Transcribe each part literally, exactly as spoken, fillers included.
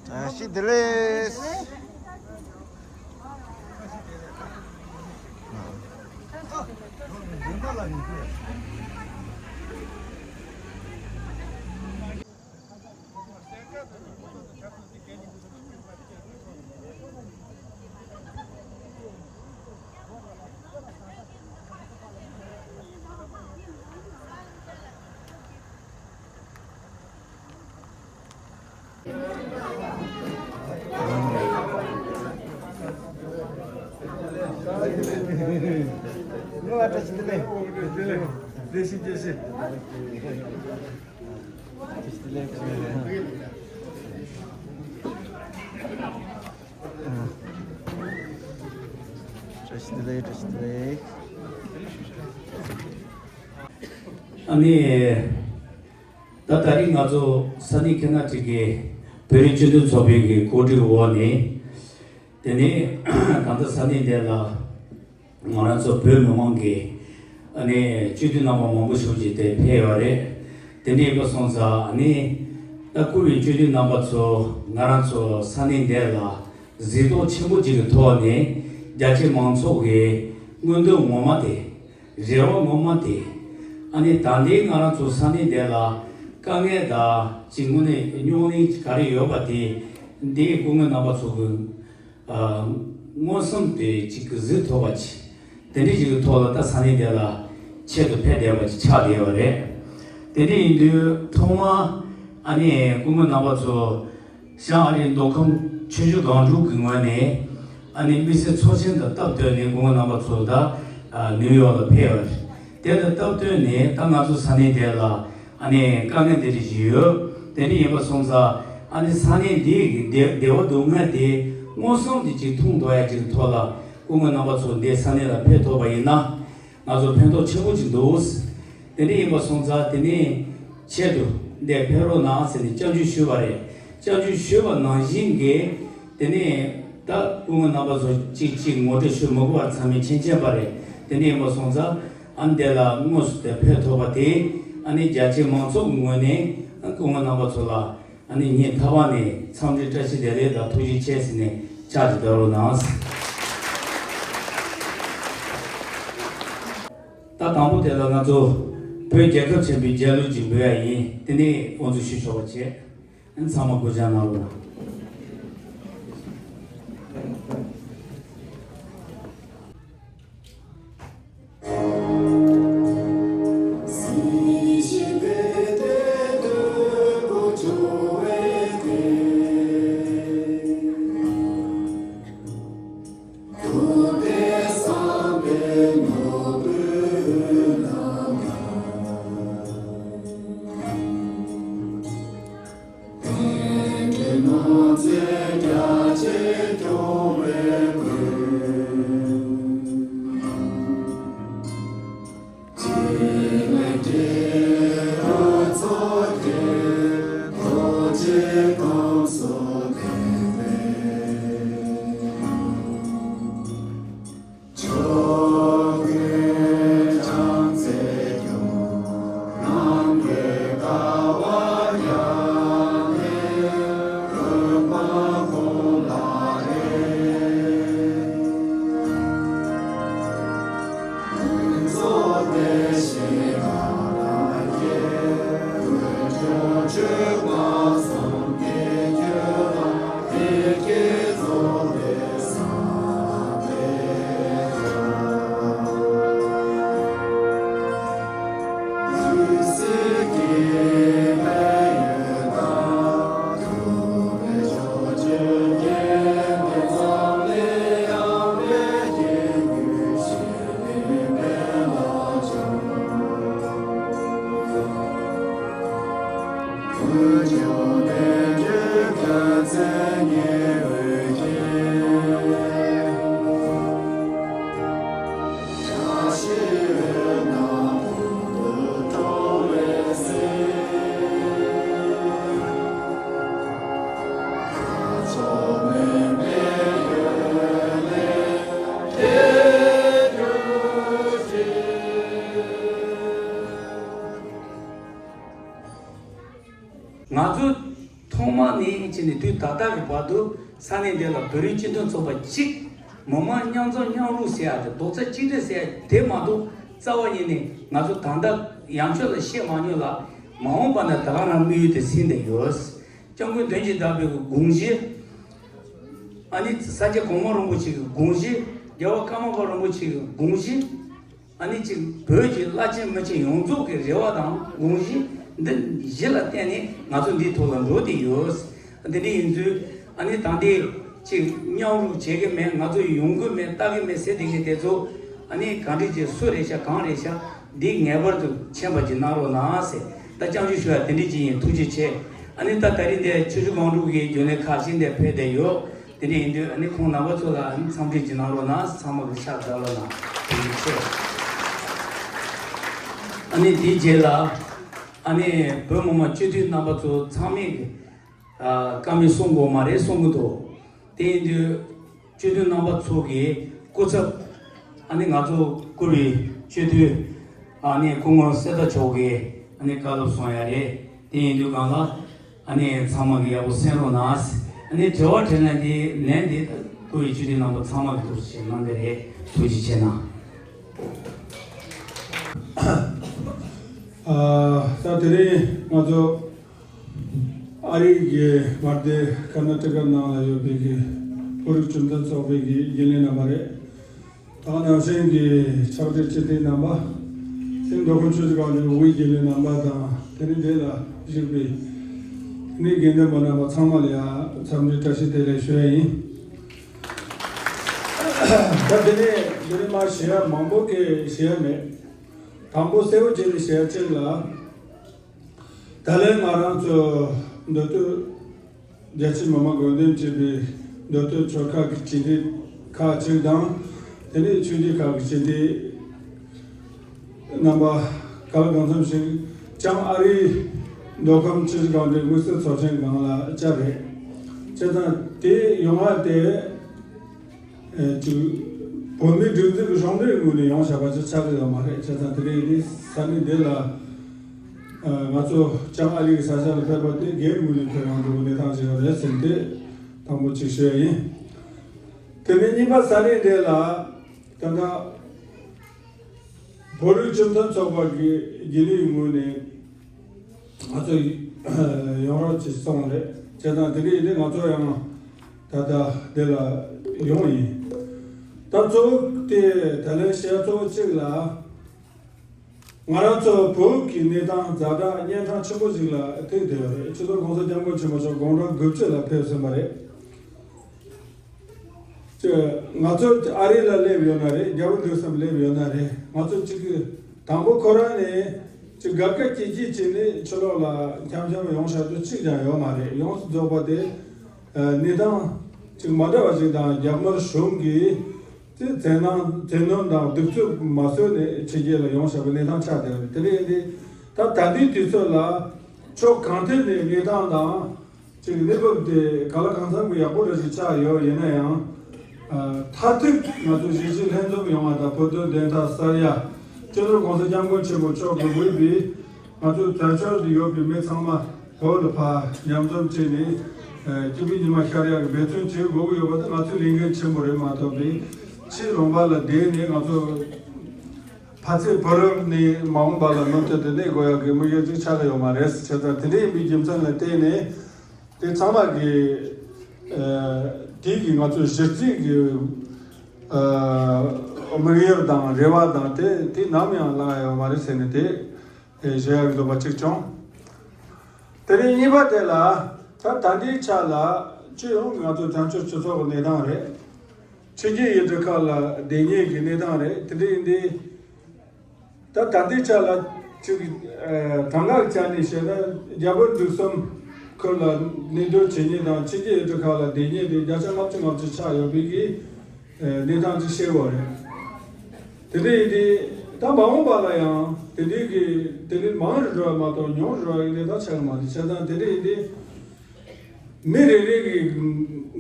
བཀྲ་ཤིས་བདེ་ལེགས། བཀྲ་ཤིས་བདེ་ལེགས། བཀྲ་ཤིས་བདེ་ལེགས། ཨ་ནི། ད་ད་རིང་ང་ཚོ་ས་གནས་ཁེ་ན་ཊི་ཀའི་བོད་རིགས་སྤྱི་མཐུན་ཚོགས་པའི་གི་གོ་སྒྲིག་འོག་ནས། དེ་ནས་ད་ལྟ་ས་གནས་འདི་ལ་ང་རང་ཚོ་བོད་མི་མང་གི་ཨ་ནི་སྤྱི་འཐུས་རྣམ་པ་མང་པོ་ཞིག་ཅིག་དེ་ཕེབས་ཡོད་རེད། དེ་འདྲ་ཡིན་པ་སོང་ཙང་ཨ་ནི་ད་སྐུ་མགྲོན་སྤྱི་འཐུས་རྣམ་པ་ཚོ་ང་རང་ཚོ་ས་གནས་འདི་ལ་གཟིགས་རྟོག་ཆེན་པོ་ཅིག་གི་ཐོག་ནས་རྒྱ་ཆེ་མང་ཚོགས་ཀྱི་མངོན་འདོད་ངོ་མ་དེ། རེ་བ་ངོ་མ་དེ། ཨ་ནི་ད་ལྟའི་ང་རང་ཚོ་ས་གནས་འདི་ལ་དཀའ་ངལ་དང་ཅིག་དངོས་གནས་རྙོག་གླེང་ག་རེ་ཡོད་པ་དེ་འདི་སྐུ་ངོ་རྣམ་པ་ཚོ་གི་ཨ་མངོན་སུམ་དེ་ཅིག་གི་གཟིགས་ཐུབ་པ་ཅིག་དེ་འདྲ་ཞིག་གི་ཐོག་ལ་ད་ས་གནས་འདི་ལ་ཆེད་དུ་ཕེབས་བསྡད་པ་ཅིག་ཆགས་བསྡད་ཡོད་རེད། དེ་འདྲ་ཡིན་དུས་ཐོག་མ་ཨ་ནི་སྐུ་ངོ་རྣམ་པ་ཚོ། བྱང་ཨ་རིའི་མདོ་ཁམས་ཆུ་བཞི་སྒང་དྲུག་གི་ངོས་ནས་ཨ་ནི་དམིགས་བསལ་ཚོགས་ཆེན་དང་སྟབས་བསྟུན་ནས་སྐུ་ངོ་རྣམ་པ་ཚོ་ད་ནིའུ་ཡོག་ལ་ཕེབས་ཡོད་རེད། དེ་དང་སྟབས་བསྟུན་ནས་ད་ང་ཚོ་ས་གནས་དེ་ལ་ཨ་ནི་དཀའ་ངལ་དེ་འདྲ་ཞིག་ཡོད། དེ་འདྲ་ཡིན་པ་སོང་ཙང་ཨ་ནི་ས་གནས་འདི་གི་བདེ་བདེ་བ་སྡུག་བསྔལ་དེ་མངོན་སུམ་དུ་ཅིག་མཐོང་ཐུབ་ཡ་ཅིག་གི་ཐོག་ལ་སྐུ་ངོ་རྣམ་པ་ཚོ་འདི་ས་གནས་ལ་ཕེབས་ཐུབ་པ་ཡིན་ན། ང་ཚོ་ཕན་ཐོགས་ཆེན་པོ་ཅིག་འདུག་དེ་འདྲ་ཡིན་པ་སོང་ཙང་དེ་ནས་ཆེད་དུ་འདིར་ཕེབས་རོགས་གནང་ཟེར་ནས་སྐྱབས་འཇུག་ཞུས་པ་རེད། སྐྱབས་འཇུག་ཞུས་པ་ནང་བཞིན་གྱི་དེ་ནས་ད་སྐུ་ངོ་རྣམ་པ་ཚོ་གཅིག་གཅིག་ངོ་སྤྲོད་ཞུ་མི་དགོས་པར་ཚང་མས་མཁྱེན་མཁྱེན་པ་རེད། དེ་འདྲ་ཡིན་པ་སོང་ཙང་ཨ་ནི་འདི་ལ་དངོས་སུ་དེ་ཕེབས་ཐུབ་པ་དེ་ཨ་ནི་རྒྱ་ཆེ་མང་ཚོགས་ཀྱི་ངོས་ནས་ཨ་སྐུ་ངོ་རྣམ་པ་ཚོ་ལ། ཨ་ནི་ངས་ཐ་བ་ནས་འཚམས་འདྲི་བཀྲ་ཤིས་བདེ་ལེགས་དང་ཐུགས་རྗེ་ཆེ་ཟེར་ནས་ཕྱག་ཅིག་བརྡབ་རོགས་གནང་། ད་དང་པོ་དེ་ལ་ང་ཚོ་བོད་རྒྱལ་ཁབ་ཆེན་པོའི་རྒྱལ་གླུ་ཅིག་འབུལ་ཡ་ཡིན། དེ་ནས་དབུ་འཛུགས་ཞུ་ཆོག་པ་བྱེད། ཨ་ནི་ཚང་མ་སྒོ་བརྒྱབ་གནང་རོགས་གནང་། དུས་ད་ལྟ་གི་བར་དུ་ས་གནས་འདི་ལ་བོད་རིགས་སྤྱི་མཐུན་ཚོགས་པ་གཅིག་མི་མང་མཉམ་འཛོམས་མཉམ་རུབ་ཟེར་ཡ་དེ་རྡོག་རྩ་གཅིག་སྒྲིལ་ཟེར་ཡ་དེ་མ་གཏོགས། རྩ་བ་ཉིད་ནས་ང་ཚོ་ད་ལྟ་ཡང་ཆོས་ལ་བཤད་མ་མྱོང་ལ། མ་འོངས་པ་ན་ད་ག་རང་དམིགས་ཡུལ་དེ་ཟིན་བསྡད་ཡོད། སྐྱབས་མགོན་དོན་གྱི་བདག་པོའི་དགོངས་གཞི། ཨ་ནི་ས་སྐྱ་གོང་མ་རིན་པོ་ཆེ་གི་དགོངས་གཞི། རྒྱལ་བ་ཀརྨ་པ་རིན་པོ་ཆེ་གི་དགོངས་གཞི། ཨ་ནི་ཅིག་བོད་ཀྱི་བླ་ཆེན་མི་ཆེན་ཡོངས་རྫོགས་ཀྱི་རེ་བ་དང་དགོངས་གཞི་འདི་བཞི་ལ་བརྟེན་ནས་ང་ཚོ་འདིའི་ཐོག་ལ་འགྲོ་བསྡད་ཡོད། འདི་འདྲ་ཡིན་ཚུལ། ཨ་ནི་ད་ལྟའི་ཅིག་མཉམ་རུབ་བྱེད་ཀྱི་མེད། ང་ཚོ་ཡོང་གི་མེད། ལྟ་གི་མེད་ཟེར་བསྡད་མཁན་དེ་ཚོ། ཨ་ནི་གང་འདྲ་ཅིག་སུ་རེད་ཤག་གང་རེད་ཤག་འདི་ངེས་པར་དུ་མཁྱེན་པ་ཅིག་གནང་རོགས་གནང་ཟེར། ད་སྐྱབས་འཇུག་ཞུ་ཡ་དེ་འདྲ་ཅིག་ཡིན། ཐུགས་རྗེ་ཆེ། ཨ་ནི་ད་ད་རིང་འདིར་ཆུ་བཞི་སྒང་དྲུག་གི་རྒྱུན་ལས་ཁག་ཅིག་འདིར་ཕེབས་བསྡད་ཡོད། དེ་འདྲ་ཡིན་དུས་ཨ་ནི་ཁོང་རྣམ་པ་ཚོ་ལ་ཨ་ནི་འཚམས་འདྲི་ཅིག་གནང་རོགས་གནང་། ཚང་མ་གི་ཕྱག་རྒྱ་ལ་གནང་། ཐུགས་རྗེ་ཆེ། ཨ་ནི་དེའི་རྗེས་ལ་ཨ་ནི་བོད་མི་མང་སྤྱི་འཐུས་རྣམ་པ་ཚོ་ཚང་མས་ཀྱི་ཨ་བཀའ་མོལ་གསུང་དགོས་མ་རེད་གསུང་གི་འདུག་དེ་ཡིན་དུས་སྤྱི་འཐུས་རྣམ་པ་ཚོ་གི་སྐུ་ཚབ། ཨ་ནི་ང་ཚོ་བཀུར་བའི་སྤྱི་འཐུས་ཨ་ནི་སྐུ་ངོ་གསེར་རྟ་མཆོག་གིས་ཨ་ནི་བཀའ་སློབ་གསུང་ཡ་རེད། དེ་ཡིན་དུས་གང་ལ་ཨ་ནི་ཚང་མ་གི་ཡག་པོ་གསན་རོགས་གནང་། ཨ་ནི་དྲི་བ་དྲིས་ལན་དེ་ལན་དེ་བཀུར་བའི་སྤྱི་འཐུས་རྣམ་པ་ཚང་མ་གི་ཐུགས་རྗེ་ཆེ་གནང་གི་རེད། ཐུགས་རྗེ་ཆེ་གནང་། ཨ་ད་དེ་རིང་ང་ཚོ་ཨ་རིའི་གི་མར་དེ་ཀར་ན་ཊ་ཀ་ནང་ལ་ཡོད་པའི་གི་བོད་རིགས་སྤྱི་མཐུན་ཚོགས་པའི་གི་རྒྱུན་ལས་རྣམ་པ་རེད། ད་ནང་བཞིན་གྱི་ཕྱག་སྦྲེལ་སྤྱི་འཐུས་རྣམ་པ། དེ་མདོ་ཁམས་ཆུ་བཞི་སྒང་དྲུག་དབུས་རྒྱུན་ལས་རྣམ་པ་དང་། དེ་ནི་འདི་ལ་བཞུགས་པའི་དེ་ནི་དགེ་འདུན་པ་རྣམ་པ་ཚང་མ་ལ་ཡང་འཚམས་འདྲི་བཀྲ་ཤིས་བདེ་ལེགས་ཞུ་ཡ་ཡིན། ད་དེ་ནས་འདི་ནི་མ་ཞུ་ཡ་མང་པོ་གི་ཞུ་ཡ་མེད། དང་པོ་གསལ་བོ་བྱས་ནས་ཞུ་ཡ་གཅིག་ལ། ད་ལན་ང་རང་ཚོ་མདོ་སྟོད་རྒྱ་ཆེ་མི་མང་དགོས་འདུན་བྱེད་པའི་མདོ་སྟོད་ཆོལ་ཁ་གི་སྤྱི་འཐུས་ཁག་ཅིག་དང་། དེ་ནས་ཆོས་བརྒྱུད་ཁག་གི་སྤྱི་འཐུས་རྣམ་པ་ག་ལ་གང་འཚམ་ཞིག་ཀྱང་ཨ་རིའི་མདོ་ཁམས་ཆུ་བཞི་སྒང་དྲུག་དམིགས་བསལ་ཚོགས་ཆེན་སྒང་ལ་བཅར་རེད། བྱས་ཙང་དེ་ཡོང་བ་དེ། ཨེ་ཅིག་བོད་མིའི་སྒྲིག་འཛུགས་ཀྱི་གཞུང་འབྲེལ་ངོས་ནས་ཡོང་བཞག་པ་ཅིག་ཆགས་ཀྱི་ཡོད་མ་རེད། བྱས་ཙང་དེ་རིང་འདི་ས་གནས་འདི་ལ་ཨ་ང་ཚོ་བྱང་ཨ་རི་གི་ས་ཆ་ལ་ཕེབས་པ་དེ་སྒེར་ངོས་ནས་ཕེབས་ཡོང་འགྲོ་གི་གནས་སྟངས་ཅིག་ཡོད་རེད་ཟེར་ཏེ་དང་པོ་ཅིག་ཞུ་ཡ་ཡིན། དེ་ནས་གཉིས་པ་ས་གནས་འདི་ལ་ད་ལྟ་བོད་རིགས་སྤྱི་མཐུན་ཚོགས་པ་གི་རྒྱུན་ལས་ངོས་ནས། ང་ཚོ་ཡོང་རོགས་ཅིག་གསུངས་རེད། བྱས་ཙང་དེ་འདྲ་ཡིན་དུས་ང་ཚོ་ཡང་ད་ལྟ་འདི་ལ་ཡོང་ཡིན། ད་གཙོ་བོ་དེ་ད་ལན་བཤད་གཙོ་བོ་གཅིག་ལ། ང་རང་ཚོ་བོད་ཀྱི་གནས་སྟངས་ཛ་དྲག་གཉན་འཕྲང་ཆེན་པོ་ཞིག་ལ་ཐུག་བསྡད་ཡོད་རེད། སྤྱི་ནོར་༸གོང་ས་༸སྐྱབས་མགོན་ཆེན་པོ་མཆོག་དགུང་གྲངས་དགུ་བཅུ་ལ་ཕེབས་ཟིན་པ་རེད། ཅེས་ང་ཚོ་ཨ་རི་ལ་སླེབས་ཡོད་ན་རེད། རྒྱ་བོད་འདུག་བསམ་སླེབས་ཡོད་ན་རེད། ང་ཚོ་གཅིག་གི་དང་པོ་ཁོ་རང་ནས་ཅིག་དགའ་དགའ་སྐྱིད་སྐྱིད་བྱས་ནས་ཕྱི་ལོགས་ལ་འཆམ་འཆམ་ཡོང་བཞག་རྒྱུ་གཅིག་ཀྱང་ཡོད་མ་རེད། ཡོངས་སུ་རྫོགས་པ་དེ་གནས་སྟངས་ཅིག་མ་འདྲ་བ་ཞིག་དང་། རྒྱ་དམར་གཞུང་གིས་དེ་བཙན་ནང་བཙན་གནོན་དང་གདུག་རྩུབ་མ་བཟོད་ནས་ཕྱི་རྒྱལ་ལ་ཡོང་བཞག་པའི་གནས་སྟངས་ཆགས་བསྡད་པ་རེད། དེ་འདྲ་ཡིན་དུས་ད་ད་ལྟའི་དུས་ཚོད་ལ་ཕྱོགས་གང་ཐད་ནས་གནས་སྟངས་དང་། ཅིག་གནས་བབ་དེ་གང་ལ་གང་འཚམ་གྱི་ཡག་པོ་འདྲ་ཞིག་ཆགས་ཡོད། ཡིན་ན་ཡང་། ཨ། མཐར་ཐུག་ང་ཚོ་གཞིས་བྱེས་ལྷན་འཛོམས་ཡོང་བ་དང་བོད་དོན་བདེན་མཐའ་གསལ་ཡ། སྤྱི་ནོར་༸གོང་ས་༸སྐྱབས་མགོན་ཆེན་པོ་མཆོག་གིས་དགོས་པའི་ང་ཚོའི་བཙན་བྱོལ་དུ་ཡོད་པའི་མི་ཚང་མ་བོད་ལ་ཕར་མཉམ་འཛོམས་བྱས་ནས། ཨ། སྐྱིད་པའི་ཉི་མ་ཤར་ཡག་གི་འབད་བརྩོན་བྱེད་དགོས་ཀྱི་ཡོད་པ་དེ་ང་ཚོའི་ལས་འགན་ཆེན་པོ་རེད་མ་གཏོགས་པའི། ཕྱིའི་ལུང་པ་ལ་བསྡད་ནས་ང་ཚོ་ཕ་ཚད་བུ་རབས་ནས་མ་འོངས་པ་ལ་མུ་མཐུད་དུ་གནས་དགོས་ཡག་གི་དམིགས་ཡུལ་ཅིག་ཆགས་ཀྱི་ཡོད་མ་རེད། བྱས་ཙང་དེ་འདྲ་ཡིན་པའི་རྒྱུ་མཚན་ལ་བརྟེན་ནས། དེ་ཚང་མ་གི། ཨ། དེ་གི་ང་ཚོའི་གཞི་རྩའི་གི། ཨ། དམིགས་ཡུལ་དང་རེ་བ་དང་དེ་དེ་ནམ་ཡང་བརླག་ཡོད་མ་རེད་ཟེར་ནས་དེ། ཨེ། ཞུ་ཡག་འདོད་པ་གཅིག་བྱུང་། དེ་རིང་གཉིས་པ་དེ་ལ་ད་ད་ལྟའི་ཆ་ལ་སྤྱི་ཡོངས་ང་ཚོ་བཙན་བྱོལ་སྤྱི་ཚོགས་ཀྱི་གནས་སྟངས་རེད། ཕྱི་རྒྱལ་ཡུལ་གྲུ་ཁག་ལ་བསྡད་མཁན་གྱི་གནས་སྟངས་རེད། དེ་འདྲ་ཡིན་དུས། ད་ད་ལྟའི་ཆ་ལ་ཅིག་ཨ། དང་ག་ཆ་ནས་བཤད་ན་རྒྱ་བོད་འབྲུག་གསུམ་ཁུལ་ལ་གནས་སྡོད་བྱེད་མཁན་དང་ཕྱི་རྒྱལ་ཡུལ་གྲུ་ཁག་ལ་བསྡད་མཁན་དེ་བརྒྱ་ཆ་ལྔ་བཅུ་ལྔ་བཅུ་ཆགས་ཡོད་པའི་གི། ཨ། གནས་སྟངས་ཅིག་བཤད་དགོས་རེད། དེ་འདྲ་ཡིན་དུས་ད་མ་འོངས་པ་ལ་ཡང་དེ་འདྲའི་གི་དེ་འདྲའི་མང་རུ་འགྲོ་བ་མ་གཏོགས་ཉུང་རུ་འགྲོ་བའི་གནས་སྟངས་ཆགས་ཀྱི་མ་རེད། བྱས་ཙང་དེ་འདྲ་ཡིན་དུས། མི་རེ་རེ་གི་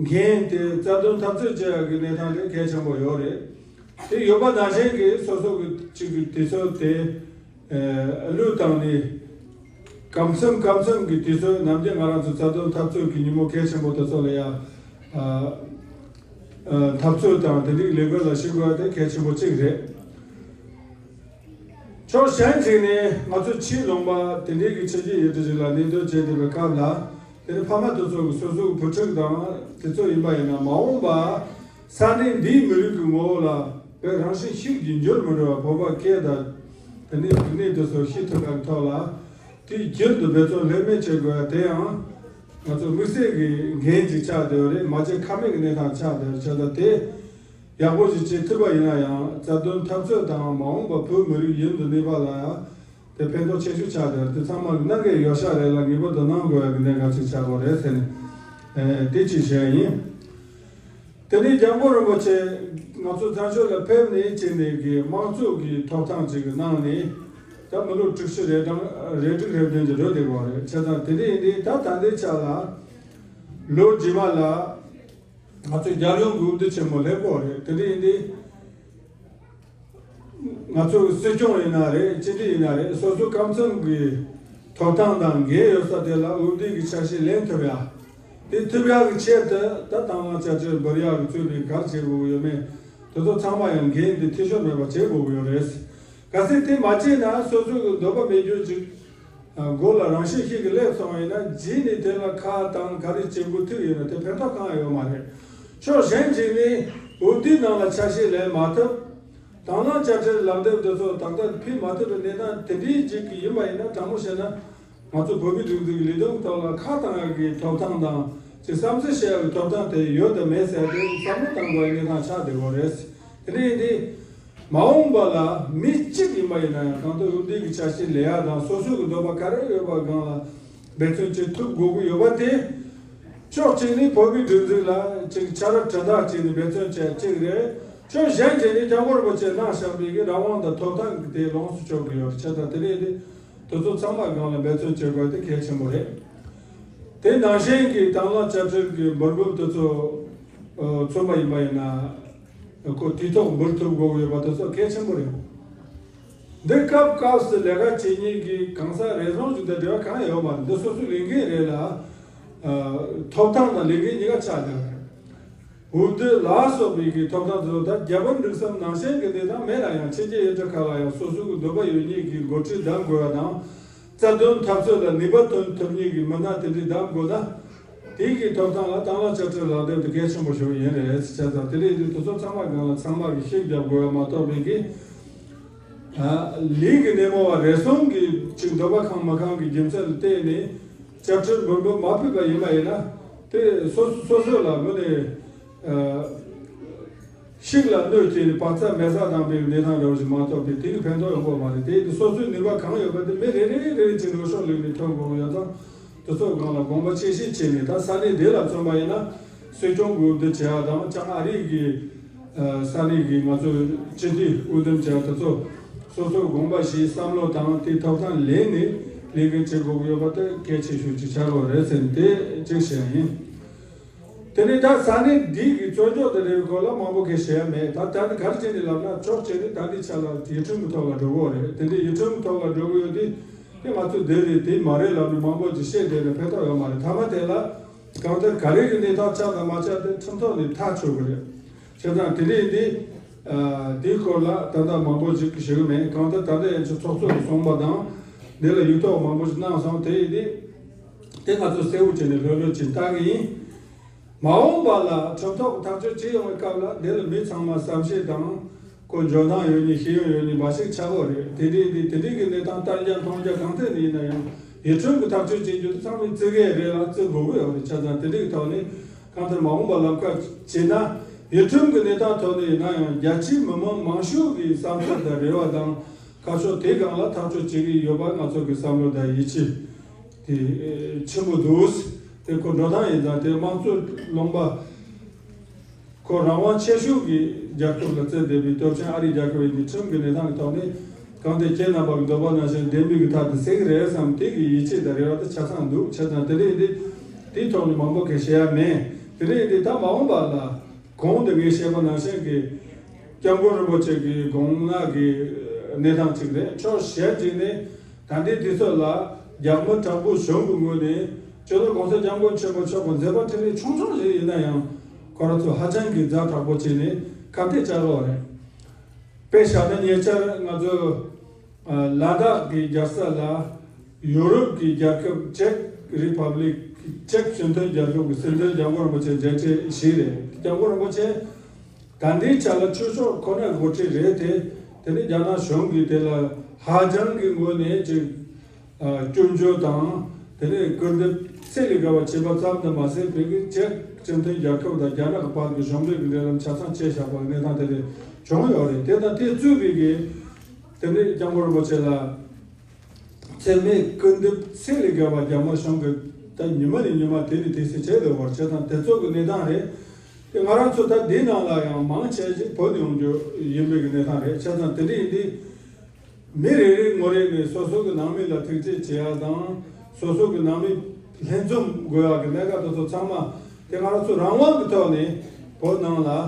འགན་དེ་རྩ་དོན་འཐབ་རྩོད་བྱེད་ཡག་གི་གནས་སྟངས་དེ་གལ་ཆེན་པོ་ཡོད་རེད། དེ་ཡོད་པ་ནང་བཞིན་གྱི་སོ་སོ་གི་གཅིག་གི་དུས་ཚོད་དེ། ཨ། བློས་བཏང་ནས་ སྐབས་མཚམས་སྐབས་མཚམས་ཀྱི་དུས་ཚོད་ནམ་རྒྱུན་ང་རང་ཚོ་རྩ་དོན་འཐབ་རྩོད་ཀྱི་ཉིན་མོ་གལ་ཆེན་པོ་དེ་ཚོ་ལ་ཡང་། ཨ། ཨ། འཐབ་རྩོད་དང་དེ་འདྲའི་ལས་འགུལ་ལ་ཞུགས་དགོས་དེ་གལ་ཆེན་པོ་གཅིག་རེད། ཕྱོགས་གཞན་གཅིག་ནས་ང་ཚོ་ཕྱིའི་ལུང་པ་དེ་འདྲའི་གི་ཕྱི་རྒྱལ་ཡུལ་གྲུ་ཞིག་ལ་གནས་སྡོད་བྱས་བསྡད་པའི་སྐབས་ལ། དེ་ནི་ཕ་མ་དེ་ཚོ་གི་སོ་སོའི་བུ་ཕྲུག་དང་དེ་ཚོ་ཡིན་པ་ཡིན་ན། མ་འོངས་པ་ས་གནས་འདིའི་མི་རིགས་ཀྱི་ངོ་བོ་ལ་བོད་རང་བཞིན་ཤུགས་ཀྱིས་འགྱུར་མི་འགྲོ་བ། བོད་པ་སྐད་དང་དེ་ནས་རིག་གནས་དེ་ཚོ་ཤེས་ཐུབ་པའི་ཐོག་ལ། དེའི་རྒྱུན་དུ་འབད་བརྩོན་ལྷོད་མེད་བྱེད་དགོས་པ་དེ་ཡང་ང་ཚོ་དམིགས་བསལ་གྱི་འགན་ཅིག་ཆགས་བསྡད་ཡོད་རེད། མ་བྱེད་ཁ་མེད་ཀྱི་གནས་སྟངས་ཆགས་བསྡད་ཡོད་རེད། བྱས་ཙང་དེ་ཡག་པོ་ཞིག་བྱེད་ཐུབ་པ་ཡིན་ན་ཡང་། རྩ་དོན་འཐབ་རྩོད་དང་མ་འོངས་པ་བོད་མི་རིགས་ཡུན་དུ་གནས་པ་ལ་ཡང་དེ་ཕན་ཐོགས་ཆེ་ཤོས་ཆགས་བསྡད་ཡོད་རེད། དེ་ཚང་མ་གི་གནད་འགག་ཡོད་ཤག་རེད་ལ། ངེས་པར་དུ་གནང་དགོས་པའི་གནད་འགག་ཅིག་ཆགས་ཀྱི་ཡོད་རེད་ཟེར་ནས། ཨེ། དེ་ཅིག་བཤད་ཡིན། དེ་ནས་སྐྱབས་མགོན་རིན་པོ་ཆེ་ང་ཚོ་བཙན་བྱོལ་ལ་ཕེབས་ནས་བྱས་ནས་ཀྱི་དམངས་གཙོ་གི་ཐོབ་ཐང་ཅིག་གི་ནང་ནས། ད་མི་ལོ་དྲུག་ཅུ་རེ་གྲངས་རེ་དྲུག་རེ་བདུན་གྱི་འགྲོ་བསྡད་པ་རེད། བྱས་ཙང་དེ་འདྲ་ཡིན་དུས་ད་ད་ལྟའི་ཆ་ལ་ལོ་རྗེས་མ་ལ་ང་ཚོ་རྒྱལ་ཡོངས་ཀྱི་འོས་བསྡུ་ཆེན་མོ་སླེབས་ཀྱི་ཡོད་རེད། དེ་འདྲ་ཡིན་དུས། ང་ཚོ་སྲིད་སྐྱོང་ཡིན་ན་རེད། སྤྱི་འཐུས་ཡིན་ན་རེད། སོ་སོའི་སྐབས་མཚམས་ཀྱི་ཐོབ་ཐང་དང་འགན་ཡོད་ས་དེ་ལ་འོས་བསྡུ་གི་ཆ་ཤས་ལེན་ཐུབ་ཡ། དེ་ཐུབ་ཡ་གི་ཆེད་དུ་ད་དང་བླངས་དཔྱ་ཁྲལ་འབུལ་ཡག་གི་རྩོད་པའི་ག་རེ་བྱེད་དགོས་ཀྱི་ཡོད་མེད་དེ་ཚོ་ཚང་མ་ཡང་འགན་དེ་འཐུས་ཤོར་མེད་པ་བྱེད་དགོས་ཀྱི་ཡོད་རེད། གལ་སྲིད་དེ་མ་བྱས་ན་སོ་སོ་གི་འདོད་པ་མེད་རྒྱུ་ཅིག་མགོ་ལ་རང་བཞིན་ཞིག་གིས་སླེབས་སོང་བ་ཡིན་ན། རྗེས་ནས་དེ་ལ་ཁ་བཏང་ག་རེ་བྱེད་དགོས་ཐུག་ཡོད་ན་དེ་ཕན་ཐོགས་གང་ཡང་ཡོད་མ་རེད། ཕྱོགས་གཞན་གཅིག་ནས་འོས་བསྡུའི་ནང་ལ་ཆ་ཤས་ལེན་མ་ཐུབ། དང་བླངས་དཔྱ་ཁྲལ་ལག་དེབ་དེ་ཚོ་ཏག་ཏག་ཕུལ་མ་ཐུབ་པའི་གནས་སྟངས་དེ་འདྲའི་ཅིག་ཡིན་པ་ཡིན་ན། དྲང་མོ་བཤད་ན་ང་ཚོ་བོད་མིའི་སྒྲིག་འཛུགས་ཀྱི་ལས་དོན་ཐོག་ལ་ཁ་བཏང་ཡག་གི་ཐོབ་ཐང་དང་ཅིག་བསམ་ཚུལ་བཤད་ཡག་གི་ཐོབ་ཐང་དེ་ཡོད་དམ་མེད་ཟེར་དེ་བསམ་བློ་གཏང་དགོས་པའི་གནས་སྟངས་ཆགས་བསྡད་ཡོད་རེད། དེ་འདྲ་ཡིན་དུས། མ་འོངས་པ་ལ་མི་གཅིག་ཡིན་པ་ཡིན་ན་ཡང་གང་ལྟར་འོས་བསྡུ་གི་ཆ་ཤས་ལེན་ཡག་དང་སོ་སོ་གི་འདོད་པ་ག་རེ་ཡོད་པ་སྒང་ལ་འབད་བརྩོན་བྱེད་ཐུབ་དགོས་ཀྱི་ཡོད་པ་དེ། ཕྱོགས་གཅིག་ནས་བོད་མིའི་སྒྲིག་འཛུགས་ལ་ཅིག་ཕྱག་རོགས་དྲིལ་བསྒྲགས་བྱས་ནས་འབད་བརྩོན་བྱས་གཅིག་རེད། ཕྱོགས་གཞན་གཅིག་ནས་སྐྱབས་མགོན་རིན་པོ་ཆེས་གནང་བཞག་པའི་གི་རང་དབང་དང་ཐོབ་ཐང་གི་དེ་ལོངས་སུ་སྤྱོད་ཀྱི་ཡོད་རེད། བྱས་ཙང་དེ་རེད་དེ། དེ་ཚོ་ཚང་མ་སྒང་ལ་འབད་བརྩོན་བྱེད་དགོས་དེ་གལ་ཆེན་པོ་རེད། དེ་ནང་བཞིན་གྱི་དང་བླངས་དཔྱ་ཁྲལ་གྱི་འབུལ་འབབ་དེ་ཚོ་ཨ་མཚོན་པ་ཡིན་པ་ཡིན་ན། ཁོ་དུས་ཐོག་འབུལ་ཐུབ་དགོས་ཀྱི་ཡོད་པ་དེ་ཚོ་གལ་ཆེན་པོ་རེད། འདི་སྐབས་སྐབས་སུ་ལས་ཀ་བྱེད་མཁན་གྱི་གང་ཟག་རེ་ཟུང་ཞིག་དང་འབྲེལ་བ་གང་ཡང་ཡོད་མ་རེད། འདི་སོ་སོའི་ལས་འགན་རེད་ལ། ཨ། ཐོབ་ཐང་དང་ལས་འགན་གཉིས་ཀ་ཆགས་བསྡད་པ་རེད། འོས་བསྡུ་ལ་སོགས་པའི་གི་ཐོབ་ཐང་དེ་ཚོ་ད་རྒྱ་བོད་འབྲུག་གསུམ་ནང་བཞིན་གྱི་གནས་སྟངས་མེད་ན་ཡང་། ཕྱི་རྒྱལ་ཡུལ་གྲུ་ཁག་ལ་ཡང་སོ་སོའི་གི་འདོད་པ་ཡོད་མཁན་གྱི་འགོ་ཁྲིད་བདམས་དགོས་པ་དང་། རྩ་དོན་འཐབ་རྩོད་ལ་ནུས་པ་ཐོན་ཐུབ་མཁན་གྱི་མི་སྣ་དེ་འདྲ་བདམས་དགོས་ན། དེའི་གི་ཐོབ་ཐང་ལ་དང་བླངས་དཔྱ་ཁྲལ་ལག་དེབ་དེ་གལ་ཆེན་པོ་ཞིག་ཡིན་རེད་ཟེར། བྱས་ཙང་དེ་འདྲ་ཡིན་དུས་དེ་ཚོ་ཚང་མ་སྒང་ལ་ཚང་མ་གིས་ཤུགས་རྒྱབ་དགོས་པ་མ་གཏོགས་པའི་གི། ཨ། ལས་ཀྱི་སྣེ་མོ་བ་རེ་ཟུང་གིས་ཅིག་འདོད་པ་ཁེངས་མ་ཁེངས་ཀྱི་རྒྱུ་མཚན་ལ་བརྟེན་ནས་དཔྱ་ཁྲལ་འབུལ་འབབ་མ་ཕུལ་བ་ཡིན་པ་ཡིན་ན། དེ་སོ་སོ་སོ་སོ་ལ་དངོས་གནས། ཨ། ཤིག་ལ་གནོད་བྱས་ནས་བག་ཚ་མེད་ས་བཏང་པའི་གནས་སྟངས་འདྲ་བོ་ཞིག་མ་གཏོགས་པའི་དེ་གི་ཕན་ཐོགས་ཡོང་གི་མ་རེད། དེ་ཡིན་དུས་སོ་སོའི་ནུས་པ་གང་ཡོད་པ་དེ་མི་རེ་རེ་རེ་རེ་བྱས་ནས་འོས་ཤོག་བླུགས་ནས་ཐོན་དགོས་ཀྱི་ཡོད་ཙང་། དེ་ཚོ་སྒང་ལ་དགོངས་པ་ཆེ་བཞེས་བྱས་ནས། ད་ས་གནས་དེ་ལ་མཚོན་པ་ཡིན་ན། སྲིད་སྐྱོང་གི་འོས་བསྡུ་བྱེད་ཡག་དང་། བྱང་ཨ་རི་གི་ཨ་ས་གནས་ཀྱི་ང་ཚོའི་སྤྱི་འཐུས་འོས་འདེམས་བྱེད་ཡག་དེ་ཚོ་སོ་སོ་དགོངས་པ་བཞེས། བསམ་བློ་བཏང་། དེ་ཐོབ་ཐང་ལེན་ནས་ལས་འགན་བྱེད་དགོས་ཀྱི་ཡོད་པ་དེ་གལ་ཆེ་ཤོས་ཅིག་ཆགས་ཀྱི་ཡོད་རེད་ཟེར་ནས་དེ་གཅིག་བཤད་ཡིན། དེ་ནས་ད་ས་གནས་འདི་གི་རྩོད་རྙོག་དེ་རེད་པའི་སྐོར་ལ་མང་པོ་གང་བཤད་ཡ་མེད། ད་ད་ནི་ག་རེ་བྱས་ནས་ལབ་ན། ཕྱོགས་གཅིག་ནས་ད་འདི་ཆ་ལ་ཡིག་ཁྲིམས་ཀྱི་ཐོག་ལ་འགྲོ་གི་ཡོད་རེད། དེ་འདྲའི་ཡིག་ཁྲིམས་ཀྱི་ཐོག་ལ་འགྲོ་གི་ཡོད་དུས། དེ་ང་ཚོས་འདི་རེད་དེ་མ་རེད་ལབ་ནས་མང་པོ་ཅིག་བཤད་བསྡད་ན་ཕན་ཐོགས་ཡོད་མ་རེད། མཐའ་མ་དེ་ལ་གང་ལྟར་ག་རེ་གི་གནས་སྟངས་ཆགས་དང་མ་ཆགས་དེ་ཁྲིམས་ཐོག་ནས་ཐག་ཆོད་གི་རེད། བྱས་ཙང་དེ་འདྲ་ཡིན་དུས། ཨ། དེའི་སྐོར་ལ་ད་ལྟ་མང་པོ་ཅིག་ཞུ་གི་མེད། གང་ལྟར་ད་ལྟ་ཡན་ཆོད་ཚོགས་གཙོ་གིས་གསུངས་པ་དང་། འདི་ལ་ཡིག་ཐོག་མང་པོ་ཞིག་གནང་སོང་། དེ་ཡིན་དུས། དེ་ང་ཚོ་གསལ་བོ་བྱས་ནས་ལྷོད་ལྷོད་ཅིག་བལྟ་གི་ཡིན། མ་འོངས་པ་ལ་ཁྲིམས་ཐོག་ཐག་གཅོད་བྱེད་ཡོང་བའི་སྐབས་ལ་འདི་ལ་མི་ཚང་མ་བསམ་ཤེས་དང་། ཁོ་འཇོན་ཐང་ཡོད་མཁན། ཤེས་ཡོན་ཡོད་མཁན་མ་ཞིག་ཆགས་ཀྱི་ཡོད་རེད། དེ་འདྲའི་དེ་དེ་འདྲའི་གི་གནས་སྟངས་ལྟ་རྒྱ་མཐོང་རྒྱ་གང་ཐད་ནས་ཡིན་ན་ཡང་། ཡིག་ཁྲིམས་ཀྱི་ཐག་གཅོད་བྱེད་རྒྱུ་དེ་ཚང་མས་བརྩི་གི་རེད་ལ་བརྩི་དགོས་ཀྱི་ཡོད་རེད། བྱས་ཙང་དེ་འདྲའི་གི་ཐོག་ནས་གང་ལྟར་མ་འོངས་པ་ལམ་ཁ་བྱས་ན། ཡིག་ཁྲིམས་ཀྱི་གནས་སྟངས་ཐོག་ནས་ཡིན་ན་ཡང་རྒྱ་ཆེའི་མི་མང་མང་ཤོས་ཀྱི་བསམ་ཚུལ་དང་རེ་བ་དང་། ཁ་ཕྱོགས་དེ་སྒང་ལ་ཐག་གཅོད་བྱེད་ཀྱི་ཡོད་པ་ང་ཚོ་གི་བསམ་བློ་དང་ཡིད་ཆེས་དེ་ཆེན་པོ་འདུག། དེ་ཁོ་འགྲོ་སྟངས་ཡིན་ཙང་དེ་དམངས་གཙོའི་ལུང་པ། ཁོ་རང་དབང་ཆེ་ཤོས་ཀྱི་རྒྱལ་ཁབ་ལ་བརྩི་བསྡད་པའི་སྟོབས་ཆེན་ཨ་རིའི་རྒྱལ་ཁབ་ཡིན་དུས། ཁྲིམས་ཀྱི་གནས་སྟངས་ཀྱི་ཐོག་ནས་གང་ལྟར་ཁྱེད་རྣམ་པ་གི་འདོད་པ་ནང་བཞིན་བདེན་པའི་གི་མཐའ་དེ་གསལ་གི་རེད་བསམ། དེ་གི་ཡིད་ཆེས་དང་རེ་བ་དེ་ཆ་ཚང་འདུག། བྱས་ཙང་དེ་འདྲ་ཡིན་དུས་དེའི་ཐོག་ནས་མང་པོ་གང་བཤད་ཡ་མེད། དེ་འདྲ་ཡིན་དུས་ད་མ་འོངས་པ་ལ། གོང་དུ་ངས་བཤད་པ་ནང་བཞིན་གྱི་སྐྱབས་མགོན་རིན་པོ་ཆེ་གི་དགོངས་གནད་ཀྱི་གནས་སྟངས་གཅིག་རེད། ཕྱོགས་གཞན་གཅིག་ནས་ད་ལྟའི་དུས་ཚོད་ལ་ རྒྱ་མི་དྲག་པོ་གཞུང་གི་ངོས་ནས་སྤྱི་ནོར་གོང་ས་སྐྱབས་མགོན་ཆེན་པོ་མཆོག་གི་མཛད་པ་འཕྲིན་ལས་ཆུང་ཆུང་ཞིག་ཡིན་ན་ཡང་ཁོ་རང་ཚོ་ཧ་ཅང་གི་ཛ་དྲག་པོ་བྱས་ནས་ཁ་གཏད་བཅག་ཡོད་རེད། དཔེ་བཞག་ན་ཉེ་ཆར་ང་ཚོ་ལ་དྭགས་ཀྱི་རྒྱལ་ས་ལ་ཡུ་རོབ་ཀྱི་རྒྱལ་ཁབ་ཅེག་རི་ཕབ་ལིག་ཅེག་སྤྱི་མཐུན་རྒྱལ་ཁབ་ཀྱི་སྲིད་འཛིན་སྐྱབས་མགོན་རིན་པོ་ཆེ་མཇལ་འཕྲད་ཞུས་རེད། སྐྱབས་མགོན་རིན་པོ་ཆེ་ད་ལྟའི་ཆ་ལ་ཆོས་ཕྱོགས་ཁོ་ནའི་འགོ་ཁྲིད་རེད་དེ། དེ་ནི་རྒྱ་ནག་གཞུང་གིས་དེ་ལ་ཧ་ཅང་གི་ངོས་ནས་ཅིག་སྐྱོན་བརྗོད་དང་དེ་ནས་སྐུར་འདེབས་ཚད་ལས་བརྒལ་བ་བྱས་པ་ཙམ་དུ་མ་ཟད། བོད་ཀྱི་ཅེག་སྤྱི་མཐུན་རྒྱལ་ཁབ་དང་རྒྱ་ནག་གི་བར་གྱི་གཞུང་འབྲེལ་གྱི་འབྲེལ་ལམ་ཆ་ཚང་བཅད་བཞག་པ་གནས་སྟངས་དེ་འདྲ་བྱུང་ཡོད་རེད། དེ་དང་དེ་གཙོས་པའི་གི་དེ་ནས་སྐྱབས་མགོན་རིན་པོ་ཆེ་ལ་མཚན་སྨད་སྐུར་འདེབས་ཚད་ལས་བརྒལ་བ་རྒྱ་དམར་གཞུང་གིས་ད་ཉི་མ་ནས་ཉི་མ་དེ་ནས་དེ་སྲིད་བྱས་བསྡད་པ་བྱས་ཙང་། དེ་ཚོ་གི་གནས་སྟངས་རེད། དེ་ང་རང་ཚོ་ད་འདི་ནང་ལ་ཡང་མང་ཆེ་ཞིག་བོད་ནས་ཡོང་རྒྱུ་ཡིན་པའི་གི་གནས་སྟངས་རེད། བྱས་ཙང་དེ་འདྲ་ཡིན་དུས། མི་རེ་རེ་ངོ་རེ་ནས་སོ་སོ་གི་ནང་མི་ལ་ཐུགས་རྗེ་ཆེ་ཡ་དང་། སོ་སོ་གི་ནང་མི་ལྷན་འཛོམས་དགོས་ཡ་གི་གནད་འགག་དེ་ཚོ་ཚང་མ་དེ་ང་རང་ཚོ་རང་དབང་གི་ཐོག་ནས་བོད་ནང་ལ་ཨ་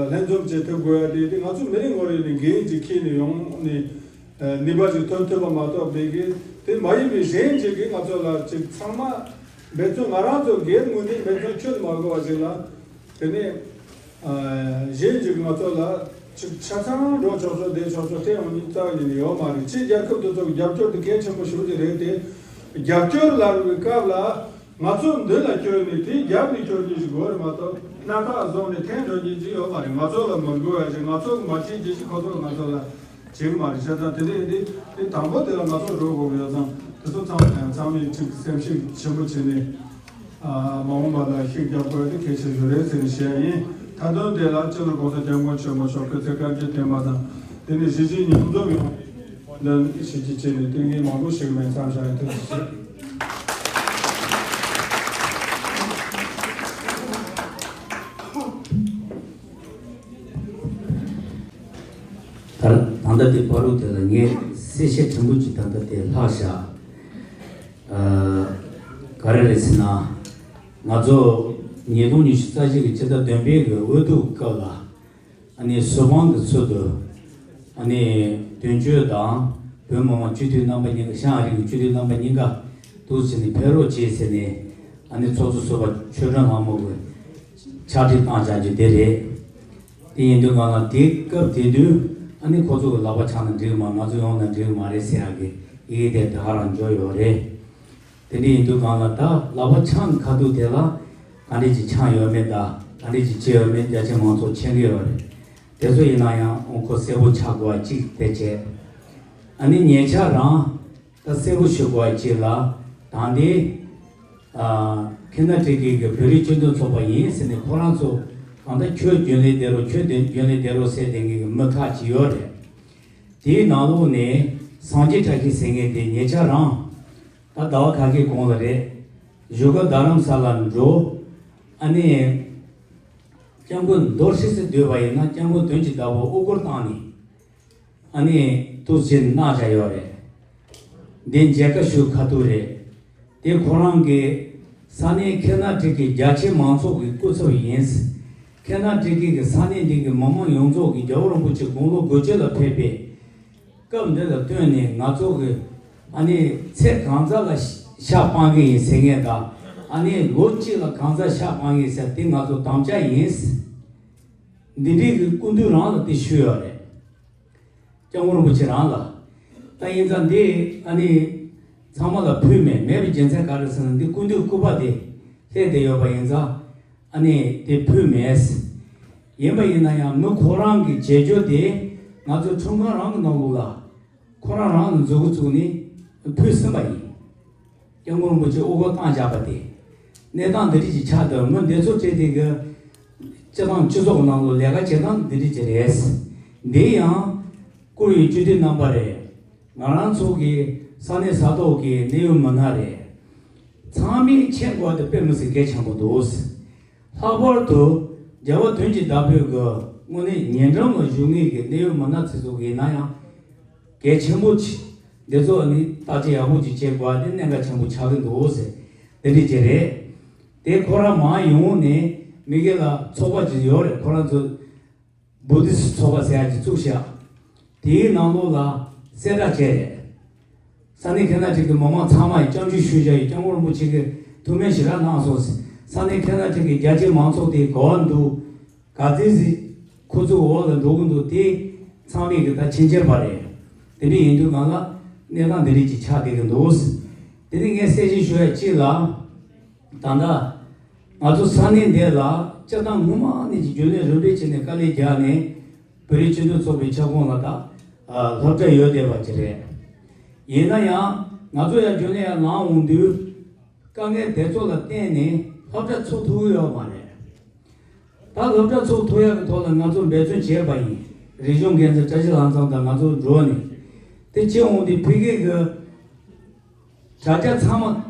ལྷན་འཛོམས་བྱེད་ཐུབ་དགོས་ཡ་དེ། དེ་ང་ཚོ་མི་རེ་ངོ་རེ་ནས་འགན་ཅིག་འཁྱེར་ནས་ཡོང་ནས་ནུས་པ་ཅིག་ཐོན་ཐུབ་པ་མ་གཏོགས། མི་གི་དེ་མ་ཡིན་པའི་གཞན་ཅིག་གིས་ང་ཚོ་ལ་ཅིག་ཚང་མ་འབད་བརྩོན། ང་རང་ཚོ་སྒེར་ངོས་ནས་འབད་བརྩོན་ཁྱོན་ནས་མ་དགོས་པ་ཅིག་ལ། དེ་ནས་ཨ་གཞན་ཅིག་ང་ཚོ་ལ་ཆ་ཆ་ཚང་འགྲོ་ཆོག་ཆོག་བསྡད་ཆོག་ཆོག་སྤྲད་ཡོང་མཁན་རྩ་བ་ཉིད་ནས་ཡོད་མ་རེད། ཕྱིའི་རྒྱལ་ཁབ་དེ་ཚོ་གི་རྒྱབ་སྐྱོར་དེ་གལ་ཆེན་པོ་ཞེ་པོ་ཅིག་རེད་དེ། རྒྱབ་སྐྱོར་ལབ་པའི་སྐབས་ལ་ང་ཚོ་མདུན་ལ་བསྐྱོད་ནས་དེའི་རྒྱབ་ནས་སྐྱོར་རྒྱུ་ཞིག་དགོས་རེད་མ་གཏོགས། རྣ་ཁ་བཟུང་ནས་འཐེན་འགྲོ་རྒྱུ་ཅིག་ཡོད་མ་རེད། ང་ཚོ་ལ་མི་དགོས་པ་ཞིག་ང་ཚོ་གི་མ་བྱེད་ཅིག་ཁོ་ཚོ་ང་ཚོ་ལ་བྱེད་ཀྱི་མ་རེད། བྱས་ཙང་དེ་འདྲ་ཡིན་དུས་དེ་དང་པོ་དེ་ལ་ང་ཚོ་འགྲོ་དགོས་ཀྱི་ཡོད་ཙང་། དེ་ཚོ་ཚང་མ་ཡང་ཚང་མས་ཅིག་སེམས་ཤུགས་ཆེན་པོ་བྱས་ནས། ཨ་མ་འོངས་པ་ལ་ཤུགས་རྒྱག་དགོས་དེ་གལ་ཆེ་ཤོས་རེད་ཟེར་ནས་བཤད་ཡིན། མཐའ་དོན་དེ་ལ་སྤྱི་ནོར་གོང་ས་སྐྱབས་མགོན་ཆེན་པོ་མཆོག་སྐུ་ཚེ་བསྐལ་བརྒྱར་བརྟན་པ་དང་། དེ་ནས་གཞིས་བྱེས་མཉམ་འཛོམས་ཡོང་བའི་ལམ་ཞིག་གི་ཆེད་ནས་ཏིང་ངེ་མང་པོ་ཞིག་མེད་མཚམས་བཞག་ཡིན། ཐུགས་རྗེ་ཆེ། ད་ད་ལྟ་དེ་བར་དུ་དེ་ལ་ངས་གསལ་བཤད་ཕྲན་བུ་ཅིག་ད་ལྟ་དེ་ལྷག་བཞག་ཨ་ག་རེ་རེད་ཟེར་ན། ང་ཚོ་ཉིས་སྟོང་ཉི་ཤུ་རྩ་གཅིག་གི་ཕྱི་ཟླ་བདུན་པའི་གི་འོས་བསྡུ་སྐབས་ལ། ཨ་ནི་སུ་དབང་གི་ཚུལ་དུ། ཨ་ནི་དོན་གཅོད་དང་བོད་མི་མང་སྤྱི་འཐུས་རྣམ་པ་གཉིས་ཀ། ཤང་རིགས་ཀྱི་སྤྱི་འཐུས་རྣམ་པ་གཉིས་ཀ་འདུག་ཟེར་ནས་ཕེབས་རོགས་བྱེད་ཟེར་ནས། ཨ་ནི་ཚོགས་གཙོ་ཟུར་པ་ཆོས་སྒྲོན་ལྷ་མོ་གིས་ཕྱག་བྲིས་བཏང་བཞག་རྒྱུ་དེ་རེད། དེ་ཡིན་དུས་གང་ལ་དེའི་སྐབས་དེ་དུས་ཨ་ནི་ཁོ་ཚོ་གི་ལག་པ་འཆང་ན་འགྲིག་གི་མ། ང་ཚོ་ཡོང་ན་འགྲིག་གི་མ་རེད་ཟེར་ཡག་གི་ཡི་གེ་དེ་ད་ག་རང་འབྱོར་ཡོད་རེད། དེ་འདྲ་ཡིན་དུས་གང་ལ་ད་ལག་པ་འཆང་གི་ཁ་ཐུག་དེ་ལ་ག་འདྲ་ཅིག་འཆང་ཡོད་མེད་དང་ག་འདྲ་ཅིག་བྱས་ཡོད་མེད་རྒྱ་ཆེ་མང་ཚོགས་མཁྱེན་གི་ཡོད་རེད། དེ་ཚོ་ཡིན་ན་ཡང་ཁོ་གསལ་པོ་ཆགས་དགོས་པ་གཅིག་དེ་བྱས། ཨ་ནི་ཉེ་ཆར་རང་ད་གསལ་པོ་ཞུ་དགོས་པ་གཅིག་ལ། ད་ལྟའི་ཨ་ཁེ་ན་ཊི་ཀི་གི་བོད་རིགས་སྤྱི་མཐུན་ཚོགས་པ་ཡིན་ཟེར་ནས་ཁོ་རང་ཚོ་གང་ལྟར་ཁྱོད་རྒྱུན་ལས་བསྡད་རོགས། ཁྱོད་རྒྱུན་ལས་བསྡད་རོགས་ཟེར་བསྡད་མཁན་གྱི་མི་ཁག་ཅིག་ཡོད་རེད། དེའི་ནང་ལོགས་ནས་སངས་རྒྱས་བཀྲ་ཤིས་ཟེར་མཁན་དེ་ཉེ་ཆར་རང་ད་ཟླ་བ་ཁ་ཤས་གོང་ལ་རེད། བཞུགས་སྒར་རྡ་རམ་ས་ལར་འགྲོ། ཨ་ནི་སྐྱབས་མགོན་མདོར་བསྡུས་སུ་བསྡུས་པ་ཡིན་ན། སྐྱབས་མགོན་དོན་གྱི་བདག་པོ་དབུ་སྐོར་བཏང་ནས། ཨ་ནི་འདུག་སེ་གནང་བཞག་ཡོད་རེད། འདི་མཇལ་ཁ་ཞུ་ཁ་ཐུག་རེད། དེ་ཁོ་རང་གི་ས་གནས་ཁེ་ན་ཊི་ཀི་རྒྱ་ཆེ་མང་ཚོགས་ཀྱི་སྐུ་ཚབ་ཡིན། ཁེ་ན་ཊི་ཀི་གི་ས་གནས་འདི་གི་མི་མང་ཡོངས་རྫོགས་ཀྱིས་རྒྱལ་བ་རིན་པོ་ཆེ་དགུང་ལོ་དགུ་བཅུ་ལ་ཕེབས་པའི་སྐབས་འདི་ལ་བསྟུན་ནས་ང་ཚོ་གི་ཨ་ནི་ཚེ་གང་ཚ་ལ་ཤ་སྤང་གི་ཡིན་ཟེར་མཁན་དང་། ཨ་ནི་ལོ་གཅིག་ལ་གང་ཚ་ཤ་སྤང་གི་ཡིན་ཟེར་དེ་ང་ཚོ་དམ་བཅའ་ཡིན། འདི་འདྲའི་གི་སྐུ་མདུན་རང་ལ་དེ་ཞུས་ཡོད་རེད། སྐྱབས་མགོན་རིན་པོ་ཆེ་རང་ལ། ད་ཡིན་ཙང་འདི་ཨ་ནི་ཚང་མ་ལ་ཕུལ་མེད། མེད་པའི་རྒྱུ་མཚན་ག་རེ་ཟེར་ན། འདི་སྐུ་མདུན་སྐུ་པར་དེ་སླེབས་བསྡད་ཡོད་པ་ཡིན་ཙང་ཨ་ནི་དེ་ཕུལ་མེད། ཡིན་པ་ཡིན་ན་ཡང་མི་ཁོ་རང་གི་བྱེད་སྤྱོད་དེ་ང་ཚོའི་ཁྲིམས་ཁང་རང་གི་ནང་ལོགས་ལ་ཁོ་རང་རང་ལ་མཛུབ་གུ་བཙུགས་ནས་ཕུལ་ཟིན་པ་ཡིན། སྐྱབས་མགོན་རིན་པོ་ཆེ་དབུ་སྐོར་བཏང་བཞག་པ་དེ། གནས་སྟངས་འདི་འདྲ་ཅིག་ཆགས་འདུག་མི་འདི་ཚོ་བྲིས་དེ་གི་སྤྱི་བཏང་སྤྱི་ཚོགས་ནང་ལ་ལས་ཀ་བྱེད་སྟངས་འདི་འདྲ་ཅིག་རེད། འདི་ཡང་བཀུར་འོས་སྤྱི་འཐུས་རྣམ་པ་རེད། ང་རང་ཚོ་གི་ས་གནས་ས་ཐོག་གི་གནད་ཡོད་མི་སྣ་རེད། ཚང་མས་མཁྱེན་དགོས་དེ་དཔེ་མི་སྲིད་གལ་ཆེན་པོ་འདུག་ལྷག་པར་དུ་རྒྱལ་བ་དོན་གྱི་བདག་པོའི་གི་དངོས་གནས་ཉེ་འགྲམ་ལ་བཞུགས་མཁན་གྱི་གནད་ཡོད་མི་སྣ་ཚོ་གི་ཡིན་ན་ཡང་། གལ་ཆེན་པོ་ཆེ། འདི་ཚོ་ནི་བརྟག་དཔྱད་ཡག་པོ་ཅིག་བྱེད་དགོས་པ་དེ་གནད་འགག་ཆེན་པོ་ཆགས་ཀྱི་འདུག་ཟེར། འདི་འདྲ་ཅིག་རེད། དེ་ཁོ་རང་མར་ཡོང་ནས་མི་སྒེར་ལ་ཚོགས་པ་ཅིག་ཡོད་རེད། ཁོ་རང་ཚོ་བུ་དིསི་ཚོགས་པ་ཟེར་ཡ་ཅིག་བཙུགས་ཤག་དེའི་ནང་ལོགས་ལ་གསལ་བསྒྲགས་བྱས་རེད། ས་གནས་ཁེ་ན་ཊི་ཀི་མི་མང་ཚང་མ་ཡི་སྐྱབས་འཇུག་ཞུ་བྱ་ཡི་སྐྱབས་མགོན་རིན་པོ་ཆེ་གིས་ཐུགས་སྨོན་ཞེ་དྲག་གནང་སོང་ཟེར། ས་གནས་ཁེ་ན་ཊི་ཀི་རྒྱ་ཆེའི་མང་ཚོགས་དེ་ག་བ་འདུག་ག་ཚོད་ཟིག་ཁོ་ཚོའི་འོག་ལ་འགྲོ་གི་འདུག་དེ་ཚང་མས་གི་ད་མཁྱེན་མཁྱེན་པ་རེད། དེ་འདྲ་ཡིན་དུས་གང་ལ་གནས་སྟངས་འདི་འདྲ་ཅིག་ཆགས་བསྡད་གི་འདུག་དེ་ནས་ངས་གསལ་བཤད་ཞུ་ཡ་གཅིག་ལ། ད་ལྟ་ང་ཚོ་ས་གནས་འདི་ལ་སྤྱིར་བཏང་སྔོན་མ་ནས་ཀྱི་རྒྱུན་ལས་རིམ་པས་བྱས་ནས་དཀའ་ལས་བརྒྱབ་ནས་བོད་རིགས་སྤྱི་མཐུན་ཚོགས་པའི་ཁྱབ་ཁོངས་ལ་ད་སློབ་གྲྭ་ཡོད་བསྡད་པ་ཅིག་རེད། ཡིན་ན་ཡང་ང་ཚོ་ཡང་རྒྱུན་ལས་ཡར་ལངས་འོང་དུས་དཀའ་ངལ་དེ་ཚོ་ལ་བརྟེན་ནས་སློབ་གྲྭ་ཚུགས་ཐུབ་ཀྱི་ཡོད་མ་རེད། ད་སློབ་གྲྭ་ཚུགས་ཐུབ་ཡག་གི་ཐོག་ལ་ང་ཚོ་འབད་བརྩོན་བྱས་པ་ཡིན། རིག་གཞུང་འགན་འཛིན་བཀྲ་ཤིས་ལྷ་མཚམས་དང་ང་ཚོ་འགྲོ་ནས། དེ་བྱས་འོང་དུས་ཕ་གི་གི་དྲ་རྒྱ་ཚང་མ་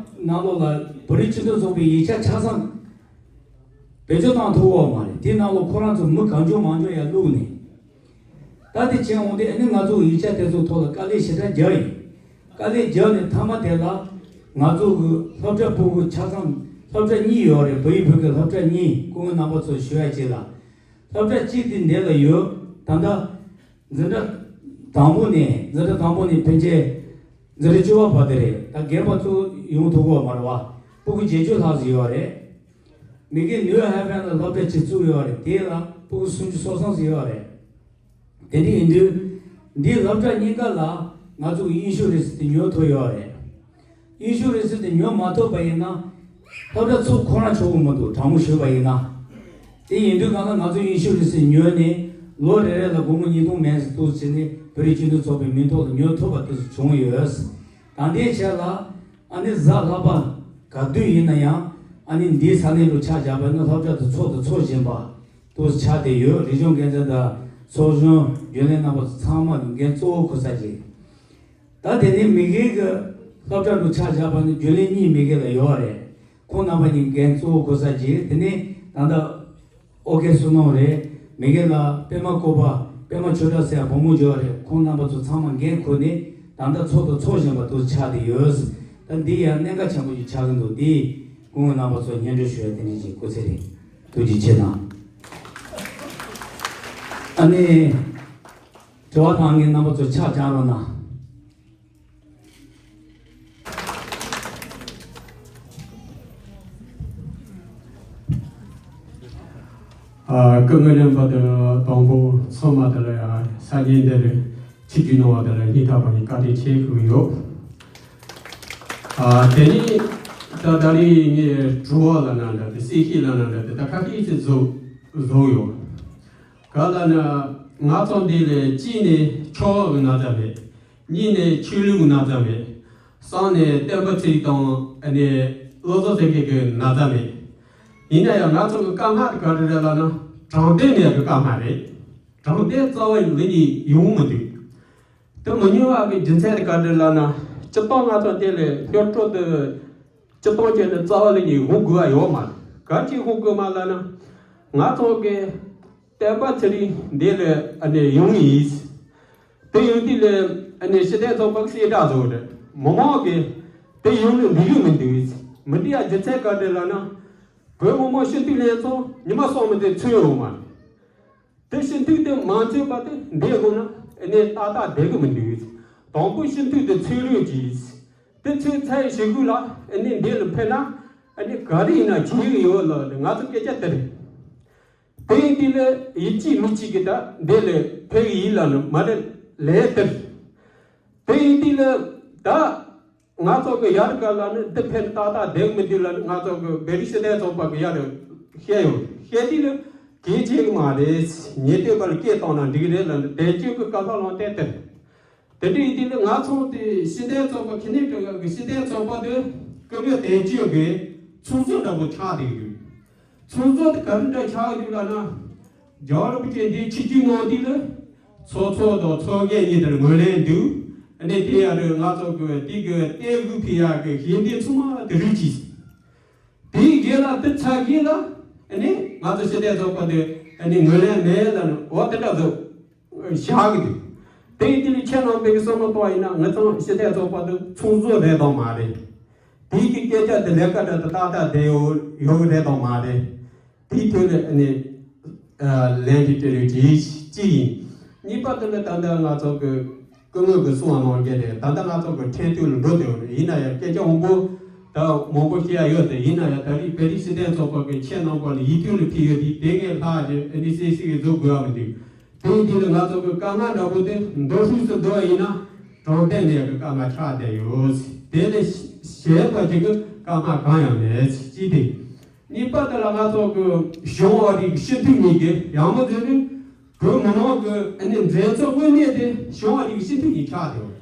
ནང་ལོགས་ལ་བོད་རིགས་སྤྱི་མཐུན་ཚོགས་པའི་ཡིག་ཆ་ཆ་ཚང་བེད་སྤྱོད་བཏང་ཐུབ་ཡོད་མ་རེད། དེ་ནང་ལོགས་ཁོ་རང་ཚོ་མི་གང་བྱུང་མང་བྱུང་ཡར་བླུགས་ནས། ད་དེ་བྱས་འོང་དུས་ཨ་ནི་ང་ཚོ་ཡིག་ཆ་དེ་ཚོ་ཐོག་ལ་དཀའ་ལས་ཞེ་དྲག་བརྒྱབ་ཡིན། དཀའ་ལས་བརྒྱབ་ནས་མཐའ་མ་དེ་ལ་ང་ཚོ་གི་སློབ་གྲྭ་ཕྲུ་གུ་ཆ་ཚང་སློབ་གྲྭ་གཉིས་ཡོད་རེད། བོད་ཡིག་བོད་སྐད་སློབ་གྲྭ་གཉིས། སྐུ་ངོ་རྣམ་པ་ཚོ་ཞུ་ཡ་གཅིག་ལ། སློབ་གྲྭ་གཅིག་དེ་འདི་ལ་ཡོད། ད་ལྟ་འཛིན་གྲྭ་དང་པོ་ནས་འཛིན་གྲྭ་དང་པོ་ནས་ཕལ་ཆེར་འཛིན་གྲྭ་བཅུ་པ་བར་དེ་རེད། ད་རྒན་པ་ཚོ་ཡོང་ཐུབ་ཀྱི་ཡོད་མ་རེད་བ། ཕྲུ་གུ་བརྒྱད་ཅུ་ལྷག་ཙམ་ཡོད་རེད། མི་གི་ནིའུ་ཧེ་ཝན་ལ་སློབ་གྲྭ་གཅིག་བཙུགས་ཡོད་རེད། དེ་ལ་ཕྲུ་གུ་སུམ་ཅུ་སོ་གསུམ་ཙམ་ཡོད་རེད། དེ་འདྲ་ཡིན་དུས་འདིའི་སློབ་གྲྭ་གཉིས་ཀ་ལ་ང་ཚོ་གི་ཨིན་ཤུ་རན་སི་དེ་ཉོ་ཐུབ་ཡོད་རེད། ཨིན་ཤུ་རན་སི་དེ་ཉོ་མ་ཐུབ་པ་ཡིན་ན་སློབ་གྲྭ་ཚུགས་ཁོ་རང་ཆོག་གི་མི་འདུག་དྲང་མོ་ཞུས་པ་ཡིན་ན། དེ་ཡིན་དུས་གང་ལ་ང་ཚོ་ཨིན་ཤུ་རན་སི་ཉོས་ནས་ལོ་རེ་རེ་ལ་སྒོར་མོ་ཉིས་སྟོང་མན་ཙམ་བཏུབ་བྱས་ནས་བོད་རིགས་སྤྱི་མཐུན་ཚོགས་པའི་མིང་ཐོག་ལ་ཉོ་ཐུབ་པ་དེ་ཚོ་བྱུང་ཡོད། ད་ལྟའི་ཆར་ལ་ཨ་ནི་གཟའ་ལྷག་པ་ག་དུས་ཡིན་ན་ཡང་ཨ་ནི་འདིའི་ས་གནས་ལ་ཆ་བཞག་པ་ཡིན་ན་སློབ་གྲྭ་དེ་ཚོགས་དང་ཚོགས་བཞིན་པ་དེ་ཚོ་ཆགས་བསྡད་ཡོད། རིག་གཞུང་འགན་འཛིན་དང་ཚོགས་གཞོན་རྒྱུན་ལས་རྣམ་པ་ཚོ་ཚང་མ་གི་འགན་གཙོ་བོ་ཁུར་ས་ཅིག་ད་དེ་ནས་མི་སྒེར་གྱི་སློབ་གྲྭ་དུ་ཆ་བཞག་པ་ནི་རྒྱུན་ལས་གཉིས་མི་སྒེར་ལ་ཡོད་རེད། ཁོང་རྣམ་པ་གཉིས་འགན་གཙོ་བོ་ཁུར་ས་ཅིག་དེ་ནས་ད་ལྟ་ཨོ་ཁེ་བསོད་ནམས་རེད། མི་སྒེར་ལ་པད་མ་བཀོད་པ་པད་མ་ཆོས་གྲགས་ཟེར་ཡ་བུ་མོ་ཡོད་རེད། ཁོང་རྣམ་པ་ཚོ་ཚང་མ་འགན་ཁུར་ནས་ད་ལྟ་ཚོགས་དང་ཚོགས་བཞིན་པ་དུ་ཆགས་བསྡད་ཡོད། ད་འདི་ཡང་གནད་འགག་ཆེན་པོ་ཞིག་ཆགས་ཀྱི་འདུག་འདི་སྐུ་ངོ་རྣམ་པ་ཚོ་སྙན་སྒྲོན་ཞུ་ཡ་དེ་འདྲ་ཅིག་སྐུ་ཚེ་རིང་། ཐུགས་རྗེ་ཆེ་གནང་། ཨ་ནི། དྲི་བ་དང་ངས་རྣམ་པ་ཚོ་ཕྱག་བརྐྱང་རོགས་གནང་། ཨ། སྐུ་ངོ་རིམ་པ་དང་དང་པོ་ཚང་མ་དེ་ལ་ཡང་ས་གནས་འདིར་ཆིབས་བསྒྱུར་གནང་བ་དེ་ལ་སྙིང་ཐག་པ་ནས་བཀའ་དྲིན་ཆེ་ཞུ་གི་ཡོད། ཨ། དེ་ནས་ད་ད་རེས་ངས་དྲི་བ་ལབ་ན་འདྲ་དེ་གསལ་བཤད་ལབ་ན་འདྲ་དེ་ད་ཁ་ཤས་ཤིག་བཟོ་བཟོ་ཡོད། ག་ལ་ན་ང་ཚོ་འདི་ལས་གཅིག་ནས་ཆོས་ཀྱི་ན་ཚ་མེད། གཉིས་ནས་ཆོས་ལུགས་ན་ཚ་མེད། གསུམ་ནས་བསྟན་པ་ཚིག་དང་ཨ་ནི་བློ་བཟང་སེང་གེ་གི་ན་ཚ་མེད། ཡིན་ན་ཡང་ང་ཚོ་གི་དཀའ་ངལ་དེ་ག་རེ་རེད་ལབ་ན་དྲང་བདེན་མེད་གི་དཀའ་ངལ་རེད། དྲང་བདེན་རྩ་བ་ལེན་གྱི་ཡོང་མི་འདུག་དེ་མི་ཉུང་བ་གི་རྒྱུ་མཚན་དེ་ག་རེ་རེད་ལབ་ན་སྤྱིར་བཏང་ང་ཚོ་འདི་ལས་སྔོན་འགྲོ་དེ་སྤྱིར་བཏང་བྱས་ན་རྩ་བ་ལེན་གྱི་ཡོང་དགོས་པ་ཡོད་མ་རེད། ག་ཅི་ཡོང་དགོས་མ་ལབ་ན་ང་ཚོ་གི་བསྟན་པ་ཚེ་རིང་འདི་ལ་ཨ་ནི་ཡོང་ཡིན། དེ་ཡོང་དུས་ལ་ཨ་ནི་སྤྱི་བདེ་ཚོགས་པ་གསལ་བསྒྲགས་བཟོ་རེད། མི་མང་གིས་དེ་ཡོང་ནས་འདུག་ཡོད་མི་འདུག་མི་འདུག་ཡ་རྒྱུ་མཚན་ག་རེ་ལབ་ན། བོད་མི་མང་སྤྱི་འཐུས་ལྷན་ཚོགས་ཉི་མ་གསུམ་མི་དེ་ཚོས་ཡོང་མ་རེད། དེ་སྤྱི་འཐུས་དེ་མ་ཚོས་པ་དེ་འདས་དགོས་ན་ཨ་ནི་ཏག་ཏག་བསྡད་གི་མི་འདུག་དང་པོ་སྤྱི་འཐུས་དེ་ཚོས་རོགས་གྱིས། དེ་ཚོས་ཚར་ཞེ་དགུ་ལ་ཨ་ནི་འདི་ལ་ཕེབས་ན་ཨ་ནི་ག་རེ་ཡིན་ན་བྱེད་གི་ཡོད་ལབ་ནས་ང་ཚོ་སྐད་ཆ་དེ་རེད། དེ་ཡིན་དུས་ལ་ཡིད་ཆེས་མི་གཅིག་གིས་ད་འདི་ལ་ཕེབས་ཡིན་ལབ་ནས་མ་རེད་ལས་དེར། དེ་ཡིན་དུས་ལ་ད་ང་ཚོ་གི་ཡར་ག་ལ་ནི་འདི་ཕན་ཏག་ཏག་བསྡད་མི་འདུག་ལ་ནི་ང་ཚོ་གི་བོད་རིགས་སྤྱི་མཐུན་ཚོགས་པ་གི་ཡར་བཤད་ཡོད། བཤད་དུས་ལ་གལ་ཆེ་གི་མ་རེད། ཉེས་དོན་པ་ལ་སྐད་བཏང་ན་འགྲིག་རེད་ལ་ནི་བསྡད་རྒྱུ་གི་བཀའ་སློབ་ལོང་བསྟན་དེར། དེ་འདྲ་ཡིན་དུས་ནི་ང་ཚོ་དེ་སྤྱི་མཐུན་ཚོགས་པ་ཁེ་ནེ་ཀྲི་གི་སྤྱི་མཐུན་ཚོགས་པ་དེ་སྐུ་མགྲོན་དོན་གཅོད་ཀྱི་ཚོགས་གཙོ་འདྲ་པོ་ཆགས་བསྡད་ཀྱི་འདུག་ཚོགས་གཙོ་དེ་ག་རེ་འདྲ་ཆགས་ཀྱི་འདུག་ལབ་ན། རྒྱལ་བ་རིན་པོ་ཆེ་འདིའི་ཆིབས་བསྒྱུར་གནང་དུས་ལ་ཚོགས་གཙོ་དང་ཚོགས་གཞོན་གཉིས་དེར་ངོས་ལེན་འདུག་ཨ་ནི་དེ་ཡང་རེད། ང་ཚོ་གི་དེ་གི་གཏན་དབུས་ཕི་ཡ་གི་གཞན་དེ་ཚང་མ་དེ་རིགས་ཀྱིས། དེའི་རྗེས་ལ་དེ་ཚར་རྗེས་ལ་ཨ་ནི་ང་ཚོ་སྤྱི་མཐུན་ཚོགས་པ་དེ་ཨ་ནི་ངོས་ལེན་མེད་ལབ་ནས་འོ་དེ་འདྲ་བཟོ། བཞག་གི་འདུག་དེ་ཡིན་དུས་ཁྱེད་རྣམ་པས་བསམ་བློ་གཏོང་ཡིན་ན་ང་ཚོ་སྤྱི་མཐུན་ཚོགས་པ་དེ་ཚོགས་གཙོ་རེད་དང་མ་རེད། དེའི་གི་སྐད་ཆ་དེ་ལས་ཀ་འདྲ་དེ་ཏག་ཏག་བསྡད་ཡོད་ཡོད་རེད་དང་མ་རེད། དེའི་ཐོག་ལ་ཨ་ནི་ལན་དེ་སྤྲད་རོགས་གྱིས་གཅིག་ཡིན། གཉིས་པ་དེ་ལ་ད་ལྟ་ང་ཚོ་གི་ སྐུ་ངོ་གིས་གསུངས་པ་ནང་བཞིན་རེད། ད་ལྟ་ང་ཚོ་གི་ཁྲིམས་མཐུན་ལ་འགྲོ་བསྡད་ཡོད་རེད། ཡིན་ན་ཡང་སྐད་ཆ་མང་པོ་ད་མང་པོ་བཤད་ཡ་ཡོད་དེ། ཡིན་ན་ཡང་ད་རེས་བོད་རིགས་སྤྱི་མཐུན་ཚོགས་པ་གི་ཁྱེད་རྣམ་པ་ལ་ཡིད་སྐྱོ་ལ་ཕུལ་ཡོད་དེ། དེ་ངས་ལྷག་ཅིག་ཨ་ནི་སེ་སི་གི་འཛུགས་དགོས་ཡ་མི་འདུག་དེ་ཡིན་དུས་ལ་ང་ཚོ་གི་དཀའ་ངལ་འདྲ་པོ་དེ་འདུག་ཤུགས་སུ་འགྲོ་བ་ཡིན་ན་དྲང་བདེན་མེད་གི་དཀའ་ངལ་ཆགས་བསྡད་ཡོད། དེ་ལས་གཞན་པ་ཅིག་གི་དཀའ་ངལ་གང་ཡང་མེད། གཅིག་དེ། གཉིས་པ་དེ་ལ་ང་ཚོ་གི་གཞུང་བ་རིགས་སྤྱི་འཐུས་གཉིས་ཀྱི་ཡང་མོ་དེ་ནི་བོད་མི་མང་གི་ཨ་ནི་མཛད་གཙོ་དངོས་གནས་དེ་གཞུང་བ་རིགས་སྤྱི་འཐུས་གཉིས་ཆགས་ཏེ།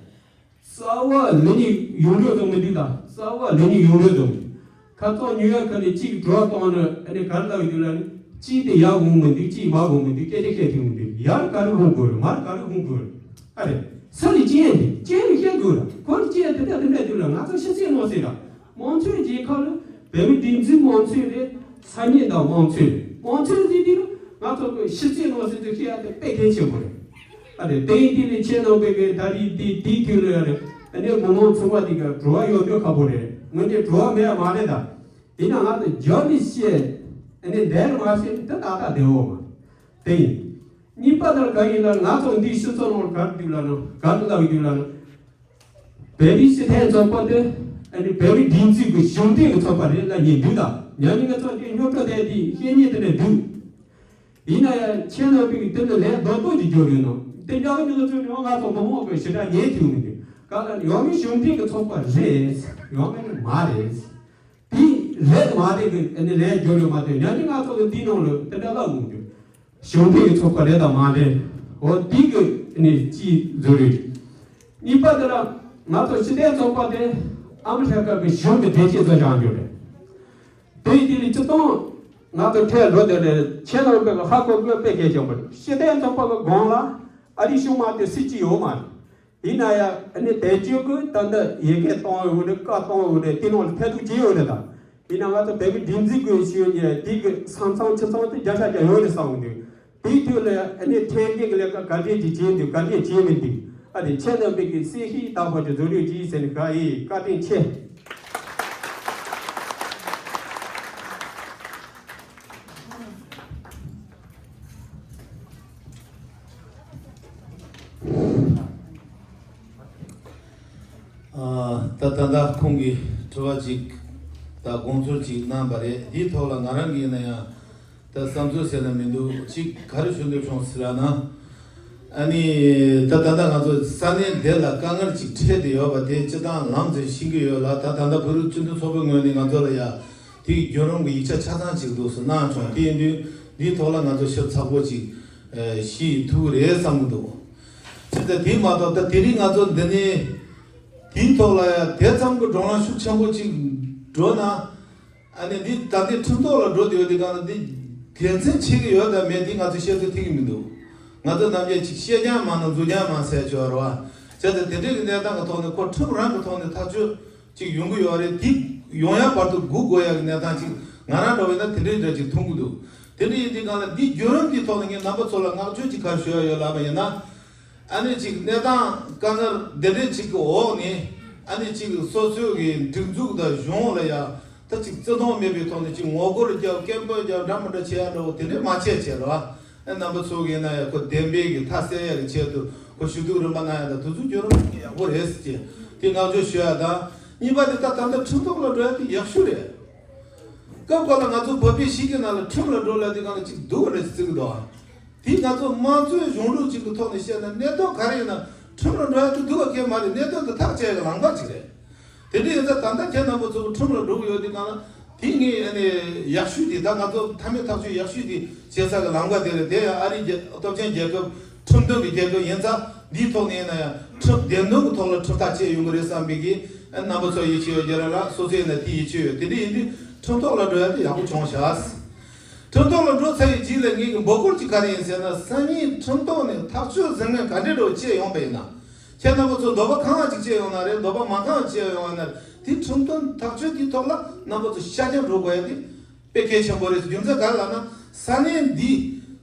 རྩ་བ་ལེ་ཉིག་ཡོང་འགྲོ་དང་མི་འདུག་ད་རྩ་བ་ལེ་ཉིག་ཡོང་འགྲོ་དང་མི་འདུག་ཁ་སང་ཉུ་ཡོག་ཁ་ནས་གཅིག་འགྲོ་བཏང་ནས་ཨ་ནི་ག་རེ་ལབ་ཡོད་ལ་ནི་གཅིག་དེ་ཡར་འོང་མི་འདུག་གཅིག་མར་འོང་མི་འདུག་སྐད་ཆ་བཤད་ཐུབ་མི་འདུག་ཡར་ག་རེ་འོང་དགོས་རེད། མར་ག་རེ་འོང་དགོས་རེད། ཨ་རེད། ས་ནས་སྐྱེས་ཏེ་སྐྱེས་ནས་བཤད་དགོས་ར། ཁོ་ནི་སྐྱེས་དེ་འདྲ་དེ་འདྲ་དུས་ལ་ང་ཚོ་ཕྱི་གསལ་ནང་གསལ་ར། དམངས་གཙོའི་རྒྱལ་ཁབ་ལ་བོད་མི་སྒྲིག་འཛུགས་དམངས་གཙོ་རེད། ས་གནས་དང་དམངས་གཙོ་རེད། དམངས་གཙོ་ཟེར་དུས་ལ་ང་ཚོ་གི་ཕྱི་གསལ་ནང་གསལ་དུ་བཤད་ཡ་དེ་དཔེ་གལ་ཆེན་པོ་རེད། ཨ་རེད། དེ་ཡིན་དུས་ལ་ཁྱེད་རྣམ་པས་གི་ད་རེས་དེ་དེའི་དུས་ལ་ཡ་རེད། ཨ་ནི་མི་མང་ཚོགས་པ་དེ་ག་བྲོ་བ་ཡོད་དུས་ཁག་པོ་རེད། ངོས་འདི་བྲོ་བ་མེད་ཡ་མ་རེད་ད། ཡིན་ན་ང་ཚོ་རྒྱབ་ནས་བཤད། ཨ་ནི་འདས་ནས་མ་བཤད་འདི་ཏག་ཏག་བདེ་བོ་མ་རེད། དེ་ཡིན། གཉིས་པ་དེར་ག་ཡིན་ལ་ང་ཚོ་འདིའི་སྤྱི་ཚོགས་ནང་ག་རེ་འདུག་ལ་ནོ་ག་རེ་ལབ་འདུག་ལ་ནོ། བོད་རིགས་སྤྱི་མཐུན་ཚོགས་པ་དེ་ཨ་ནི་བོད་རིགས་སྒྲིག་འཛུགས་ཀྱི་གཞུང་འབྲེལ་གྱི་ཚོགས་པ་རེད་ལབ་ཉན་འདུག་ད་ཉན་ཉན་གྱི་ཚོགས་དེ་རྙོག་དྲ་དེ་དེ་བཤད་ཉན་དེ་ནས་འདུག་ཡིན་ན་ཡང་ཁྱེད་རྣམ་པས་དེ་ནི་ལས་རྡོག་རྡོག་ཅིག་བརྗོད་རེད་ནོ། དེ་འདྲ་གི་ཉིན་ཚོད་ནི་ང་ཚོ་མི་མང་གི་ཞེ་དྲག་ཉན་ཐུབ་མི་འདུག་ག་ལ་ཡོང་མི་གཞུང་འབྲེལ་གྱི་ཚོགས་པ་རེད། ཡོང་མི་ནི་མ་རེད། དེ་རེད་མ་རེད་གི་ཨ་ནི་ལས་རྒྱུ་རེད་མ་གཏོགས་ཉག་གཅིག་ང་ཚོ་གི་འདི་ནང་ལ་དེ་འདྲ་ལབ་འོང་རྒྱུ། གཞུང་འབྲེལ་གྱི་ཚོགས་པ་རེད་དམ་མ་རེད། འོ་འདི་གི་ཨ་ནི་ཅིག་བཟོ་རེད། གཉིས་པ་དེ་ལ་ང་ཚོ་སྤྱི་མཐུན་ཚོགས་པ་དེ་ཨ་མི་རི་ཀ་གི་གཞུང་གི་འགྲེལ་བཤད་བཟོ་བཞག་རྒྱུ་རེད། དེ་ཡི་དེ་ནི་སྤྱི་བཏང་ང་ཚོ་ཐད་འགྲོ་དེ་རེད། ཁྱེད་རང་པས་ཧ་གོ་དགོས་དཔེ་གལ་ཆེན་པོ་རེད། སྤྱི་མཐུན་ཚོགས་པ་གི་སྒང་ལ་ཨ་རིའི་གཞུང་མང་དེ་སྲིད་ཀྱི་ཡོད་མ་རེད། ཡིན་ན་ཡང་ཨ་ནི་དེ་བཅོས་ཀྱི་ད་ལྟ་ཡི་གེ་གཏོང་ཡོད་རེད། བཀའ་གཏོང་ཡོད་རེད། དེ་ནང་ལ་ཐད་གཏོང་བྱས་ཡོད་རེད་ད། ཡིན་ན་ང་ཚོ་བོད་མི་སྒྲིག་འཛུགས་ཀྱི་ཞུ་ཡས་དེ་གི་ས་མཚམས་ཆ་ཚང་དེ་བརྒྱ་ཆ་བརྒྱ་ཡོད་རེད་བསམ་གི་འདུག་དེའི་དུས་ལ་ཨ་ནི་ཐད་ཀའི་ལས་ཀ་ག་འདྲས་ཀྱི་བྱས་འདུག་ག་འདྲས་བྱས་མི་འདུག་ཨ་དེ་ཁྱེད་རྣམ་པས་ཀྱི་གསལ་བཤད་དག་པ་ཅིག་བཟོ་རོགས་གྱིས་ཟེར་ནས་ག་ཡིས་བཀའ་དྲིན་ཆེ། ཨ། ད་ད་ལྟ་ཁོང་གིས་དྲི་བ་ཅིག་དང་དགོངས་ཚུལ་ཅིག་གནང་པ་རེད། འདིའི་ཐོག་ལ་ང་རང་གིས་ཡིན་ན་ཡང་ད་བསམ་ཚུལ་ཟེར་ན་མི་འདུག་ཅིག་ག་རེ་ཞུ་འདོད་བྱུང་ཟེར་ན། ཨ་ནི་ད་ད་ལྟ་ང་ཚོ་ས་གནས་འདི་ལ་དཀའ་ངལ་ཅིག་འཕྲད་དེ་ཡོད་པ་དེ་སྤྱི་བཏང་ལམ་ཟེར་ཤེས་ཀྱི་ཡོད་ལ། ད་ད་ལྟ་བོད་རིགས་སྤྱི་མཐུན་ཚོགས་པའི་ངོས་ནས་ང་ཚོ་ལ་ཡ་དེའི་བརྒྱུད་རིམ་གྱི་ཡིག་ཆ་ཆ་ཚང་ཅིག་འདུག་སེ་གནང་བྱུང་། དེ་ཡིན་དུས་འདིའི་ཐོག་ལ་ང་ཚོ་ཞིབ་ཚགས་པོ་ཅིག་ཨ་ཤེས་ཐུབ་ཀྱི་རེད་བསམ་གྱི་འདུག་ཅི་ལྟར་དེ་མ་གཏོགས་ད་དེ་རིང་ང་ཚོ་འདི་ནས་དེའི་ཐོག་ལ་ཡང་དེ་ཙམ་གྱི་བགྲོ་གླེང་ཤུགས་ཆེན་པོ་ཅིག་འགྲོ་ན། ཨ་ནི་འདི་ད་ལྟའི་ཁྲིམས་ཐོག་ལ་འགྲོ་བསྡད་ཡོད་དེ་གང་ལ་འདི་དགེ་མཚན་ཆེ་གི་ཡོད་དམ་མེད་དེ་ང་ཚོས་བཤད་ཚོད་ཐིག་གི་མི་འདུག་ང་ཚོ་རྣམས་ཀྱིས་ཅིག་བཤད་རྐྱང་མང་ན་མཛུབ་རྐྱང་མང་ཟེར་ཆོག་རེད་བ། བྱས་ཙང་དེ་འདྲའི་གི་གནས་སྟངས་ཀྱི་ཐོག་ནས་ཁོ་ཁྲིམས་རང་གི་ཐོག་ནས་ཐག་གཅོད་ཅིག་ཡོང་གི་ཡོད་རེད། དེ་ཡོང་ཡ་བར་དུ་སྒུག་དགོས་ཡ་གི་གནས་སྟངས་ཅིག་ང་རང་འདྲ་བོ་ཡིན་ན་དེ་འདྲའི་འདྲ་ཅིག་མཐོང་གི་འདུག་དེ་འདྲ་ཡིན་དུས་གང་ལ་འདི་བརྒྱུད་རིམ་འདིའི་ཐོག་ནས་ངས་རྣམ་པ་ཚོ་ལ་བསྔགས་བརྗོད་ཅིག་ག་རེ་ཞུ་ཡ་ཡོད་ལབ་པ་ཡིན་ན། ཨ་ནི་ཅིག་གནས་སྟངས་དཀའ་ངལ་འདི་འདྲའི་ཅིག་གི་འོག་ནས་ཨ་ནི་ཅིག་སོ་སོའི་གི་སྒྲིག་འཛུགས་དང་གཞུང་ལ་ཡ་ད་ཅིག་བརྩི་མཐོང་མེད་པའི་ཐོག་ནས་ཅིག་ངོ་རྒོལ་རྒྱབ། སྐད་འབོད་རྒྱབ། འདྲ་མི་འདྲ་བྱེད་ཡ་འདྲ་བོ་དེ་འདྲའི་མ་བྱས་བྱས་རེད་བ། ཨ་རྣམ་པ་ཚོ་གི་ཡིན་ན་ཡང་ཁོ་བདེན་པའི་གི་མཐའ་གསལ་ཡ་གི་ཆེད་དུ་ཁོ་ཞུ་གཏུག་རིམ་པ་གནང་ཡ་དང་དུས་ཚོད་འགྱུར་རིམ་ཡག་པོ་རེད་ཟེར་གྱི་དེ་བསྔགས་བརྗོད་ཞུ་ཡ་དང་། གཉིས་པ་དེ་ད་ད་ལྟ་ཁྲིམས་ཐོག་ལ་འགྲོ་ཡ་དེ་ཡག་ཤོས་རེད། སྐབས་འགའ་ལ་ང་ཚོ་བོད་པའི་གཞིས་ཀྱི་ནང་ལ་ཁྲིམས་ལ་འགྲོ་ལབ་དུས་སྒང་ལ་ཅིག་སྡུག་རེད་ཟེར་གི་འདུག་ཨ། དེ་ང་ཚོ་དམངས་གཙོའི་གཞུང་ལུགས་ཅིག་གི་ཐོག་ནས་བཤད་ན་གནད་དོན་ག་རེ་ཡིན་ན་ཁྲིམས་ལ་འགྲོ་ཡ་དེ་སྡུག་པ་གང་ཡང་མ་རེད། གནད་དོན་དེ་ཐག་བཅད་ཡ་གི་ལམ་ཁ་ཅིག་རེད། དེ་འདྲ་ཡིན་ཙང་ད་ལྟ་ཁྱེད་རྣམ་པ་ཚོ་ཁྲིམས་ལ་འགྲོ་གི་ཡོད་དུས་སྒང་ལ་དེ་ངས་ཨ་ནི་ཡག་ཤོས་དེ་ད་ང་ཚོ་མཐའ་མའི་ཐག་གཅོད་ཡག་ཤོས་དེ་བྱེད་ས་གི་ལམ་ཁ་དེ་རེད། དེ་ཡང་ཨ་རིའི་རྒྱལ་སྟོབས་ཆེན་རྒྱལ་ཁབ་ཁྲིམས་མཐུན་གྱི་རྒྱལ་ཁབ་ཡིན་ཙང་འདིའི་ཐོག་ནས་ཡིན་ན་ཡང་ཁྲིམས་བདེན་དོན་གྱི་ཐོག་ལ་ཁྲིམས་ཐག་བཅད་ཡོང་གི་རེད་བསམ་པའི་གི་རྣམ་པ་ཚོ་ཡིད་ཆེས་ཡོད་རྒྱུ་རེད་ལ། སོ་སོ་ཡིན་ན་དེ་ཡིད་ཆེས་ཡོད། དེ་འདྲ་ཡིན་དུས་ཁྲིམས་ཐོག་ལ་འགྲོ་ཡ་དེ་ཡག་པོ་བྱུང་ཤག་ཁྲིམས་ཐོག་ལ་འགྲོ་ཚར་བའི་རྗེས་ལ་ངེད་ཀྱི་འབོད་སྐུལ་གཅིག་ག་རེ་ཡིན་ཟེར་ན། སང་ཉིན་ཁྲིམས་ཐོག་ནས་ཐག་གཅོད་ཟིན་ངེས་ག་འདྲས་འགྲོ་བྱས་ཡོང་པ་ཡིན་ན། ཁྱེད་རྣམ་པ་ཚོ་འདོད་པ་ཁེངས་པ་ཅིག་བྱས་ཡོང་ན་རེད། འདོད་པ་མ་ཁེངས་པ་བྱས་ཡོང་བ་ན་རེད། དེ་ཁྲིམས་དོན་ཐག་གཅོད་དེའི་ཐོག་ལ་རྣམ་པ་ཚོ་ཤར་རྒྱག་འགྲོ་དགོས་ཡ་དེ་དཔེ་གལ་ཆེན་པོ་རེད། རྒྱུ་མཚན་ག་རེ་ལབ་ན། ས་གནས་འདི་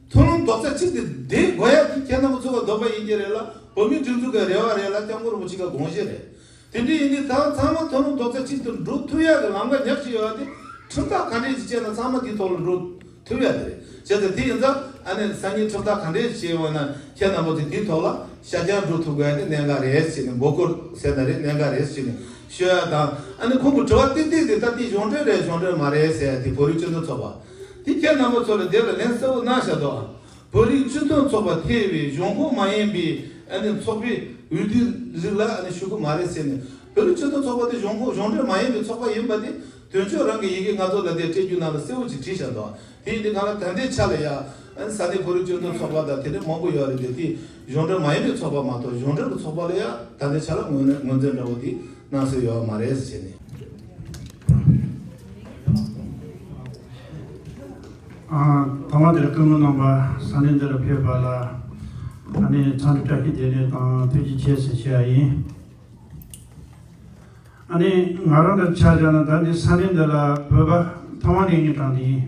མཐུན་ལམ་རྡོག་རྩ་གཅིག་ཏུ་བསྡད་དགོས་ཡ་དེ་ཁྱེད་རྣམ་པ་ཚོ་གི་འདོད་པ་ཡིན་གྱི་རེད་ལ། བོད་མིའི་སྒྲིག་འཛུགས་ཀྱི་རེ་བ་རེད་ལ། སྐྱབས་མགོན་རིན་པོ་ཆེ་གི་དགོངས་གཞི་རེད། དེ་འདྲ་ཡིན་དུས་ད་ཚང་མ་མཐུན་ལམ་རྡོག་རྩ་གཅིག་ཏུ་འགྲོ་ཐུབ་ཡ་གི་ལམ་ཁ་ཉག་གཅིག་ཡོད་པ་དེ་ཁྲིམས་ཐག་ག་འདྲས་ཅིག་བཅད་ན་ཚང་མ་དེའི་ཐོག་ལ་འགྲོ་ ཐུབ་ཡ་དེ་རེད། བྱས་ཙང་དེ་ཡིན་ཙང་ཨ་ནི་སང་ཉིན་ཁྲིམས་ཐག་ག་འདྲས་བྱས་ཡོང་ན་ཁྱེད་རྣམ་པ་ཚོས་དེའི་ཐོག་ལ་ཤ་རྐྱང་སྒྲུབ་ཐུབ་དགོས་ཡ་དེ་གནད་འགག་རེད་ཟེར་ནས། འབོད་སྐུལ་ཟེར་ན་རེད། གནད་འགག་རེད་ཟེར་ནས་ཤོད་ཡ་དང་། ཨ་ནི་ཁོང་གི་དྲི་བ་ཏིག་ཏིག་དེ་ད་དེ་གཞུང་འབྲེལ་རེད་གཞུང་འབྲེལ་མ་རེད་ཟེར་ཡ་དེ་བོད་རིགས་སྤྱི་མཐུན་ཚོགས་པ་དེ་ཁྱེད་རྣམ་པ་ཚོ་ལ་དེ་ལ་ལན་གསལ་པོ་གནང་བཞག་འདུག་བོད་རིགས་སྤྱི་མཐུན་ཚོགས་པ་ཐེ་བའི་གཞུང་ཁོངས་མ་ཡིན་པའི་ཨ་ནི་ཚོགས་པའི་འོས་བསྡུའི་རིགས་ལ་ཨ་ནི་ཞུགས་ཀྱི་མ་རེད་ཟེར་ནས། བོད་རིགས་སྤྱི་མཐུན་ཚོགས་པ་དེ་གཞུང་ཁོངས་གཞུང་འབྲེལ་མ་ཡིན་པའི་ཚོགས་པ་ཡིན་པ་དེ་དོན་གཅོད་རང་གི་ཡི་གེ་ང་ཚོ་ལ་དེ་སྤྲད་རྒྱུ་ནང་ལ་གསལ་པོ་ཅིག་བྲིས་བཞག་འདུག་དེ་ཡིན་དུས་གང་ལ་ད་ལྟའི་ཆ་ལ་ཡ་ཨ་ནི་ས་གནས་བོད་རིགས་སྤྱི་མཐུན་ཚོགས་པ་དང་དེ་འདྲ་མང་པོ་ཡོད་རེད་དེ། དེ་གཞུང་འབྲེལ་མ་ཡིན་པའི་ཚོགས་པ་མ་གཏོགས་གཞུང་འབྲེལ་གྱི་ཚོགས་པ་ལ་ཡ་ད་ལྟའི་ཆ་ལ་ངོས་ནས་ངོས་འཛིན་འདྲ་བོ་དེ་གནང་སྲོལ་ཡོད་མ་རེད་ཟེར་ནས། ཨ། ཐོག་མ་དེར་སྐུ་ངོ་རྣམ་པ་ས་གནས་འདིར་ཕེབས་པ་ལ་ཨ་ནི་འཚམས་འདྲི་བཀྲ་ཤིས་བདེ་ལེགས་དང་ཐུགས་རྗེ་ཆེ་ཟེར་ཞུ་ཡ་ཡིན། ཨ་ནི་ང་རང་ལ་ཆ་བཞག་ན་ད་འདི་ས་གནས་འདི་ལ་བོད་པ་ཐོག་མ་ནས་ངས་དྲངས་དེ་ཡིན།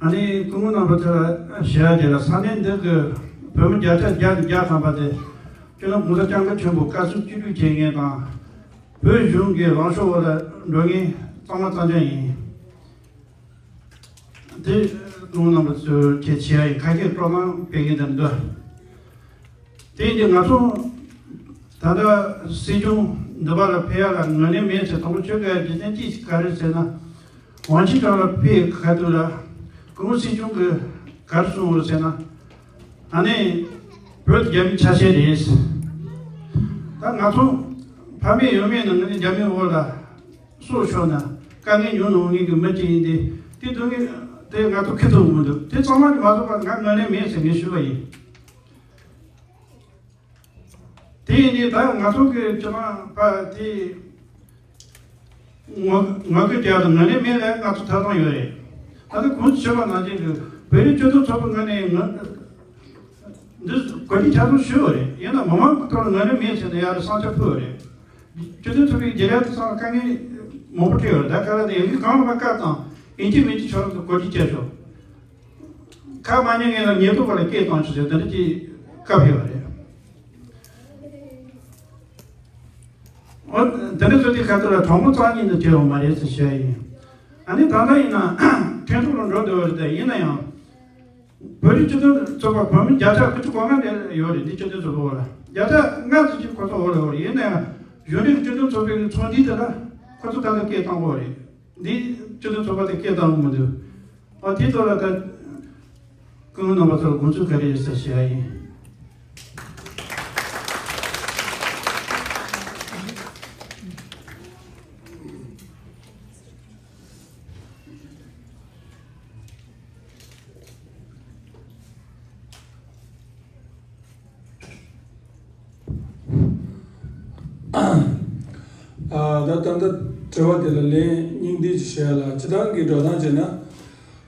ཨ་ནི་སྐུ་ངོ་རྣམ་པ་ཚོར་ཞུ་ཡ་དེ་ལ་ས་གནས་འདི་གི་བོད་མི་བརྒྱ་ཆ་བརྒྱ་དང་བརྒྱ་ཐམ་པ་དེ་སྤྱི་ནོར་༸གོང་ས་༸སྐྱབས་མགོན་ཆེན་པོ་བཀའ་ཟུར་སྤྱི་འཐུས་བྱེད་མཁན་དང་བོད་གཞུང་གི་ལངས་ཕྱོགས་འོག་ལ་འགྲོ་མཁན་གཙང་མ་གཙང་རྐྱང་ཡིན། དེ་སྐུ་ངོ་རྣམ་པ་ཚོས་ཁྱེད་ཆེ་ཡ་ཡིན། ཁ་ཤས་སྤྲོ་སྣང་སྤེལ་མཁན་དེ་འདུག་དེ་ཡིན་དུས་ང་ཚོ་ད་ལྟ་སྲིད་སྐྱོང་འདི་པ་ལ་ཕེབས་ཡ་ལ་ངོས་ལེན་མེད་ཟེར། དང་པོ་ཆོས་དགའ་རྒྱུ་མཚན་ཅི་ཞིག་ག་རེ་ཟེར་ན། ཝང་ཆི་ཀྲང་ལ་ཕེབས་ཁ་ཐུག་ལ་སྐུ་ངོ་སྲིད་སྐྱོང་གིས་ག་རེ་གསུངས་ཡོད་ཟེར་ན། ཨ་ནི་བོད་རྒྱ་མི་ཆ་ཤས་རེད། ད་ང་ཚོ་ཕ་མེས་ཡང་མེས་ནང་ངས་རྒྱ་མི་འོག་ལ་སྲོག་ཤོར་ན་དཀའ་ངལ་མྱོང་མྱོང་མཁན་གྱི་མི་གཅིག་ཡིན་ཏེ། དེ་དོན་ངས་དེ་ང་ཚོ་ཁེ་ཐོག་མི་འདུག་དེ་ཚང་མ་གིས་མ་རྫོགས་པར་ང་ངོས་ལེན་མེད་ཟེར་ངས་ཞུས་པ་ཡིན། དེ་ཡིན་དུས་ད་ང་ཚོ་གི་སྤྱི་དམངས་པ་དེ་ངོ་ངོ་རྒོལ་རྒྱག་དང་ངོས་ལེན་མེད་ལ་ང་ཚོ་ཐོབ་ཐང་ཡོད་རེད། ད་ལྟ་གོང་དུ་ཞུས་པ་ནང་བཞིན་གྱི་བོད་རིགས་སྤྱི་མཐུན་ཚོགས་པའི་ངོས་ནས་ང་འདི་གོ་སྒྲིག་ཆ་ཚང་ཞུས་པ་རེད། ཡིན་ན་མི་མང་གི་ཐོག་ལ་ངོས་ལེན་མེད་ཟེར་ནས་ཡར་བསམ་འཆར་ཕུལ་བ་རེད། སྤྱི་མཐུན་ཚོགས་པའི་རྒྱལ་ཡ་དེ་ཚང་ལ་དཀའ་ངལ་མང་པོ་འཕྲད་ཡོད་རེད། ད་ག་རེ་ད་ཡོད་མཁན་གང་ལ་བཀའ་བཏང་། ཡིན་གཅིག་མིན་གཅིག་ཁྱོད་རང་ཚོ་གོ་སྒྲིག་བྱས་ཤོག་ཁ་མ་ཉན་མཁན་ལ་ཉེས་རྡུང་བ་ལ་སྐད་བཏང་ཆོག་ཟེར་དེ་འདྲ་ཅིག་བཀའ་ཕེབས་པ་རེད། འོ་དེ་འདྲ་ཚོ་དེ་ཁ་ཐུག་ལ་གྲོགས་མོ་རྩ་གཉིས་ནས་བྲལ་བ་མ་རེད་ཟེར་ཞུ་ཡ་ཡིན། ཨ་ནི་ད་ལྟ་ཡིན་ན་ཁྲིམས་ཐོག་ལ་འགྲོ་བསྡད་པ་རེད་དེ། ཡིན་ན་ཡང་བོད་རིགས་སྤྱི་མཐུན་ཚོགས་པ་བོད་མི་བརྒྱ་ཆ་དགུ་བཅུ་གོ་ལྔ་འདྲ་ཡོད་རེད། འདི་སྤྱི་མཐུན་ཚོགས་པ་འོག་ལ་བརྒྱ་ཆ་ལྔ་ཙམ་ཅིག་ཁོ་ཚོ་འོག་ལ་ཡོད་རེད། ཡིན་ན་ཡང་གཞུང་འབྲེལ་སྤྱི་མཐུན་ཚོགས་པའི་གི་ཚོགས་འདུ་དེ་ལ་ཁོ་ཚོ་ད་ལྟ་སྐད་བཏང་གི་ཡོད་རེད། འདི་སྤྱི་མཐུན་ཚོགས་པ་དེ་སྐད་བཏང་གི་མི་འདུག་ཨ། དེ་ཚོ་ལ་ད་སྐུ་ངོ་རྣམ་པ་ཚོར་དགོངས་ཚུལ་ག་རེ་ཡོད་ཟེར་ཞུ་ཡ་ཡིན། ཨ། ད་ད་ལྟ་དྲི་བ་དེ་ལ་ལན་སྙིང་བསྡུས་ཅིག་བྱས་ལ། སྤྱིར་བཏང་གི་འགྲོ་སྟངས་བྱས་ན།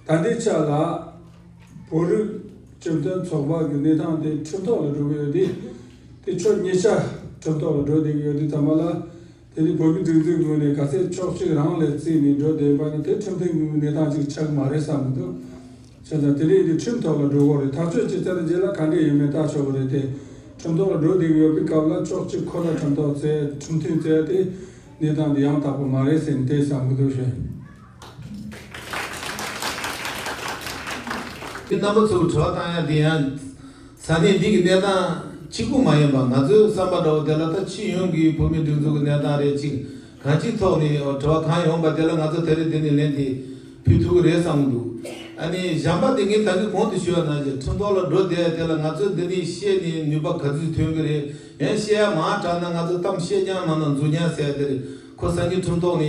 ད་ལྟའི་ཆ་ལ་བོད་རིགས་སྤྱི་མཐུན་ཚོགས་པ་གི་གནས་སྟངས་དེ་ཁྲིམས་ཐོག་ལ་འགྲོ་གི་ཡོད་དུས། དེ་ཕྱོགས་གཉིས་ཆ་ཁྲིམས་ཐོག་ལ་འགྲོ་བསྡད་ཀྱི་ཡོད་དུས་ཙམ་པ་ལ། དེ་ནི་བོད་མིའི་སྒྲིག་འཛུགས་ངོས་ནས་ག་ཚད་ཕྱོགས་གཅིག་རང་ལ་བརྩིས་ནས་འགྲོ་བསྡད་པ་ནི་དེ་ཁྲིམས་མཐུན་གྱི་གནས་སྟངས་ཅིག་ཆགས་ཀྱི་མ་རེད་བསམ་གྱི་འདུག་བྱས་ཙང་དེ་འདྲ་ཡིན་དུས་ཁྲིམས་ཐོག་ལ་འགྲོ་དགོས་རེད། ཐག་གཅོད་བྱེད་ཚར་རྗེས་ལ་ག་འདྲ་ཡིན་མིན་ལྟ་ཆོག་གི་རེད་དེ། ཁྲིམས་ཐོག་ལ་འགྲོ་བསྡད་ཀྱི་ཡོད་པའི་སྐབས་ལ་ཕྱོགས་གཅིག་ཁོ་ན་ཁྲིམས་ཐོག་བཙལ། ཁྲིམས་མཐུན་བཙལ་ཏེ་གནས་སྟངས་འདི་ཡང་དག་པ་མ་རེད་ཟེར་ནས་དེ་བསམ་གྱི་འདུག་ཞུ། དེ་རྣམ་པ་ཚོ་གི་དྲི་བ་བཏང་ཡ་དེ་ཡང་། ས་གནས་འདི་གི་གནས་སྟངས་གཅིག་པུ་མ་ཡིན་པ། ང་ཚོའི་བསམ་པ་འདྲ་བོ་དེ་ལ་ད་སྤྱི་ཡོངས་ཀྱི་བོད་མིའི་སྒྲིག་འཛུགས་ཀྱི་གནས་སྟངས་རེད། ཅིག་གང་ཅིའི་ཐོག་ནས་དྲི་བ་གང་ཡོང་པ་དེ་ལ་ང་ཚོ་དེ་རིང་འདི་ནས་ལན་དེ་ཕུལ་ཐུབ་ཀྱི་རེད་བསམ་གྱི་འདུག་ཨ་ནི་གཞན་པ་དེ་ངས་ད་གིན་གོང་དུ་ཞུས་པ་ནང་བཞིན་ཁྲིམས་ཐོག་ལ་འགྲོ་བསྡད་དེ་ལ་ང་ཚོས་འདི་ནས་བཤད་ནས་ནུས་པ་ག་ཚོད་ཐོན་གྱི་རེད། ཡང་བཤད་ཡ་མང་དྲགས་ན་ང་ཚོ་གཏམ་བཤད་རྐྱང་མ་གནང་མཛུབ་རྐྱང་ཟེར་ཡ་དེ་རེད། ཁོ་སང་ཉིན་ཁྲིམས་ཐོག་ནས་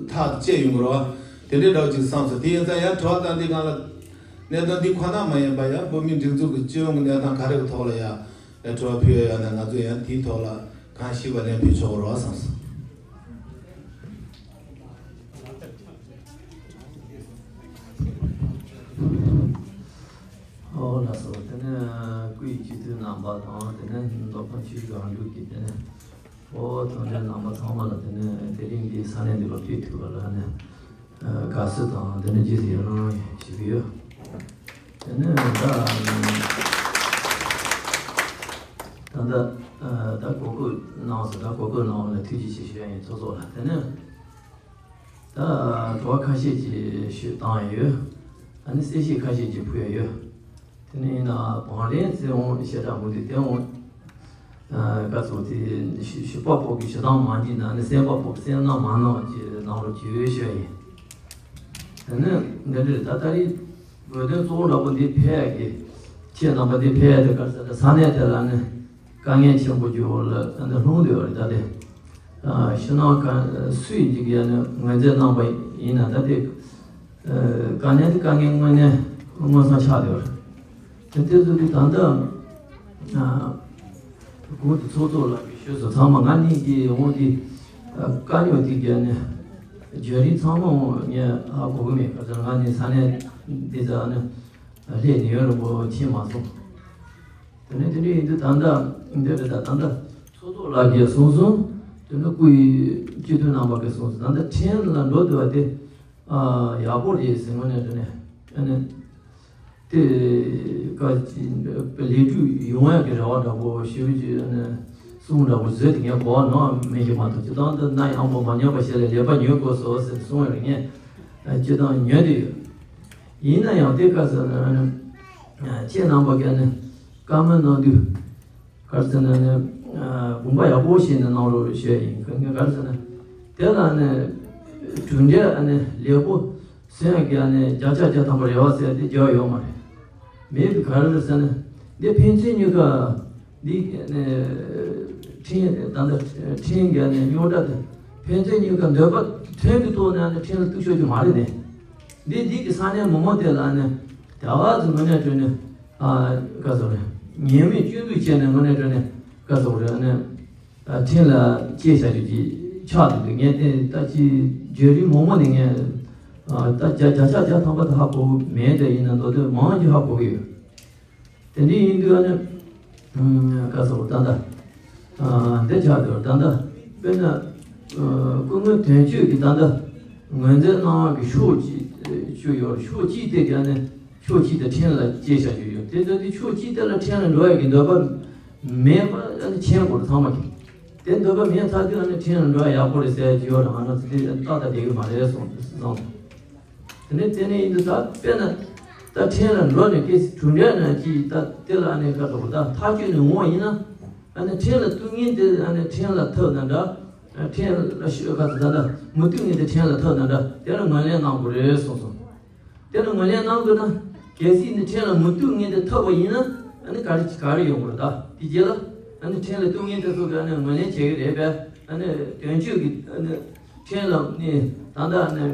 ཐག་བཅད་ཡོང་གི་རེད་བ། དེ་འདྲའི་འདྲ་བོ་ཅིག་བསམ་སོང་། དེ་ཡིན་ཙང་ཡང་དྲི་བ་བཏང་དུས་སྒང་ལ། གནད་དོན་འདི་ཁོ་ན་མ་ཡིན་པ་ཡང་བོད་མིའི་སྒྲིག་འཛུགས་ཀྱི་སྤྱི་ཡོངས་ཀྱི་གནས་སྟངས་ག་རེ་གི་ཐོག་ལ་ཡང་དྲི་བ་ཕུལ་ཡ་ཡོད་ན་ང་ཚོས་ཡང་དེའི་ཐོག་ལ་གང་ཤེས་པ་ལན་ཕུལ་ཆོག་གི་རེད་བསམ་སོང་། ཨོ་ལགས་སོ། དེ་ནས་སྐུའི་སྤྱི་འཐུས་རྣམ་པ་དང་། དེ་ནས་མདོ་ཁམས་ཆུ་བཞི་སྒང་དྲུག་གི་དེ་ནས་ཨོ་དོན་གྲུབ་རྣམ་པ་ཚང་མ་ལ་དེ་ནས་དེ་རིང་འདི་ས་གནས་འདི་ལ་ཕེབས་ཐུབ་པ་ལ་ནས། ཨ། དགའ་བསུ་དང་དེ་ནས་རྗེས་སུ་ཡི་རང་ཞུ་གི་ཡོད། དེ་ནས་ད་ད་ད་ད་གོ་སྐབས་གནང་སོང་། ད་གོ་སྐབས་གནང་བ་ལ་ཐུགས་རྗེ་ཆེ་ཞུ་ཡ་ཡིན། ཚོགས་གཙོ་ལ། དེ་ནས་ད་དྲི་བ་ཁ་ཤས་ཅིག་ཞུས་བཏང་ཡོད། ཨ་ནི་གསལ་བཤད་ཁ་ཤས་ཅིག་ཕུལ་ཡ་ཡོད། དེ་ནས་ཡིན་ན་བང་རིམ་ཟེར་འོང་བཤད་གྲྭ་མུ་མཐུད་དེ་འོང་། ཨ་ག་ཚོད་དེ་ཞི་ཞི་པ་པོ་གི་ཞི་དང་མ་འཇིག་ན་ནི་སེམས་པ་པོ་སེམས་ནང་མ་ནང་ཅེས་གནང་རོགས་ཞུ་ཞུ་ཡིན། དེ་ནས་འདི་འདྲ་ད་ད་རེས་དགོས་དོན་གཙོ་བོ་འདྲ་པོ་འདི་ཕེབས་ཡ་གི་ཁྱེད་རྣམ་པ་འདི་ཕེབས་ཡ་དེ་ག་ས་ས་གནས་དེ་ལ་ནི་དཀའ་ངལ་ཆེན་པོ་གྱི་འོག་ལ་འདི་ལྷུང་བསྡད་པ་རེད། ད་དེ་ཨ་ཕྱི་ནང་ག་སུས་ཀྱིས་ཀྱང་ནི་ངོས་འཛིན་གནང་པ་ཡིན་ན་ད་དེ་ཨ་དཀའ་ངལ་དེ་དཀའ་ངལ་དངོས་གནས་མངོན་སུམ་ཆགས་བསྡད་པ་རེད། དེ་དེ་ཚོ་གི་ད་ལྟ་ཨ་གོང་དུ་ཚོགས་གཙོ་ལགས་ཀྱིས་ཞུས་སོང་། ཚང་མ་ང་གཉིས་ཀྱིས་འོང་དེ་ཨ་དཀའ་རྙོག་དེ་གྱད་ནི་བརྗོད་རིགས་ཚང་མ་འོང་ངས་ཧ་གོ་གི་མེད། ག་ཚོད་ང་ནི་ས་གནས་འདི་ཚོ་ནི་སླེབས་ནས་ཡུན་རིང་པོ་ཕྱིན་མ་སོང་། དེ་ནས་དེ་འདྲ་ཡིན་དུས་ད་ལྟ་འདི་རེད། ད་ད་ལྟ་ཚོགས་གཙོ་ལགས་ཀྱིས་གསུངས་སོང་། དེ་ནས་སྐུའི་སྤྱི་འཐུས་རྣམ་པ་གིས་གསུངས་སོང་། ད་ལྟ་ཁྲིམས་ལ་འགྲོ་བསྡད་པ་དེ་ཨ་ཡག་པོ་རེད་ཟེར། དངོས་གནས་དྲང་གནས་ཨ་ནི་དེ་ཀ་ལས་འགུལ་ཡོང་ཡག་གི་རེ་བ་འདྲ་པོ་ཞེ་པོ་ཅིག་ཨ་ནི་གསུང་འདྲ་པོ་བཟོས་ཏེ་ངས་གོ་བ་ནོར་མེད་ཀྱི་མ་གཏོགས། སྤྱིར་བཏང་དུ་གནའ་ཡང་པོ་མ་ཉམས་པ་ཞིག་ལ་ལེགས་པར་ཉོན་དགོས་སོ་ཟེར་གསུང་ཡོད་རེད། ངས་སྤྱིར་བཏང་ཉོན་དེ་ཡོད། ཡིན་ན་ཡང་དེ་སྐབས་སུ་ཁྱེད་རྣམ་པ་གིས་ནི་བཀའ་མོལ་གནང་དུས་ག་རེ་ཟེར་ན་ནི་དགོངས་པ་ཡག་པོ་བཞེས་ནས་གནང་རོགས་ཞུ་ཡ་ཡིན། ག་རེ་ཟེར་ན་དེ་ལ་ནི་གྲུབ་འབྲས་ནི་ལེགས་པོ་སོན་ཡ་གི་ནི་བརྒྱ་ཆ་བརྒྱ་ཐམ་པ་རེ་བ་ཟེར་དེ་རྒྱག་ཡོད་མ་རེད། མེད་པའི་ག་རེ་རེད་ཟེར་ན་འདི་ཕན་ཚུན་གཉིས་ཀ་འདི་ནི་ཁྲིམས་ད་ལྟ་ཁྲིམས་གི་ནི་རྙོག་དྲ་དེ་ཕན་ཚུན་གཉིས་ཀ་འདོད་པ་མཐུན་པའི་ཐོག་ནས་ནི་ཁྲིམས་ལ་གཏུག་ཆོག་རྒྱུ་མ་རེད་ནི། འདི་འདི་གི་ས་གནས་མི་མང་དེ་ལ་ནི་ད་བར་དུ་དངོས་གནས་དྲང་གནས་ཨ་ག་ཟེར་རེད། ཉེས་མེད་སྐྱོན་འཛུགས་བྱས་ནས་དངོས་གནས་དྲང་གནས་ག་ཟེར་རེད། ཨ་ནི་ཨ་ཁྲིམས་ལ་གཅེས་བྱ་རྒྱུ་ཅིག་ཆགས་འདུག་ངས་དེ་ད་ཅི་བརྗོད་རིགས་མང་པོ་ནི་ངས་ཨ་ད་བརྒྱ་བརྒྱ་ཆ་བརྒྱ་ཐམ་པ་དེ་ཧ་གོ་གི་མེད། དེ་ཡིན་ན་མདོ་དོན་མང་ཅིག་ཧ་གོ་གི་ཡོད། དེ་འདྲ་ཡིན་དུས་ཨ་ནི་ཨ་ག་ཟེར་ད་ལྟ་ཨ་འདི་ཆགས་འདུག་ད་ལྟ་དཔེར་ན་ཨ་སྐུ་ངོ་དོན་གཅོད་ཀྱིས་ད་ལྟ་ངོས་འཛིན་གནང་བ་གི་ཕྱོགས་གཅིག་ཅིག་ཡོད་རེད། ཕྱོགས་གཅིག་དེ་ག་ནི་ཕྱོགས་གཅིག་དེ་ཁྲིམས་ལ་གཅེས་བྱ་རྒྱུ་ཡོད། དེ་ཚོ་དེ་ཕྱོགས་གཅིག་དེ་ལ་ཁྲིམས་ལ་འགྲོ་ཡ་གི་འདོད་པ་མེད་པ་ཨ་ནི་མཁྱེན་དགོས་རེད་ཚང་མ་གིས། དེ་འདོད་པ་མེད་ཚར་དུས་ཨ་ནི་ཁྲིམས་ལ་འགྲོ་ཡ་ཡག་པོ་རེད་ཟེར་གྱི་ཡོད་རེད། ང་རང་ཚོ་དེ་ཏག་ཏག་བསྡད་ཀྱི་མ་རེད་གསུངས་སོང་། དེ་ནས་དེ་ནས་ཡིན་དུས་ད་དཔེར་ན་ད་ཁྲིམས་ལ་འགྲོ་ནས་སྐད་གྲུབ་འབྲས་ན་ཅིག་ད་དེ་ལ་ཨ་ནི་ག་རེ་ད་ཐག་གཅོད་ནས་འོང་བ་ཡིན་ན་ཨ་ནི་ཁྲིམས་ལ་གཏུག་མཁན་དེ་ཨ་ནི་ཁྲིམས་ལ་ཐུག་ན་འདྲ། ཁྲིམས་ལ་ཤོད་ག་ཚོད་ད་ད་མི་གཏུག་མཁན་དེ་ཁྲིམས་ལ་ཐུག་ན་འདྲ། དེ་ལ་ངོས་ལེན་གནང་དགོས་རེད་གསུངས་སོང་། དེ་ལ་ངོས་ལེན་གནང་དགོས་ན་གལ་སྲིད་ནི་ཁྲིམས་ལ་མི་གཏུག་མཁན་དེ་ཐུག་པ་ཡིན་ན་ཨ་ནི་ག་རེ་ག་རེ་ཡོང་དགོས་རེད། ད་དེ་རྗེས་ལ་ཨ་ནི་ཁྲིམས་ལ་གཏུག་མཁན་དེ་ཚོ་ག་ནི་ངོས་ལེན་བྱེད་ཀྱི་རེད་པས། ཨ་ནི་དོན་གཅོད་ཀྱི་ཨ་ནི་ཁྲིམས་ལ་ནི་ད་ལྟ་ནི་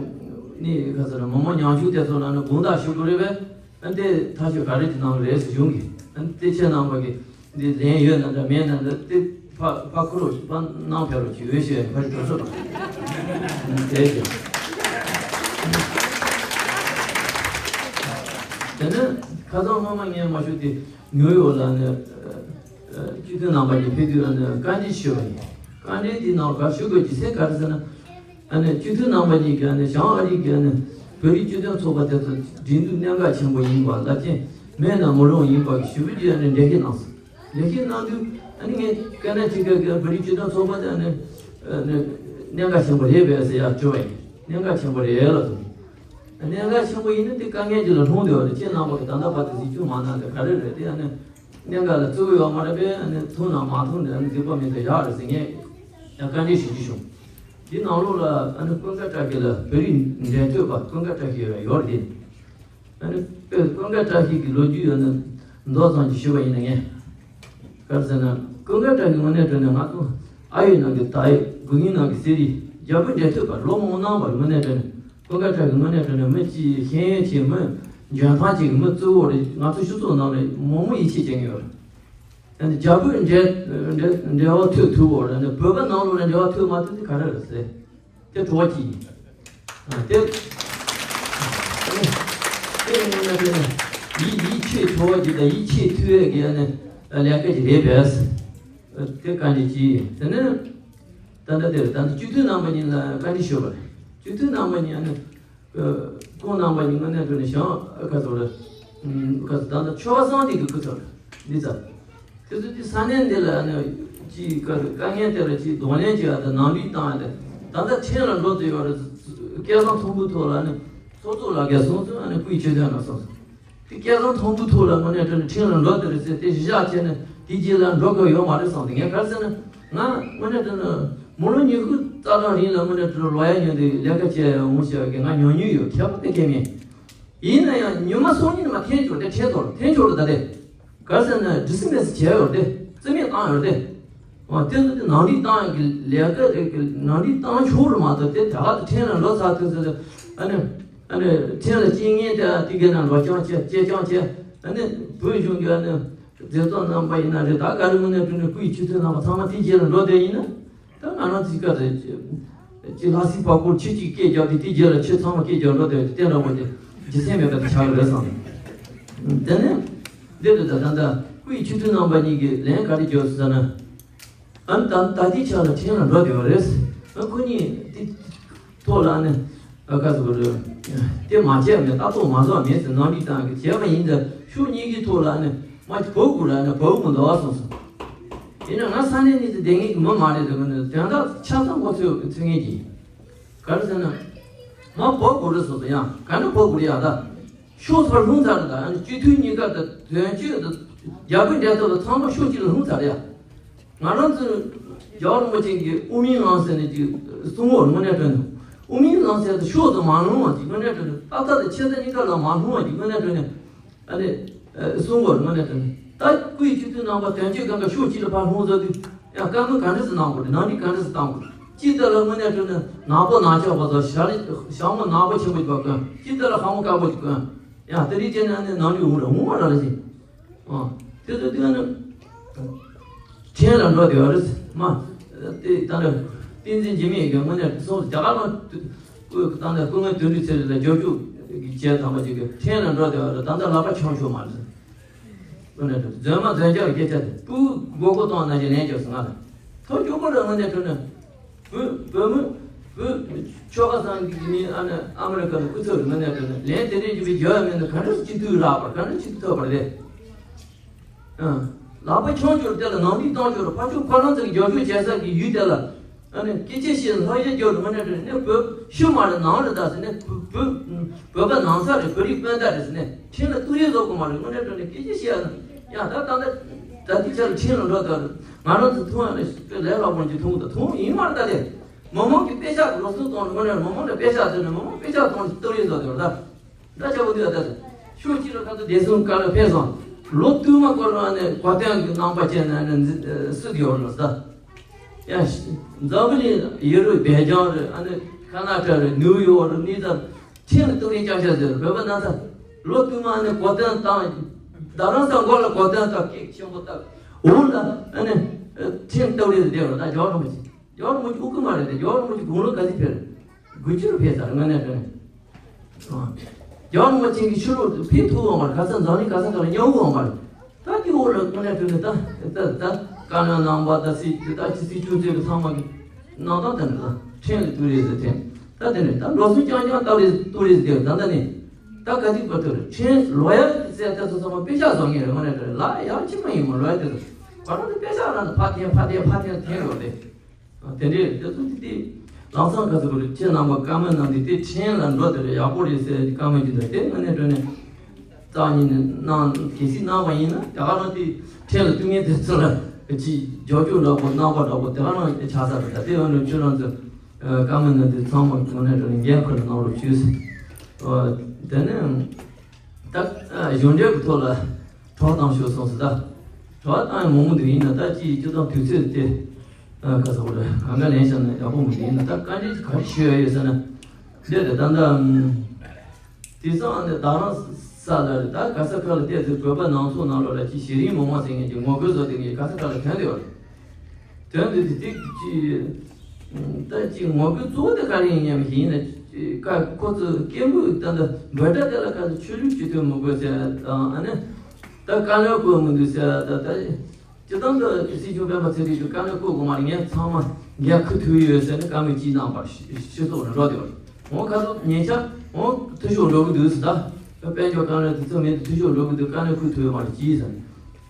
ནི་ག་ཚོད་ལ་མི་མང་ཉམ་ཆུང་དེ་ཚོ་ལ་ནི་དགོངས་དག་ཞུ་དགོས་རེད་པས། ཨ་ནི་དེ་ཐག་གཅོད་ག་རེ་ཅིག་གནང་གི་རེད་ཟེར་གཞུང་གིས་ཨ་ནི་དེ་ཁྱེད་རྣམ་པ་གི་འདི་ལན་ཡོད་ན་འདྲ་མེད་ན་འདྲ་དེ་ཕ་ཕ་ཁུ་རོ་ཕ་གནང་ཕེབས་རོགས་ཀྱི་འོས་ཤོད་ཕ་རི་གྲོས་ཚོགས་དང་དེ་ཀྱང་། དེ་ནས་ཁ་སང་སྔོན་མ་ངས་མ་ཞུ་དེ་ནིའུ་ཡོག་ལ་ནས་སྤྱི་འཐུས་རྣམ་པ་གཉིས་ཕེབས་དུས་ལ་ནས་བཀའ་འདྲི་ཞུས་པ་ཡིན། བཀའ་འདྲི་དེ་ནང་ག་ཞུ་དགོས་ཀྱི་སེ་ག་རེ་ཟེར་ན། ཨ་ནི་སྤྱི་འཐུས་རྣམ་པ་གཉིས་ཀྱིས་ཨ་ནི་བྱང་ཨ་རི་གི་ཨ་ནི་བོད་རིགས་སྤྱི་མཐུན་ཚོགས་པ་དེ་ཚོ་སྒྲིག་འཛུགས་གནད་འགག་ཆེན་པོ་ཡིན་པ་རླབས་ཆེན་མེད་ན་མི་རུང་ཡིན་པ་གི་ཞུ་བོད་ཀྱི་ཨ་ནི་འགྲེལ་བཤད་གནང་སོང་། ལས་ཀའི་གནང་དུས་ཨ་ནི་ངས་ཀ་ན་ཊི་ཀ་གི་བོད་རིགས་སྤྱི་མཐུན་ཚོགས་པ་དེ་ཨ་ནི་ཨ་ནི་གནད་འགག་ཆེན་པོ་རེད་པས་ཟེར་ཡ་དྲི་བ་ཡིན། གནད་འགག་ཆེན་པོ་རེད་ལ་གསུངས། གནད་འགག་ཆེན་པོ་ཡིན་ན་དེ་དཀའ་ངལ་ཅིག་ལ་ལྷུང་བསྡད་པ་རེད། ཁྱེད་རྣམ་པ་གི་ད་ལྟ་བར་དུ་གཟིགས་སྐྱོང་མ་གནང་དེ་ག་རེ་རེད། དེ་ཨ་ནི་གནད་འགག་ལ་བརྩི་གི་ཡོད་མ་རེད་པས། ཨ་ནི་ཐུག་ན་མ་ཐུག་ན་ཨ་ནི་གཟིགས་པ་མེད་དེ་བཞག་རེད་ཟེར་ངས་ཡང་བཀའ་འདྲི་ཞུ་རྒྱུ་བྱུང་། འདི་ནང་ལོགས་ལ་ཨ་ནི་ཀུན་དགའ་བཀྲ་ཤིས་ལ་བོད་རིགས་འབྲེལ་མཐུད་པ་ཀུན་དགའ་བཀྲ་ཤིས་ཡོད་རེད་དེ། ཨ་ནི་ཀུན་དགའ་བཀྲ་ཤིས་ཀྱི་ལོ་རྒྱུས་ཡོད་ན་མདོ་ཙམ་ཅིག་ཞུས་པ་ཡིན་ན་ངས། ག་རེ་ཟེར་ན་ཀུན་དགའ་བཀྲ་ཤིས་དངོས་གནས་དྲང་གནས་ང་ཚོ་ཨ་ཡོད་ནང་གི་ད་ཡོད་དགུ་ཡིན་ནང་གི་གསེར་རི་རྒྱ་བོད་འབྲེལ་མཐུད་པ་ལོ་མང་གནང་བ་རེད། དངོས་གནས་དྲང་གནས་ཀུན་དགའ་བཀྲ་ཤིས་དངོས་གནས་དྲང་གནས་མི་གཅིག་ཤེས་ཡོན་ཆེ་མི་འཇོན་ཐང་ཆེ་གི་མི་གཙོ་བོ་རེད། ང་ཚོ་སྤྱི་ཚོགས་ནང་ལ་མང་མོ་ཡིད་ཆེས་བྱེད་མཁན་ཡོད་རེད། ཨ་ནི་རྒྱ་བོད་འབྲེལ་འབྲེལ་འབྲེལ་བ་མཐུད་ཐུབ་བོ་རེད། ཨ་ནི་བོད་པ་ནང་ལོགས་ལ་འབྲེལ་བ་མཐུད་མ་ཐུབ་དེ་ག་རེ་རེད་ཟེར། དེ་དྲི་བ་གཅིག་ཡིན། ཨ་དེ་དེ་ངོ་མ་དེ་ཡིད་ཡིད་ཆེས་དྲི་བ་གཅིག་དང་ཡིད་ཆེས་མཐུད་ཡས་ཀྱི་ཨ་ནི་ལས་ཀ་ཅིག་རེད་པས། དེ་བཀའ་འདྲི་གཅིག་ཡིན། དེ་ནས་ད་ལྟ་དེར་ད་ལྟ་སྤྱི་འཐུས་རྣམ་པ་གཉིས་ལ་བཀའ་འདྲི་ཞུས་པ་རེད། སྤྱི་འཐུས་རྣམ་པ་གཉིས་ཨ་ནི། ཁོང་རྣམ་པ་གཉིས་དངོས་གནས་དྲང་གནས་བྱང་ཁ་ཚོར་ཁ་ཚོར་ད་ལྟ་ཆོས་པ་སངས་རྒྱས་ཀྱི་སྐུ་ཚབ་འདི་ཚ། དེ་ཚོ་དེ་ས་གནས་འདི་ལ་ནི་ཅིག་དཀའ་དཀའ་ངལ་དེ་ལ་ཅིག་གདོང་ལེན་བྱེད་ཡ་དང་ནང་ལུས་བཏང་ཡ་དེ་ད་ལྟ་ཁྲིམས་ལ་འགྲོ་བསྡད་ཡོད་རེད། སྐལ་བཟང་མཐོན་པོའི་ཐོག་ལ་ནི་ ཚོགས་གཙོ་ལགས་ཀྱིས་གསུངས་སོང་། ཨ་ནི་སྐུའི་མཆོད་རྟེན་ལ་སོང་སོང་། དེ་སྐལ་བཟང་མཐོན་པོའི་ཐོག་ལ་དངོས་གནས་དྲང་གནས་ཁྲིམས་ལ་འགྲོ་དེ་རེད་ཟེར་དེ་གཞི་བཞག་བྱས་ནས་དེ་རྗེས་ལ་འགྲོ་དགོས་ཡོད་མ་རེད་བསམ་དེ། ངས་ག་རེ་ཟེར་ན། ང་དངོས་གནས་དྲང་གནས་མི་ལོ་ཉི་ཤུ་རྩ་གྲངས་རིང་ལ་དངོས་གནས་དྲང་གནས་ལོ་ཡ་ཉོན་དེ་ལས་ཀ་བྱས་འོང་བྱས་ཀྱི་ང་ཉོ་མྱོང་ཡོད། ཁྱད་པར་དེ་གས་མེད། ཡིན་ན་ཡང་ཉི་མ་སང་ཉིན་མ་འཐེན་ཆོག་དེ་འཐེན་ཐོར་འཐེན་ཆོག་ལ་ད་དེ། ག་རེ་ཟེར་ན་ཌི་སི་མི་སི་བྱས་ཡོད་དེ། རྩིས་མེད་བཏང་ཡོད་དེ། འོ་དེ་ཚོ་དེ་ནང་འགྲིག་བཏང་ཡོད་ཀྱི་ལས་ཀ་རེད་ཀྱི། ནང་འགྲིག་བཏང་ཆོག་རེད་མ་གཏོགས་དེ་ད་ག་དེ་འཐེན་ལ་འགྲོ་ཚར་དུས་ཚོད་དེ། ཨ་ནི་ཨ་ནི་འཐེན་ལ་རྐྱེན་ངན་དེ་དེ་གའི་ནང་ལོ་རྐྱང་བྱས་སྐྱེས་རྐྱང་བྱས། ཨ་ནི་བོད་གཞུང་གི་ཨ་ནི་མཛད་གཙོ་རྣམ་པ་ཡིན་ན་རེད། ད་ག་རེ་དངོས་གནས་དྲང་གནས་སྐུའི་ཆུ་ཚོད་རྣམ་པ་ཚང་མ་དེ་རྗེས་ལ་འགྲོ་བསྡད་ཡིན་ན། ད་ང་རང་ཚོའི་སྐབས་དེ་ཅི་ལྷ་སའི་བར་སྐོར་ཆུ་གཅིག་སྐད་རྒྱག་དུས་དེ་རྗེས་ལ་ཆུ་ཚང་མ་སྐད་རྒྱག་འགྲོ་དེ་བསྟན་འགྲོ་བ་དེ་རྗེས་སེམས་མེད་པ་དེ་ཆགས་ཀྱི་རེད་བསམ། དེ་ནས་འདི་རེད། ད་ད་ལྟ་སྐུའི་ཆུ་ཚོད་རྣམ་པ་གཉིས་ཀྱིས་ལན་ག་རེ་བརྒྱབ་སོང་ཟེར་ན། ཨ་ནི་ད་ད་ལྟའི་ཆ་ལ་ཁྲིམས་ལ་འགྲོ་བསྡད་པ་རེད། ཨ་ཁོ་གཉིས་དེ་ཐོག་ལ་ནི་ཨ་ཁ་ཟུག་རེད། དེ་མ་བྱས་མེད། ལྟ་རྟོག་མ་བཟོ་མེད་ཟེར་ནང་འགྲིག་བཏང་གི་བྱས་པ་ཡིན་ཙང་ཕྱོགས་གཉིས་ཀྱི་ཐོག་ལ་ནི་མ་བབ་དགོས་ར་ནི་བབ་མི་འདུག་གསུངས་སོང་། ཡིན་ན་ང་ས་གནས་གཉིས་སུ་བསྡད་མཁན་གྱི་མི་མ་རེད་ཟེར་གི་ནི་དོན་དག་ཆ་ཚང་ཁོ་ཚོས་ཚོད་མཁན་གྱི། ག་རེ་ཟེར་ན། མ་བབ་དགོས་རེད་གསུངས་སོང་། ཡང་ག་འདྲ་བབ་དགོས་རེད་ཡ་ད། ཕྱོགས་ཚར་ལྷུང་ཚར་རེད་ད། ཨ་ནི་སྤྱི་འཐུས་གཉིས་ཀ་དང་དོན་གཅོད་དང་རྒྱ་བོད་འབྲེལ་ཐོག་ལ་ཚང་མ་ཕྱོགས་གཅིག་ལ་ལྷུང་ཚར་རེད་ཡ། ང་རང་ཚོ་རྒྱལ་བ་རིན་པོ་ཆེ་གིས་དབུ་མའི་ལམ་ཟེར་ནས་ཅིག་གསུང་བོར་དངོས་གནས་དྲང་གནས་དབུ་མའི་ལམ་ཟེར་དུ་ཕྱོགས་སུ་མ་ལྷུང་བ་ཅིག་དངོས་གནས་དྲང་གནས་ཏག་ཏག་དང་ཆེ་ས་གཉིས་ཀ་ལ་མ་ལྷུང་བ་ཅིག་དངོས་གནས་དྲང་གནས་ཨ་ནི་གསུང་བོར་དངོས་གནས་དྲང་གནས་ད་སྐུའི་སྤྱི་འཐུས་རྣམ་པ་དོན་གཅོད་གང་ག་ཕྱོགས་གཅིག་ལ་ཕར་ལྷུང་བཟོ་དུས་ཡང་བཀའ་མོལ་ག་འདྲ་ཟེར་གནང་དགོས་རེད། ནང་འགྲིག་ག་འདྲ་ཟེར་གཏང་དགོས་རེད། སྤྱི་ལྟར་ལ་དངོས་གནས་དྲང་གནས་ནག་པོ་ནག་ཆགས་པ་དང་ཞྭ་ལི་ཞྭ་མོ་ནག་པོ་ཆེན་པོ་ཅིག་གོན། སྤྱི་ལྟར་ལ་ལྷ་མོ་དཀར་པོ་ཅིག་གོན། ཡང་དེ་རིགས་བྱས་ནས་ནང་འགྲིག་འོང་རེད། འོང་བ་ར་ལ་ཞིག་ཨ། དེ་ཚོ་དེ་ནི་ཁྲིམས་ལ་འགྲོ་བསྡད་པ་རེད། མ། དེ་ད་ནི་བསྟན་འཛིན་འཇིགས་མེད་ཀྱིས་དངོས་གནས་སོང་རྒྱ་གར་ལ་སྐུ་ད་ནི་སྐུ་ངོ་དོན་གྲུབ་ཚེ་རིང་ལ་རྒྱབ་སྐྱོར་གྱི་བྱས་དམ་པ་ཅིག་གིས་ཁྲིམས་ལ་འགྲོ་བསྡད་པ་རེད། ད་ལྟ་ལག་པ་འཆང་ཆོག་མ་རེད། དངོས་གནས་འགྲོ་འཛོལ་མ་འཛོལ་རྒྱག་སྐད་ཆ་དེ་སྤུ་མགོ་སྐོར་གཏོང་ན་ཅིག་ལན་རྒྱག་སོང་ང་ལ། ཐོ་ཅོག་པོ་རེད། དངོས་གནས་དྲང་གནས། བོད་བོད་མི་བོད་ཆོལ་ཁ་གསུམ་གྱི་མི་ཨ་ནི་ཨ་མི་རི་ཀ་ནས་སྐུ་ཚབ་རེད། དངོས་གནས་དྲང་གནས་ལན་དེ་འདྲས་ཀྱི་བའི་རྒྱལ་བ་མིན་ན་ག་འདྲ་སྤྱི་འཐུས་རག་པ་ག་འདྲ་སྤྱི་འཐུས་ཐོབ་པ་རེད། ཨ། ལག་པ་འཆང་ཆོག་དེ་ལ་ནང་འགྲིག་བཏང་ཆོག་ཕར་ཕྱོགས་ཁོ་རང་ཚོ་གི་རྒྱབ་སྐྱོར་བྱེད་ས་གི་ཡུལ་དེ་ལ་ཨ་ནི་སྐད་ཆ་བཤད་ལྷག་ཡ་རྒྱབ་རེད། དངོས་གནས་དྲང་གནས་བོད་ཕྱི་མ་རེད་ནང་རེད་ད་ཟེར་ནས་བོད་བོད་པ་ནང་ས་རེད། བོད་རིགས་སྤུན་ཟླ་རེད་ཟེར་ནས་ཁྲིམས་ལ་གཏུག་རེས་བཟོ་དགོས་མ་རེད། དངོས་གནས་དྲང་གནས་སྐད་ཆ་བཤད་ཡ་ན་ཡང་ད་ད་ད་ད་དེ་ཆ་ལ་ཁྲིམས་ལ་འགྲོ་ད་རེད། ང་རང་ཚོ་མཐོང་ཡ་ནི་ལས་སླ་པོ་ཅིག་མཐོང་གི་ད་མཐོང་ཡིན་མ་རེད་ད་དེ། མི་མང་གི་དཔེ་ཆ་ལོ་གསུམ་གཏོང་ནས་དངོས་གནས་མི་མང་ལ་དཔེ་ཆ་བཏོན་ནས་མི་མང་དཔེ་ཆ་གཏོང་ནས་གཏུག་རེས་བཟོ་དེ་རེད་ད། འདྲ་ཆགས་པོ་འདུག་ཨ། ད་ཕྱོགས་གཅིག་ལ་ཁ་ཚ་བདེ་སྲུང་བཀའ་བློན་ཕེབས་སོང་། ལོ་བསྟུད་མ་སྐོར་ལ་ནས་གོ་སྟོན་གྱི་རྣམ་པ་ཅན་ནས་ནས་སྲིད་ཡོད་ལ་ས། ཡ། འཛམ་བུ་གླིང་ཡུ་རོབ་བྷེལ་ཇམ་རེད། ཨ་ནི་ཁ་ན་ཌ་རེད། ནིའུ་ཡོག་རེད། གནས་ཚུལ་ཁྲིམས་ལ་གཏུག་རེས་རྒྱག་བྱ་ཟེར། བོད་པ་ན་ཚ་ལོ་བསྟུད་མ་ནས་གོ་སྟོན་བཏང་། རྡ་རམ་ས་མགོ་ལ་གོ་སྟོན་བཏང་། སྐད་ཆེན་པོ་བཏང་། འོ་ལ་ཨ་ནི་ཁྲིམས་གཏུག་རེས་བསྡད་རོགས་ད་རྒྱག་རོགས་མ་བྱེད། རྒྱལ་བ་རིན་པོ་ཆེ་དབུ་ཁུག་མ་རེད་དེ། རྒྱལ་བ་རིན་པོ་ཆེ་དགུང་ལོ་ག་ཚོད་ཕེབས་རེད། དགུ་བཅུ་རུ་ཕེབས་ཚར་རེད། དངོས་གནས་དྲང་གནས། རྒྱལ་བ་རིན་པོ་ཆེ་གི་ཕྱི་ལོགས་སུ་ཕེབས་ཐུབ་འོང་བ་རེད། ག་ས་འཛམ་གླིང་ག་ས་ག་ལ་མཉམ་འོང་བ་རེད། ད་དེ་འོག་ལ་དངོས་གནས་དྲང་གནས་ད་ད་ད་བཀའ་བློན་རྣམ་པ་ད་སྲིད་ད་ཅི་སྲིད་སྐྱོང་ཚོས་གི་ཚང་མ་གི་གནང་སྟངས་དེ་འདྲ་ད་ཁྲིམས་ལ་གཏུག་རེས་ཟེར་ཐེངས་ད་དེ་འདྲ་ད་ལོ་གསུམ་རྐྱང་རྐྱང་གཏུག་རེས་གཏུག་རེས་ཟེར་ད་ད་ནི་ད་ག་དུས་བར་དུ་རེད། ཁྲིམས་ལོ་ཡ་ཟེར་དེ་ཚོ་ཚང་མ་དཔེ་ཆ་བཟོ་མཁན་རེད། དངོས་གནས་དྲང་གནས་ལ་ཡ་གཅིག་མ་ཡིན་མོ་ལོ་ཡ་དེ་ཚོ་ག་རང་དུ་དཔེ་ཆ་རང་དུ་ཕར་འཐེན་ཕར་འཐེན་ཕར་འཐེན་འཐེན་ཡོད་རེད། དེ་འདྲའི་དེ་ཚོ་དེ་དེ་ལམ་སང་ག་ཚོད་རེད། ཁྱེད་རྣམ་པ་བཀའ་མོལ་གནང་དུས་དེ་ཁྲིམས་ལ་འགྲོ་དེ་རེད། ཡག་པོ་རེད་ཟེར་བཀའ་མོལ་གྱི་འདུག་དེ་དངོས་གནས་དྲང་གནས་རྩ་ཉིད་ནས་གནང་གལ་སྲིད་གནང་བ་ཡིན་ན་ད་ག་རང་དེ་ཁྲིམས་ལ་གཏུག་མཁན་དེ་ཚོ་ལ་ཅིག་རྒྱབ་སྐྱོར་འདྲ་པོ་གནང་པ་འདྲ་པོ་དེ་ག་རང་ཆགས་ས་རེད། ད་དེ་འོན་ཀྱང་ཁྱོད་རང་ཚོ་བཀའ་མོལ་གནང་དུས་ཚང་མ་དངོས་གནས་དྲང་གནས་འགན་ཁུར་ནས་གནང་རོགས་ཞུ་ཟེར། དེ་ནས། ད་གཞུང་འབྲེལ་གྱི་ཐོག་ལ་གྲོགས་བཏང་ཤོག་གསུངས་སོང་ད། གྲོགས་བཏང་ཡང་མང་མང་འདུག་ཡིན་ན་ད་ཅིག་སྤྱི་བཏང་དུས་ཚོད་དེ་ག་ཚོད་རེད། གང་ག་ལེན་བྱས་ན་ཡག་པོ་མི་འདུག་ཡིན་ན་ད་བཀའ་འདྲི་ག་རེ་ཞུ་ཡ་ཡོད་ཟེར་ན། འདི་རེད་ད་ལྟ་དེང་སང་ནི་རྡ་རམ་ས་ལ་རེད། ད་ག་ས་ག་ལ་བལྟས་ཚེ་བོད་པ་ནང་ཚོགས་ནང་ལོགས་ལ་ཅིག་གཞི་རིམ་མི་མང་ཟེར་མཁན་གྱི་ངོ་རྒོལ་བཟོ་བསྡད་མཁན་གྱི་ག་ས་ག་ལ་ཐོན་བསྡད་ཡོད་རེད། དོན་དུ་དེ་དེ་ཅི། ད་ཅི་ངོ་རྒོལ་གཙོ་བོ་དེ་ག་རེ་ཡིན་སྙམ་ཞིག་ཡིན་ན། ཀ་ཁོ་ཚོས་སྐད་འབོད་ད་ལྟ་འབོད་སྒྲ་དེ་ལ་ཁ་ཚོ་ཆོས་ལུགས་སྤྱི་མཐུན་མི་དགོས་ཟེར་དང་ཨ་ནི། ད་བཀའ་བློན་བསྐོས་མི་འདུག་ཟེར་ད་ད། སྤྱི་བཏང་དུ་སྲིད་སྐྱོང་སྤེན་པ་ཚེ་རིང་གིས་བཀའ་བློན་བསྐོས་དགོས་མ་རེད། ངས་ཚང་མ་འགན་འཁུར་ཐུབ་ཡོད་ཟེར་ནས་བཀའ་མོལ་གཅིག་གནང་བར་སྤྱི་ཚོགས་ནས་འགྲོ་དེ་བར་འོང་ཁ་ཚོ་ཉེ་ཆར་འོང་འཐུས་ཤོར་འགྲོ་གི་འདུག་ཟེར་ད། དཔལ་འབྱོར་བཀའ་བློན་དེ་ཚོ་མེད་དུ་འཐུས་ཤོར་འགྲོ་གི་འདུག་བཀའ་བློན་བསྐོས་ཐུབ་ཡོད་མ་རེད་ཅི་ཟེར།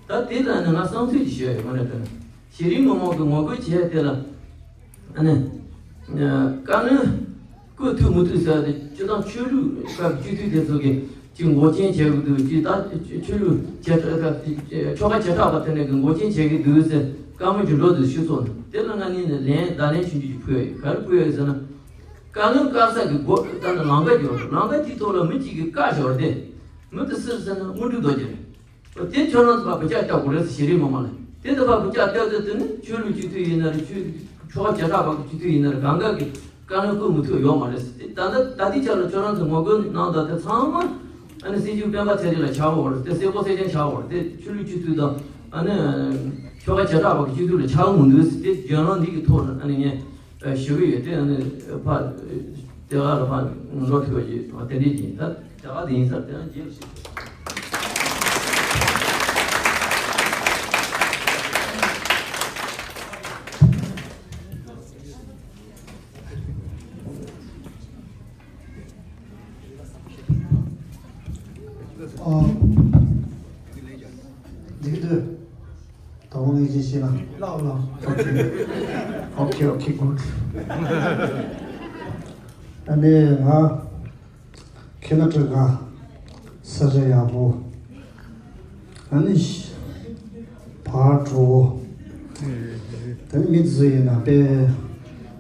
ད་དེ་ལ་ནི་ང་བསམ་ཚུལ་ཅིག་ཞུ་ཡ་ཡོད། དངོས་གནས་དྲང་གཞི་རིམ་མི་མང་གི་ངོ་རྒོལ་བྱས་དེ་ལ་ཨ་ནི་བཀའ་བློན་ བསྐོས་ཐུབ་མི་ཐུབ་ཟེར་ཏེ་སྤྱིར་བཏང་ཆོས་ལུགས་སྐབས་སྤྱི་འཐུས་དེ་ཚོ་གིས་ཅིག་འགོག་རྐྱེན་བྱེད་ཀྱི་འདུག་ཅིག་ད་ཆོས་ལུགས་བྱེ་བྲག་ཆོལ་ཁ་བྱེ་བྲག་པ་དེ་འདྲ་གིས་འགོག་རྐྱེན་བྱེད་ཀྱི་འདུག་ཟེར་བཀའ་མོལ་གྱི་འགྲོ་འདུག་ཞུས་སོང་། དེ་ལ་ང་གཉིས་ནས་ལན་བརྡ་ལན་ཆུང་ཆུང་ཅིག་ཕུལ་ཡ་ཡོད། ག་རེ་ཕུལ་ཡ་ཡོད་ཟེར་ན། བཀའ་བློན་བཀའ་ས་གི་སྒོ་ལྟ་ན་ལམ་ཁ་ཅིག་ཡོད་རེད། ལམ་ཁ་དེའི་ཐོག་ལ་མི་གཅིག་གིས་བཀག་བཞག་པ་དེ། མི་དེ་སུ་རེད་ཟེར་ན་དངོས་གྲུབ་རྡོ་རྗེ་རེད། དེ་ཁྱོད་རང་ཚོ་ཕར་བུ་ཆ་བཏབ་དགོས་རེད་ཟེར་ཞེ་རེ་མ་མ་ལ། དེ་ཚོ་ཕར་བུ་ཆ་བཏབ་ཚེ་དེ་ནི་ཆོས་ལུགས་སྤྱི་འཐུས་ཡིན་ན་རེད། ཆོས་ཆོལ་ཁ་བྱེ་བྲག་པ་གི་སྤྱི་འཐུས་ཡིན་ན་རེད། གང་ག་གི་བཀའ་བློན་བསྐོ་མི་ཐུབ་ཡོད་མ་རེད་ཟེར། དེ་ད་ལྟ་ད་ལྟའི་ཆ་ལ་ཁྱོད་རང་ཚོ་ངོ་རྒོལ་གནང་དང་དེ་ཚང་མ་ཨ་ནི་སྲིད་སྐྱོང་སྤེན་པ་ཚེ་རིང་ལ་ཆགས་ཡོད་རེད། དེ་གསལ་པོ་གསལ་རྐྱང་ཆགས་ཡོད་རེད། དེ་ཆོས་ལུགས་སྤྱི་འཐུས་དང་ཨ་ནི་ཆོལ་ཁ་བྱེ་བྲག་པ་གི་སྤྱི་འཐུས་ལ་ཆགས་མི་འདུག་ཟེར། དེ་རྒྱུན་རང་འདི་གི་ཐོག་ནས་ཨ་ནི་ངས། ཞུ་གི་ཡོད། དེ་ནི་ཕ་དེ་ག་ལ་ཕ་འགྲོ་ཐུབ་ཀྱི་དེ་འདྲ་ཡིན། ད་དེ་ག་དེ་ཡིན་ས་དེ་ཡང་རྗེས་ལ་ཞུ། ཨོ། འགྲིག་གི་འདུག་དང་པོ་ངས་ཅིག་བཤད་ན་ལགས་ལགས། ཨོ་ཁེ། ཨོ་ཁེ། ཨོ་ཁེ། གུཌ། ཨ་ནི་ང་ཁེ་ན་ཌ་ག་ས་ཆ་ཡག་པོ། ཨ་ནི་ཕར་འགྲོ། དེ་ནི་མི་ཚོ་ཡིན་ན་དཔེ་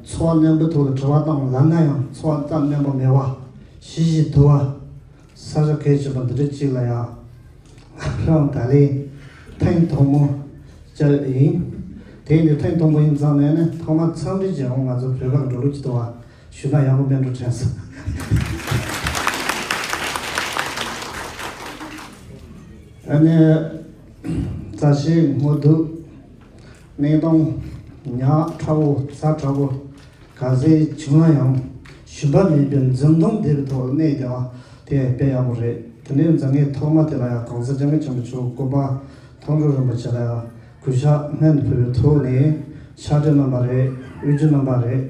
འཚོ་བ་རྣམ་པའི་ཐོག་ལ་དྲི་བ་བཏང་ལབ་ན་ཡང་འཚོ་བ་སྟབས་བདེ་པོ་མེད་པ། ཞི་ཞིང་དུལ་བ། ས་ཆ་གལ་ཆེན་པོ་འདི་འདྲ་ཅིག་ལ་ཡང་རང་ད་ལན་ཐེངས་དང་པོ་བཅར་ཡིན། དེ་ནི་ཐེངས་དང་པོ་ཡིན་ཙང་ནས་ནི་ཐོག་མར་འཚམས་འདྲི་བྱས་འོང་། ང་ཚོ་བོད་པ་གི་འགྲོ་ལུགས་ཅིག་འདུག་བ། ཞུ་ན་ཡག་པོ་མེད་འགྲོ་དྲན་སོང་། ཨ་ནི་རྩ་ཆེའི་སྔོན་དུ་གནས་སྟངས་ཉག་ཕྲ་བོ་ཚ་དྲག་པོ་ག་ཚད་བྱུང་ན་ཡང་ཞུམ་པ་མེད་པའི་འཛུམ་མདངས་ལྡན་པའི་ཐོག་ལ་གནས་བསྡད་པ་དེ་དཔེ་ཡག་པོ་རེད། དེ་ནས་མཛད་སྒོ་ཐོག་མ་དེ་ལ་ཡང་གོང་ས་སྐྱབས་མགོན་ཆེན་པོ་མཆོག་སྐུ་པར་མཐོང་གྲོལ་རིན་པོ་ཆེ་ལ་ཡང་གུས་ཕྱག་སྔོན་དུ་ཕུལ་བའི་ཐོག་ནས་ཕྱག་བྲིས་གནང་བ་རེད། དབུ་འབྱེད་གནང་བ་རེད།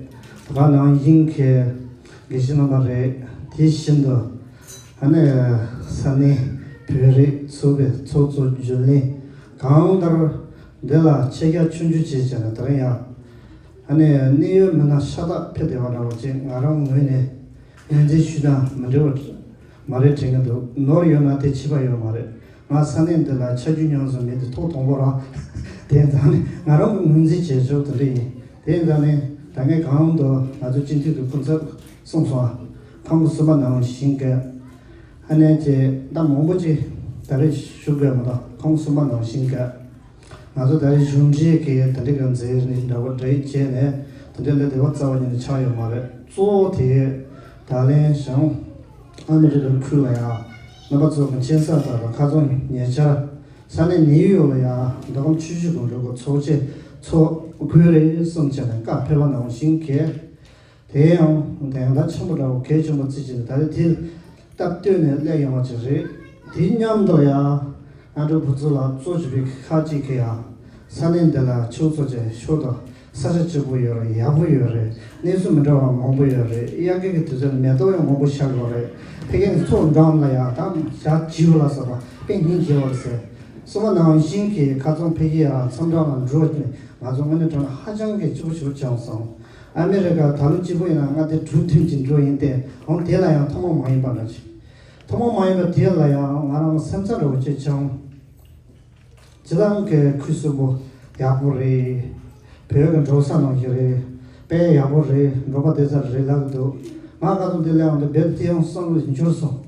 དེ་ག་ནང་བཞིན་གྱི་དགེ་བཤེས་གནང་བ་རེད། དེ་བཞིན་དུ་ཨ་ནི་ས་གནས་བོད་རིགས་ཚོགས་པའི་ཚོགས་གཙོ་རྒྱུན་ལས་གང་ལྟར་འདི་ལ་ཆེད་བསྐྱར་ཆུང་ཆུང་བྱས་བྱས་ནས་དེ་རིང་ཡང་ཨ་ནི་གནད་ཡོད་མི་སྣ་ཤ་སྟག་ཕེབས་བསྡད་པ་འདྲ་བོ་ཅིག་ང་རང་ངོས་ནས་ངོས་འཛིན་ཞུས་ན་མི་འགྲིག་པ་མ་རེད་དྲན་གྱི་འདུག་ནོར་ཡོད་ན་དེ་ཕྱི་པ་ཡོད་མ་རེད། ང་ས་གནས་འདི་ལ་ཆ་རྒྱུས་ཉམས་སུ་མེད་དེ་ཐོག་དང་པོ་རང་། དེ་ཙང་ནས་ང་རང་གི་ངོས་འཛིན་བྱེད་ཕྱོགས་དེ་འདྲ་ཡིན། དེ་ཙང་ནས་ད་ངས་གང་དུ་ང་ཚོ་སྤྱི་འཐུས་ཀྱི་སྐུ་ཚབ་གསུངས་སོང་། ཁོང་གི་གསུངས་པ་ནང་བཞིན་གྱི་ཨ་ནེ་ཅེ་ད་མང་པོ་ཅིག་ད་རེས་ཞུ་དགོས་མ་གཏོགས་ཁོང་གསུངས་པ་ནང་བཞིན་གྱི་ང་ཚོ་ད་རེས་གཞུང་འབྲེལ་གྱི་དེ་འདྲ་གི་མཛད་རིམ་འདྲ་བོ་འདྲ་བྱས་ནས་དེ་འདྲ་ལས་དེ་བ་རྩ་བ་ཉིད་ནས་ཆགས་ཡོད་མ་རེད། གཙོ་བོ་དེ་ད་ལན་བྱང་ཨ་མི་རི་ཀ་ཁུལ་ལ་ཡང་རྣམ་པ་ཚོ་གི་མཁྱེན་གསལ་ལྟར་དུ་ཁ་རྩང་ཉེ་ཆར་ས་གནས་ནིའུ་ཡོག་ལ་ཡང་མདོ་ཁམས་ཆུ་བཞི་སྒང་དྲུག་གི་ཚོགས་ཆེན་ཚོགས་དགོས་རེད་གསུངས་བྱས་ནས་བཀའ་ཕེབས་པ་ནང་བཞིན་གྱི། དེ་ཡང་དོན་དག་ཆེན་པོ་འདྲ་བོ་གལ་ཆེན་པོ་བརྩིས་བྱས་ནས་ད་རེས་དེ་སྟབས་བསྟུན་ནས་སླེབས་ཡོང་བ་ཅིག་རེད། དེ་མཉམ་དུ་ཡང་ཨ་འབྲུག་བུ་ཚོ་ལ་གཙོ་བྱས་པའི་ཁག་ཅིག་གིས་ཡང་ས་གནས་འདི་ལ་ཆོས་ཚོགས་ཀྱི་ཕྱོགས་དང་ས་ཆ་སྐྱིད་པོ་ཡོད་རེད། ཡག་པོ་ཡོད་རེད། གནས་ཚུལ་མི་འདྲ་བ་མང་པོ་ཡོད་རེད། དབྱར་ཁའི་དུས་ཚོད་ལ་མེ་ཏོག་ཡང་མང་པོ་ཤར་ཡོད་རེད། ཕ་གིའི་ཚོགས་འགྲམ་ལ་ཡང་ད་ཞག་བྱིའུ་ལ་སོགས་པ་དཔེ་སྙིང་རྗེ་བ་རེད་ཟེར། གསུངས་པ་ནང་བཞིན་གྱི་ཁ་རྩང་ཕ་གི་ཡང་མཚམས་འགྲམ་ལ་འགྲོ་ནས་ང་ཚོ་དངོས་གནས་དྲང་གནས་ཧ་ཅང་གི་སྐྱིད་པོ་ཞིག་བྱུང་སོང་། ཨ་མི་རི་ཀ་ད་ལོ་སྐྱིད་པོ་ཡིན་ན་ང་དེ་གྲོས་མཐུན་གྱི་འགྲོ་ཡིན་ཏེ། འོང་དེ་ལ་ཡང་ཐོག་མ་མ་ཡིན་པ་འདྲ་ཅིག་ཐོག་མ་མ་ཡིན་པ་དེ་ལ་ཡང་ང་རང་སེམས་འཚབ་འདྲ་བོ་ཅིག་བྱུང་། སྤྱིར་བཏང་གི་ཁུལ་གསུམ་པོ་ཡག་པོ་རེད། བོད་ཀྱི་འགྲོ་ས་ནང་བཞིན་རེད། དཔེ་ཡག་པོ་རེད། འགྲོ་པ་བསྡད་ས་རེད་ལབ་ཀྱི་འདུག་ང་ཁ་ཚོ་འདི་ལས་འོང་དུས་རྦད་དེ་ཡང་བསམ་བློ་འགྱུར་སོང་།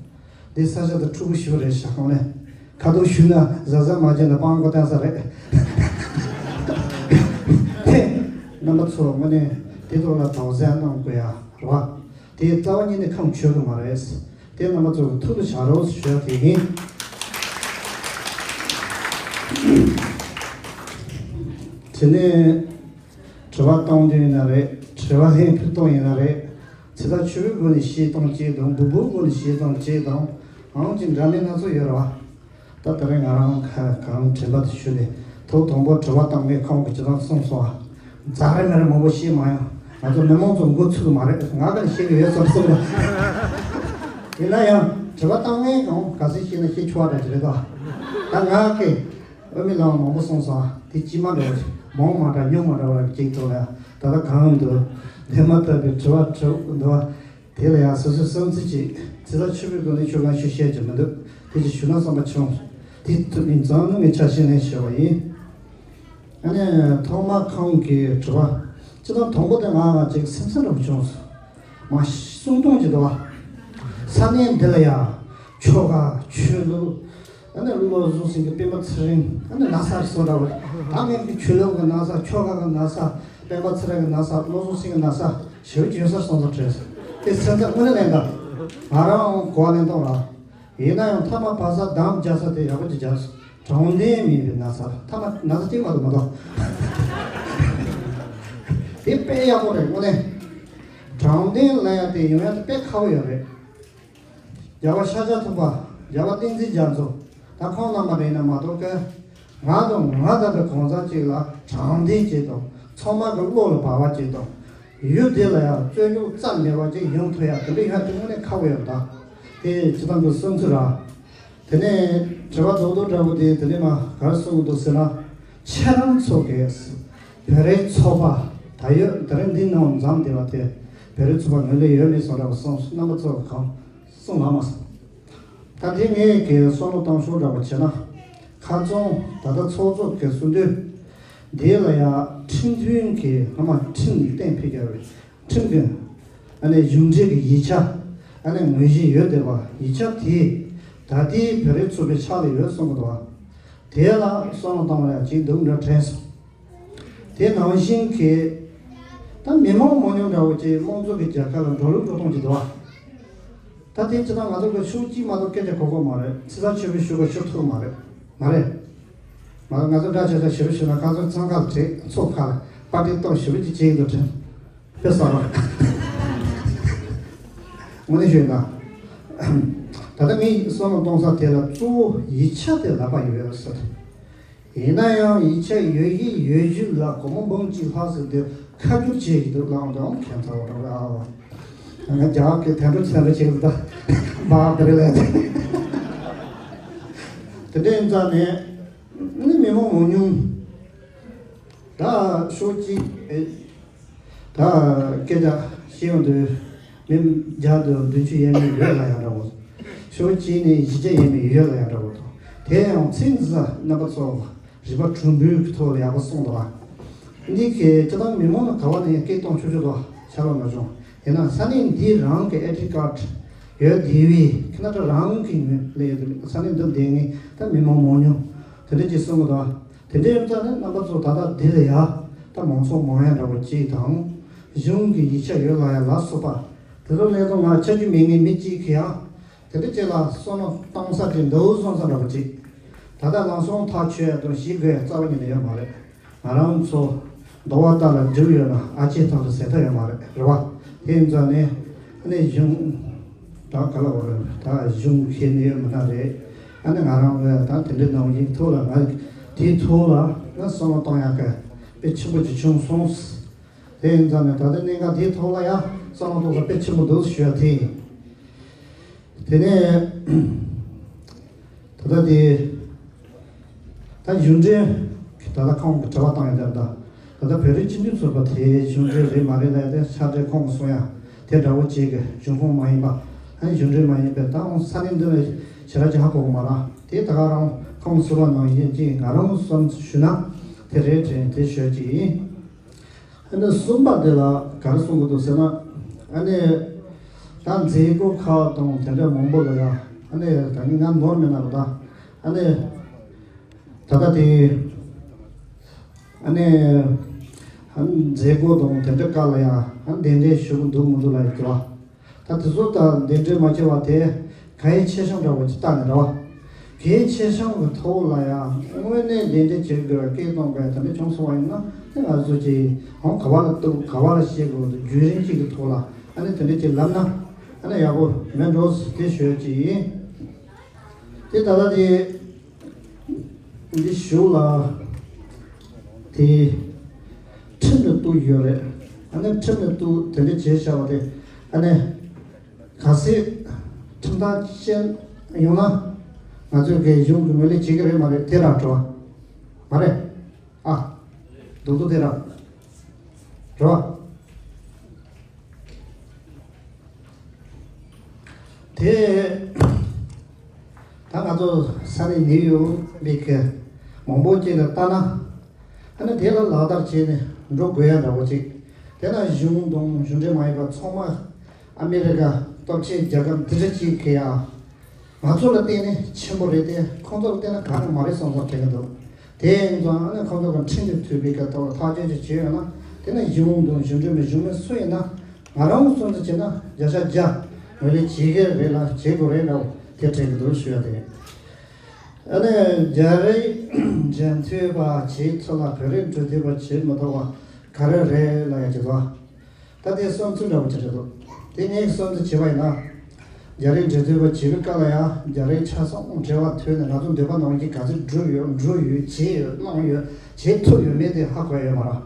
འདི་ས་ཆ་དེ་འཁྲུག་པོ་ཞེ་པོ་རེད་ཤག་ཁོང་ནས་ཁ་ཐུག་ཞུས་ན་གཟབ་གཟབ་མ་བྱས་ན་སྤང་གོ་བསྟན་ས་རེད། དེ་རྣམ་པ་ཚོ་དངོས་གནས་དེ་ཐོག་ལ་དོགས་ཟོན་གནང་དགོས་ཡ་རེད་བ། དེ་རྩ་བ་ཉིད་ནས་ཁ་མཆོག་གི་མ་རེད། དེ་རྣམ་པ་ཚོ་ཐུགས་ལ་བཞག་རོགས་ཞུ་ཡ་དེ་ཡིན། དེ་ནས་དྲི་བ་གཏོང་རྒྱུ་ཡིན་ན་རེད། དྲི་བ་ལན་ཕུལ་གཏོང་ཡིན་ན་རེད། ཚེ་ཐར་ཆོས་པའི་སྒོ་ནས་བཤད་སྟངས་གཅིག་དང་། འབུ་བུའི་སྒོ་ནས་བཤད་སྟངས་གཅིག་དང་། ཨང་ཅིག་འདྲ་མིན་སྣ་ཚོགས་ཡོད་རེད་བ། ད་དེ་རིང་ང་རང་ག་གང་དྲན་པ་དེ་ཞུས་ནས་ཐོག་དང་པོ་དྲི་བ་བཏང་མཁན་ཁོང་གིས་ཇི་ལྟར་གསུངས་སོང་བ། རྫ་རེ་མེ་རེ་མང་པོ་བཤད་མ་ཡོང་། ང་ཚོ་མི་མང་ཚོ་མགོ་ཚོས་ཀྱི་མ་རེད། ང་ག་ནས་བཤད་ཀྱི་ཡོད་བསམ་སོང་ལ། ཡིན་ན་ཡང་དྲི་བ་བཏང་མཁན་གང་ག་ཚོད་བཤད་ན་བཤད་ཆོག་པ་འདྲ་ཅིག་རེད་དོ། ད་ང་གིས་དབུ་མའི་ལམ་མང་པོ་གསུངས་སོང་། དེ་ཅི་མ་འདྲ་བ་ཞིག་མང་མ་འདྲ་ཉུང་མ་འདྲ་བ་ཅིག་ཐོག་ལ་ད་ལྟ་གང་འདུག་ལས་མ་ཐག་པའི་དྲི་བ་དྲི་འདུག་དེ་ལ་ཡང་སོ་སོའི་བསམ་ཚུལ་ཅིག་ཚིག་ལ་ཆུ་བོའི་སྒོ་ནས་ཆུ་གང་ཞིག་བཤད་ཀྱི་མི་འདུག་དེ་ཅིག་ཞུ་ན་བསམ་པ་བྱུང་། དེ་ཐུབ་ཡིན་ཙང་ནི་ངས་ཆ་ཤས་ནས་ཞུ་བ་ཡིན། ཨ་ནི་ཐོག་མ་ཁོང་གི་དྲི་བ་ཅི་ལྟར་དང་པོ་དེ་ང་ང་ཅིག་སེམས་སེམས་འདྲ་པོ་བྱུང་སོང་། མ་གསུང་སྟོང་ཅིག་འདུག་བ། ས་གནས་འདི་ལ་ཡང་ཆོ་ག་ཆོས་ལུགས། ཨ་ནི་བློ་བཟང་སེང་གེ་སྤེན་པ་ཚེ་རིང་ཨ་ནི་ན་ས་སོང་འདྲ་བོ། ད་ངས་ཀྱི་ཆོས་ལུགས་ཀྱི་ན་ས་ཆོ་ག་གི་ན་ས་སྤེན་པ་ཚེ་རིང་གི་ན་ས་བློ་བཟང་སེང་གེ་ན་ས་ཞེ་པོ་ཅིག་ཡོད་ས་སོང་ཙང་དྲན་སོང་། དེ་སེམས་ཚ་དངོས་གནས་ལན་དང་། ང་རང་གོ་བ་ལེན་སྟངས་ལ། ཡིན་ན་ཡང་མཐའ་མ་བར་ས་འདམ་རྒྱག་ས་དེ་ཡག་པོ་ཅིག་རྒྱག་སོང་། དྲང་བདེན་མིན་པའི་ན་ས་མཐའ་མ་ན་ས་གཅིག་མ་གཏོགས་མ་གཏོགས། དེ་དཔེ་ཡག་པོ་རེད་དངོས་གནས། དྲང་བདེན་ལབ་ཡ་དེ་ཡོང་ཡ་དེ་དཔེ་ཁག་པོ་ཡོད་རེད། རྒྱལ་བ་ཤཱཀྱ་ཐུབ་པ། རྒྱལ་བ་བསྟན་འཛིན་རྒྱ་མཚོ། ད་ཁོང་རྣམ་པ་རེད་ན་མ་གཏོགས་ཀ་ང་དང་ང་ལྟ་བུའི་གང་ཟག་ཅིག་ལ་དྲང་བདེན་ཅིག་དང་ཚང་མ་གི་བློ་ལ་བབས་པ་ཅིག་དང་། ཡུལ་དེ་ལ་ཡང་རྩོད་རྙོག་རྩ་མེད་པ་ཅིག་ཡོང་ཐུབ་ཡ་དེ་འདྲ་ཡོང་ཡ་དེ་དངོས་གནས་ཁག་པོ་ཡོད་རེད་ད། དེ་སྤྱི་བཏང་གི་བསམ་ཚུལ་ར། དེ་ནས་དྲི་བ་རྡོག་རྡོག་འདྲ་པོ་དེ་དེ་ནས་མ་ག་རེ་གསུང་གི་འདུག་ཟེར་ན། ཁྱེད་རང་ཚོ་གིས་བོད་རིགས་ཚོགས་པ་ད་ཡོད་དེ་རིང་འདི་ནང་འཛོམས་བསྡད་པ་དེ་བོད་རིགས་ཚོགས་པ་ངོས་ལེན་ཡོད་མེད་སོགས་འདྲ་པོ་གསུངས་སོང་། རྣམ་པ་ཚོ་གང་གསུངས་ལ་མ་སོང་། ད་དེ་ངས་ཀྱི་བསམ་བློ་བཏང་ཕྱོགས་འདྲ་པོ་བྱས་ན། ཁ་རྩང་ད་ལྟ་ཚོགས་གཙོ་གི་གསུང་དོན་འདི་ལ་ཡང་ཁྲིམས་མཐུན་གྱི་སྔ་མ་ཁྲིམས་གཏན་འཁེལ་བའི་ཁྲིམས་ཀྱི་ཨ་ནི་གཞུང་འབྲེལ་གྱི་ཡིག་ཆ་ཨ་ནི་ངོས་བཞེས་ཡོད་བསྡད་པ། ཡིག་ཆ་དེ་ད་ལྟའི་བོད་རིགས་ཚོགས་པའི་ཕྱག་ལ་ཡོད་གསུང་གི་འདུག་བ། དེ་ལ་བསམ་བློ་བཏང་བ་ཡང་ཅིག་འདུག་འདྲ་དྲན་སོང་། དེ་ནང་བཞིན་གྱི་ད་མི་མང་མང་ཉུང་འདྲ་བོ་ཅིག་དམངས་གཙོ་གི་རྒྱལ་ཁབ་ལ་འགྲོ་ལུགས་འགྲོ་སྟངས་ཅིག་འདུག་བ། ད་དེ་ཅི་ད་ང་ཚོ་གི་ཕྱོགས་གཅིག་མ་གཏོགས་སྐད་ཆ་གོ་གོ་མ་རེད། ཚིག་ཚ་ཆོས་པའི་ཤུགས་ཀ་ཤུགས་ཐུབ་མ་རེད། མ་རེད། མ་ང་ཚོ་འདྲ་ཆ་ཆ་ཞེ་པོ་ཞུ་ན་ཁ་ཚོ་ཚང་ཁ་ལ་བྲེག་ཚོགས་ཁ་ལ་པར་ཏི་གཏོང་ཞེ་པོ་ཅིག་བྱེད་ཀྱི་འདུག་དྲན། དཔེ་བསམ་པ། དངོས་གནས་ཞུས་ན། ད་ལྟ་ངས་བསམ་བློ་གཏོང་ས་དེ་ལ་གཙོ་བོ་ཡིག་ཆ་དེ་ལབ་པ་ཡོད་ཟེར། ཡིན་ན་ཡང་ཡིག་ཆ་ཡོད་གཞི་ཡོད་གཞི་ལ་སྒོར་མོ་འབུམ་གཅིག་ལྷག་ཟིན་ཏེ་ཁ་བསྒྱུར་བྱེད་ཀྱི་འདུག་ལའང་འདུག་ཁྱད་མཚར་བ་འདྲ་བ། ང་རྒྱ་གར་གྱི་དལ་འགྲོ་ཚན་རིག་བྱེད་ཀྱི་འདུག་ད་མ་དེ་རེད་ལས། དེ་འདྲ་ཡིན་ཙང་ནས་ནི་མི་མང་མང་ཉུང་ད་ཤོག་གཅིག་ད་སྐད་ཆ་བཤད་ཡོང་དུས་མི་བརྒྱ་དང་བདུན་ཅུ་ཡས་མས་ཡོད་ལ་ཡང་འདྲ་བོ། ཕྱོགས་གཅིག་ནས་བཞི་བརྒྱ་ཡས་མས་ཡོད་ལ་ཡང་འདྲ་བོ་དང་། དེ་ཡང་ཚིག་འཛིན་རྣམ་པ་ཚོ་རིག་པ་གྲུང་པོའི་གི་ཐོག་ལ་ཡག་པོ་གསུངས་འདུག་བ། འདི་གི་སྤྱི་བཏང་མི་མང་ལ་ག་བ་ནས་ཡང་སྐད་གཏོང་ཆོག་ཆོག་འདུག་བ། ཆ་ལ་མ་བྱུང་། ཡིན་ན་ས་གནས་འདི་རང་གི་ཨེ་ཌི་ཀར་ཡོད་དེ་བས་ཁྱི་ན་ཁྲ་རང་གི་ངོས་ལ་ཡོད་དེ་ས་གནས་འདི་བསྡད་ངེས་ད་མི་མང་མང་ཉུང་དེ་འདྲ་ཅིག་གསུང་གི་འདུག་བ། དེ་འདྲའི་ཡོད་ཙང་ནི་རྣམ་པ་ཚོ་ད་ལྟ་འདི་ལ་ཡ་ད་མང་ཚོགས་མང་ཡ་འདྲ་བོ་གཅིག་དང་། གཞུང་གི་ཡིག་ཆ་ཡོད་ལ་ཡ་ལ་སོགས་པ་དེ་ཚོ་ལས་དོན་ང་ཆ་རྒྱུས་མེད་ངེས་མི་གཅིག་གི་ཡང་དེ་འདྲ་གཅིག་ལ་བསམ་བློ་གཏོང་ས་ཅིག་འདུག་བསམ་ས་འདྲ་བོ་གཅིག་ད་ལྟ་ལམ་སང་ཐག་ཆོད་ཡ་དང་ཞིག་དགོས་ཡ་རྩ་བ་ཉིད་ནས་ཡོད་མ་རེད། ང་རང་ཚོ་འདོ་བ་ལྟ་ལ་འགྲིག་ཡོད་ན་ཨ་ཅེ་ཐག་ཏུ་ཟེར་ཐབས་ཡོད་མ་རེད་རེད་བ། དེ་ཡིན་ཙང་ནི་ཨ་ནི་གཞུང་ད་ག་ལ་བ་རེད་ད་གཞུང་ཁྱེར་ནི་ཡོད་མི་ན་རེད། ཨ་ནི་ང་རང་གི་ད་དེ་འདྲའི་ནང་བཞིན་ཐོག་ལ་ང་དེའི་ཐོག་ལ་ང་བསམ་བློ་གཏོང་ཡག་གི་དཔེ་ཆེན་པོ་ཅིག་བྱུང་སོང་། དེ་ཡིན་ཙང་ནི་ད་ལྟ་གནད་འགག་དེའི་ཐོག་ལ་ཡང་བསམ་བློ་གཏོང་ས་དཔེ་ཆེན་པོ་འདུག་ཞུ་ཡ་དེ་ཡིན། དེ་ནས་ད་ལྟ་དེ་ད་གཞུང་འབྲེལ་ད་ལྟ་ཁོང་གི་དྲི་བ་བཏང་ཡོད་དེ་ད་ད་ལྟ་བོད་རིགས་སྤྱི་མཐུན་ཚོགས་པ་དེ་གཞུང་འབྲེལ་རེད་མ་རེད་ལབ་དེ་ཕྱག་སྦྲེལ་ཁོང་གི་གསུང་ཡ་དེ་འདྲ་བོ་བྱེད་གི་གཞུང་ཁོངས་མ་ཡིན་པ་ཨ་ནི་གཞུང་འབྲེལ་མ་ཡིན་པའི་ད་ཨང་ས་གནས་འདི་ནས་ཞེ་དྲག་ཅིག་ཧ་གོ་གི་མ་རེད། དེ་ད་ག་རང་ཁོང་གི་གསུང་བ་ནང་བཞིན་ཅིག་ང་རང་གི་བསམ་ཚུལ་ཞུ་ན་དེ་རེད་དྲན་དེ་ཞུ་ཡ་ཅིག་ཡིན། ཨ་ནི་གསུམ་པ་དེ་ལ་ག་རེ་གསུང་གི་འདུག་ཟེར་ན། ཨ་ནི་ད་མཛད་སྒོ་ཁག་དང་དེ་འདྲ་མང་པོ་ལ་ཡ་ཨ་ནི་ད་ནི་ང་ནོར་མེད་ན་ར་ད་ཨ་ནི་ད་ལྟ་དེ་ཨ་ནི་ཨ་ནི་མཛད་སྒོ་དང་དེ་འདྲ་སྐབས་ལ་ཡ་ཨ་ནི་གདན་འདྲེན་ཞུ་གི་འདུག་མི་འདུག་ལ་ཡ་གི་བ། ད་དེ་ཚོ་ད་གདན་འདྲེན་མ་བྱས་པ་དེ་གལ་ཆེ་ཆུང་འདྲ་བོ་ཅིག་བལྟས་ནས་རེད་བ། གལ་ཆེ་ཆུང་གི་ཐོག་ལ་ཡང་དངོས་གནས་གདན་འདྲེན་བྱེད་དགོས་པའི་སྐད་གཏོང་དགོས་དེ་འདྲ་བྱུང་སོང་བ་ཡིན་ན་དེ་ང་ཚོ་ཅིག་ཧོང་ག་བ་ལ་གཏུག་ག་བ་ལ་བཤད་དགོས་འདུག་བརྒྱུད་རིམ་གཅིག་གི་ཐོག་ལ་ཨ་ནི་དེ་འདྲ་ཅིག་ལབ་ན་ཨ་ནི་ཡག་པོ་མེད་འགྲོ་ཟེར་དེ་ཞུ་ཡ་ཅིག་ཡིན། དེ་ད་ལྟ་དེ། འདི་ཞུགས་ལ། དེ། ཁྲིམས་ལ་གཏུགས་ཡོད་རེད། ཨ་ནི་ཁྲིམས་ལ་གཏུགས་དེ་འདྲ་བྱས་བཞག་པ་དེ། ཨ་ནི། གལ་སྲིད། ཁྲིམས་ཐག་བཅད་ཡོང་ན། ང་ཚོས་གི་གཞུང་གི་ངོས་ལེན་བྱེད་ཀྱི་རེད་མ་རེད་དེ་ར་འགྲོ། མ་རེད། ཨ། རྡོག་རྡོག་དེ་ར། འགྲོ། དེ། ད་ང་ཚོ་ས་གནས་ནིའུ་ཡོག་མི་གི་མང་པོ་ཅིག་ལ་ལྟ་ན། ཨ་ནི་དེ་ལ་ལག་བསྟར་བྱས་ནས་འགྲོ་དགོས་ཡ་འདྲ་བོ་ཅིག་དེ་ན་གཞུང་དང་གཞུང་འབྲེལ་མ་ཡིན་པ་ཚང་མ་ཨ་མི་རི་ཀ་སྟོབས་ཆེན་རྒྱལ་ཁབ་འདི་འདྲ་ཅིག་གི་ཡ། ང་ཚོ་ལ་བརྟེན་ནས་ཆེན་པོ་རེད་དེ། ཁོང་ཚོ་ལ་བརྟེན་ན་ག་རེ་མ་རེད་བསམ་བསམ་དྲན་གྱི་འདུག་དེ་ཡིན་ཙང་ཨ་ནི་ཁོང་ཚོ་གི་ཁྲིམས་དེ་མཐུན་པའི་སྐབས་ཐོག་ལ་ཐག་གཅོད་ཅིག་བྱས་ཡོད་ན། དེ་ནི་གཞུང་དང་གཞུང་འབྲེལ་མི་གཞུང་མི་སུ་ཡིན་ན། ང་རང་གསུང་ཚུལ་བྱས་ན་བརྒྱ་ཆ་བརྒྱ་ངོས་ལེན་བྱེད་ཀྱི་རེད་ལ་བྱེད་དགོས་རེད་ལ་དེ་དྲན་གྱི་འདུག་ཞུ་ཡ་དེ། ཨ་ནི་རྒྱ་རིགས་འབྲེལ་མཐུད་པ་བྱེད་ཐུབ་ལ་བོད་རིགས་འབྲེལ་མཐུད་པ་བྱེད་མི་ཐུབ་པ་ག་རེ་རེད་ལབ་ཡ་ཅིག་འདུག་ད་དེ་བསམ་ཚུལ་འདྲ་བོ་ཅིག་རེད་འདུག་དེ་ངས་བསམ་ཚུལ་བྱས་པ་ཡིན་ན། རྒྱ་རིགས་འབྲེལ་མཐུད་པ་བྱེད་པའི་སྐབས་ལ་ཡང་རྒྱ་རིགས་ཆ་ཚང་འབྲེལ་བ་མཐུད་ནས་ང་ཚོ་འདོད་པ་ནང་བཞིན་ག་ཚོད་བསྒྲུབས་ཡོད་འགྲུབ་ཡོད་བྱས་ཡོད་གནང་ཡོད་བྱེད་ཐུབ་ཡོད་མེད་དེ་ཧ་གོ་ཡ་ཡོད་མ་རེད།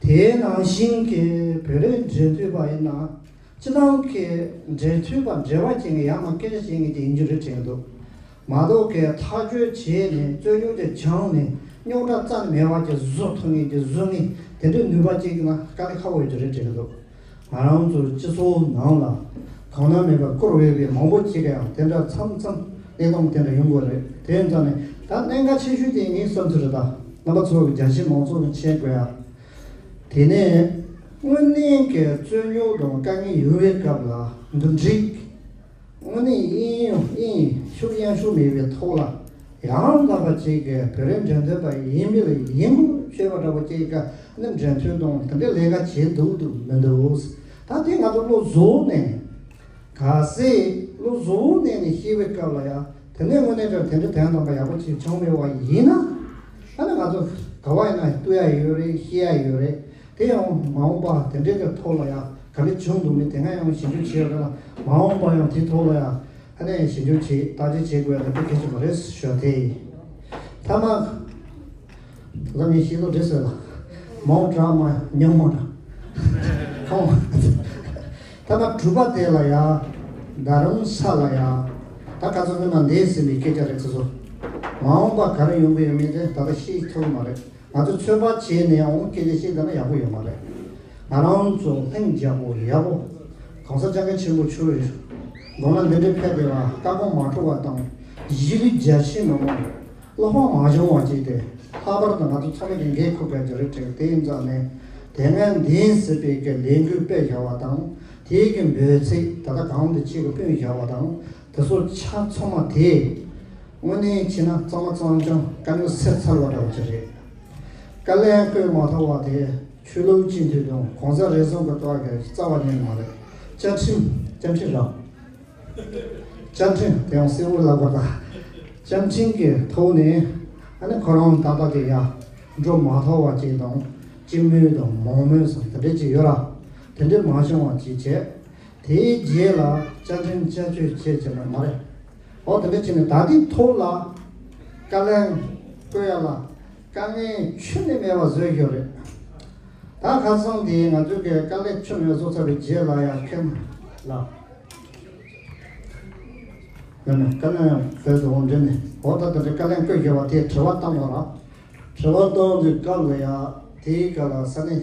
དེའི་ནང་བཞིན་གྱི་བོད་རིགས་འབྲེལ་མཐུད་པ་ཡིན་ན། སྤྱི་བཏང་གི་འབྲེལ་མཐུད་པ་འབྲེལ་བ་བྱེད་མཁན་ཡང་མ་སྐད་ཆ་བཤད་མཁན་ཅིག་ཡིན་རྒྱུ་རེད་དྲན་གྱི་འདུག་མ་གཏོགས་ཀྱི་ཐག་གཅོད་བྱས་ནས་རྩོད་རྙོག་དེ་བྱུང་ནས་རྙོག་དྲ་རྩ་ནས་མེད་པ་ཅིག་བཟོ་ཐུབ་མཁན་གྱི་བཟོ་མཁན་དེ་འདྲའི་ནུས་པ་ཅིག་ན་དཀའ་ལས་ཁག་པོ་ཡོད་རྒྱུ་རེད་དྲན་གྱི་འདུག་ང་རང་ཚོའི་སྤྱི་ཚོགས་ནང་ལ་གང་ན་མེད་པར་བཀུར་འོས་པའི་མང་པོ་ཅིག་གིས་ཡང་དེ་འདྲ་མཚམས་མཚམས་གནས་སྟངས་དེ་འདྲ་ཡོང་གི་རེད། དེ་ཡིན་ཙང་ནས་ད་གནད་འགག་ཆེ་ཤོས་དེ་ངའི་བསམ་ཚུལ་རེད། ད་རྣམ་པ་ཚོ་གི་རྒྱ་ཆེ་མང་ཚོགས་ཀྱིས་མཁྱེན་དགོས་ཡ། དེ་ནས་དངོས་གནས་ཀྱི་རྩོད་རྙོག་དང་དཀའ་ངལ་ཡོང་བའི་སྐབས་ལ་འདུམ་འགྲིག་དངོས་གནས་གཡས་གཡོན་གཡས་གཡོན་ཤུགས་གཡེང་ཤུགས་མེད་པའི་ཐོག་ལ་ཡང་དག་པ་ཅིག་གི་བོད་རིགས་འབྲེལ་མཐུད་པ་ཡིན་མིན་ལ་ཡིད་མགུ་བྱེད་པ་འདྲ་པོ་ཅིག་གི་ནི་འབྲེལ་མཐུད་དང་དེ་འདྲའི་ལས་ཀ་བྱེད་འདུག་འདུག་མི་འདུག་ད་དེ་ང་ཚོ་བློ་བཟོ་ནས། གལ་སྲིད་བློ་བཟོ་བོ་གནས་ནས་ཤེས་པའི་སྐབས་ལ་ཡང་དེ་ནས་དངོས་གནས་དྲང་དེ་འདྲ་དོན་དམ་པ་ཡག་པོ་ཅིག་བྱུང་མེད་པ་ཡིན་ན། ཨ་ནི་ང་ཚོ་ག་བ་ཡིན་ན་ལྟོས་ཡ་ཡོད་རེད། ཤེས་ཡ་ཡོད་རེད། དེ་ཡང་མ་འོངས་པ་དེ་འདྲའི་གི་ཐོག་ལ་ཡང་ག་རེ་བྱུང་འདུག་མེད་དེ་སྔ་ཡང་ཞིབ་འཇུག་བྱས་ཡོད་རེད་ལ། མ་འོངས་པ་ཡང་དེའི་ཐོག་ལ་ཡང་ཨ་ནི་ཞིབ་འཇུག་བྱེད་བརྟག་དཔྱད་བྱེད་དགོས་ཡ་དེ་གལ་ཆེན་པོ་རེད་ཞུ་བ་དེ་ཡིན། མཐའ་མ། ད་ངས་ཤེས་ལོ་འདྲེ་ཟེར་ལ། མང་དྲགས་མ་ཉུང་མ་དྲགས། ཁོང་། ད་ང་གྲུ་པ་དེ་ལ་ཡ། ད་རུང་ས་ལ་ཡ། ད་ག་ཚོད་མི་མ་འདས་ཟིན་པའི་སྐད་ཆ་རེད་ཚོ་ཚོ། མ་འོངས་པ་ག་རེ་ཡོང་གི་ཡོད་མེད་དེ་ད་ལྟ་ཤེས་ཐུབ་ཀྱི་མ་རེད། ང་ཚོ་ཚོད་དཔག་བྱས་ནས་ཡང་སྐད་ཆ་བཤད་ད་ན་ཡག་པོ་ཡོད་མ་རེད། ང་རང་ཚོ་ལྷིང་འཇགས་པོ་ཡག་པོ། གོང་ས་སྐྱབས་མགོན་ཆེན་པོ་མཆོག་གི་དགོངས་ལ་འདི་འདྲའི་ཕེབས་བསྡད་པ་བཀའ་དགོངས་མ་འཁྲུག་པ་དང་། གཞིས་ལུས་རྒྱ་ཆེ་མི་མང་། བློ་ཕམ་མ་བྱུང་བ་བྱས་ཏེ། ལྷག་པར་དུ་ང་ཚོ་ཚང་མས་ཀྱི་འགན་འཁུར་དགོས་ཀྱི་རེད་དྲན། དེ་ཡིན་ཙང་ནས་དེ་སྔ་འདས་ཟིན་པའི་གི་ལས་འགུལ་སྤེལ་བཞག་པ་དང་། དེའི་གི་འབོད་ཚིག་ད་ལྟ་གང་དུ་ཅིག་གི་སྤུངས་བཞག་པ་དང་། དེ་ཚོ་ཆ་ཚང་མ་དེ་དངོས་གནས་བྱས་ན་གཙང་མ་གཙང་རྐྱང་དཀའ་རྙོག་སེལ་ཚར་བ་འདྲ་བོ་ཅིག་རེད། བཀའ་ལན་བསྐོས་མ་ཐུབ་པ་དེ་ཆོས་ལུགས་སྤྱི་འཐུས་དང་གོང་ས་རེ་ཟུང་གི་ལྟ་བ་གི་རྩ་བ་ཉིད་མ་རེད། བཅའ་ཁྲིམས་བཅའ་ཁྲིམས་རང་། བཅའ་ཁྲིམས་དེ་ཡང་གསལ་བོ་ལབ་དགོས་ད། བཅའ་ཁྲིམས་ཀྱི་ཐོག་ནས་ཨ་ནི་ཁོ་རང་ཏག་ཏག་དེ་ཡ་འགྲོ་མ་ཐུབ་པ་ཅིག་དང་སྤྱི་མོས་དང་མང་མོས་སམ་དེ་འདྲས་ཅིག་ཡོད་ར། དེ་འདྲས་མ་བྱུང་བ་ཅིག་བྱས། དེའི་རྗེས་ལ་བཅའ་ཁྲིམས་བསྐྱར་བཅོས་བྱས་ཀྱི་མ་རེད། འོ་དེ་འདྲས་བྱས་ནས་ད་ལྟའི་ཐོག་ལ་བཀའ་ལན་བསྐོ་ཡ་ལ་དཀའ་ངལ་ཁྱོན་ནས་མེད་པ་བཟོས་ཡོད་རེད། ད་ཁ་སང་དེ་ང་ཚོའི་གི་དཀའ་ལས་ཆུ་མེད་བཟོ་ཚར་བའི་རྗེས་ལ་ཡང་ཁེམ་ལ། ཡང་ན་དཀའ་ལས་ཡང་བཟོས་སོང་འདྲེ་ནས་འོ་ད་དེ་འདྲའི་དཀའ་ལས་བསྐོས་ཡོད་པ་དེ་དྲི་བ་བཏང་བ་ར། དྲི་བ་བཏང་དུས་སྐབས་ལ་ཡང་དེའི་སྐབས་ལ་ས་གནས་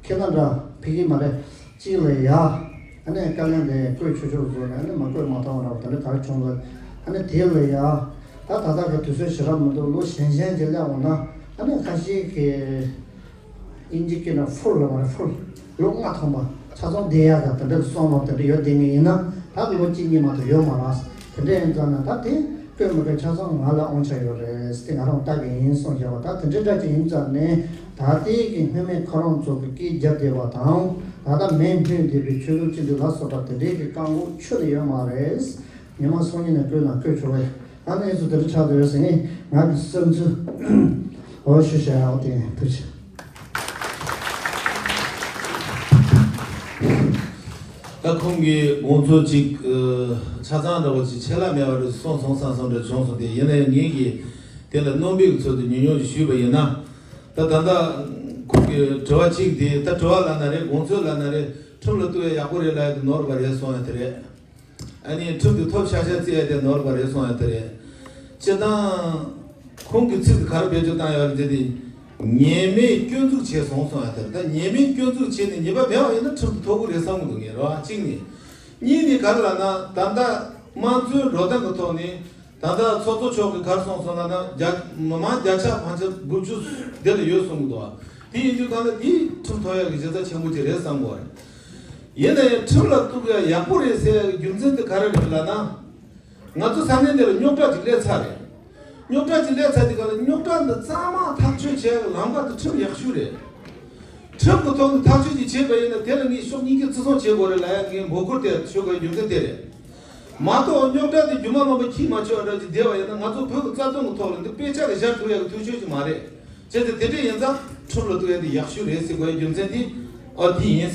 ཁྱེད་རྣམ་འདྲ་ཕ་གི་མ་རེད་གཅིག་ལ་ཡ། ཨ་ནི་དཀའ་ལས་དེ་བསྐོས་ཆོག་ཆོག་བཟོས་ནས་ཨ་ནི་མ་བསྐོས་མ་བཏང་བ་ར་དེ་འདྲ་ག་རེ་བྱུང་ལ། ཨ་ནི་དེ་ལ་ཡ། ད་ད་ལྟ་གི་དུས་ཚོད་ཞེ་དྲག་མི་འདུག་ལོ་གཞན་གཞན་གྱི་སླེབས་འོང་ན་ཨ་ནི་ཁ་ཤས་ཀྱི། དབྱིན་ཇི་སྐད་ནང་ཕུལ་ལ་མ་རེད་ཕུལ། ལོ་ལྔ་ཐམ་པ་ཆ་ཚང་བསྡད་ཡག་ག་དེ་འདྲ་གསུང་ལོ་དེ་འདྲ་ཡོད་བསྡད་ངེས་ཡིན་ན་ད་ལོ་གཅིག་གཉིས་མ་གཏོགས་ཡོད་མ་རེད། དེ་འདྲ་ཡིན་ཙང་ན་ད་དེ་བསྐོས་མི་དགོས་ཆ་ཚང་ང་ལ་དབང་ཆ་ཡོད་རེད་དེ་ང་རང་ལྟ་གི་ཡིན་གསུངས་བཞག་པ་ད་དེ་འདྲ་འདྲ་ཅིག་ཡིན་ཙང་ནས་ད་ལྟའི་གི་སྔོན་མའི་ཁོ་རང་ཚོ་གི་སྐད་རྒྱབ་བསྡད་པ་དང་ད་ལྟ་མེ་སྔོན་བསྡད་པའི་ཆོས་ལུགས་སྤྱི་འཐུས་ལ་སོགས་པ་དེ་འདྲའི་གི་བཀག་འགོག་ཁྱོན་ནས་ཡོད་མ་རེད། ཉི་མ་སང་ཉིན་ནས་བསྐོས་ན་བསྐོས་ཆོག་པས། ཨ་ནི་ཚོ་དེ་འདྲ་ཆགས་བསྡད་ཡོད་ཟེར་ནས་ང་གི་བསམ་ཚུལ་འོ་ཞུ་བྱ་ཡག་དེ་ཐུགས་རྗེ་ཆེ། ད་ཁོང་གིས་དགོངས་ཚུལ་ཅིག་ཆ་ཚང་འདྲ་བོ་ཅིག་ཆད་ལྷག་མེད་པ་རེད་གསུངས་སོང་བསམ་བསམ་འདྲ་བྱུང་སོང་། དེ་ཡིན་ནའི་ངེད་ཀྱིས་དེ་ལ་སྣོན་པའི་ཚུལ་དུ་ཉུང་ཉུང་ཞིག་ཞུས་པ་ཡིན་ན། ད་ད་ལྟ་ཁོང་གི་དྲི་བ་གཅིག་དེ་ད་དྲི་བ་ལབ་ན་རེད་དགོངས་ཚུལ་ལབ་ན་རེད་ཁྲིམས་ལ་གཏུག་ཡ་ཡག་པོ་རེད་ལབ་ཡ་དེ་ནོར་བ་རེད་གསུངས་ཡ་དེ་རེད། ཨ་ནི་ཁྲིམས་དེ་ཐོབ་ཤ་ཤ་བརྩི་ཡ་དེ་ནོར་བ་རེད་གསུངས་ཡ་དེ་རེད། སྤྱིར་བཏང་། ཁོང་གི་ཚིག་དེ་ག་རེ་བེད་སྤྱོད་བཏང་ཡོད་རེད་ཟེར་དུས། ཉེས་མེད་སྐྱོན་འཛུགས་བྱས་སོང་གསུངས་ཡ་དེ་རེད། ད་ཉེས་མེད་སྐྱོན་འཛུགས་བྱས་ནས་ཉེས་པ་མེད་པ་ཡིན་ན་ཁྲིམས་དེ་ཐོབ་གི་རེད་བསམ་གི་འདུག་ངས་རེད་བ་གཅིག་ནས། གཉིས་ནི་ག་རེ་ལབ་ན། ད་ལྟ་དམངས་གཙོའི་འགྲོ་སྟངས་ཀྱི་ཐོག་ནས་ད་ལྟ་ཚོགས་གཙོ་མཆོག་གིས་ག་རེ་གསུངས་སོང་ལབ་ན། བརྒྱ་མི་མང་བརྒྱ་ཆ་བརྒྱ་ཆ་དགུ་བཅུ་འདི་ལ་ཡོད་གསུང་གི་འདུག། དེ་ཡིན་དུས་གང་ལ་འདི་ཁྲིམས་ཐོག་ཡག་གི་གཞི་རྩ་ཆེན་པོ་ཅིག་རེད་བསམ་གི་རེད། ཡིན་ན་ཡང་ཁྲིམས་ལ་གཏུག་ཡག་ཡག་པོ་རེད་ཟེར་ཡག་གི་རྒྱུ་མཚན་དེ་ག་རེ་རེད་ལབ་ན། ང་ཚོ་ས་གནས་འདི་ལ་རྙོག་དྲ་ཅིག་སླེབས་ཚར་རེད། རྙོག་དྲ་ཅིག་སླེབས་ཚར་དུས་གང་ལ་རྙོག་དྲ་འདི་གཙང་མ་ཐག་གཅོད་བྱེད་ཡག་གི་ལམ་ཁ་དེ་ཁྲིམས་ཡག་ཤོས་རེད། ཁྲིམས་ཀྱི་ཐོག་ནས་ཐག་གཅོད་ཅིག་བྱེད་པ་ཡིན་ན། དེ་ལ་ངས་ཕྱོགས་གཉིས་ཀས་བརྩི་སྲུང་བྱེད་དགོས་རེད་ལབ་ཡག་ངས་འབོད་སྐུལ་དེ་ཞུ་དགོས་རྒྱུ་མཚན་དེ་རེད། མ་གཏོགས་རྙོག་དྲ་དེ་རྒྱུ་མ་མང་པོ་ཁྱི་མ་ཆོག་འདྲ་ཅིག་བསྡད་པ་ཡིན་ན། ང་ཚོ་བོད་ཀྱི་རྩ་དོན་གྱི་ཐོག་ལ་འདི་དཔེ་ཆ་གི་ཞར་ཐུག་ཡག་གི་ཐུག་ཆོད་ཅིག་མ་རེད། བྱས་ཙང་དེ་འདྲ་ཡིན་ཙང་ཁྲིམས་ལ་གཏུག་ཡག་དེ་ཡག་ཤོས་རེད་ཟེར་དགོས་ཡག་རྒྱུ་མཚན་དེ་ཨོ་དེ་ཡིན།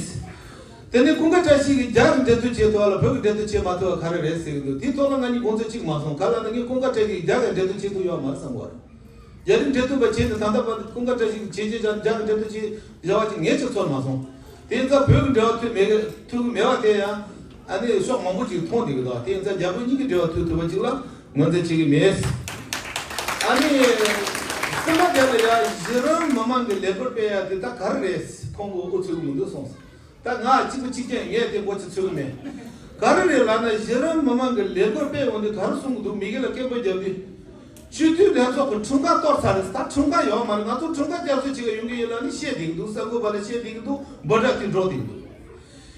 དེ་ནས་ཀུན་དགའ་བཀྲ་ཤིས་ཀྱིས་རྒྱ་གི་འགྲན་བསྡུར་བྱེད་ཐུབ་པ་ལ་བོད་ཀྱི་འགྲན་བསྡུར་བྱེད་མ་ཐུབ་པ་ག་རེ་རེད་ཟེར་གྱི་འདུག། དེའི་ཐོག་ལ་ང་གཉིས་དགོངས་ཚུལ་གཅིག་མ་སོང་། ག་ལབ་ན་ངས་ཀུན་དགའ་བཀྲ་ཤིས་ཀྱིས་རྒྱ་གར་འགྲན་བསྡུར་བྱེད་ཐུབ་ཡོད་མ་རེད་བསམ་གི་རེད། རྒྱ་རིགས་འགྲན་བསྡུར་པ་བྱས་ནས་ད་ལྟ་བར་དུ་ཀུན་དགའ་བཀྲ་ཤིས་ཀྱིས་བྱས་རྗེས་ཀྱང་རྒྱ་གར་འགྲན་བསྡུར་བྱེད་བྱ་བ་ཅིག་ངས་ཅིག་ཚོར་མ་སོང་། དེ་ཡིན་ཙང་བོད་ཀྱི་འབྲེལ་བ་ཐུབ་མེད་གི་ཐུབ་གི་མེད་པ་དེ་ཡང་ཨ་ནི་ཕྱོགས་མང་པོ་ཅིག་མཐོང་བསྡད་གི་འདུག། དེ་ཡིན་ཙང་རྒྱ་བོད་གཉིས་ཀྱི་འབྲེལ་བ་ཐུབ་ཐུབ་པ་ཅིག་ལ་ངོས་འཛིན་བྱེད་ཀྱི་མེད། ཨ་ནི་སེམས་པ་བདེ་ལ་ཡ་གཞི་རིམ་མི་མང་གི་ལས་འགུལ་སྤེལ་ཡ་དེ་ད་ག་རེ་རེད། ཁོང་གིས་འུ་ཚོས་མི་འདུག་གསུངས་སོང་། ད་ང་གཅིག་པུ་གཅིག་རྐྱང་ངས་དེ་མགོ་ཅིག་ཚོད་ཀྱི་མེད། ག་རེ་རེད་ལབ་ན། གཞི་རིམ་མི་མང་གི་ལས་འགུལ་སྤེལ་འོང་དུས་ག་རེ་གསུང་གི་འདུག། མི་སྒེར་ལ་སྐད་འབོད་རྒྱབ་དུས། སྤྱི་འཐུས་ལྷན་ཚོགས་ཀྱི་ཁྲིམས་ཁང་གཏོར་ཚར་རེད། ད་ཁྲིམས་ཁང་ཡོད་མ་རེད། ང་ཚོ་ཁྲིམས་ཁང་བསྐྱར་གསོ་བྱེད་ག་ཡོང་གི་ཡིན་ལབ་ནས་བཤད་བསྡད་ཀྱི་འདུག། གསར་འགོད་པ་ལ་བཤད་བསྡད་ཀྱི་འདུག། འབོད་སྒྲ་དེ་སྒྲོག་བསྡད་ཀྱི་འདུག།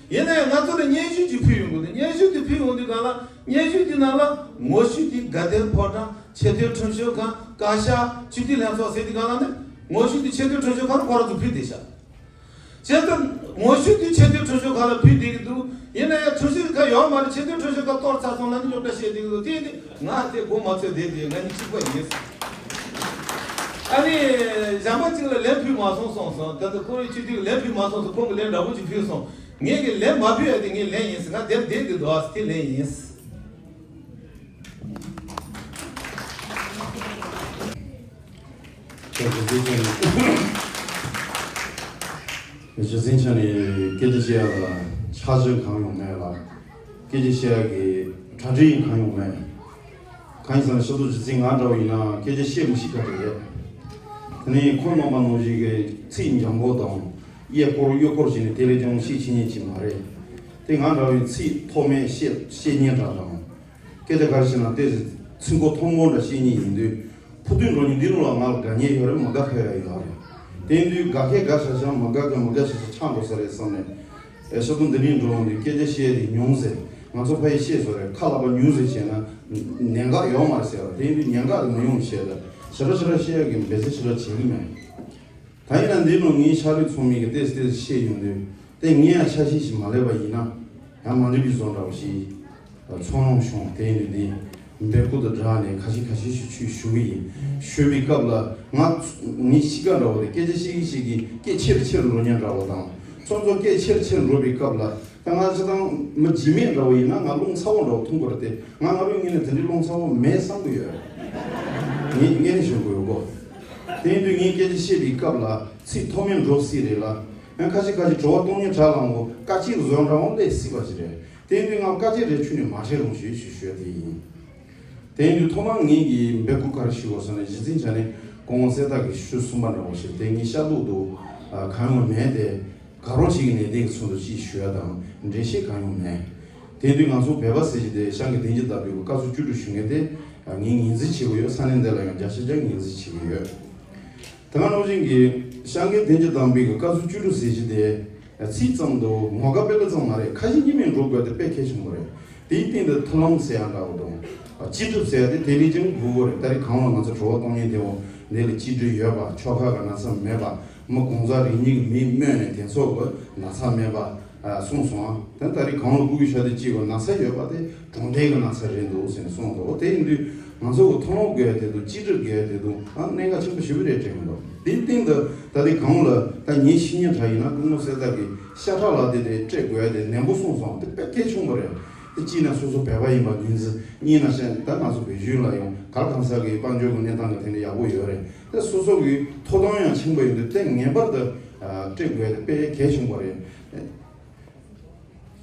ཡིན་ན་ཡང་ང་ཚོ་ལ་སྙན་ཞུ་ཅིག་ཕུལ་ཡོང་གི་འདུག། སྙན་ཞུ་དེ་ཕུལ་ཡོང་དུས་གང་ལ། སྙན་ཞུ་དེ་ནང་ལ་ངོ་བཤུས་དེ་དགའ་ལྡན་ཕོ་བྲང་། ཆེས་མཐོའི་ཁྲིམས་ཞིབ་ཁང་། བཀའ་ཤག། སྤྱི་འཐུས་ལྷན་ཚོགས་ཟེར་དུས་གང་ལ་ནི། ངོ་བཤུས་དེ་ཆེས་མཐོའི་ཁྲིམས་ཞིབ་ཁང་ཁོ་རང་ཚོ་ཕུལ་བསྡད་ཤག། བྱས་ཙང་ངོ་བཤུས་དེ་ཆེས་མཐོའི་ཁྲིམས་ཞིབ་ཁང་ལ་ཕུལ་བསྡད་ཀྱི་འདུག། ཡིན་ན་ཡང་ཁྲིམས་ཞིབ་ཁང་ཡོད་མ་རེད། ཆེས་མཐོའི་ཁྲིམས་ཞིབ་ཁང་གཏོར་ཚར་སོང་ལབ་ནས་རྙོག་དྲ་བཤད་བསྡད་ཀྱི་འདུག། དེ་ནི་ང་དེ་མགོ་མ་ཚོས་བསྡད་དེ་ང་ནི་གཅིག་པ་ཡིན། ཨ་ནི་གཞན་པ་གཅིག་ལ་ལན་ཕུལ་མ་སོང་གསུངས་སོང་། ད་ལྟ་ཁོ་རའི་སྤྱི་འཐུས་ལན་ཕུལ་མ་སོང་ཟེར། ཁོང་གིས་ལན་འདྲ་པོ་ཅིག་ཕུལ་སོང་། ངས་ཀྱི་ལན་མ་ཕུལ་ཡ་དེ་ངས་ལན་ཡིན་ཟེར། ང་དེར་བསྡད་དེ་འདུག་ཨ། དེ་ལན་ཡིན། ད་གཞི་རྩའི་ཆ་ནས། གཞི་རྩའི་ཆ་ནས་སྐད་ཆ་བཤད་ཡ་ལ་ཆ་རྐྱེན་གང་ཡང་མེད་ལ། སྐད་ཆ་བཤད་ཡ་གི་གྲ་སྒྲིག་གང་ཡང་མེད། གང་ཡིན་ཟེར་ན་ཤ་སྟག་གཞི་རྩའི་ང་འདྲ་བོ་ཡིན་ན་སྐད་ཆ་བཤད་མི་ཤེས་ཁ་ཅིག་རེད། དེ་ནས་ཁོང་རྣམ་པ་ནང་བཞིན་གྱི་ཚིག་འཇམ་པོ་དང་གཡས་སྐོར་གཡོན་སྐོར་བྱས་ནས་དེ་ལས་ཀྱང་བཤད་ཤེས་མཁན་ཅིག་མ་རེད། དེ་ང་འདྲ་བོའི་ཚིག་མཐོ་དམན་བཤད་བཤད་མཁན་འདྲ་དང་། སྐད་ཆ་ག་རེ་བཤད་ན་ཏོག་ཙམ་ཚིག་མགོ་མཐོ་མོ་འདྲ་བཤད་མཁན་ཡིན་དུས། ཕུགས་འདུན་འགྲོ་མཁན་འདི་རུ་ལ་ང་ལ་དགའ་ཉེ་ཡོད་རེད། མ་དགའ་ཁ་ཡ་ཡོད་རེད། དེ་ཡིན་དུས་དགའ་མཁན་དགའ་ཤ་ཤ། མ་དགའ་མཁན་མ་དགའ་ཤ་ཤ་ཆགས་འགྲོ་ས་རེད་བསམ་ནས། ཨེ་ཤ་སྟོང་འདི་རིང་འགྲོ་འོང་དུས་སྐད་ཆ་བཤད་དེ་ཉུང་ཟེར། ང་ཚོ་ཕ་ཡི་བཤད་བཟོ་རེད། ཁ་ལག་པ་ཉུང་ཟེར་བྱས་ན་ཉན་ག་ཡོད་མ་རེད་ཟེར་བ། དེ་ཡིན་དུས་ཉན་ག་དེ་མ་ཡོང་བཤད་ད་ཞེ་དྲག་ཞེ་དྲག་བཤད་ཡ་གི་འབད་བརྩོན་ཞེ་དྲག་བྱེད་གི་མེད། ད་ཡིན་ན་འདི་ནང་ངའི་ཕྱག་ལས་ཚོགས་མི་གི་ཏོག་ཙམ་ཏོག་ཙམ་བཤད་ཡོང་དུས། དེ་ངས་ཡང་ཆ་ཤས་ཤིག་མ་ལས་པ་ཡིན་ན། ཡང་མ་འགྲིག་པའི་བཟོ་འདྲ་བོ་ཞིག་ཚོར་སྣང་བྱུང་། དེ་ཡིན་དུས་འདི་འབོད་སྐུལ་དང་སྦྲགས་ནས་ཁ་ཤས་ཁ་ཤས་ཤིག་ཆུ་ཞུ་གི་ཡིན། ཞུ་བའི་སྐབས་ལ་ང་ངའི་གཤིས་ཀ་འདྲ་བོ་དེ་སྐད་ཆ་བཤད་ཀྱི་བཤད་ཀྱི་སྐད་ཆེར་ཆེར་འགྲོ་མཁན་འདྲ་བོ་དང་། སོ་སོ་སྐད་ཆེར་ཆེར་འགྲོ་བའི་སྐབས་ལ། ད་ང་ཅི་དང་མི་འཇིགས་མེད་འདྲ་བོ་ཡིན་ན་ང་རླུང་ཚ་བོ་འདྲ་བོ་འཐུང་དགོས་རེད་དེ། ང་ང་རང་ངོས་ནས་དེ་འདྲའི་རླུང་ཚ་བོ་མེད་བསམ་གྱི་ཡོད། ངས་ངས་ནས་ཞུ་དགོས་ཡོད་གོ། དེ་ཡིན་དུས་ངས་སྐད་ཆ་བཤད་པའི་སྐབས་ལ་ཚིག་མཐོ་དམན་འགྲོ་སྲིད་རེད་ལ། ཡང་ཁ་ཤས་ཁ་ཤས་དྲི་བ་གཏོང་མཁན་དྲ་ལམ་གོ་བཀའ་སྤྱིར་བཟོ་འདྲ་བོ་སླེབས་སྲིད་པ་ཞིག་རེད། དེ་ཡིན་དུས་ང་བཀའ་སྤྱིར་རེ་ཆུ་ནས་མ་བྲལ་རུང་ཞེས་ཞུ་ཞུ་ཡ་དེ་ཡིན། དེ་ཡིན་དུས་ཐོག་མར་ངས་ཀྱི་འབོད་སྐུལ་ག་རེ་ཞུ་དགོས་ཟེར་ན། གཞི་རྩའི་ཆ་ནས་སྐུ་ངོ་གསལ་བདག་གིས་ཞུ་གསུངས་པ་འདྲ་བོ་ཞིག་དེ་ངའི་ཤ་སྟག་ཏུ་གང་ཡང་མེད་དེ། དགའ་རོགས་ཅིག་གི་ནས་དེ་གི་ཚུལ་དུ་ཅིག་ཞུ་ཡ་དང་འགྲེལ་བཤད་གང་ཡང་མེད། དེ་དུས་ང་ཚོ་བོད་པ་ཟེར་གྱི་དེ་ཤང་གི་བདེན་བཞི་ལྟ་བུའི་བཀའ་ཟུར་བཅུ་དྲུག་ཞུ་མཁན་དེ་ངས་ངོས་འཛིན་བྱེད་ཀྱི་ཡོད། ས་གནས་འདི་ལ་ཡང་བརྒྱ་ཆ་བརྒྱ་ངོས་འཛིན་བྱེད་ཀྱི་ཡོད། དེ་སྔ་ནང་བཞིན་གྱི་ཤང་གི་བདེན་བཞི་ལྟ་བུའི་བཀའ་ཟུར་བཅུ་དྲུག་ཟེར་གྱི་དེ་ཚིག་ཙམ་དུ་ངོ་དགའ་དཔེ་ལ་ཙམ་མ་རེད། ཁ་ཞེ་གཉིས་མེད་འགྲོ་དགོས་དེ་དཔེ་གལ་ཆེན་པོ་རེད། དེའི་སྟེང་དུ་མཐུན་ལམ་ཟེར་ཡ་འདྲ་བོ་དང་། ཅི་སྒྲུབ་ཟེར་ཡ་དེ་དེ་ལས་ཀྱང་དགོས་ཀྱི་རེད། ད་རེས་གང་ལ་ང་ཚོ་དྲི་བ་གཏོང་མཁན་དེ་འོ་འདི་ལ་ཅི་སྒྲུབ་ཡོད་པ། ཆོལ་ཁ་གི་ན་ཚ་མེད་པ། མི་གང་ཟག་རེ་གཉིས་ཀྱི་མིང་སྨོས་ནས་དེ་ཚོ་གི་ན་ཚ་མེད་པ་གསུངས་སོང་ཨ། དེ་ད་རེས་གང་ལ་སྒུག་གི་ཤ་དེ་གཅིག་གི་ན་ཚ་ཡོད་པ་དེ་གྲོང་སྡེ་གི་ན་ཚ་རེད་འདུག་ཟེར་ནས་གསུངས་འདུག། དེ་ཡིན་དུས་ང་ཚོ་གི་མཐུན་ལམ་དགོས་ཡ་དེ་དང་ཅི་སྒྲུབ་དགོས་ཡ་དེ་དང་ཨ་གནད་འགག་ཆེན་པོ་ཞེ་པོ་རེད་དྲན་གི་འདུག། དེའི་སྟེང་དུ་ད་རེས་གང་ལ་ད་ངའི་ཤེས་ཉེན་དྲ་ཡིན་ན་སྐུ་ངོ་གསལ་བདག་གིས་ཤ་ཁྲག་ལག་དེབ་དེ་སྤྲད་དགོས་ཡ་དེ་ནན་པོ་གསུངས་སོང་། དེ་དཔེ་གལ་ཆེན་པོ་རེད། དེ་གཅིག་ནས་སོ་སོ་བོད་པ་ཡིན་པ་ངོས་འཛིན། གཉིས་ནས་ད་ང་ཚོ་བོད་གཞུང་ལ་ཡང་གར་གང་ས་གི་དཔལ་འབྱོར་གྱི་གནས་སྟངས་ཀྱི་ཐད་ནས་ཡག་པོ་ཡོད་རེད། དེ་སོ་སོ་གི་ཐོབ་ཐང་ཡང་ཆེན་པོ་ཡིན་དུས་དེ་ངེས་པར་དུ་སྤྲད་དགོས་དེ་དཔེ་གལ་ཆེན་པོ་རེད།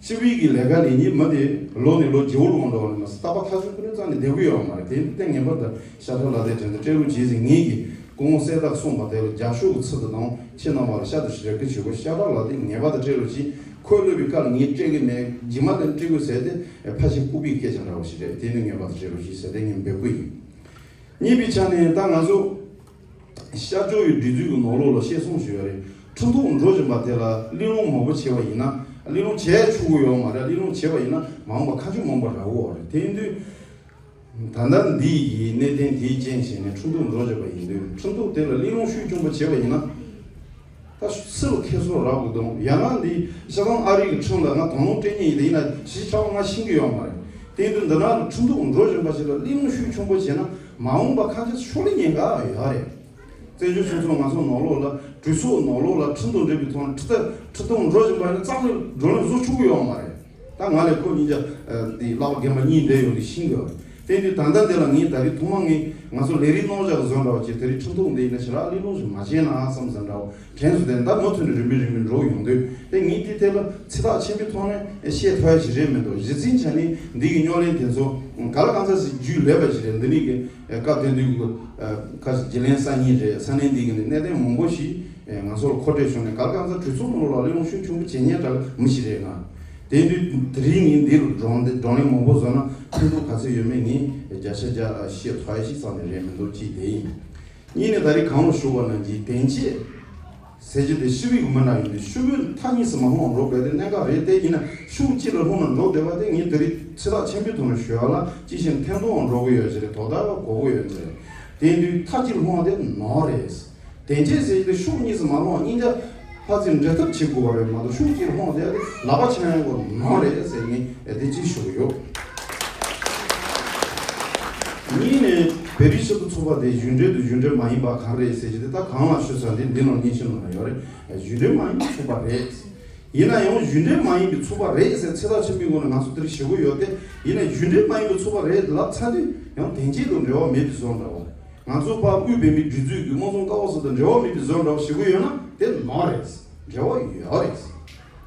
སྤྱི་པའི་གི་ལས་ཀ་ལས་ཉིན་མི་དེ་ལོ་ནས་ལོ་རྒྱལ་བོ་ལོང་འགྲོ་བ་ནི་མ་ཟད་རྟག་པར་ཁ་ཟུར་ཀུན་རྩ་ནས་བསྡད་གི་ཡོད་མ་རེད། དེ་དེ་ངེས་པར་དུ་ཤ་ཁྲག་ལག་དེབ་དེ་འདྲ་སྤྲད་རོགས་བྱེད་ཟེར། ངེད་ཀྱིས་སྐུ་ངོ་གསལ་བདག་གསུངས་པ་དེ་ལ་རྒྱབ་ཤོག་གི་ཚུལ་དུ་དང་ཁྱེད་རྣམ་པ་ལ་ཤ་དང་ཞེ་དྲག་གི་བྱེད་སྒོ་ཤ་ཁྲག་ལག་དེབ་ངེས་པར་དུ་སྤྲད་རོགས་གྱིས། ཁོས་སློབ་པའི་སྐབས་ལ་ངས་སྤྲད་ཀྱི་མེད། རྗེས་མ་དེ་སྤྲད་དགོས་ཟེར་ཏེ་ཕ་ཤི་ལྐུགས་པའི་སྐད་ཆ་འདྲ་བོ་ཞིག་རེད། དེ་ནི་ངེས་པར་དུ་བྱེད་རོགས་ཞེས་ཟེར་ཏེ་ངས་འབོད་སྐུལ་ཡིན། གཉིས་པའི་ཆ་ནས་ད་ང་ཚོ་ཤར་ཕྱོགས་ཡི་སྒྲིག་འཛུགས་ཀྱི་ནང་ལོགས་ལ་བཤད་སོང་ཞུས་པ་རེད། ཁྲིམས་ཐོག་འགྲོ་བཞིན་པ་དེ་ལ་གླེང་སློང་མང་པོ་བྱས་པ་ཡིན་ན། གླེང་སློང་བྱས་ཆོག་གི་ཡོད་མ་རེད། གླེང་སློང་བྱས་པ་ཡིན་ན་མ་འོངས་པ་ཁ་མཆུ་མང་པོ་རག་གི་ཡོད་རེད། དེ་ཡིན་དུས་ད་ལྟ་འདི་ཡི་གནད་དོན་འདིའི་རྐྱེན་བྱས་ནས་ཁྲིམས་ཐོག་འགྲོ་བཞིན་པ་ཡིན་དུས། ཁྲིམས་ཐོག་དེ་ལ་གླེང་སློང་ཤུགས་ཆེན་པོ་བྱས་པ་ཡིན་ན། ད་སུ་ལ་ཁེ་སོ་རག་དགོས་དང་། ཡང་ན་འདི་ཤ་ཐང་ཨ་རི་གི་ཁྲིམས་ལ་ང་དང་བླངས་སྤྲད་མཁན་ཡིན། དེ་ཡིན་ན་གཞིས་ཆགས་ང་ཤེས་ཀྱི་ཡོད་མ་རེད། དེ་ཡིན་དུས་འདི་ན་ཁྲིམས་ཐོག་འགྲོ་བཞིན་པ་ཞིག་ལ་གླེང་སློང་ཤུགས་ཆེན་པོ་བྱས་ན་མ་འོངས་པ་ཁ་ཆེ་ཤོར་ལེ་ཉེན་ཁ་ཡོད་རེད། བཙན་བྱོལ་སྤྱི་ཚོགས་ང་ཚོ་ནང་ལོགས་ལ། གྲོས་ཚོགས་ནང་ལོགས་ལ་ཁྲིམས་དང་འབྲེལ་བའི་ཐོག་ནས་ཁྲིམས་ཐོག་ཁྲིམས་ཐོག་འགྲོ་བཞིན་པ་ཡིན་ན་རྩ་བའི་བགྲོ་གླེང་བཟོ་ཆོག་གི་ཡོད་མ་རེད། ད་ང་ལས་ཁོ་གཉིས་ཀ་དེ་ལག་པ་རྒན་པ་གཉིས་འདྲ་ཡོང་དུས་ཤེས་ཀྱི་ཡོད་རེད། དེ་དུས་ད་ལྟ་འདི་ལ་ངས་ད་རེས་ཐོག་མ་ངས་ང་ཚོ་ལས་རིགས་གནང་བཞག་བཟོ་འདྲ་བ་ཅིག་དེ་རིང་ཁྲིམས་ཐོག་འདི་ཡིན་ན་ཞེ་དྲག་གླེང་སློང་ཞིག་མ་བྱས་ན་བསམ་བསམ་འདྲ་བོ་དྲན་སོང་། དེ་ད་མུ་མཐུད་ནས་རིམ་པས་རིམ་པས་འགྲོ་ཡོང་དུས། དེ་ངས་དེ་ཐད་ལ་ཚིག་ཐག་ཆེན་པོའི་ཐོག་ནས་བཤད་ཐུབ་ཡ་ཞིག་རེད་མི་འདུག་གཞི་རྩའི་ཆ་ནས་འདི་གི་རྙོག་གླེང་དེ་ཚོ་ག་ལ་གང་འཚམ་ཞིག་རྒྱུས་ལོན་པ་ཞིག་རེད། འདི་ནས་གི་སྐབས་དེ་དུས་ཀྱི་ཁ་ཅིག་བརྗེ་ལེན་གསར་རྙིང་རེད། ས་གནས་འདི་གི་ནས་གནད་དོན་མང་པོ་ཞིག་ང་ཚོ་ལ་མཁོ་སྤྲོད་བྱུང་ནས། ག་ལ་གང་འཚམ་གྲོས་ཚོགས་ནང་ལ་གླེང་སློང་ཤུགས་ཆེན་པོ་བྱེད་མཁན་འདྲ་མི་ཞིག་རེད་ང་། དེ་དུས་དེ་རིང་ངས་འདི་ལ་བགྲོ་བགྲོ་གླེང་མང་པོ་བཟོ་ན་ཕན་ཐོགས་ག་ཚོད་ཡོད་མེད་ངས་བརྒྱ་ཆ་བརྒྱ་བཤད་ཐུབ་ཡ་ཞིག་རྩ་ནས་རེད་མི་འདུག་གཅིག་དེ་ཡིན། གཉིས་ནས་ད་རེས་གོང་ལ་ཞུས་པ་ནང་བཞིན་དེང་ཆེད་ཟེར་རྒྱུ་དེ་ཤི་བོའི་མི་འདྲ་ཡིན་དུས། ཤི་བོའི་མཐའ་གཉིས་སུ་མ་ལྷུང་བ་འགྲོ་དགོས་དེ་གནད་འགག་རེད། དེ་ཡིན་ན་ཤུགས་གཅིག་ལ་ལྷུང་ན་འགྲོ་བསྡད་པ་དེ་ངས་དེ་རིང་ཚིག་ཐག་ཆེན་པོའི་ཐོག་ནས་ཞུ་བ་ལ་ཅི་ཞིག་ཐེམ་ཐོག་འགྲོ་གི་ཡོད་ཀྱི་རེད། དོ་བདག་གོ་གི་ཡོད་ཀྱི་རེད། དེ་ཡིན་དུས་མཐའ་གཅིག་ལྷུང་བ་དེ་ནོར་རེད། དེ་འདྲ་ཟེར་ཏེ་ཤུགས་གཉིས་སུ་མ་ལྷུང་བ་གཉིས་ཀ་ཕར་ཚུར་འབྲེལ་ཐབས་བྱེད་དགོས་པ་རེད་མ་གཏོགས། ཤུགས་གཅིག་ལྷུང་བསྡད་དེ་ལག་པ་འཆང་ཡག་པོ་ནོར་རེད་ཟེར་ངས་དེ་གཅིག་ཞུ་གི་ཡོད། གཉིས་ནས་བོད་རིགས་སྤྱི་མཐུན་ཚོགས་པ་དེ་གཞུང་འབྲེལ་དང་གཞུང་འབྲེལ་མ་ཡིན་པ་གང་རེད་ཟེར་གྱི་དེ། ད་གོང་ལ་ཞུས་ཚར་འདི་འདི་ནང་སྙན་ཞུ་ནང་ལ་ཡོད་རེད། གཞུང་འབྲེལ་མ་ཡིན་པའི་ཚོགས་པ་རེད། ཡིན་ན་ཡང་གཞུང་འབྲེལ་མ་ཡིན་པའི་ཚོགས་པ་རེད་ཟེར་ཚིག་ཐག་ཆོད་པོའི་སྒོ་ནས་ང་ཚོ་དེར་ཞུ་གི་ཡོད་དེ། ཡིན་ན་གཞུང་འབྲེལ་མ་ཡིན་པའི་ཚོགས་པ་རེད་ལབ་ཚར་དུས་ཡང་དེང་ཆེད་དང་འབྲེལ་བ་མེད་པའི་བཟོ་འདྲ་བོ། ང་ཚོ་ཕར་དབུས་བོད་མིའི་སྒྲིག་འཛུགས་ཀྱི་དམངས་གཙོ་ཀ་བ་སུ་དང་འབྲེལ་བ་མེད་པའི་བཟོ་འདྲ་བོ་ཞུ་གི་ཡོད་ན་དེ་ནོར་རེད། འབྲེལ་བ་ཡོད་རེད།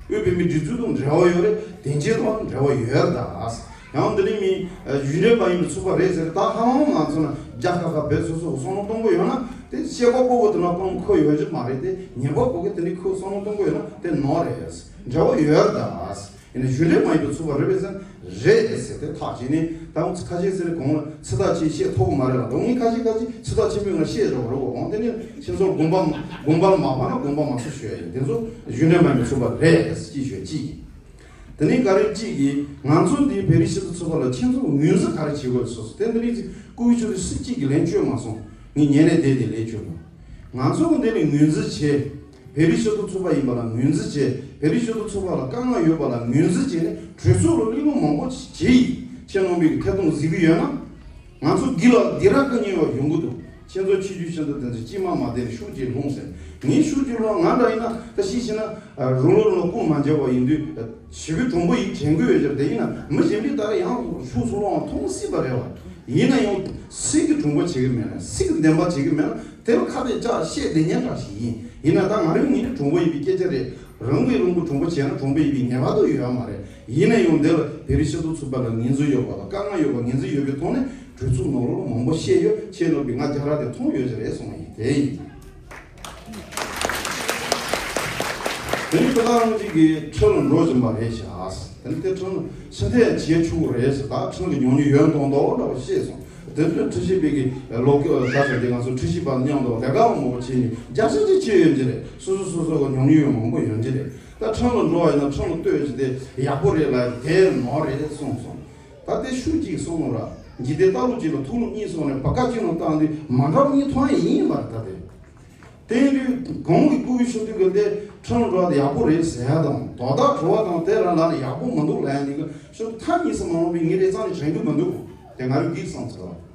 དབུས་བོད་མིའི་སྒྲིག་འཛུགས་དང་འབྲེལ་བ་ཡོད་རེད། དེང་ཆེད་དང་འབྲེལ་བ་ཡོད་རེད་ད། ཡང་འདི་ནས་མི་གཞུང་འབྲེལ་མ་ཡིན་པའི་ཚོགས་པ་རེད་ཟེར། ད་ཧ་ལམ་ང་ཚོ་ན་རྒྱ་ཁ་ཁ་བོད་སོ་སོ་གི་བསམ་བློ་གཏོང་གི་ཡོད་ན་དེ་བཤད་པ་པོ་གི་དེ་ན་གཏོང་ཁོ་ཡོད་ཀྱི་མ་རེད། དེ་ཉན་པ་པོ་གི་དེ་ནས་ཁོ་བསམ་བློ་གཏོང་གི་ཡོད་ན་དེ་ནོར་རེད། འབྲེལ་བ་ཡོད་རེད་ད། ཡིན་ན་གཞུང་འབྲེལ་མ་ཡིན་པའི་ཚོགས་པ་རེད་པས་ཟེར་ན་རེད་ཟེར་ཏེ་ཐག་བཅད་ནས། ད་ཁ་ཤས་ཟེར་ནས་གོང་ལ་ཚིག་ཐག་ཆོད་བཤད་ཐུབ་ཀྱི་མ་རེད་ལ། ད་ངས་ཁ་ཤས་ཁ་ཤས་ཚིག་ཐག་ཆོད་པོའི་ངང་བཤད་རོགས་རོགས་འོང་། དེ་ནས་ཁྱེད་ཚོར་དགོངས་པ་དགོངས་པ་ལ་མ་བབས་ན་དགོངས་པ་མ་ཚོམ་ཞུ་ཡ་ཡིན། དེ་ཚོ་གཞུང་འབྲེལ་མ་ཡིན་པའི་ཚོགས་པ་རེད་ཅེས་ཞུ་གཅིག་ཡིན། དེ་ནས་ག་རེ་གཅིག་གིས་ང་ཚོ་འདི་བོད་རིགས་སྤྱི་མཐུན་ཚོགས་པ་ལ་ཁྱེད་ཚོ་ངོས་འཛིན་ག་རེ་བྱེད་དགོས་སོ་སོ། དེ་འདི་རིགས་ཀྱི་སྐུ་ཡི་ཆོས་དེ་སུ་གཅིག་གིས་ལན་བཅོལ་མ་སོང་། ངས་ཉན་ནས་བསྡད་དེ་ལས་ཆོག་གི། ང་ཚོ་གི་འདི་ནས་ངོས་འཛིན་བྱས། བོད་རིགས་སྤྱི་མཐུན་ཚོགས་པ་ཡིན་པ་ལ་ངོས་འཛིན་བྱས། བོད་རིགས་སྤྱི་མཐུན་ཚོགས་པ་ལ་དཀའ་ངལ་ཡོད་པ་ལ་ངོས་འཛིན་བྱས་ནས་གྲོས་ཚོགས་ལ་གླེང་སློང་མང་པོ་བྱས་ཡིན། ཁྱེད་རྣམ་པས་ཐད་གཏོང་གཟིགས་ཀྱི་ཡོད་ན། ང་ཚོ་འདི་ལ་འདི་ར་དཀའ་ངལ་བ་ཡོང་གི་འདུག་ཁྱེད་ཚོ་ཆོས་བརྒྱུད་ཆེན་པོ་དེ་ཚོ་གཅིག་མ་མ་བསྡད་ནས་ཤུགས་ཀྱིས་ལྷུང་ཟེར། ངས་ཤུགས་ཀྱིས་ལྷུང་ང་འདྲ་ཡིན་ན་ད་ཤི་ཤི་ན་རང་ལོ་རང་ལ་སྐུ་མ་མཇལ་བ་ཡིན་དུས། ཞི་བའི་གྲོང་པོ་ཡིན་དྲན་གི་ཡོད་ཀྱང་། དེ་ཡིན་ན་མི་གཞན་པས་ད་ར་ཡང་ཤུགས་སུ་ལྷུང་བ་མཐོང་སྲིད་པ་རེད་བ། ཡིན་ན་ཡང་སྲིད་ཀྱི་གྲོང་པོ་བྱེད་ཀྱི་མེད་ན། སྲིད་ཀྱི་འདེམས་པ་བྱེད་ཀྱི་མེད་ན། དེ་ལ་ཁ་གཏད་བཅག་བཤད་བསྡད་མཁན་འདྲ་ཞིག་ཡིན། ཡིན་ན་ད་ང་རང་ངོས་ནས་གྲོང་པོ་ཡིན་པའི་སྐད་ཆ་རེད། རང་གིས་རང་གི་གྲོང་པོ་བྱས་ན་གྲོང་པོ་ཡིན་པའི་ངེས་པར་དུ་ཡོད་མ་རེད། ཡིན་ན་ཡང་འདི་ལ་བོད་རིགས་སྤྱི་མཐུན་ཚོགས་པ་ལ་ངོས་འཛིན་ཡོད་པ་དང་དཀའ་ངལ་ཡོད་པ་ངོས་འཛིན་ཡོད་པའི་ཐོག་ནས་གྲོས་ཚོགས་ནང་ལོགས་ལ་མང་པོ་བཤད་ཡོད། ཁྱེད་རྣམ་པས་ང་རྒྱ་ར་དེ་མཐོང་ཡོད་ཀྱི་རེད་གསུངས་པ་ཡིན། དེ་ཡིན། དེ་ནི་ད་ལྟ་རང་གཅིག་གིས་ཁྲིམས་ལ་འགྲོ་བཞིན་པ་རེད་ཤག་དེ་ནི་དེ་ཁྲིམས་ཕྱིར་འཐེན་བྱེད་ཆོག་གི་རེད་ཟེར། ད་ཁྲིམས་ཀྱི་ཉམས་མྱོང་ཡོད་མདོག་མདོག་འདྲ་བོ་བཤད་སོང་། དེ་ཚོའི་འཁྲུལ་ཞིག་པའི་གི་ལོ་ཀ་ད་ཆ་དེ་ང་ཚོ་འཁྲུལ་ཞིག་པ་མཉམ་དུ་ལས་ཀ་མང་པོ་བྱས་ནས་རྒྱ་ཆེ་ཆེ་བྱས་ཡོད་ཀྱི་རེད། སོ་སོ་སོ་སོ་གི་ཉམས་མྱོང་ཡང་མང་པོ་ཡོད་ཀྱི་རེད། ད་ཁྲིམས་ལ་འགྲོ་བ་ཡིན་ན་ཁྲིམས་ལ་ལྟོས་བྱས་ཏེ་ཡག་པོ་རེད་ལ་དེ་མོ་རེད་གསུངས་སོང་། ད་དེ་ཤུགས་གཅིག་གསུངས་ར། འཇིག་རྟེན་ལྟ་ལུགས་གཅིག་ལ་ཐུགས་ལུགས་གཉིས་སོང་ནས་བ་ཀ་གཅིག་ལ་བཏང་དུས་མ་འདྲ་བ་གཉིས་མཐོང་ཡ་ཡིན་པ་རེད་ད་དེ། དེ་ཡིན་དུས་གོང་གི་སྐུ་གི་ཤོག་དུས་གི་དེ་ཁྲིམས་འགྲོ་བ་དེ་ཡག་པོ་རེད་ཟེར་ཡ་དང་། དོ་བདག་གྲོ་བ་དང་དེ་རང་ལ་ནི་ཡག་པོ་མི་འདུག་ལབ་ཡ་འདི་གི་ཤོག་མཐའ་གཉིས་སུ་མ་ལོངས་པའི་ངའི་རེ་ཙང་ནི་དྲན་གི་མི་འདུག་དེ་ང་རང་གིས་བསམ་ཚར་བ།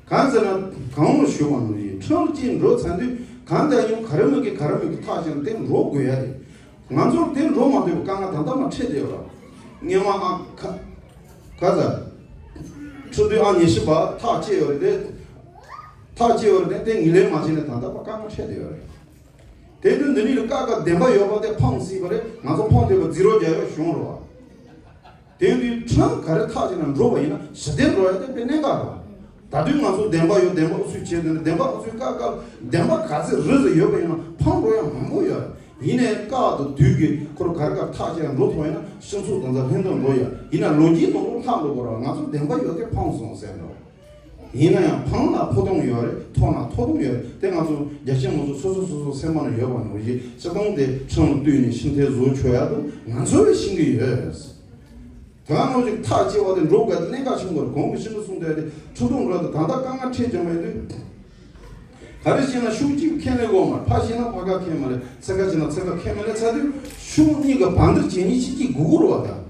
གང་ཟེར་ན་གང་ལ་ཞུ་བ་ནོ་ཡིན། ཁྲིམས་ཀྱིས་འགྲོ་ཚར་དུས་གང་ལྟར་ཡང་ག་རེ་མི་དགོས་ག་རེ་མི་དགོས་ཐག་བཅད་ནས་དེ་འགྲོ་དགོས་ཡ་རེད། ང་ཚོར་དེ་འགྲོ་མ་ཐུབ་པའི་དཀའ་ངལ་ད་ལྟ་མ་འཕྲད་དེ་ཡོད་ར། སྔོན་མ་ཨ་ཁ་ཁ་ཟ་ཁྲིམས་དུས་ཨ་ཉི་ཤུ་པ་ཐག་བཅད་ཡོད་རེད་དེ། ཐག་བཅད་ཡོད་རེད་དེ་དེ་ངོས་ལེན་མ་བྱས་ནས་ད་ལྟ་བ་དཀའ་ངལ་འཕྲད་དེ་ཡོད་རེད། དེ་དུས་འདི་ནི་ལ་ཀ་ཀ་བདེན་པ་ཡོད་པ་དེ་ཕངས་སྲིད་པ་རེད། ང་ཚོ་ཕངས་བསྡད་པ་རྫི་རོ་རྒྱག་ཡོད་གཞུང་རེད་བ། དེ་དུས་ཁྲིམས་ག་རེ་ཐག་བཅད་ན་འགྲོ་བ་ཡིན་ན་ཞི་བདེ་འགྲོ་ཡ་དེ་དཔེ་གནད་འགག་རེད་བ། ད་དུས་ང་ཚོ་བདེན་པ་ཡོད་བདེན་པ་ཨུ་ཚུགས་བྱས་དུས་ནི་བདེན་པ་ཨུ་ཚུགས་ཀ་ཀ་བདེན་པ་ག་ཚད་རི་རི་ཡོད་པ་ཡིན་ན་ཕངས་འགྲོ་ཡ་མང་པོ་ཡོད། ཡིན་ནའི་སྐབས་དང་དུས་ཀྱི་ཁོར་གར་གར་ཐག་བཅད་འགྲོ་ཐུབ་ཡིན་ན་སྤྱི་ཚོགས་དང་འཛམ་ལྷན་དུ་འགྲོ་ཡ། ཡིན་ན་ལོ་རྒྱུས་དང་ལོ་ལྷག་འགྲོ་དགོས་ར། ང་ཚོ་བདེན་པ་ཡོད་དེ་ཕངས་སོང་ཟེར་འགྲོ། ཡིན་ན་ཡང་ཕངས་ན་ཕོ་དོང་ཡོད་རེད། ཐོག་ན་ཐོ་དོང་ཡོད་རེད། དེ་ང་ཚོ་རྒྱ་ཆེན་མང་ཚོགས་སོ་སོ་སོ་སོ་སེམས་པ་ན་ཡོད་པ་ནང་བཞིན་སྤྱི་བཏང་དེ་ཁྲིམས་ལ་བསྟུན་ནས་ཤིང་རྟའི་བཟོ་ཆོག་ཡ་དང་ང་ཚོ་བས་ཤིང་གི་ཡོད། ད་ག་ནང་བཞིན་ཐག་བཅད་པ་དེ་འགྲོ་དགའ་གནད་འགག་ཆེན་པོ་རེད། གོང་གི་ཤིང་རྟ་གསུང་དོན་དེ་ཁྲི་སྟོང་འགྲོ་དང་ད་ལྟ་དཀའ་ངལ་འཕྲད་ཀྱང་མེད་དུས། ག་རེ་བྱས་ན་ཤུགས་གཅིག་ཁས་ལེན་དགོས་མ་རེད། ཕར་བྱས་ན་ཕར་ཁ་ཁས་མ་རེད། ཚེ་ཁ་བྱས་ན་ཚེ་ཁ་ཁས་མ་ལེན་ཚར་དུས་ཤུགས་གཉིས་ཀ་བར་འདིར་བྱེད་ཉིན་གཅིག་གཅིག་སྒུག་དགོས་རེད་བ། ད་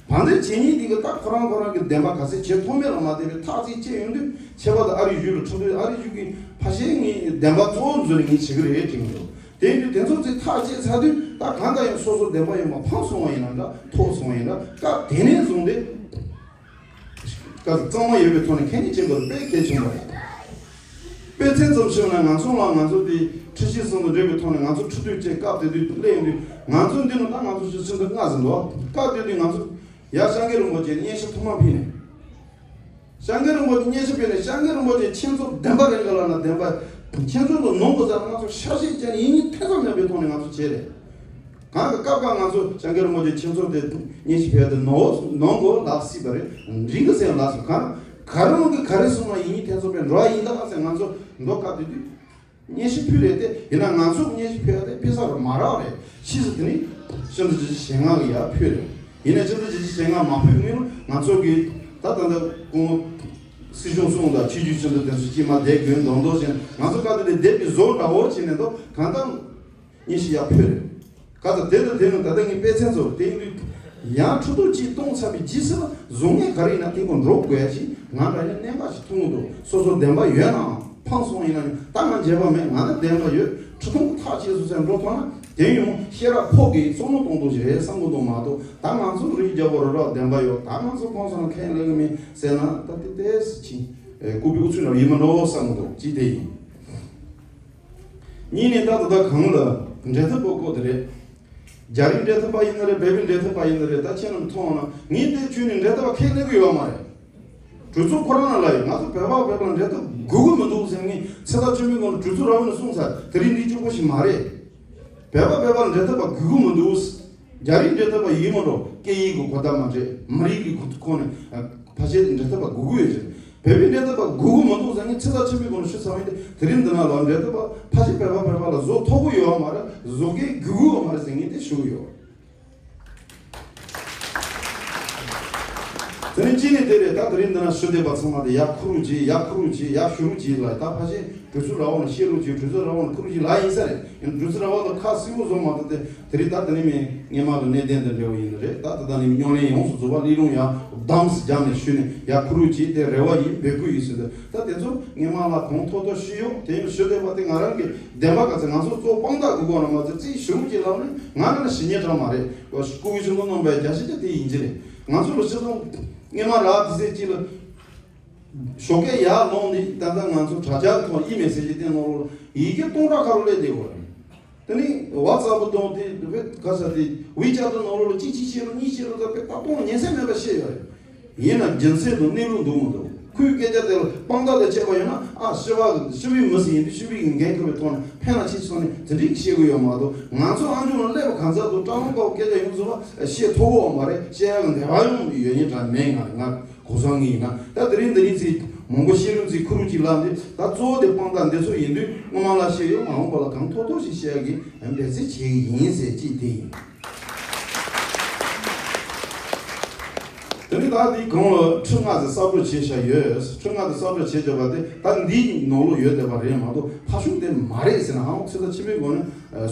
བར་འདིར་བྱེད་ཉིན་འདི་གི་ད་ཁོ་རང་ཁོ་རང་གི་བདེན་པ་ག་ཚད་བྱེད་ཐུབ་མེད་ལ་མ་བལྟས་པའི་ཐག་ཅིག་བཅད་ཡོང་དུས་ཁྱད་པར་དུ་ཨ་རི་གཞུང་ལ་ཁྲིམས་དུས་ཨ་རི་གཞུང་གི་ཕ་ཤེས་ངའི་བདེན་པ་གཙོ་བོ་འཛུལ་ངས་བྱེད་གི་རེད་དྲན་གི་འདུག་དེ་ཡིན་དུས་དེ་ཚོ་ཚིག་ཐག་བཅད་ཚར་དུས་ད་གང་ལྟར་ཡང་སོ་སོ་བདེན་པ་ཡོད་མ་ཕངས་སོང་བ་ཡིན་ན་འདྲ་ཐོག་སོང་བ་ཡིན་ན་སྐབས་དེ་ནས་བཟུང་སྟེ་སྐབས་གཙང་མ་ཡོད་པའི་ཐོག་ནས་ཁས་ལེན་བྱེད་དགོས་པ་དཔེ་གལ་ཆེན་པོ་རེད། དཔེ་མཚོན་ཙམ་ཞུས་ན་ང་ཚོ་ལ་ང་ཚོ་དེ་ཁྲི་ཤེས་གསུམ་དུ་འབྲེལ་བའི་ཐོག་ནས་ང་ཚོ་ཁྲི་སྟོད་བཅས་སྐབས་དེ་དུས་སླེབས་ཡོང་དུས་ང་ཚོ་འདི་ནང་ད་ང་ཚོ་ཕྱི་ཕྱི་འདི་ལྔ་ཟིན་འདུག་སྐབས་དེ་དུས་ང་ཚོ་ཡར་སྐྱབས་མགོན་རིན་པོ་ཆེ་སྙན་ཞུ་ཐོག་མ་ཕུལ་ནས། སྐྱབས་མགོན་རིན་པོ་ཆེ་སྙན་ཞུ་ཕུལ་ནས་སྐྱབས་མགོན་རིན་པོ་ཆེ་ཁྱེད་ཚོ་བདེན་པ་རེད་ག་ལབ་ན་བདེན་པ་ཁྱེད་ཚོ་ལ་གནང་དགོས་ཟེར་ང་ཚོ་ཤ་ཞེན་བྱས་ནས་ཡིན་ཉིན་ཐེ་ཚོམ་མེད་པའི་ཐོག་ནས་ང་ཚོ་བྱས་རེད། གང་གི་སྐབས་སྐབས་ང་ཚོ་སྐྱབས་མགོན་རིན་པོ་ཆེ་ཁྱེད་ཚོ་དེ་སྙན་ཞུ་ཕུལ་ཏེ་ནོར་ནོར་གོ་ལབ་སྲིད་པ་རེད། འགྲིག་གི་ཟེར་ལབ་སོང་། གང་ག་རང་གི་ག་རེ་གསུངས་ན་ཡིན་ཉིན་ཐེ་ཚོམ་མེད་འགྲོ་བ་ཡིན་ད་ཟེར་ང་ཚོ་མདོ་སྐབས་དེ་དུས། སྙན་ཞུ་ཕུལ་རེད་དེ་ཡིན་ན་ང་ཚོ་སྙན་ཞུ་ཕུལ་ཡ་དེ་དཔེ་ས་རུ་མ་རག་རེད། ཕྱིས་སུ་དེ་ནི་སྤྱི་ཟླ་བཞི་བཅུ་ཞེ་ལྔ་གི་ཡར་ཕུལ་རེད། ཡིན་ན་སྤྱི་ཟླ་བཞི་བཅུ་ཞེ་ལྔ་མ་ཕུལ་སྔོན་ལ་ང་ཚོ་གི་ད་ད་ལྟ་ཁོང་སྲིད་སྐྱོང་གསུམ་དང་ཆོས་བརྒྱུད་སྤྱི་འཐུས་དེ་ཚོ་སྐྱེས་མ་བསྡད་དགོས་མདོག་མདོག་བྱས་ང་ཚོ་སྐབས་དེ་ལས་སྡེབ་ཀྱི་བཟོ་འདྲ་བོ་བྱས་ནས་འདུག་གང་ལྟར། སྙན་ཞུ་ཡར་ཕུལ་རེད། ག་ཚོད་དེ་དང་དེ་ནི་ད་ལྟ་ངས་དཔེ་མཚོན་ཚོར་དེ་ཡིན་དུས་ཡང་ཁྲི་ཐོག་གཅིག་གཏོང་ཚར་བའི་རྗེས་སུ་ལ་བཟོ་ངན་ག་རེ་ཡིན་ན་དེ་ཁོ་འགྲོ་དགོས་ཡ་ཞིག་ང་འདྲ་ཡང་གནད་འགག་ཞིག་མཐོང་གི་འདུག་སོ་སོ་བདེན་པ་ཡོད་ནའང་ཕངས་སོང་ཡིན་ན་ནི་ད་ང་འཇལ་བ་མེད། ང་ནི་བདེན་པ་ཡོད། ཁྲི་སྟོང་ཐག་བཅད་སོང་ཟེར་འགྲོ་ཐུབ་ན་དེ་ཡང་ཤེས་རབ་ཕོ་གིས་བསམ་བློ་གཏོང་སྟངས་ཤིག་རེད་བསམ་གི་འདུག་མ་གཏོགས་ད་ང་ཚོ་རིགས་རྒྱ་བོ་རོ་རོ་བདེན་པ་ཡོད། ད་ང་ཚོ་ཕངས་སོང་ན་ཁས་ལེན་གི་མིན་ཟེར་ན་ད་དེ་ཏོག་ཙམ་ཅིག་ལྐུགས་པའི་ཨུ་ཚུགས་འདྲ་ཡིན་མ་འགྲོ་བསམ་གི་འདུག་གཅིག་དེ་ཡིན། གཉིས་ནས་ད་ལྟ་ད་གང་ལ་འབྲེལ་ཐག་པ་བཀོད་དེ་རེད། རྒྱ་རིགས་འབྲེལ་ཐག་པ་ཡིན་ན་རེད། བོད་པའི་འབྲེལ་ཐག་པ་ཡིན་ན་རེད། ད་ཁྱེད་རྣམས་མཐོང་ན་ངས་དེ་བྱུས་ནས་འབྲེལ་ཐག་པ་ཁས་ལེན་གི་ཡོད་མ་རེད། གྲོས་ཚོགས་ཁོ་རང་ལ་ལ་ཡོད། ང་ཚོ་བོད་པ་བོད་པ་འབྲེལ་ཐག་དགོས་གི་མི་འདུག་ཟེར་ངས་ཚེ་ཐར་ཆོས་འཕེལ་སྐབས་ལ་གྲོས་ཚོགས་ར་བ་ནས་གསུངས་ཚར། དེ་རིང་འདི་གཅིག་པོ་ཞིག་མ་རེད། བོད་པ་བོད་པ་འབྲེལ་ཐག་པ་དགོས་གི་མི་འདུག་རྒྱ་རིགས་འབྲེལ་ཐག་པ་ཡིན་མ་འགྲོ། སྐད་ཡིག་གི་གོ་བརྡ་མ་འདྲེས། མི་རིགས་ཀྱི་གོ་ཁོངས་ནས་ཕལ་ཆེར་འབྲེལ་ཐག་པ་དགོས་ཀྱི་ཡོད་ཅིང་། བོད་པའི་འབྲེལ་ཐག་པ་དགོས་ཀྱི་མི་འདུག་ཟེར་ངས་ཚིག་ཐག་ཆོད་པོའི་སྒོ་ནས་ཞུ་ཚར་བ་ཡིན་ཏེ། དེ་རིང་འདི་ན་ལ་འབྲེལ་ཐག་པ་ཕལ་ཆེར་བོད་པ་བོད་པ་ལ་བཟོ་ཐུབ་ཀྱི་ཡོད་མ་རེད། བཟོ་མཁན་དགོས་ཀྱི་ཡོད་མ་རེད་ཟེར་ངས་དེ་ཞུ་གི་ཡོད། དེ་ནས་གཅིག་ནས་དེ་རེད། ད་དེ་རིང་འདི་ན་ཞུ་བསྡད་པ་ཚང་མ་དེ་ཡར་ཁུར་རོགས་གྱིས། ཡར་ཁུར་རོགས་གྱིས། ཡར་ཞུ་རོགས་གྱིས་ལ། ད་ཕལ་ཆེར་གྲོས་ཚོགས་ར་བ་ནས་བཤད་རོགས་གྱིས། གྲོས་ཚོགས་ར་བ་ནས་ཁུར་རོགས་གྱིས་ལ་ཡིན་ས་རེད། ཡང་གྲོས་ཚོགས་ར་བ་ལ་ཁ་གསལ་པོ་བཟོ་མ་ཐུབ་སྟེ། དེ་རིང་ད་དེ་ནས་མི་སྔོན་མ་གི་གནད་དོན་དང་འབྲེལ་བ་ཡིན་ནི་རེད། ད་ད་ལྟ་ནས་མི་སྨྱུང་གནས་ཡོངས་སུ་རྫོགས་པ་ལས་རུང་ཡང་བདམས་སུ་སྦྱངས་ནས་ཞུས་ནས་ཡར་ཁུར་རོགས་གྱིས། དེ་རེ་བ་ཡིན། འབོད་སྐུལ་ཡིན་ཟེར་ཏེ། ད་དེ་ཚོ་སྔོན་མ་ལ་གང་ཐོག་ཐོག་ཞུས་ཡོད། དེ་ཡང་ཞུ་བསྡད་པ་དེ་ང་རང་གི་བདེན་པ་ག་ཚད་ང་ཚོ་གཙོ་བོ་དཔང་རྟགས་དགོས་གོ་ར་མ་ཚད་རྩིས་ཞུ་རོགས་གྱིས་ལབ་ནས་ང་རང་ལ་ཞུ་མཁན་གྲངས་མ་རེད། སྐུ་ཞབས་ཆེན་པོ་རྣམ་པའི་རྒྱ་ཆེ་ཆེ་དེ་ཡིན་གྱི་རེད། ང་ཚོ་ལ་སྤྱི་ཚོགས་སྔོན་མ་རག་དེ་ཚད་ཅིག་ལ། ཞོགས་ཀས་ཡར་ལངས་ནས་ད་ལྟ་ང་ཚོ་དྲ་རྒྱ་ཐོག་ཨི་མེལ་ཟེར་གྱི་དེ་ནང་ལོགས་ལ་ཡི་གེ་སྟོང་ཕྲག་ཁ་ལོ་སླེབས་བསྡད་ཡོད་རེད། དེ་ནས་ཝ་ཙབ་དང་དེ་བེ་ག་ས་དེ་ཝི་ཅེ་ཊི་ནང་ལོགས་ལ་གཅིག་གཅིག་བཤད་ལོ་གཉིས་བཤད་ལོ་ད་དཔེ་ལྟ་སྟངས་ཉན་ས་མེད་པ་བཤད་ཡོད་རེད། ཡིན་ན་རྒྱུ་མཚན་དང་གནས་ལུགས་འདུག་མི་འདུག་ཁོའི་སྐད་ཆ་དེ་ལ་དཔང་རྟགས་དང་བཅས་པ་ཡོད་ན། ཨ་ཞི་བ་ཞི་བའི་མི་ཟིག་ཡིན་དུས་ཞི་བའི་འགན་འཁུར་བའི་ཐོག་ནས་ཕན་ལ་ཆེ་ཆེ་སོང་ནས་དེ་འདྲའི་བཤད་གི་ཡོད་མ་གཏོགས། ང་ཚོ་ཨ་མཆོག་ལ་སླེབས་པ་གང་ཟག་དང་བཀྲ་ལམ་དཀར་པོ་སྐད་ཆ་ཡོངས་སུ་བཤད་ཐུབ་ཀྱི་ཡོད་མ་རེད། བཤད་ཡག་གི་འདོད་པ་ཡང་ཡོད་ཉེན་འདྲ་མེད། ང་ང་གོ་སོང་ངེས་ཡིན་ན། ད་དེ་རིང་འདི་རིང་ཚིག་མང་པོ་བཤད་རུང་ཚིག་ཁུ་རུ་གཅིག་ལ་འདི་ད་གཙོ་བོ་དེ་དཔང་རྟགས་འདི་ཚོ་ཡིན་དུས་སྔོན་མ་ལ་བཤད་ཡོད། མ་འོངས་པ་ལ་གང་ཐོག་ཐོག་ཞིག་བཤད་ཡག་གི་འབད་རྩོལ་བྱེད་ཀྱི་ཡིན་ཟེར་གཅིག་དེ་ཡིན། དེ་ནི་ད་འདི་གོང་ལ་ཁྲི་ལྔ་ཙམ་གསར་འགྲོ་བྱས་བཞག་ཡོད། ཁྲི་ལྔ་ཙམ་གསར་འགྲོ་བྱས་བཞག་པ་དེ་ད་འདིའི་ནང་ལོགས་ཡོད་བསྡད་པ་རེད་མ་གཏོགས་ཕར་ཕྱོགས་དེ་མ་རེད་ཟེར་ན་ཧང་ཚོད་ལྟ་ཆེན་པོའི་སྒོ་ནས་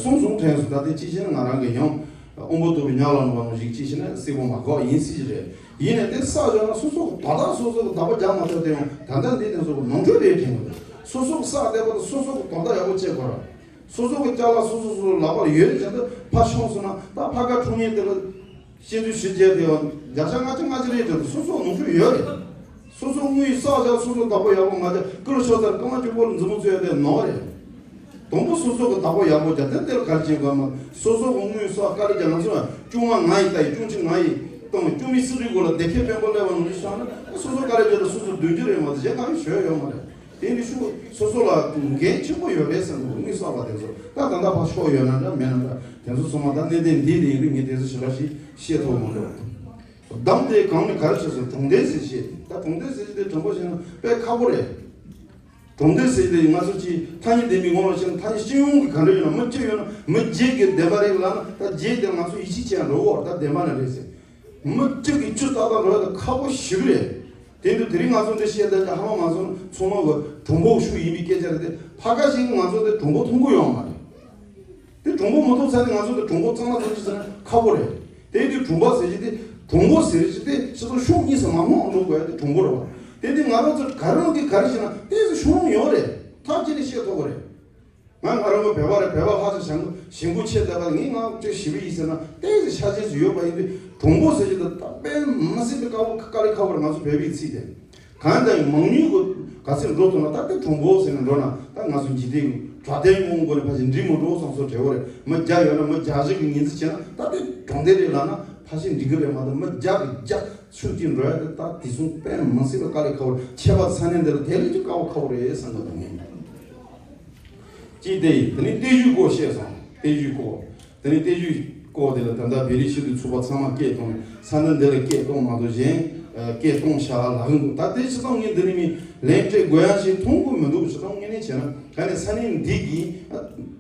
གསུངས་སོང་དྲན་སོང་། ད་དེ་གཅིག་བྱས་ན་ང་རང་གི་ཡང་དབང་པོ་རྟོགས་པའི་ཉག་ལ་ནོར་བ་ནང་བཞིན་གཅིག་བྱས་ན་གསལ་པོ་མ་གོ་ཡིན་སྲིད་ཀྱི་རེད། ཡིན་ནའི་དེ་བསགས་བཞག་ན་སོ་སོ་གི་དོ་བདག་སོ་སོ་གི་བདག་པོ་རྒྱག་མ་ཐུབ་དེ་ཡང་ད་ལྟ་འདི་དེ་ཚོ་གི་ནོར་འཁྲུལ་རེད་དྲན་གི་འདུག་སོ་སོ་གི་བསགས་བསྡད་པ་དང་སོ་སོ་གི་དོ་བདག་ཡག་པོ་བྱེད་དགོས་ར། སོ་སོ་གི་ཅ་ལག་སོ་སོ་སོ་སོ་ལག་པར་ཡོད་བཞིན་དུ་ཕར་མཆོངས་སོང་ན། ད་ཕ་ག་འཁྲུངས་ཉིན་དེ་ལ་སྤྱི་འཐུས་ཞུ་རྒྱུ་དེ་བ་བརྒྱ་ཆ་ལྔ་བཅུ་ང་གཅིག་རེད་དྲན་དུ་སོ་སོ་ནོར་འཁྲུལ་ཡོད་རེད། སོ་སོ་དངུལ་བསགས་བཞག་སོ་སོ་བདག་པོ་ཡག་པོ་མ་བྱས་ཀུན་ཤོར་ལྟར་རྐང་བ་གཅིག་པོ་ལ་མཛུབ་མོ་བཙུགས་ཡ་དེ་ནོར་རེད། དང་པོ་སོ་སོ་གི་བདག་པོ་ཡག་པོ་རྒྱག་དེ་དེ་ལ་ག་རེ་བྱེད་དགོས་མ། སོ་སོ་གི་དངུལ་བསགས་དཀའ་ལས་རྒྱག་ང་ཚོ་ལ་ཆུང་མ་ང་ཡིས་ལྟ་ཡི་ཆུང་ཆུང་ང་ཡིས་གཏོང་། ཆུང་མའི་སྲིད་རིག་སྐོར་ལ་བདེ་སྐྱིད་དཔོན་པོ་སླེབས་པ་ནང་བཞིན་བཞག་ན་སོ་སོ་དཀའ་ལས་རྒྱག་དང་སོ་སོ་སྡུག་རྒྱུ་རེད་མ་གཏོགས་གཞན་གང་ཡང་ཞུ་ཡ་ཡོད་མ་རེད། དེ་འདི་ཤུགས་ སོ་སོ་ལ་འགན་ཆེན་པོ་ཡོད་རེད་བསམ་གི་འདུག་དངུལ་གསར་པ་དེ་ཚོ། ད་ད་ལྟ་ཕར་ཤོག་ཡོད་ན་འདྲ་མེད་ན་འདྲ། དེ་ཚོ་ཚང་མ་ད་གནད་དོན་འདི་ནས་ཡིན་དུས་ངས་དེ་ཚོ་ཞེ་དྲག་ཞིག་བཤད་ཐུབ་མི་འདུག་བདམས་ཏེ་གང་ནས་ག་རེ་བྱས་སོང་། གྲོང་སྡེ་ཟེར་བཤད། ད་གྲོང་སྡེ་ཟེར་གྱི་དེ་དྲང་པོ་བཤད་ན་དཔེ་ཁག་པོ་རེད། གྲོང་སྡེ་ཟེར་གྱི་དེ་ང་ཚོ་ཅིག་ཐ་སྙད་འདི་མི་ངོ་ལ་བཤད་ན། ཐ་སྙད་སྤྱི་ཡོངས་ཀྱི་ག་འདྲ་ཡོད་ན། མི་གཅིག་ཡོད་ན་མི་བརྒྱད་ཀྱི་བདེན་པ་རེད་ལབ་ན། ད་བརྒྱད་དེ་ང་ཚོ་ཡིད་ཆེས་བྱས་འགྲོ་གི་ཡོད་རེད། ད་བདེན་པ་ནི་རེད་ཟེར། མི་གཅིག་གིས་བཅུ་ཏག་ཏག་འགྲོ་ཡ་དེ་ཁག་པོ་ཞེ་པོ་རེད། དེ་འདུག་དེ་རིང་ང་ཚོ་འདི་བཤད་བསྡད་ཀྱི་ཧ་མ་མ་སོང་ན། ཚང་མ་གི་གྲུང་པོ་ཤུགས་ཡིན་པའི་སྐད་ཆ་རེད་དེ། ཕ་ག་ཞིག་གིས་ང་ཚོ་དེ་གྲུང་པོ་མཐོང་གི་ཡོད་མ་རེད། དེ་གྲུང་པོ་མ་མཐོང་ཚར་ནས་ང་ཚོ་དེ་གྲུང་པོ་གཙང་མ་ཚང་ཅི་ཟེར་ན་ཁག་པོ་རེད། དེ་དུས་གྲུང་པོ་ཟེར་གྱི་དེ། གྲུང་པོ་ཟེར་གྱི་དེ་སྤྱི་ཚོགས་ཕྱོགས་གཉིས་སུ་མ་མང་འགྲོ་དགོས་ཡ་དེ་གྲུང་པོ་རེད་བ། དེ་དུས་ང་རང་ཚོ་ག་རང་གིས་ག་རེ་བྱས་ན་ཏོག་ཙམ་ཤུགས་ཡོང་རེད། ཐབས་ཅི་ནས་བཤད་ཐུབ་ཀྱི་རེད། ང་ང་རང་གི་བོད་པ་རེད། བོད་པ་ཧ་ཅང་ཞེན་ཞེན་ཁུལ་ཆེ་ད་ག་ངས་ང་ཅིག་ཞི་བ་ཡིན་ཟེར་ན་ཏོག་ཙམ་ཆ་ཤས་ཤིག་ཡོད་པ་ཡིན་དུས། གྲུང་པོ་ཟེར་གྱི་དེ་ད་དཔེ་མི་སྲིད་པའི་དཀའ་བོ་དཀའ་ལས་ཁག་པོ་རེད། ང་ཚོ་བོད་པའི་ཚིག་དེ། གང་ལྟར་མང་ཉུང་གི་ག་ཚོད་འགྲོ་ཐུབ་ན། ད་དེ་གྲུང་པོ་ཟེར་ནས་འགྲོ་ན། ད་ང་ཚོ་འཇིག་རྟེན་གྱི་དྲ་རྟེན་ངོ་མ་སྒོ་ནས་ཕལ་ཆེར་འགྲིག་མི་འགྲོ་བསམ་སོ་བྲེལ་བོ་རེད། མི་བརྒྱ་ཡོད་ན་མི་བརྒྱ་ཞིག་གིས་ངོས་འཛིན་བྱས་ན། ད་དེ་གྲོང་སྡེ་རེད་ལབ་ན་ཕལ་ཆེར་འགྲིག་གི་རེད་མ་གཏོགས། མི་བརྒྱ་གིས་བརྒྱ་ཤུགས་ཀྱིས་འགྲོ་ཡ་དེ་ད་དེ་གསུམ་དཔེ་མི་སྲིད་པའི་དཀའ་ལས་ཁག་པོ་རེད། ཁྱད་པར་ས་གནས་འདི་ལ་དེ་ལས་ཀྱང་དཀའ་བ་ཁག་པོ་རེད་བསམ་གྱི་འདུག་ངས། གཅིག་དེ་ཡིན། དེ་ནས་སྟོད་གཞུང་སྐོར་བཤད་སོང་། སྟོད་གཞུང་སྐོར། དེ་ནས་སྟོད་གཞུང་སྐོར་དེ་ལ་ད་ལྟ་བོད་རིགས་སྤྱི་མཐུན་ཚོགས་པ་ཚང་མ་སྐད་གཏོང་། ས་གནས་འདི་ལ་སྐད་གཏོང་མ་གཏོགས་གཞན་སྐད་གཏོང་བཞག་ལབ་གི་འདུག་ད་དེ་ཕྱི་ཙང་ངས་འདི་ནས་མི་ལན་སྤྲད་དགོས་ཡ་ཞིག་མཐོང་གི་མི་འདུག་ཕྱི་ཙང་ངས་ནས་བྱས་ན། ག་ནས་ས་གནས་འདི་གི་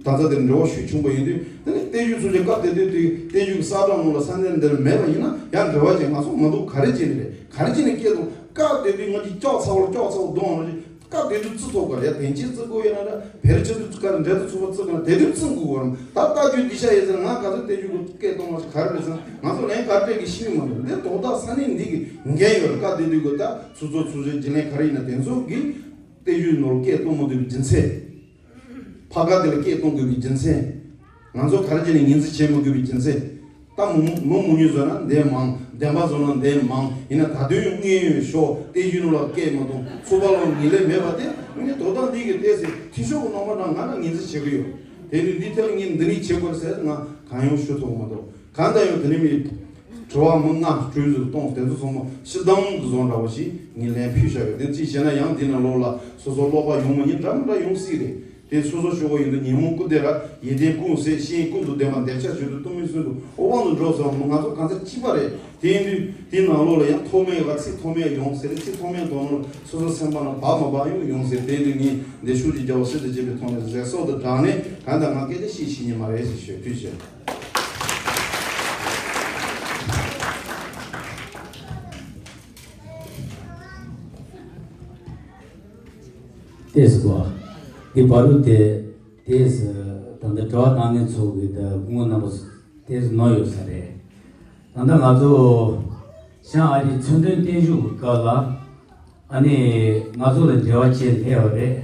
ད་ལྟ་དེ་འབྲེལ་བ་ཤུགས་ཆེན་པོ་ཡིན་དུས། དེ་ནས་སྟོད་གཞུང་ཚོ་ཆེ་སྐབས་དེ་དུས་དེ་སྟོད་གཞུང་གི་ས་ཁྲ་ནང་ལ་ས་གནས་འདིར་མེད་པ་ཡིན་ན་ཡང་འབྲེལ་བ་ཅིག་ང་ཚོ་མི་འདུག་ག་རེ་བྱས་ནས་རེད། ག་རེ་བྱས་ནས་སྐད་གཏོང་། སྐབས་དེ་དུས་ང་ཅིག་ལྕགས་ཚ་བོར་ལྕགས་ཚ་བོ་གཏོང་བ་ནང་བཞིན། སྐབས་དེ་དུས་བརྩི་ཐུབ་དགོས་རེད། དེང་ཕྱིན་བརྩི་དགོས་ཡོད་ན་འདྲ། བོད་རིགས་སྤྱི་མཐུན་ཚོགས་པ་འབྲེལ་གཏུག་ཚོགས་པ་བརྩི་དགོས་ན་དེ་དུས་བརྩི་དགོས་པ་རེད། ད་ལྟ་རྒྱུ་འདི་ཤ་ཡིན་ཟེར། ང་ག་ཚོད་སྟོད་གཞུང་གི་སྐད་གཏོང་བ་ཞིག་ག་རེ་རེད་ཟེར་ན། ང་ཚོ་ལན་ག་རེ་སྤྲད་གི་ཤེས་ཀྱི་མ་འདུག་འདི་དོ་བདག་ས་གནས་འདི་གི་འགན་ཡོད་རེད། སྐབས་དེ་དུས་གི་ད་ཚོགས་གཙོ་ཚོགས་གཞོན་རྒྱུན་ལས་ག་རེ་ཡིན་ན་དེ་ཚོ་གིས་སྟོད་གཞུང་ནང་ལ་སྐད་གཏོང་མི་ཐུབ་པའི་རྒྱུ་མཚན། ཕ་ག་དེ་ལ་སྐད་གཏོང་དགོས་པའི་རྒྱུ་མཚན། ང་ཚོ་ག་རེ་བྱས་ནས་ངོས་འཛིན་བྱེད་མི་དགོས་པའི་རྒྱུ་མཚན། ད་མི་མི་མང་ཉུང་བཟོས་ན་འདི་མང་། བདེན་པ་བཟོས་ན་འདི་མང་། ཡིན་ན་ད་དུང་དངོས་ཡོད་ཤོག་སྟོད་གཞུང་ལ་སྐད་མ་གཏོང་། ཚོགས་པ་ལ་ངོས་ལེན་མེད་པ་དེ། ངས་དོ་བདག་འདི་གི་ལྟས་ཟེར། འཐུས་ཤོར་གྱི་རྣམ་པ་འདྲ་ང་ལ་ངོས་འཛིན་བྱེད་ཀྱི་ཡོད། དེ་ནི་འདི་ཐད་ལ་ངས་འདི་ནས་བྱེད་དགོས་ཟེར་ང་གང་ཡང་ཞུ་ཐུབ་མ་ཐུབ། གང་ལྟར་ཡང་དེ་ནས་མི་དྲི་བ་མི་ལྔ་གྲོས་ཚོགས་གཏོང་། དེ་ཚོ་ཚང་མ་སྤྱིར་བཏང་གི་བཟོ་འདྲ་བོ་ཞིག་ངས་ལན་ཕུལ་བཞག་ཡོད། དེ་གཅིག་བྱས་ན་ཡང་འདི་ནང་ལོགས་ལ་སོ་སོ་ཀློག་པ་ཡོང་མི་ཉན་འདྲ་མི་འདྲ་ཡོང་སྲིད་རེད། དེ་སོ་སོ་ཤོད་དགོས་ཡིན་དུས། ཉོན་མོངས་ཀུན་བདེ་ར། ཡིད་བརྟན་ཀུན་ཟད། ཤེས་ཡོན་ཀུན་ཏུ་ལྡན་པ། འདོད་ཆགས་ཆོས་སྐུ་སྟོང་ཉིད་ཀུན་ཏུ། འོད་དཔག་ཏུ་འགྲོ་ཟེར་བ་ང་ཚོ་གང་ཟག་གཅིག་པ་རེད། དེ་ཡིན་དུས་དེའི་ནང་ལོགས་ལ་ཡང་མཐོ་དམན་ལ་ཚིག་མཐོ་དམན་ཡོང་ཟེར། ཚིག་མཐོ་དམན་དོན་ལ་སོ་སོ་སེམས་པ་ནང་བབ་མ་བབ་ཡང་ཡོང་ཟེར། དེ་ཡིན་དུས་ངས་འདི་ཤུགས་ཀྱིས་རྒྱལ་བ་སྲིད་དུ་བཅད་པའི་ཐོག་ནས་ཟེར་སྲོལ་དུ་བསྒྲགས་ནས། གང་ལྟར་ང་སྐད་ཆ་བཤད་ཤེས་ཉན་མ་རེད་ཟེར་ཞུ། ཐུགས་རྗེ་ཆེ། ཏེས་གོ། འདི་བར་དུ་དེ་ཏེས་ད་ལྟ་དྲི་བ་བཏང་མཁན་ཚོ་གི་ད་སྐུ་ངོ་རྣམ་པ་ཏེས་ནོར་ཡོད་ས་རེད། ད་ལྟ་ང་ཚོ་ཤང་ཨ་རིའི་མཚོན་དོན་བརྟན་བཞུགས་ཀྱི་སྐབས་ལ་ཨ་ནི་ང་ཚོ་ལ་འབྲེལ་བ་བྱས་སླེབས་པ་རེད།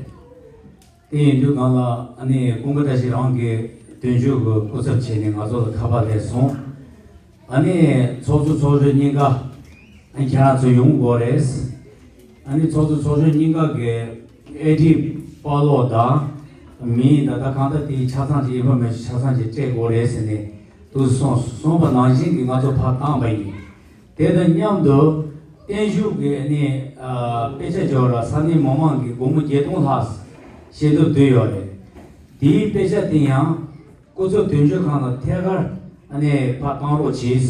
དེ་ཡིན་དུས་སྒང་ལ་ཨ་ནི་ཀུན་དགའ་བཀྲ་ཤིས་རང་གི་དོན་གཅོད་ཀྱི་སྐུ་ཚབ་བྱས་ནས་ང་ཚོ་ལ་ཁ་པར་སླེབས་སོང་། ཨ་ནི་ཚོགས་གཙོ་ཚོགས་གཞོན་གཉིས་ཀ་ཨ་ནི་ཁྱེད་རང་ཚོ་ཡོང་དགོས་རེད། ཨ་ནི་ཚོགས་གཙོ་ཚོགས་གཞོན་གཉིས་ཀ་གི་ཨེ་ཌི་པར་ཀློག་དང་མིང་ད་ལྟ་གང་ལྟར་དེའི་ཆ་ཚང་ཅིག་ཨིན་ཕོར་མེ་ཤོན་ཆ་ཚང་ཅིག་སྤྲད་དགོས་རེད་ཟེར་ནས་འདུག་སེ་གསུངས་པ་ནང་བཞིན་གྱི་ང་ཚོ་ཕར་བཏང་པ་ཡིན། དེ་དང་མཉམ་དུ་བརྟན་བཞུགས་ཀྱི་ཨ་ནི་ཨ་དཔེ་ཆ་འབྱོར་བ་ས་གནས་མི་མང་གི་སྒོར་མོ་བརྒྱད་སྟོང་ལྷག་ཞལ་འདེབས་བསྡུས་ཡོད་རེད། དེའི་དཔེ་ཆ་དེ་ཡང་སྐུ་ཚབ་དོན་གཅོད་ཁང་ལ་ཐད་ཀར་ཨ་ནི་ཕར་བཏང་རོགས་གྱིས།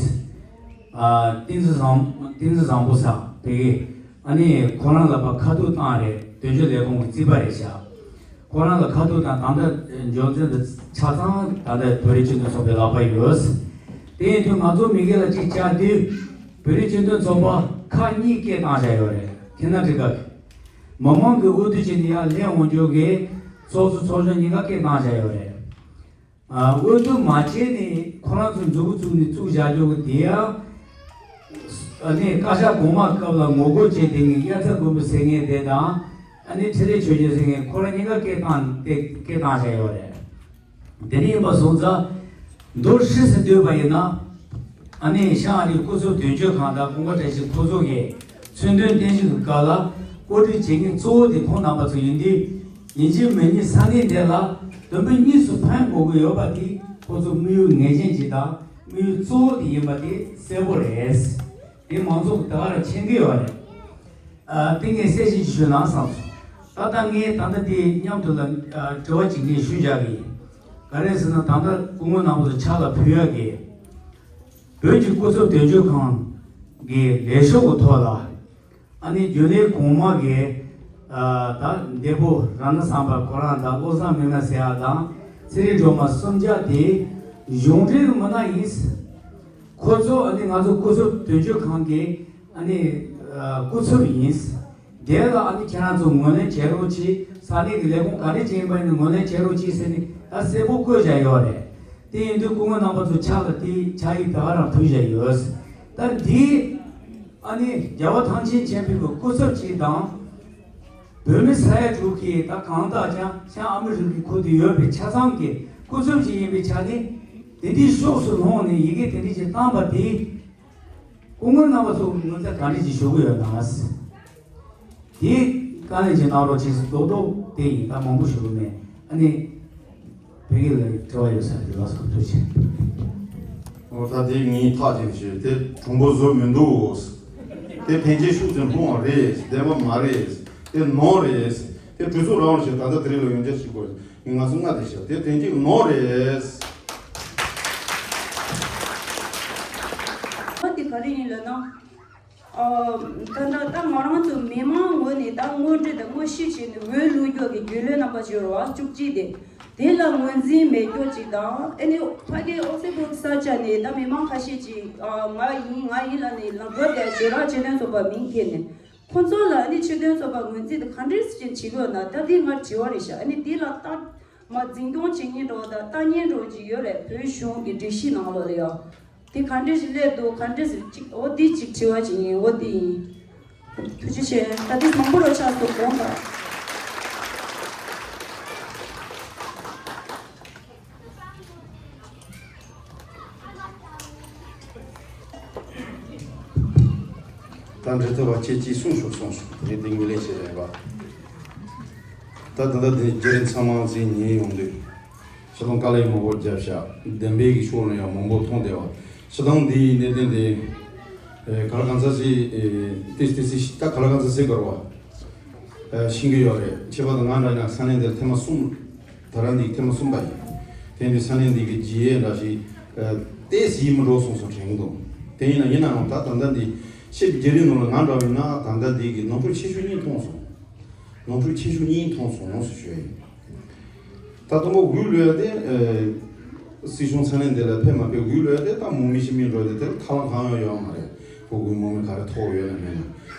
ཨ་བསྟན་འཛིན་བཟང་བསྟན་འཛིན་བཟང་པོ་ཟེར་དེ་གིས་ཨ་ནི་ཁོ་རང་ལ་ཕར་ཁ་ཐུག་བཏང་རེད། དོན་གཅོད་ལས་ཁུངས་ཀྱི་རྩིས་པ་རེད་ཤག་ཁོ་རང་ལ་ཁ་ཐུག་དང་ད་ལྟ་འབྱོར་འཛིན་དེ་ཆ་ཚང་ད་ལྟ་བོད་རིགས་སྤྱི་མཐུན་ཚོགས་པའི་ལག་པར་ཡོད། དེ་ཡིན་དུས་ང་ཚོ་མི་སྒེར་ལ་གཅིག་བཅར་དུས་བོད་རིགས་སྤྱི་མཐུན་ཚོགས་པ་ཁག་གཉིས་སྐད་བཏང་བཞག་ཡོད་རེད། ཁྱེད་རྣམ་འགྲིག་ག་མི་མང་གི་འོས་བསྡུ་བྱས་ནས་ཡར་སླེབས་འོང་རྒྱུ་གི་ཚོགས་གཙོ་ཚོགས་གཞོན་གཉིས་ཀ་སྐད་བཏང་བཞག་ཡོད་རེད། ཨ་འོས་བསྡུ་མ་བྱས་ནས་ཁོ་རང་ཚོ་མཛུབ་གུ་བཙུགས་ནས་བཙུགས་བཞག་རྒྱུ་གི་དེ་ཡང་། ཨ་ནི་བཀའ་ཤག་གོང་མ་སྐབས་ལ་ངོ་རྒོལ་བྱས་དེ་ནས་དབྱར་རྩྭ་དགུན་འབུ་ཟེར་མཁན་དེ་དང་། ཨ་ནི་འཕྲིན་ལས་ཆོས་རྒྱལ་ཟེར་མཁན་ཁོ་རང་གཉིས་ཀ་སྐད་བཏང་དེ་སྐད་བཏང་བཞག་ཡོད་རེད། དེ་འདྲ་ཡིན་པ་སོང་ཙང་། མདོར་ཧྲིལ་སུ་བསྡུས་པ་ཡིན་ན། ཨ་ནི་ཤང་ཨ་རིའི་སྐུ་ཚབ་དོན་གཅོད་ཁང་དང་ཀུན་དགའ་བཀྲ་ཤིས་ཁོ་ཚོ་གིས་མཚོན་དོན་བརྟན་བཞུགས་ཀྱི་སྐབས་ལ་བཀོད་སྒྲིག་བྱེད་མཁན་གཙོ་བོ་དེ་ཁོང་རྣམ་པ་ཚོ་ཡིན་དུས། ཡིན་གཅིག་མིན་གཉིས་ས་གནས་དེ་ལ་དུམ་བུ་གཉིས་སུ་ཕན་དགོས་ཀྱི་ཡོད་པ་དེ་ཁོ་ཚོ་དམིགས་ཡུལ་ངེས་ཅན་ཅིག་དང་དམིགས་ཡུལ་གཙོ་བོ་དེ་ཡིན་པ་དེ་གསལ་པོ་རེད། དེ་མང་ཚོགས་ཀྱིས་ད་ག་རང་མཁྱེན་གྱི་ཡོད་རེད། ཨ་དེ་ངས་གསལ་བཤད་ཅིག་ཞུས་ན་བསམ་སོང་། ད་ལྟ་ངས་ད་ལྟ་དེ་མཉམ་དུ་ལ་ཨ་དྲི་བ་གཅིག་ངས་ཞུ་བཞག་གི། ག་རེ་ཟེར་ན་ད་ལྟ་སྐུ་ངོ་རྣམ་པ་ཚོ་ཕྱག་ལ་ཕུལ་ཡག་གི་བོད་ཀྱི་སྐུ་ཚབ་དོན་གཅོད་ཁང་གི་ལས་ཤོག་གི་ཐོག་ལ། ཨ་ནི་རྒྱུན་ལས་གོང་མ་གི་ཨ་ད་འདས་པོ་ར་ན་བསམ་པ་ཁོ་རང་དང་བློ་བཟང་མི་ང་ཟེར་ཡག་དང་ཚེ་རིང་སྒྲོལ་མ་གསུམ་ཆ་དེ་གཞུང་འབྲེལ་མི་སྣ་ཡིན། ཁོ་ཚོ་ཨ་ནི་ང་ཚོ་སྐུ་ཚབ་དོན་གཅོད་ཁང་གི་ཨ་ནི་ཨ་སྐུ་ཚབ་ཡིན། དེ་ལ་ཨ་ནི་ཁྱེད་རང་ཚོ་ངོས་ལེན་བྱེད་རོགས་གྱིས། ས་གནས་ཀྱི་ལས་ཁུངས་ག་རེ་བྱེད་པ་ཡིན་ན་ངོས་ལེན་བྱེད་རོགས་གྱིས་ཟེར་ནས་ད་གསལ་པོ་བཀོད་བཞག་ཡོད་རེད། དེ་ཡིན་དུས་སྐུ་ངོ་རྣམ་པ་ཚོ་ཕྱག་ལ་དེའི་ཕྱག་ཡིག་ད་ག་རང་ཕུལ་བཞག་ཡོད། ད་འདི་ཨ་ནི་རྒྱལ་བ་ཐང་ཆེན་ཆེན་པོའི་སྐུ་ཚབ་ཅིག་དང་། བོད་མི་ས་ཡ་དྲུག་གིས་ད་གང་ལྟར་ཀྱང་བྱང་ཨ་མི་རི་ཀའི་ཁུལ་དུ་ཡོད་པའི་ཆ་ཚང་གི་སྐུ་ཚབ་ཅིག་ཡིན་པའི་ཆ་ནས་དེ་འདྲའི་ཕྱོགས་སུ་ལྷུང་ནས་ཡི་གེ་དེ་འདྲ་ཞིག་བཏང་པ་དེ། སྐུ་ངོ་རྣམ་པ་ཚོ་ངོས་ནས་ག་འདྲ་ཞིག་ཞུ་གི་ཡོད་ན། དེ་དཀའ་ལས་ཅིག་གནང་རོགས་བྱེད་ཟེར་རྡོག་རྡོག་དེ་ཡིན། ད་མང་པོ་ཞུ་གི་མེད། ཨ་ནི་བོད་སྐད་ལ་དྲི་བ་ཡོད་ས་རེད། ལགས་སོ། ཐུགས་རྗེ་ཆེ། འོ་ད་དེ་ངས་ཐག་བཅད་ཞུས། དེ་གྲུང་པོ་བཟོ་མི་འདུག་དེ་ཐེངས་གཅིག་ཤུགས་ཙམ་ལྷུང་བ་རེད། བདེན་པ་མ་རེད། དེ་ནོར་རེད། དེ་གྲོས་ཚོགས་རང་ཞིག་ད་ལྟ་དེ་རིང་ལ་ཡོང་རྒྱུ་ཞིག་དགོས། ང་ཚོ་ལྔ་དེ་བཞག་དེ་དེང་གི་ནོར་རེད། ཁོ་དེ་ག་རེ་ཡིན་ལབ་ན། ཨ་ད་ད་ད་ང་རང་ཚོ་མི་མང་ངོས་ནས་ད་དངོས་འབྲེལ་དང་དངོས་གཞི་བྱས་ནས་འོས་བླུག་རྒྱུ་གི་རྒྱུན་ལས་རྣམ་པ་ཅིག་ཡོད་རེད་བ། བཅུ་གཅིག་དེ། དེ་ལ་ངོས་འཛིན་མེད་རྒྱུ་ཅིག་དང་། ཨ་ནི་ཕ་གི་ཨོ་སི་ཕུག་ས་ཆ་ནས་ད་མི་མང་ཁ་ཤས་ཅིག་ཨ་ང་ཡིན་ང་ཡིན་ལབ་ནས་ལམ་བར་དེ་ཞེ་དྲག་ཆེད་དོན་ཚོགས་པ་མིང་འཁྱེར་ནས། ཁོ་ཚོ་ལ་ཨ་ནི་ཆེད་དོན་ཚོགས་པ་ངོས་འཛིན་དེ་ག་འདྲས་ཅིག་བྱེད་དགོས་ན། ད་འདི་ང་དྲི་བ་རེད་ཤག་ཨ་ནི་འདི་ལ་ལྟ་མ་འཛིན་སྐྱོང་བྱེད་མཁན་འགྲོ་དང་ལྟ་མཁན་འགྲོ་ཅིག་ཡོད་རེད། བོད་གཞུང་གི་སྒྲིག་གཞི་ནང་ལོགས་ལ་ཡོད། དེ་ག་འདྲས་ཞིག་སླེབས་འདུག་ག་འདྲས་ཞིག་ཅིག་འོ་འདི་ཅིག་དྲི་བ་ཅིག་ཡིན། འོ་འདི་ཡིན། ཐུགས་རྗེ་ཆེ། ད་འདི་མང་པོ་རོ་ཆགས་སོང་དགོངས་དག་ད་འབྲེལ་ཐོག་པ་ཁྱེད་ཀྱིས་གསུངས་ཤོག་གསུངས་ཤོག་དེ་དེ་ངོས་ལེན་བྱེད་རན་པ། ད་ད་ལྟ་དེ་རྒྱ་རིགས་ཚང་མ་འཛིན་ཉེ་ཡོང་དུས། ཕྱི་ལོང་དཀའ་ལས་མང་པོ་བརྒྱབ་ཤག་བདེན་པའི་གི་ཕྱོགས་ནས་ཡང་མང་པོ་མཐོང་བསྡད་པ། སྤྱིར་བཏང་འདིའི་གནད་དོན་དེ་ཨེ་ག་ལ་གང་ཚ་སི་ཨེ་ཏིས་ཏིས་སི་ད་ག་ལ་གང་ཚ་སི་གར་བ་ཨེ་ཤེས་ཀྱི་ཡོད་རེད། ཁྱེད་པ་དང་ང་འདྲ་ཡང་ས་གནས་འདིར་ཐེངས་མ་གསུམ། ད་རང་འདི་ཐེངས་མ་གསུམ་པ་ཡིན། དེ་འདི་ས་གནས་འདི་གི་རྗེས་འདྲ་ཞིག་ཨེ་ཏིས་ཡིད་མི་འགྲོ་སོང་སོང་དྲན་གྱི་འདུག་དེ་ཡིན་ན་ཡིན་ནའང་ད་ད་ལྟ་འདི་ཤེས་པའི་རྒྱ་རིགས་ནང་ལ་ང་འདྲ་བ་ཡིན་ན་ད་ལྟ་འདི་གི་ནོར་འཁྲུལ་ཆེ་ཤོས་གཉིས་མཐོང་སོང་། ནོར་འཁྲུལ་ཆེ་ཤོས་གཉིས་མཐོང་སོང་ཟེར་ཞུ་ཡ་ཡིན། ད་དུང་འོས་བླུགས་ཡ་དེ་ཨ་སྲིད་གཞུང་ས་གནས་འདི་ལ་ཕེབས་མ་ཕེབས། འོས་བླུགས་ཡ་དེ་ད་མང་མི་ཤི་མི་འགྲོ་དེ་དེར་ཐབས་ལམ་གང་ཡང་ཡོད་མ་རེད། ཁོ་འོས་མང་མི་ག་རེ་ཐོབ་ཡོད་ན་མེད་ན།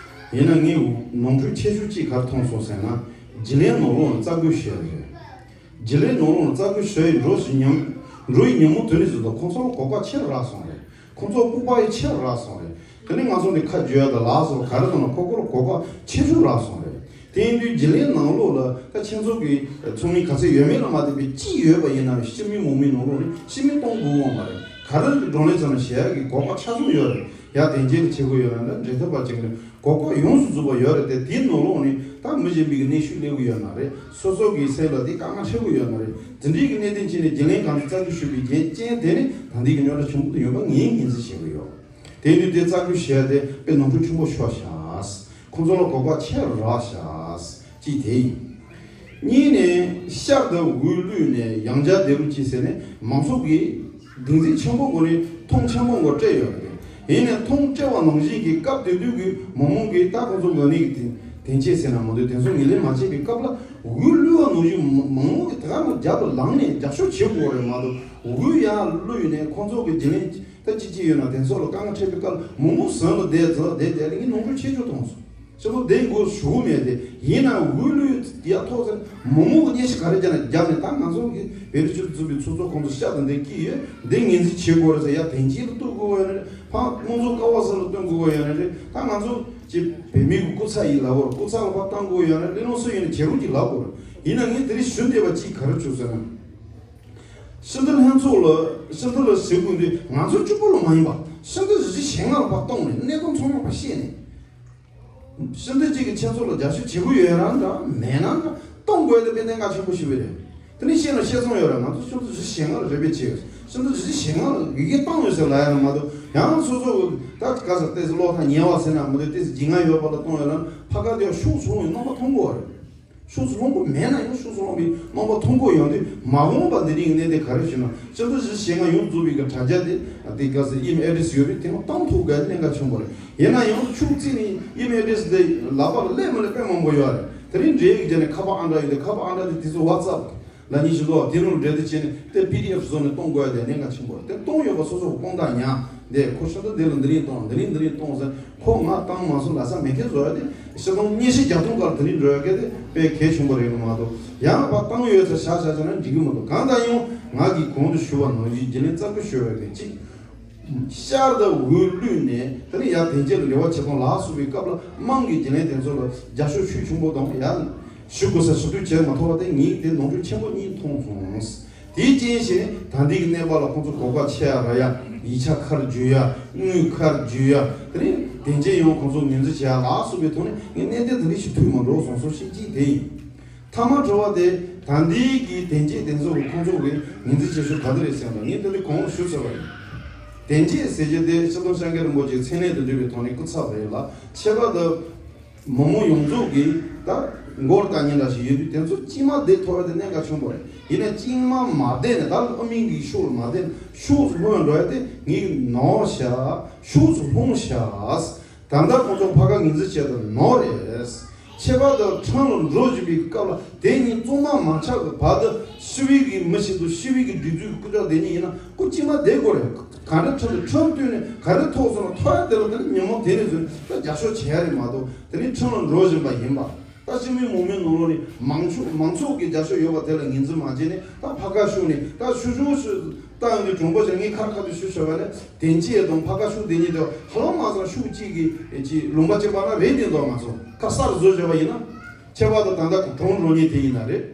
ཡིན་ན་ངས་ནོར་འཁྲུལ་ཆེ་ཤོས་གཅིག་ག་རེ་མཐོང་སོང་ཟེར་ན། བརྗེ་ལེན་ནང་ལོགས་ནས་རྩ་དགོས་བཤད་རེད། བརྗེ་ལེན་ནང་ལོགས་ནས་རྩ་དགོས་བཤད་ཡིན་འགྲོ་ཞིག་ཉམས་འགྲོ་ཡི་ཉིན་མོ་དོན་ནི་ཟིན་ཐོག་ཁོང་ཚོ་ལ་གོ་སྐབས་ཆེ་རུ་རག་སོང་རེད། ཁོང་ཚོ་སྤུག་པ་ཡི་ཆེ་རུ་རག་སོང་རེད། དེ་ནི་ང་ཚོ་ནི་ཁ་བརྗོད་ཡ་དང་ལག་སོགས་ག་རེ་དང་ན་ཁོ་ཁོ་ལ་གོ་སྐབས་ཆེ་ཤོས་རག་སོང་རེད། དེ་ཡིན་དུས་བརྗེ་ལེན་ནང་ལོགས་ལ་ད་ཁྱེད་ཚོ་གི་ཚོགས་མི་ག་ཚད་ཡོད་མེད་ལ་མ་ལྟོས་པའི་གཅིག་ཡོད་པ་ཡིན་ན་ཤི་མི་མང་མི་ནང་ལོགས་ནས་ཤི་མི་གཏོང་དགོས་ཡོད་མ་རེད། ག་རེ་གི་བགྲོ་གླེང་ཚོགས་ནས་བྱེད་ཡ་གི་གོ་སྐབས་ཆ་ཚང་ཡོད་རེད། ཡ་དེ་འཇལ་གྱི་བྱེད་དགོས་ཡོད་ན་འདྲ་འབྲེལ་ཐབས་པ་ཅིག་ནས་གོ་སྐབས་ཡོངས་སུ་རྫོགས་པ་ཡོད་རེད་དེ། དེའི་ནང་ལོགས་ནས་ད་མི་གཞན་པའི་གི་གནོན་ཤུགས་སླེབས་ཀྱི་ཡོད་ན་རེད། སོ་སོ་གི་སེམས་ལ་དེ་དཀའ་ངལ་འཕྲད་ཀྱི་ཡོད་ན་རེད། དེ་འདྲའི་གི་གནད་དོན་ཅིག་ནས་བརྗེ་ལེན་གང་ཅི་རྩ་འཛུགས་ཞུས་པའི་རྐྱེན་རྐྱེན་དེ་ནི་ད་འདི་གི་རྙོག་དྲ་ཆེན་པོ་དེ་ཡོད་པ་ངས་ངོས་འཛིན་བྱེད་ཀྱི་ཡོད། དེ་ནི་དེ་རྩ་འཛུགས་བྱས་ཏེ་དཔེ་ནོར་འཁྲུལ་ཆེན་པོ་ཤོར་ཤག་ཁོང་ཚོ་ལ་གོ་སྐབས་ཆེ་རག་ཤག་གཅིག་དེ་ཡིན། གཉིས་ནས་ཤར་དུ་འོས་བླུགས་ནས་ཡང་བསྐྱར་བསྡད་རོགས་གྱིས་ཟེར་ནས་མང་ཚོགས་ཀྱིས་གདེང་ཚོད་ཆེན་པོ་སྒོ་ནས་མཐོང་ཆེན་པོ་སྒོ་སྤྲད་ཡོད་རེད། ཡིན་ནའི་མཐོང་སྤྲད་པ་ནང་བཞིན་གྱི་སྐབས་དེ་དུས་ཀྱི་མི་མང་གིས་ད་ཁོང་ཚོ་ངོས་ནས་ཀྱི་དེ་དེ་བྱས་ཟེར་ན་མ་འདོད་དེ་ཚོ་ངོས་ལེན་མ་བྱས་པའི་སྐབས་ལ་འོས་བླུགས་པ་ནང་བཞིན་མི་མང་གིས་ད་ག་ནང་རྒྱབ་ལ་ལངས་ནས་རྒྱབ་སྐྱོར་བྱེད་དགོས་རེད་མ་གཏོགས། འོས་ཡར་བླུགས་ཡོད་ནས་ཁོང་ཚོ་གི་བརྗེ་ལེན་ད་ཅི་ཅི་ཡོད་ན་དེ་ཚོ་ལ་དཀའ་ངལ་འཕྲད་པའི་སྐབས་མི་མང་ཟོན་ལ་བསྡད་ཚོ་བསྡད་བསྡད་ལ་ངས་ནོར་འཁྲུལ་ཆེ་ཤོས་མཐོང་སོང་། སྤྱི་ཚོགས་བདེ་འགོ་ཞུ་མེད་དེ་ཡིན་ན་འོས་བླུགས་ཡག་ཐོག་ཚེ་མི་མང་གི་སྙན་ཞུ་ག་རེ་བརྒྱབ་ན་བརྒྱབ་ནས་ད་ང་ཚོ་གི་བེ་རི་ཆུ་འཛུགས་པའི་ཚོགས་གཙོ་ཁོང་ཚོ་ཤག་དང་འདི་སྐྱིད་ཡོད་འདི་ངོས་འཛིན་བྱེད་དགོས་རེད་ཟེར། ཡ་དེང་གཅིག་ལ་གཏུག་དགོས་ཡོད་རེད། ཕ་དམངས་གཙོ་ཀ་བ་སི་ལ་སྟོན་དགོས་ཡོད་རེད། ད་ང་ཚོ་ཅི་བོད་མི་གི་སྐུ་ཚབ་ཡིན་ལབ་བར་སྐུ་ཚབ་ལ་ཕ་བཏང་དགོས་ཡོད་རེད། ལས་ལོང་སུ་ཡིན་ན་བྱེད་རོགས་ཀྱི་ལབ་དགོས་རེད། ཡིན་ན་ངས་དེ་རིང་ཞུ་འདོད་པ་གཅིག་ག་རེ་བྱུང་ཟེར་ན། ཕྱི་འཐུས་ལྷན་ཚོགས་ལ་ཕྱི་འཐུས་ལ་ཞུ་དགོས་དུས་ང་ཚོ་གཅིག་པོ་ལ་མ་ཡིན་པ་ཕྱི་འཐུས་བཞི་བཞི་ལྔ་ལ་ཕ་གཏོང་ནས་གནད་དོན་ཚང་མ་ཕ་ཤེས་ནས། ཕྱི་འཐུས་གཅིག་གི་ཆེད་ཚོགས་ལ་རྒྱབ་སྐྱོར་བྱེད་དགོས་ཡོད་རང་འདྲ་མེད་ན་འདྲ་གཏོང་དགོས་དེ་དཔེ་གནད་འགག་ཆེན་པོ་ཞིག་རེད། དེ་ནས་བཤད་ན་བཤད་ཚོང་ཡོད་ར། ང་ཚོ་ཕྱི་འཐུས་བཞི་བཞི་ལྔ་ལ་རེ་བེད་ཆེ་ཕྱི་འཐུས་བཞི་བཞི་ལྔ་ལ་དགེ་རྒན་བཏང་ཡོད་ཟེར་ལ་ཡ་ན་མ་གཏོགས་ཡང་སོ་སོ་ད་ག་ས་ཏེ་སི་ལོག་ཐ་ཉེ་བ་ཟེར་ན་མ་གཏོགས་ཏེ་སི་བཞི་ལྔ་ཡོད་པ་ལ་གཏོང་ཡོད་ལ་ཕ་ག་དེ་ཤུགས་ཆུང་བའི་རྣམ་པ་མཐོང་གི་ཡོད་རེད། ཕྱོགས་སུ་ལྷུང་གི་མེད་ན་ཡང་ཕྱོགས་སུ་ལྷུང་བའི་རྣམ་པ་མཐོང་གི་ཡོང་དུས། མ་འོངས་པ་འདི་རིང་གནས་དེ་ག་རེ་ཞུ་ན། སྤྱི་ཟླ་བཞི་ཞེ་ལྔ་ཡོངས་རྫོགས་པའི་གི་དྲ་རྒྱ་དེ་དེ་ག་ཟེར་ཨི་མེལ་ཨེ་ཌི་རེ་སི་ཡོད་པས། དེ་མ་བཏང་ཐུབ་ག་གནད་འགག་ཆེན་པོ་རེད། ཡིན་ན་ཡང་ཕྱོགས་གཅིག་ནས་ཨི་མེལ་ཨེ་ཌི་རེ་སི་དེ་ལག་པ་ལ་སླེབས་མ་སླེབས་དཔེ་མང་པོ་ཡོད་རེད། དེ་རིང་འབྲེལ་ཡོད་ཀྱི་ནས་ཁ་པར་ཨང་གྲངས་ཡོད་དེ། ཁ་པར་ཨང་གྲངས་དེ་དུས་ཚོད་ཝ་ཊི་སབ་ལ་ནི་ཞུ་དོ། དེ་རུ་འབྲེལ་དུ་བྱས་ནས་དེ་པི་ཌི་ཨེཕ་བཟོ་ནས་གཏོང་དགོས་ཡ་དེ་གནད་འགག་ཆེན་པོ་རེད། དེ་གཏོང་ཡོད་པ་སོ་སོ་གི་དཔང་རྟགས་ཉར། འདི་ཁོ་ཤ་སྟག་འདི་ལ་འདི་རིང་གཏོང་། འདི་རིང་འདི་རིང་གཏོང་ཟེར། ཁོ་ང་བཏང་མ་སོང་ལབ་ས་མེད་མཁན་བཟོ་ཡ་དེ། ཤི་སྟོང་གཉིས་བཞི་བརྒྱ་སྟོང་སྐར་དེ་རིང་འགྲོ་ཡ་གི་དེ་དཔེ་གལ་ཆེན་པོ་རེད་མ་གཏོགས། ཡང་ཕར་བཏང་ཡོད་ཚེ་བཞག་བཞག་བྱས་ན་འགྲིག་གི་མི་འདུག། གང་ལྟར་ཡང་ང་གིས་གོང་དུ་ཞུ་བ་ནང་བཞིན་བརྗེ་ལེན་རྩ་བ་ཤོར་བ་དེ་གཅིག། ཤར་དང་འོད་བསླུས་ནས་དེ་ནས་ཡར་དེ་རྗེས་ལ་འབྲེལ་བ་བྱེད་སྟངས་ལ་སོགས་པའི་སྐབས་ལ་དམངས་ཀྱི་བརྗེ་ལེན་དེ་ཚོ་ལ་རྒྱབ་སྐྱོར་ཤུགས་ཆེན་པོ་དང་ཡང་ཞུ་དགོས་ས་ཞུ་གཏུག་བྱེད་མ་ཐུབ་པ་དེ་ངས་དེ་ནོར་འཁྲུལ་ཆེན་པོ་གཉིས་མཐོང་སོང་། དེའི་རྐྱེན་བྱས་ནས་ད་ལྟའི་གི་གནས་བབ་ལ་ཁོང་ཚོ་གོ་སྐབས་ཆེ་ཡ་རག་ཡ། ཡིག་ཆ་ཁ་བརྒྱུད་ཡ། དངུལ་ཁ་བརྒྱུད་ཡ། དེ་ནས་དེ་རྗེས་ཡང་ཁོང་ཚོ་ངོས་འཛིན་བྱེད་ཡ་ལ་སོགས་པའི་ཐོག་ནས་ངས་གནད་དོན་དེ་འདྲ་ཞིག་ཐུག་མ་འགྲོ་སོང་སོང་ཞིག་གཅིག་དེ་ཡིན། མཐའ་མ་དྲི་བ་དེ། ད་ལྟའི་གི་དེ་རྗེས་དེ་ཚོ་གི་ཁོང་ཚོ་གི་ངོས་འཛིན་བྱེད་ཤུགས་ག་འདྲ་རེད་ཟེར་ན། ངས་དེ་འདྲ་གོང་ཞུ་ཚར་བ་ཡིན། དེ་རྗེས་ཟེར་རྒྱུ་དེ་སྤྱི་དོན་སངས་རྒྱས་རིན་པོ་ཆེའི་མཚན་ལས་དུ་འགྲུབ་པའི་ཐོག་ནས་སྐུ་ཚབ་རེད་ལ། ཁྱད་པར་དུ་མི་མང་ཡོངས་རྫོགས་ཀྱིས་ད་མགོ་བཏགས་མཁན་འདྲ་ཞིག་ཡོད་དུས། དེ་ཚོ་གཅིག་མ་བསྡད་ཐུབ་པ་དེ་གནད་འགག་ཆེན་པོ་རེད། ཡིན་ན་གཅིག་མ་མ་བསྡད་ནས་ད་ཨ་མིན་གྱི་ཤུགས་ལ་མ་བསྡད་ནས་ཕྱོགས་སུ་ལྷུང་འགྲོ་ཡ་དེ་ངས་ནོར་ཤག། ཕྱོགས་སུ་ལྷུང་ཤག། ད་ལྟ་ཁོང་ཚོ་ཕ་ག་ངོས་འཛིན་བྱས་ཏེ་ནོར་རེད། ཁྱད་པར་དུ་ཁྲིམས་ལ་འགྲོ་བཞིན་པའི་སྐབས་ལ་དེ་གཉིས་གཙང་མ་མ་ཆགས་ཀྱི་བར་དུ་ཞི་བའི་གི་མི་ཞིག་ཏུ་ཞི་བའི་གི་སྒྲིག་འཛུགས་སྐུ་ཕྲེང་དེ་གཉིས་ཡིན་ན་སྐུ་གཅིག་མ་བསྡད་དགོས་རེད། ག་འདྲ་ཁྲིམས་དང་ཁྲིམས་བསྟུན་ནས་ག་རེ་ཐོག་སོང་ན་ཐོག་ཡ་དེ་ལ་དེ་ཉིན་མོ་དེ་ནས་བཟུང་ད་རྒྱབ་སྐྱོར་བྱེད་ཡ་རེད་མ་གཏོགས། དེ་ནས་ཁྲིམས་ལ་འགྲོ་བཞིན་པ་ཡིན་པ། ད་སྤྱི་མི་མང་མོས་ནང་ལོགས་ནས་མང་ཚོགས་མང་ཚོགས་ཀྱི་རྒྱབ་སྐྱོར་ཡོད་པ་དེ་ལ་ངོས་འཛིན་མ་བྱས་ནས། ད་ཕ་ག་ཤོག་ནས་ད་ཤུ་ཤུ་ཤུ་ད་ཡོང་དུས་གྲོང་པ་ཞིག་ངས་ཁར་ཁ་དུ་ཤུ་ཤོད་པ་ལས། དེ་འབྱེད་དང་ཕ་ག་ཤུགས་དེ་གཉིས་དེ་ཧ་ལམ་མ་སོང་ཤུགས་གཅིག་གི་ཅིག་ལུང་པ་གཅིག་པ་ན་རེད་དེ་འདུག། ང་ཚོ་ཁ་གསར་བཟོ་བྱས་པ་ཡིན་ན། ཁྱད་པར་དུ་ད་ལྟ་གྲོང་རོ་ཉིད་དེ་ཡིན་ན་རེད།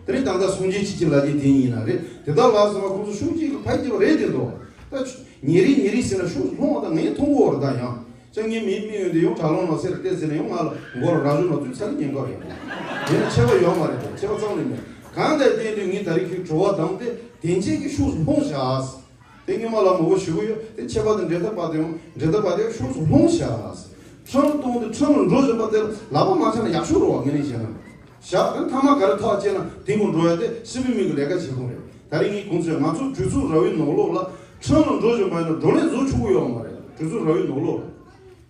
དེ་རིང་ད་ལྟ་སངས་རྒྱས་ཆོས་ཀྱི་ལ་རྒྱ་དེ་ཡིན་ན་རེད། དེ་དག་ལ་སོགས་པ་ཁོང་ཚོ་ཤུགས་གཅིག་གི་ཕ་གི་རེད་དེ་འདུག། ད་ཉེ་རིང་ཉེ་རིང་ཟེར་ན་ཤུགས་ལྷུང་བ་ད་ངས་མཐོང་གི་ཡོད་རེད། ད་ཡང་ཅང་ངའི་མིའི་མིག་ཡོད་དེ་ཡང་དྲ་ལམ་ལ་སེར་བལྟས་ཟེར་ན་ཡང་ང་ལ་མགོ་ལ་ར་ཞོ་ན་ཚུད་ཚར་ཉེན་ཁ་ཡོད་རེད། དེ་ནི་ཁྱད་པར་ཡོད་མ་རེད། ད་ཁྱད་པར་ཙམ་ལས་མེད། གང་ལྟར་བརྟེན་དུས་ངས་ད་རེས་ཁྱོད་དྲི་བ་བཏང་སྟེ་དེ་འབྱེད་ཀྱི་ཤུགས་ལྷུང་བཞག། དེ་སྔོན་མ་ལ་མང་པོ་ཞུ་གི་ཡོད། དེ་ཁྱད་པར་དུ་འབྲེལ་ཐག་པ་དེ་ཡང་འབྲེལ་ཐག་པ་དེ་ཤུགས་སུ་ལྷུང་བཞག། ཁྲིམས་གཏོང་དུ་ཁྲིམས་ལ་འགྲོ་བཞིན་པ་དེར་ལག་པ་མ་འཆང་ན་ཡག་ཤོས་རེད་བ། ངས་ནས་བཤད་ན། བཞག་དེ་མཐའ་མ་ག་རེ་ཐག་བཅད་ན་དེ་མགོ་འགྲོ་ཡ་དེ་སྤྱི་མི་མི་གི་ལས་ཀ་བྱེད་ཁོངས་རེད། ད་རེས་ངས་གོང་ཚོས་ང་ཚོ་གྲོས་ཚོགས་ར་བའི་ནང་ལོགས་ལ་ཁྲིམས་ལ་འགྲོ་བཞིན་པ་ཡིན་ན་བགྲོ་གླེང་བཟོ་ཆོག་གི་ཡོད་མ་རེད། གྲོས་ཚོགས་ར་བའི་ནང་ལོགས་ལ།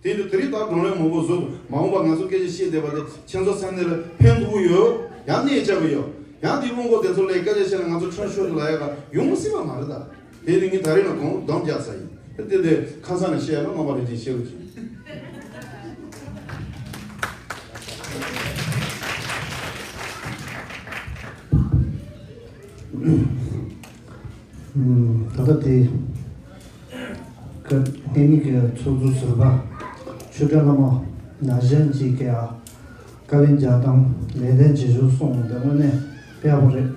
དེ་ནི་དེ་རིང་ད་བགྲོ་གླེང་མང་པོ་བཟོ་འདུག། མ་འོངས་པ་ང་ཚོ་སྐད་ཆ་བཤད་བསྡད་པ་དེ་ཁྱེད་ཚོ་སེམས་ནང་ལ་ཕན་ཐོགས་ཡོད། ཡང་གནས་བཅག་གི་ཡོད། ཡང་དེ་བློ་འགོག་དེ་ཚོ་ལས་སྐད་ཆ་བཤད་ན་ང་ཚོ་ཁྲིམས་ཤོར་དུ་ལ་ཡ་ག་ཡོང་མི་སྲིད་པ་མ་རེད་ད། དེ་ནི་ངས་ད་རེས་ལ་གོང་སྡོམ་རྒྱག་ས་ཡིན། དེ་དེ་ཁ་སང་ནས་བཤད་ན་རྣམ་པ་རེ་ཅིག་བཤད་རོགས་གྱིས། ད་ལྟ་དེ་ཀ་ཨེ་མི་གི་ཚོགས་གཙོ་ཟུར་པ་ཆོས་སྒྲོན་ལྷ་མོ་ན་གཞོན་གཅིག་གིས་བཀའ་ལན་རྒྱག་སྟངས་ལས་དོན་བྱེད་ཤུགས་སོང་དེ་དངོས་གནས་དཔེ་ཡག་པོ་རེད།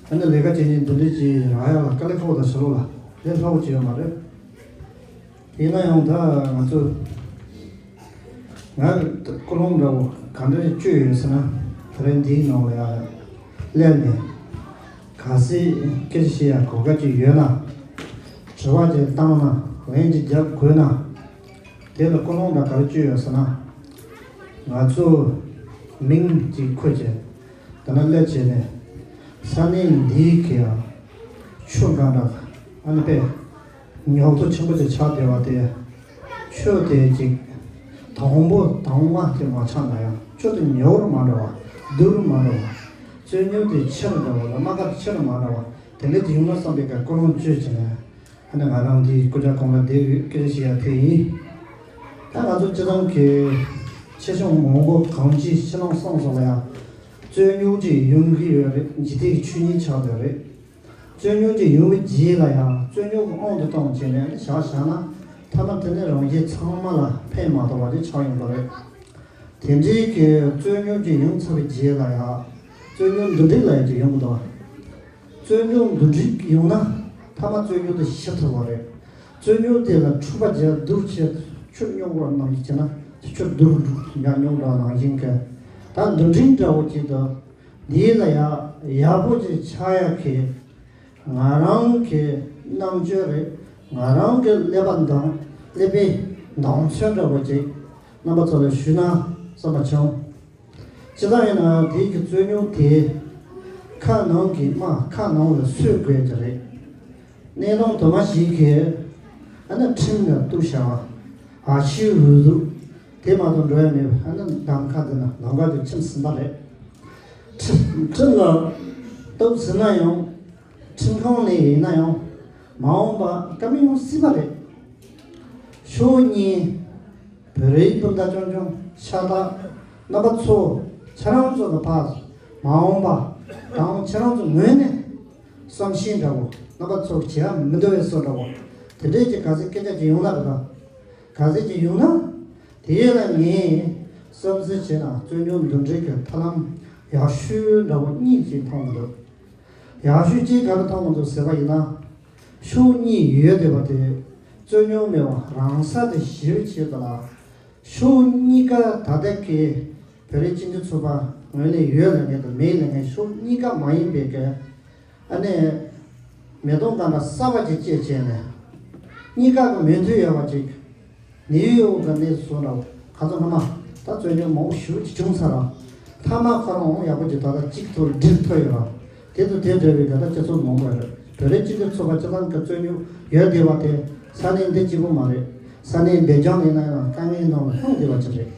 ཨ་ནི་ལས་ཀ་བྱེད་མཁན་འདི་འདྲ་ཅིག་རག་ཡག་ལ་དཀའ་ལས་ཁག་པོ་དང་ཕྱི་ལོགས་ལ་ལས་སླ་པོ་ཅིག་ཡོད་མ་རེད། ཡིན་ན་ཡང་ད་ང་ཚོ་ང་ཀུན་སློང་འདྲ་བོ་ག་འདྲ་བཅོས་ཡོད་ཟེར་ན། དེ་རིང་འདིའི་ནང་ལ་ཡང་སླེབས་ནས་གལ་སྲིད་སྐད་ཆ་བཤད་ཡག་གོ་སྐབས་ཅིག་ཡོད་ན། དྲི་བ་ཅིག་བཏང་ན་ལན་ཅིག་རྒྱབ་དགོས་ན། དེ་ལ་ཀུན་སློང་འདྲ་ག་རེ་བཅོས་ཡོད་ཟེར་ན། ང་ཚོ་མིང་ཅིག་འཁོད་བྱས་དེ་ན་སླེབས་བྱས་ནས་ས་གནས་འདིའི་གི་ཡང་ཆོས་སྒང་འདྲ་ཨ་ནི་དཔེ་ཉོག་ཏོ་ཆེན་པོ་ཅིག་ཆགས་བསྡད་པ་དེ། ཆོས་དེ་ཅིག་དང་པོ་དང་པོ་དེ་མ་ཆགས་ན་ཡང་ཆོས་དེ་ཉོག་རུ་མ་འགྲོ་བ། སྡུག་རུ་མ་འགྲོ་བ། རྩོད་རྙོག་དེ་ཆེ་རུ་འགྲོ་བ་དང་དམག་སྒར་ཆེ་རུ་མ་འགྲོ་བ། དེ་འདྲ་དེ་ཡོང་ན་བསམ་པའི་གི་ཀུན་སློང་བཅོས་བྱས་ནས། ཨ་ནི་ང་རང་འདིའི་སྐུ་ཕྲེང་གོང་ལ་བསྡད་ཡོད། སྐད་ཆ་བཤད་ཡ་དེ་ཡིན། ད་ང་ཚོ་སྤྱི་བཏང་གི་ཆེ་ཆུང་མང་པོ་གང་ཅི་ཕྱི་ནང་གསང་སོགས་ལ་ཡང་རྩོད་རྙོག་ཅིག་ཡོང་གི་ཡོད་རེད། འཇིག་རྟེན་གྱི་ཆོས་ཉིད་ཆགས་བསྡད་རེད། རྩོད་རྙོག་ཅིག་ཡོང་བའི་རྗེས་ལ་ཡང་རྩོད་རྙོག་གི་དབང་དུ་བཏང་བྱས་ནས་བཞག་བཞག་ན། ཐ་ན་དེ་ནས་རང་རྒྱལ་ཚང་མ་ལ་ཕན་མ་ཐོགས་པ་དེ་ཆགས་ཡོང་གི་རེད། དེ་འདྲའི་གི་རྩོད་རྙོག་ཅིག་ཡོང་ཚར་བའི་རྗེས་ལ་ཡང་རྩོད་རྙོག་འདུ་འགྲིག་ལ་ཡང་ཅིག་ཡོང་གི་འདུག། རྩོད་རྙོག་འདུ་འགྲིག་ཡོང་ན་ཐ་མ་རྩོད་རྙོག་དེ་ཞི་ཐུབ་པ་རེད། རྩོད་རྙོག་དེ་ལ་འཁྲུག་པ་རྒྱག་སྡུག་བྱས་ཆུ་རྙོག་པ་ནང་བཞིན་བྱས་ན་ཆུ་རྡུལ་ཉག་ཉོག་འདྲ་ནང་བཞིན་གྱི། ད་འདུ་འགྲིག་འདྲ་བོ་ཅིག་དང་འདི་ལ་ཡག་ཡག་པོ་ཅིག་ཆགས་ཡག་གི་ང་རང་གི་རྣམ་དཔྱོད་རེད། ང་རང་གི་ཀླད་པ་འདང་ཀླད་པའི་འདང་ཚོད་འདྲ་བོ་ཅིག་རྣམ་པ་ཚོ་ལ་ཞུས་ན་བསམ་པ་བྱུང་། ཅི་ལྟར་ཡིན་ན་དེའི་གི་རྩོད་རྙོག་དེ་ཁ་ནང་གི་དམག་ཁ་ནང་ལ་སོས་དགོས་ཀྱི་རེད། གནས་སྟངས་དུ་མ་ཞིག་གིས་ཨ་ནི་ཁྲིམས་ལ་གཏུག་བྱ་བ། ཨ་ཤི་འུ་ཟུག་དེ་མ་གཏོགས་འགྲོ་ཡ་མེད་པ། ཨ་ནི་གདམ་ཁ་དེ་ན་ལམ་ཁ་དེ་ཁྲིམས་ཟིན་པ་རེད། ཁྲིམས་ཁྲིམས་ལ་གཏུག་ཟིན་ན་ཡང་ཁྲིམས་ཁང་ནས་ཡིན་ན་ཡང་མ་འོངས་པ་བཀའ་མོལ་ཡོང་སྲིད་པ་རེད། ཕྱོགས་གཉིས། བོད་རིགས་སྤུན་ཟླ་ཆུང་ཆུང་ཤ་སྟག་རྣམ་པ་ཚོ། ཁྱེད་རང་ཚོ་གི་ཕར་མ་འོངས་པ་དང་ཁྱེད་རང་ཚོ་ངོས་ནས་བསམ་ཤེས་འདྲ་བོ། རྣམ་པ་ཚོ་བྱེད་ཡ་མི་འདོད་པའི་བཟོ་འདྲ་བོ། དེ་འདྲས་ཀྱི་ག་ཚོད་སྐད་ཆ་ཅིག་ཡོང་ན་རེད་ད། ག་ཚོད་ཅིག་ཡོང་ན། དེ་ཡས་ལ་ངས་བསམ་ཚུལ་བྱས་ན་རྩོད་རྙོག་འདུ་འབྲེལ་གྱི་ཐབས་ལམ་ཡག་ཤོས་འདྲ་བོ་གཉིས་ཅིག་མཐོང་གི་འདུག་ཡག་ཤོས་གཅིག་ག་རེ་མཐོང་གི་འདུག་ཟེར་བ་ཡིན་ན། ཕྱོགས་གཉིས་ཡོད་བསྡད་པ་དེ་རྩོད་རྙོག་མེད་པ་རང་ས་དེ་ཞི་བའི་ཆེད་དུ་ལ། ཕྱོགས་གཉིས་ཀ་ད་ལྟ་གི་བོད་རིགས་སྤྱི་མཐུན་ཚོགས་པ་ངོས་ནས་ཡོད་ལབ་མཁན་དང་མེད་ལབ་མཁན་ཕྱོགས་གཉིས་ཀ་མ་ཡིན་པའི་གི་ཨ་ནི་མི་གཏོང་ག་འདྲ་གསར་པ་ཅིག་བཅས་བྱས་ནས་གཉིས་ཀ་གི་མོས་མཐུན་ཡོད་པ་ཅིག་ནིའུ་ཡོག་གི་གནས་ཚུལ་སོགས་ལ་ཁ་སང་སྔ་མ་ད་རྩོད་རྙོག་མང་པོ་ཞེ་པོ་ཅིག་བྱུང་ཚར་ར། མཐའ་མ་ཁོ་རང་ཡག་པོ་ཅིག་ད་ལྟ་གཅིག་ཐོག་འགྲིག་ཐུབ་ཡོད་ར། དེ་དང་དེ་འདྲ་བའི་ག་ད་སྤྱི་ཚོགས་མང་པོ་རེད། བོད་རིགས་སྤྱི་མཐུན་ཚོགས་པ་སྤྱི་བཏང་གི་རྩོད་རྙོག་ཡོད་བསྡད་པ་དེ་ས་གནས་འདི་གཅིག་པུ་མ་རེད། ས་གནས་སྦེལ་ཇམ་ཡིན་ན་ཡང་དཀའ་ངལ་ནང་ལ་ལྷུང་བསྡད་པ་ཅིག་རེད།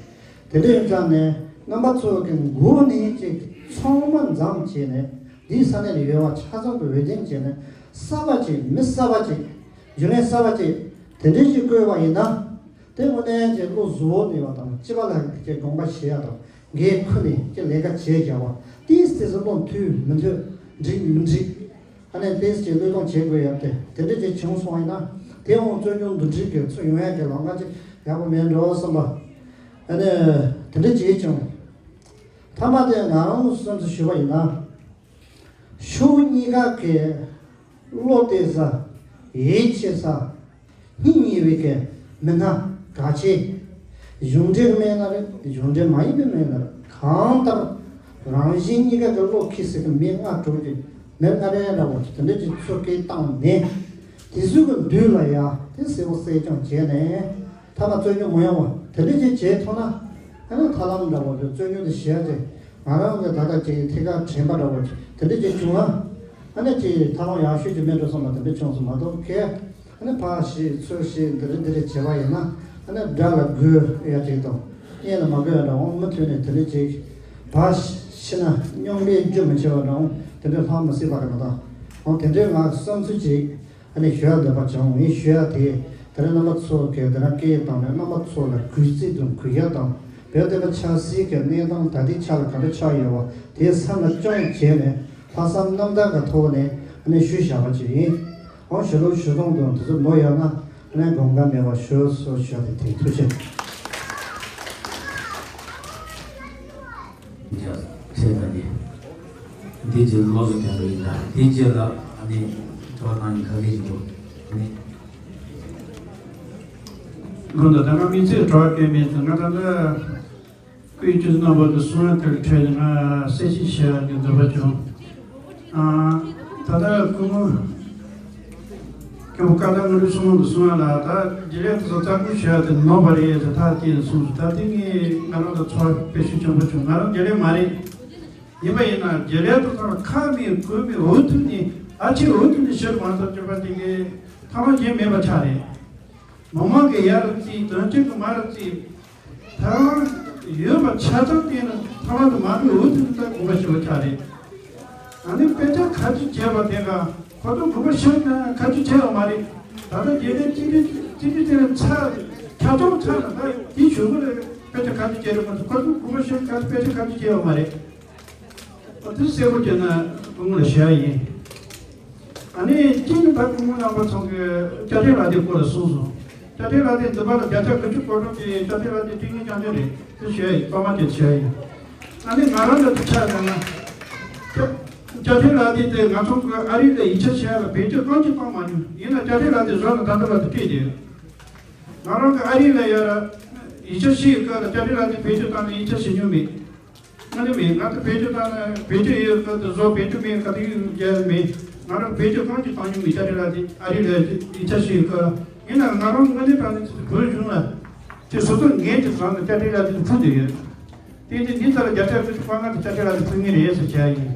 དེ་འདྲ་ཡིན་ཙང་ནས་རྣམ་པ་ཚོ་གི་མགོ་ནས་ཅིག་ཚང་མ་འཛོམས་བྱས་ནས་འདིའི་ས་གནས་ལ་ཡོད་པ་ཆ་ཚང་གི་འོས་འདེམས་བྱས་ནས་གསར་པ་ཅིག་མི་གསར་པ་ཅིག་རྒྱུན་ལས་གསར་པ་ཅིག་དེ་འདྲ་ཞིག་བསྐོས་པ་ཡིན་ན། དེ་དངོས་གནས་ཀྱི་བློ་གཟུ་བོ་གནས་པ་དང་སྤྱི་པ་ལ་ཀྱི་དགོངས་པ་བཞེས་ཡ་དང་འགན་ཁུར་ནས་ཀྱི་ལས་ཀ་བྱས་བཞག་པ་ཏིས་ཏིས་བློ་མཐུན་མི་མཐུན་འགྲིག་མི་འགྲིག་ཨ་ནི་ཏིས་ཀྱི་བློས་གཏོང་བྱེད་དགོས་ཡ་དེ་དེ་འདྲ་ཅིག་བྱུང་སོང་བ་ཡིན་ན་དེ་འོང་རྩོད་རྙོག་འདུ་འགྲིག་གི་ཚུར་ཡོང་ཡ་གི་ལམ་ཁ་ཅིག་ཡག་པོ་མེད་འགྲོ་བསམ་པ། ཨ་ནི་དེ་འདྲ་བྱས་ཀྱང་མཐའ་མ་དེ་ང་རང་བསམ་ཚུལ་ཞུས་པ་ཡིན་ན། ཕྱོགས་གཉིས་ཀ་གི་བློ་གཏད་ས། ཡིད་ཆེས་ས། སྙིང་ཉེ་བའི་གི་མི་སྣ་གལ་ཆེ། གཞུང་འབྲེལ་མེད་ན་རེད། གཞུང་འབྲེལ་མ་ཡིན་པའི་མེད་ན་རེད། གང་ལྟར་རང་བཞིན་གཉིས་ཀ་གི་བློ་ཁེལ་སའི་གི་མི་ལྔ་དྲུག་གི་མི་ལྔ་རེ་འདྲ་བོ་དེ་འདྲ་ཅིག་ཚུར་སྐད་བཏང་ནས་དེ་ཚོའི་གི་མདུན་ལ་ཡ་དེ་གསལ་པོ་གསལ་རྐྱང་བྱས་ནས། ཐ་ན་རྩོད་རྙོག་མི་ཡོང་བ་དེ་འདྲ་ཅིག་བྱེད་ཐུབ་ན། ཨ་ནི་ཐབས་ལམ་འདྲ་བོ་དེ་རྩོད་རྙོག་དེ་ཞི་ཡ་ཅིག་ང་རང་གི་ད་ལྟ་ཅིག་ཐད་ཀར་དྲན་པ་འདྲ་བོ་དེ་འདྲ་ཅིག་བྱུང་ན། ཨ་ནི་ཅིག་ཐབས་ལམ་ཡག་ཤོས་ཅིག་མེད་འགྲོ་བསམ་པ་དེ་འདྲ་བྱུང་སོང་མ་གཏོགས་ཁེ། ཨ་ནི་ཕར་ཞིག་ཚུར་ཞིག་འདི་རེད་འདི་རེད་བྱས་པ་ཡིན་ན། ཨ་ནི་དགྲ་ལ་རྒོལ་ཡ་ཅིག་དང་གཉེན་ལ་མ་རྒོལ་ཡ་འདྲ་འོང་མུ་མཐུད་ནས་དེ་འདྲ་ཅིག་ཕར་ཤི་ན་སྙིང་པོས་རྒྱུ་མི་ཆེ་བ་འདྲ་འོང་དེ་འདྲ་ལྷག་མི་སྲིད་པ་གི་མ་གཏོགས་འོང་དེ་འདྲའི་ང་བསམ་ཚུལ་ཅིག་ཨ་ནི་ཞུ་ཡ་འདོད་པ་བྱུང་། ངས་ཞུ་ཡ་དེ་དེ་རིང་རྣམ་པ་ཚོ་གིས་དེ་རིང་སྐད་བཏང་ནས་རྣམ་པ་ཚོ་ལ་གུས་བརྩི་དང་གུས་ཞབས་དང་བོད་བསྟན་པ་ཆབ་སྲིད་ཀྱི་གནས་སྟངས་ད་ལྟའི་ཆ་ལ་ག་འདྲ་ཆགས་ཡོད་པ་དེ་བསམ་ལ་སྐྱོང་བྱས་ནས་ལྷག་བསམ་རྣམ་དག་གི་ཐོག་ནས་ཨ་ནི་ཞུས་བཞག་པ་ཅིག་ཡིན། འོང་ཞུ་ལུགས་ཞུ་སྟངས་དང་དེ་ཚོ་ནོར་ཡོད་ན་ཨ་ནི་དགོངས་འགལ་མེད་པ་ཞུ་སོ་ཞུ་ཡ་དེ་ཐུགས་རྗེ་ཆེ། ཡ། ཚེ་ད་ནི། འདི་རྗེས་ལོ་སུ་ཀྱང་རིག་ན་འདི་རྗེས་ལ་ཨ་ནི་དོ་སྣང་ག་གེ་ཞིག་འདུག་ནི། ཁོང་དུ་ད་ང་མི་ཚེ་གྲོགས་སྐལ་མེད་དུ་ང་ད་ལྟ་ཀུན་སྤྱོད་རྣམ་པ་དུ་སོང་ཡ་དེར་འཕྲད་ང་གསལ་བཤད་བྱེད་ཡ་གི་འདོད་པ་བྱུང་། ཨ། ད་ལྟ་སྐུ་ངོ་སྐྱོང་བུ་བཀའ་བློན་ལྔ་རུ་སོང་དུ་སོང་ཡ་ལ་ད་རྒྱལ་ཡ་དུ་ཚ་ཁུ་བྱེད་ཡ་དེ་ནོར་བ་རེད་ཟེར་ཐག་བཅད་སོང་ད་དེ་ངས་ང་རང་ལ་ཚོར་བ་དཔེ་ཤུགས་ཆེན་པོ་བྱུང་། ང་རང་རྒྱལ་ཡ་མ་རེད། ཡིན་པ་ཡིན་ན་རྒྱལ་ཡ་དུ་ཚང་ཁ་མེད་གོས་མེད་འུ་ཐུག་ནས་ཨ་ཆེ་འུ་ཐུག་ནས་ཕྱིར་མ་ཐོན་སྤྱོད་པ་དེ་གའི་ཐ་མ་གཞན་མེད་པ་ཆགས་རེད། མི་མང་གི་ཡར་རྩིས་དོན་གཅིག་གི་མར་རྩིས། ཐ་མ་ཡོད་པ་ཆ་ཚང་བལྟས་ན་ཐ་མ་དུ་མ་འགྲོ་འུ་ཐུག་ནས་ད་དགོངས་པ་ཞུ་བ་ཆགས་རེད། ཨ་ནི་དཔེ་ཆ་ཁ་ཅིག་བྱས་པ་དེ་ག་ཁོ་ཚོ་དགོངས་པ་ཞུ་ན་ཁ་ཅིག་བྱས་ཡོད་མ་རེད། ད་ལྟ་རྒྱལ་ཡ་སྤྱི་འཐུས་སྤྱི་འཐུས་དེ་ཚ་ཁྱབ་སྟངས་ཚ་ན་ད་དེ་ཞུ་གི་རེད། དཔེ་ཆ་ཁ་ཅིག་བྱས་རེད་མ་གཏོགས་ཁོ་ཚོ་དགོངས་པ་ཞུ་ཁ་དཔེ་ཆ་ཁ་ཅིག་བྱས་ཡོད་མ་རེད། ཨ་དེ་གསལ་པོ་བྱས་ན་སྐུ་ངོ་ལ་ཞུ་ཡ་ཡིན། ཨ་ནི་གཅིག་ནི་ད་སྐུ་ངོ་རྣམ་པ་ཚོ་གི་དཔྱ་ཁྲལ་ལག་དེབ་སྐོར་ལ་གསུངས་སོང་། དཔྱ་ཁྲལ་ལག་དེབ་འདི་པ་ལ་བརྒྱ་ཆ་དགུ་བཅུ་གོ་གྲངས་ཀྱི་དཔྱ་ཁྲལ་ལག་དེབ་སྤྲད་མཁན་རྐྱང་རྐྱང་རེད། དེ་ཞུ་ཡ་ཡིན། པ་མ་དེ་ཞུ་ཡ་ཡིན། ཨ་ནི་ང་རང་ལ་དེ་ཆ་བཞག་ན། དཔྱ་དཔྱ་ཁྲལ་ལག་དེབ་དེ་ང་ཚོ་གི་ཨ་རི་ལ་ཡིག་ཆ་བྱེད་ཡ་ལ་བེད་སྤྱོད་རྐང་གཅིག་བཏང་མ་མྱོང་། ཡིན་ན་དཔྱ་ཁྲལ་ལག་དེབ་བཟོ་ན་ད་ལྟ་བར་དུ་སྤྲད་བསྡད་ཡོད། ང་རང་གི་ཨ་རི་ལ་ཡོད་ར། ཡིག་ཆ་ཞིག་གི་སྐབས་ལ་དཔྱ་ཁྲལ་ལག་དེབ་བེད་སྤྱོད་བཏང་ནས་ཡིག་ཆ་བྱེད་མྱོང་མེད། ང་ནི་མེད། ང་ཚོ་བེད་སྤྱོད་བཏང་ན་བེད་སྤྱོད་ཡོད་སྐབས་དུ་བཟོ་བེད་སྤྱོད་མེད་ག་དུས་ཡོད་རྒྱལ་མེད། ང་རང་བེད་སྤྱོད་གང་ཅི་བཏང་མྱོང་མེད། དཔྱ་ཁྲལ་ལག་དེབ་ཨ་རི་ལ་ཡིག་ཆ་ཞིག་གི་སྐབས་ཡིན་ན་ང་རང་དངོས་གནས་དྲང་གནས་ཅིག་བོད་གཞུང་ལ་དེ་སོ་སོ་ངེས་ཀྱི་བཟང་ནས་དཔྱ་ཁྲལ་ལག་དེབ་ཕུལ་དུ་ཡོད། དེ་དེ་འདི་ཚོ་ལ་རྒྱ་ཆེར་ཚུད་དཀའ་ངལ་དེ་ཅ་ཆེ་ལ་དེ་ཚུད་ངེས་རེད་ཟེར་བྱས་ཡིན།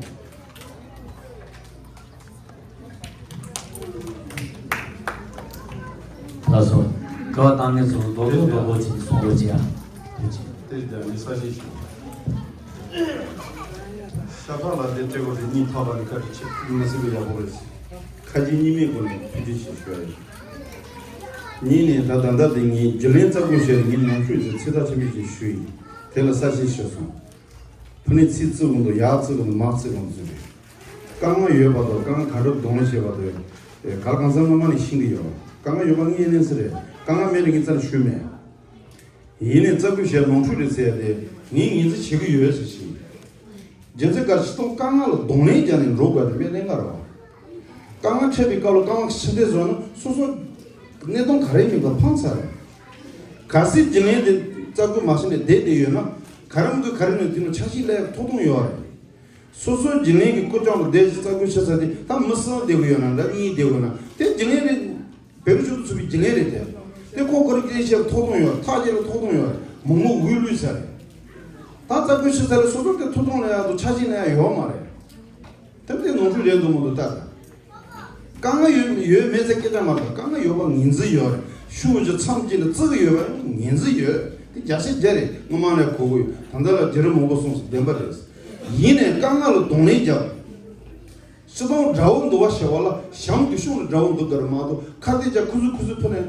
ལགས་སོ། དགའ་བ་བཏང་མཁན་ཚོ་རྡོག་རྡོག་རྡོག་རྡོག་ཅིག་གསུང་རོགས་བྱེད་ཨ། ཐུགས་རྗེ་ཆེ། དེ་རྒྱ་མི་ས་ཞིག་ཞུ། ཤ་ཁྲག་ལ་དེ་སྤྲད་དགོས་རེད། གཉིད་ཐག་པ་ནི་བཀའ་དྲིན་ཆེ། མི་སྲིད་པའི་ཡག་པོ་རེད། ཁ་རྗེ་གཉིས་མེད་སྒོ་ནས་ཐུགས་རྗེ་ཆེ་ཞུ་ཡ་ཡིན། གཉིས་ནས་ད་ད་ལྟ་དེ་ངས་རྒྱུན་ལས་རྩ་དགོས་ཞེས་ངས་ནང་ཆོས་ཟེར་ཚིག་ཐག་ཆོད་མེད་ཅིག་ཞུས་ཡིན། དེ་ལ་ས་ཞིག་ཞུ་སོང་། ཕུ་ནས་ཚིག་བརྩི་གོང་དུ་ཡག་བརྩི་གོང་དུ་མ་བརྩི་གོང་དུ་ཟེར་རེད། དཀའ་ངལ་ཡོད་པ་དང་དཀའ་ངལ་ག་འདྲ་གདོང་ལེན་བྱེད་པ་དང་། ག་ལ་གང་འཚམ་སྔོན་མ་ནས་ཤེས་ཀྱི་ཡོད། དཀའ་ངལ་ཡོད་པ་ངས་ནས་ཟེར་རེད། དཀའ་ངལ་མེད་རེད་ངས་རྩ་ནས་ཞུས་མེད། ཡིན་ནའི་རྩ་དགོས་ཞེས་ནོར་འཁྲུལ་རེད་ཟེར་ཡ་དེ་ངས་ངོས་འཛིན་བྱེད་ཀྱི་ཡོད་ཟེར་ཞིང་། རྒྱུ་མཚན་ག་རེ་ཕྱི་ཐོག་དཀའ་ངལ་ལ་གདོང་ལེན་བརྒྱབ་ནས་འགྲོ་དགོས་དེ་དཔེ་ལེན་ག་རེད་བ། དཀའ་ངལ་འཕྲད་པའི་སྐབས་ལ་དཀའ་ངལ་ཕྱིར་འཐེན་བཟོས་ན་སོ་སོ་གནས་སྟངས་ག་རེ་ཡིན་པ་ཕངས་ཚར་རེད། གལ་སྲིད་རྒྱུན་ལས་དེ་རྩ་དགོས་མ་བྱས་ནས་བསྡད་བསྡད་ཡོད་ན་ག་རེ་མི་དགོས་ག་རེ་ནས་དེ་ནས་ཆ་ཤས་ལས་ཐོགས་དོན་ཡོད་རེད། སོ་སོའི་རྒྱུན་ལས་ཀྱི་སྐུ་ཕྱོགས་ལ་བསྡད་ཅིག་རྩ་དགོས་ཆེ་ས་དེ་ད་མི་སུ་བསྡད་དགོས་ཡོད་ན་འདྲ་གཉིས་བསྡད་དགོས་ན་དེ་རྒྱུན་ལས་རེད། བོད་མི་ཆོས་དང་ཚུད་པའི་རྒྱུན་ལས་རེད་དེ། དེ་ཁོ་ཁོ་རང་སྐད་ཆ་ལ་ཐོགས་དོན་ཡོད་ཐག་བཅད་ལ་ཐོགས་དོན་ཡོད་རེད་མང་མོ་འུས་ལུས་ས་རེད། ད་རྩ་དགོས་ཆེ་ས་རེད་སོ་སོ་དེ་ཐོགས་དོན་ལ་ཡག་ཏུ་ཆ་ཤས་ན་ཡག་ཡོད་མ་རེད། དེ་དེ་ནོར་འཁྲུལ་རེད་འདུག་མ་འདུག་ལྟ་ད། དཀའ་ངལ་ཡོད་ཡོད་མེད་ཚེ་སྐད་ཆ་མ་རེད། དཀའ་ངལ་ཡོད་པ་ངོས་འཛིན་ཡོད་རེད། ཤུགས་ཀྱི་མཚམས་སྐྱིད་ལ་བརྩི་གི་ཡོད་པ་ངོས་འཛིན་ཡོད། དེ་རྒྱ་ཆེ་རྒྱ་རེད་སྔོན་མ་ནས་གོ་གི་ཡོད། ད་ལྟ་ལ་རྒྱ་རི་མང་པོ་གསུངས་སོང་བདེན་པ་རེད། ཡིན་ནའི་དཀའ་ངལ་ལ་གདོང་ལེན་རྒྱབ། སྤྱི་དོན་དགྲ་བོ་འདུལ་བ་ཞེས་པ་ལ་གཞན་གྱི་ཕྱོགས་ནས་དགྲ་བོ་འདུལ་དགོས་རེད་མ་གཏོགས་ཁ་གཏད་བཅག་ཁུ་ཚུར་ཁུ་ཚུར་ཕུལ་ནས་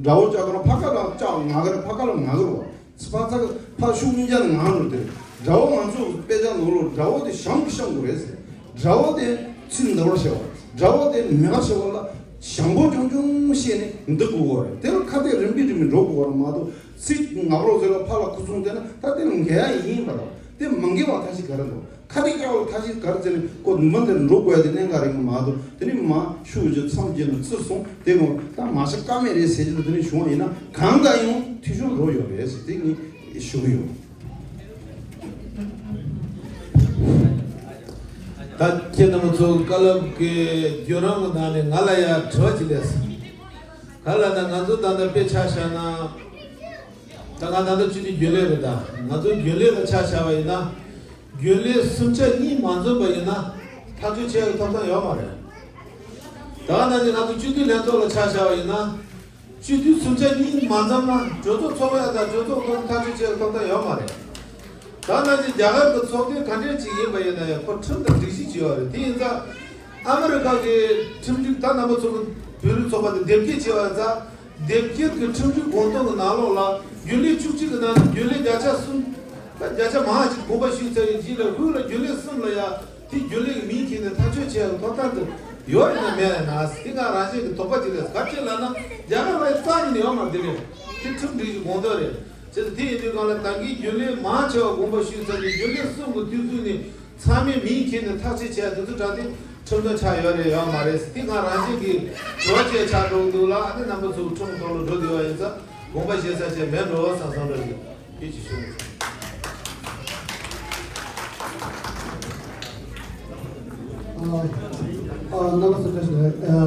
དགྲ་བོ་བཅག་དགོས་ན་ཕ་ཁ་ལ་བཅག་ང་གི་རེད་ཕ་ཁ་ལ་ང་གི་རེད་བ། ཕ་ཚ་ཕ་ཤུགས་སྙིང་རྗེ་ནས་ངང་རུ་དེ། དགྲ་བོ་ང་ཚོ་དཔེ་ཆ་ནང་ལོགས་དགྲ་བོ་དེ་གཞན་གྱིས་བཤམས་དགོས་རེད་ཟེར། དགྲ་བོ་དེ་ཚིག་འདི་བར་བྱེད་པ། དགྲ་བོ་དེ་མི་ལ་བྱེད་པ་ལ་ཞང་པོ་ཆུང་ཆུང་བཤད་ནས་འདི་དགོས་པ་རེད། དེ་ལ་ཁ་གཏད་རིམ་པས་རིམ་པས་འགྲོ་དགོས་པ་རེད་མ་གཏོགས་ཚིག་ངག་རོགས་ཟེར་ལ་ཕ་ལ་ཁུ་ཚུར་བསྟན་ན་ད་དེ་ལ་འགལ་ཡ་ཡིན་པ་རེད། དེ་མ་འགལ་བ་ཐ་ཞིག་ག་རེ་འདུག་ཁ་གཏད་བཅག་པ་ཐ་ཞིག་ག་རེ་ཟེར་ནས་ཁོ་མི་འདིར་འགྲོ་དགོས་ཡ་དེ་གནད་འགག་རེད་མ་གཏོགས་དེ་ནི་མ་ཤུགས་ཀྱི་མཚམས་བརྒྱད་ནས་བརྩི་སོང་དེ་གོ་ད་མ་ཤ་ཀ་མེད་རེད་ཟེར་གྱི་འདུག་དེ་ནི་བྱུང་བ་ཡིན་ན་གང་ག་ཡང་འཐུས་ཤོར་འགྲོ་ཡོད་རེད་ཟེར་དེ་ངས་ཞུ་གི་ཡོད། ད་ཁྱེད་རྣམ་པ་ཚོ་བཀའ་སློབ་ཀྱི་བརྒྱུད་རིམ་གྱི་ནང་ནས་ང་ལ་ཡང་དྲི་བ་ཅིག་སླེབས་སོང་། ག་ལ་ན་ང་ཚོ་ད་ལྟ་དཔེ་ཆ་བཞག་ན། ད་ང་ད་ལྟ་སྤྱི་འཐུས་རྒྱུན་ལས་རེད་ད། ང་ཚོ་རྒྱུན་ལས་ལ་ཆ་བཞག་པ་ཡིན་ན། རྒྱུན་ལས་གསུམ་ཆ་གཉིས་མ་འཛོམས་པ་ཡིན་ན། ཐག་གཅོད་བྱེད་ཡག་ཐོབ་ཐང་ཡོད་མ་རེད། ད་ནང་བཞིན་ང་ཚོ་སྤྱི་འཐུས་ལྷན་ཚོགས་ལ་ཆ་བཞག་པ་ཡིན་ན། སྤྱི་འཐུས་གསུམ་ཆ་གཉིས་མ་འཛོམས་ན་གྲོས་ཚོགས་འཚོགས་ཡག་དང་གྲོས་ཚོགས་ཐོག་ཐག་གཅོད་བྱེད་ཡག་ཐོབ་ཐང་ཡོད་མ་རེད། ད་ནང་བཞིན་རྒྱ་གར་གྱི་ཚོགས་སྡེ་ག་འདྲས་ཅིག་ཡིན་པ་ཡིན་ན་ཡང་ཁོ་ཁྲིམས་དང་སྒྲིག་གཞི་ཅིག་ཡོད་རེད། དེ་ཡིན་ཙང་ཨ་མི་རི་ཀ་གི་ཁྲིམས་སྒྲིག་ད་རྣམ་པ་ཚོ་གི་བོད་རིགས་ཚོགས་པ་དེ་དེབ་སྐྱེལ་བྱས་པ་ཡིན་ཙང་། དེབ་སྐྱེལ་གྱི་ཁྲིམས་སྒྲིག་དགོངས་དོན་གྱི་ནང་ལོགས་ལ་རྒྱུན་ལས་བཅུ་གཅིག་གི་ནང་ནས་རྒྱུན་ལས་བརྒྱ་ཆ་གསུམ། ད་བརྒྱ་ཆ་མང་ཅིག་དགོངས་པ་ཞུས་ཚར་བའི་རྗེས་ལ་དབུས་ལ་རྒྱུན་ལས་གསུམ་ལ་ཡ་དེ་རྒྱུན་ལས་ཀྱི་མིང་འཁྱེར་ནས་ཐག་གཅོད་བྱས་ཡག་ཐོབ་ཐང་དུ་ཡོད་ཡིན་ན་མེད་ཡིན་ན་དེ་ང་རང་བཞིན་གྱི་དོགས་པ་ཅིག་སླེབས། ག་རེ་ལབ་ན་རྒྱ་གར་བའི་རྩ་ནས་ཡོད་མ་རེད། དེ་རེད། དེ་ཁྲིམས་སྒྲིག་གཞི་དགོངས་དོན་རེད། བྱས་ཙང་དེ་ཡིན་དུས་སྒང་ལ་ད་གིན་རྒྱུན་ལས་མང་ཆེ་བ་དགོངས་པ་ཞུས་ཚར་ནས་རྒྱུན་ལས་གསུམ་གྱི་དུས་ཚོད་ནས། ཚང་མས་མིང་འཁྱེར་ནས་ཐག་གཅོད་བྱས་དེ་ཚོ་དྲ་དེ་ཁྲིམས་དོན་ཆགས་ཡོད་རེད་ཡོད་མ་རེད་ཟེར་དེ་ང་རང་བཞིན་གྱི་དྲི་བ་ཅིག་ཆགས་འགྲོ་གི་འདུག་ལ། ཨ་ནི་རྣམ་པ་ཚོ་ཁྲིམས་ཐོག་ལ་འགྲོ་བསྡད་པ་ཡིན་ཙང་དགོངས་པ་བཞེས་ས་ཅིག་མེད་འགྲོ་བསམ་བསམ་འདྲ་ཞིག་དེ་ཅིག་ཞུ་ཡིན། ཨ་ཨ་རྣམ་པ་ཚོ་བཀྲ་ཤིས་བདེ་ལེགས། ཨ་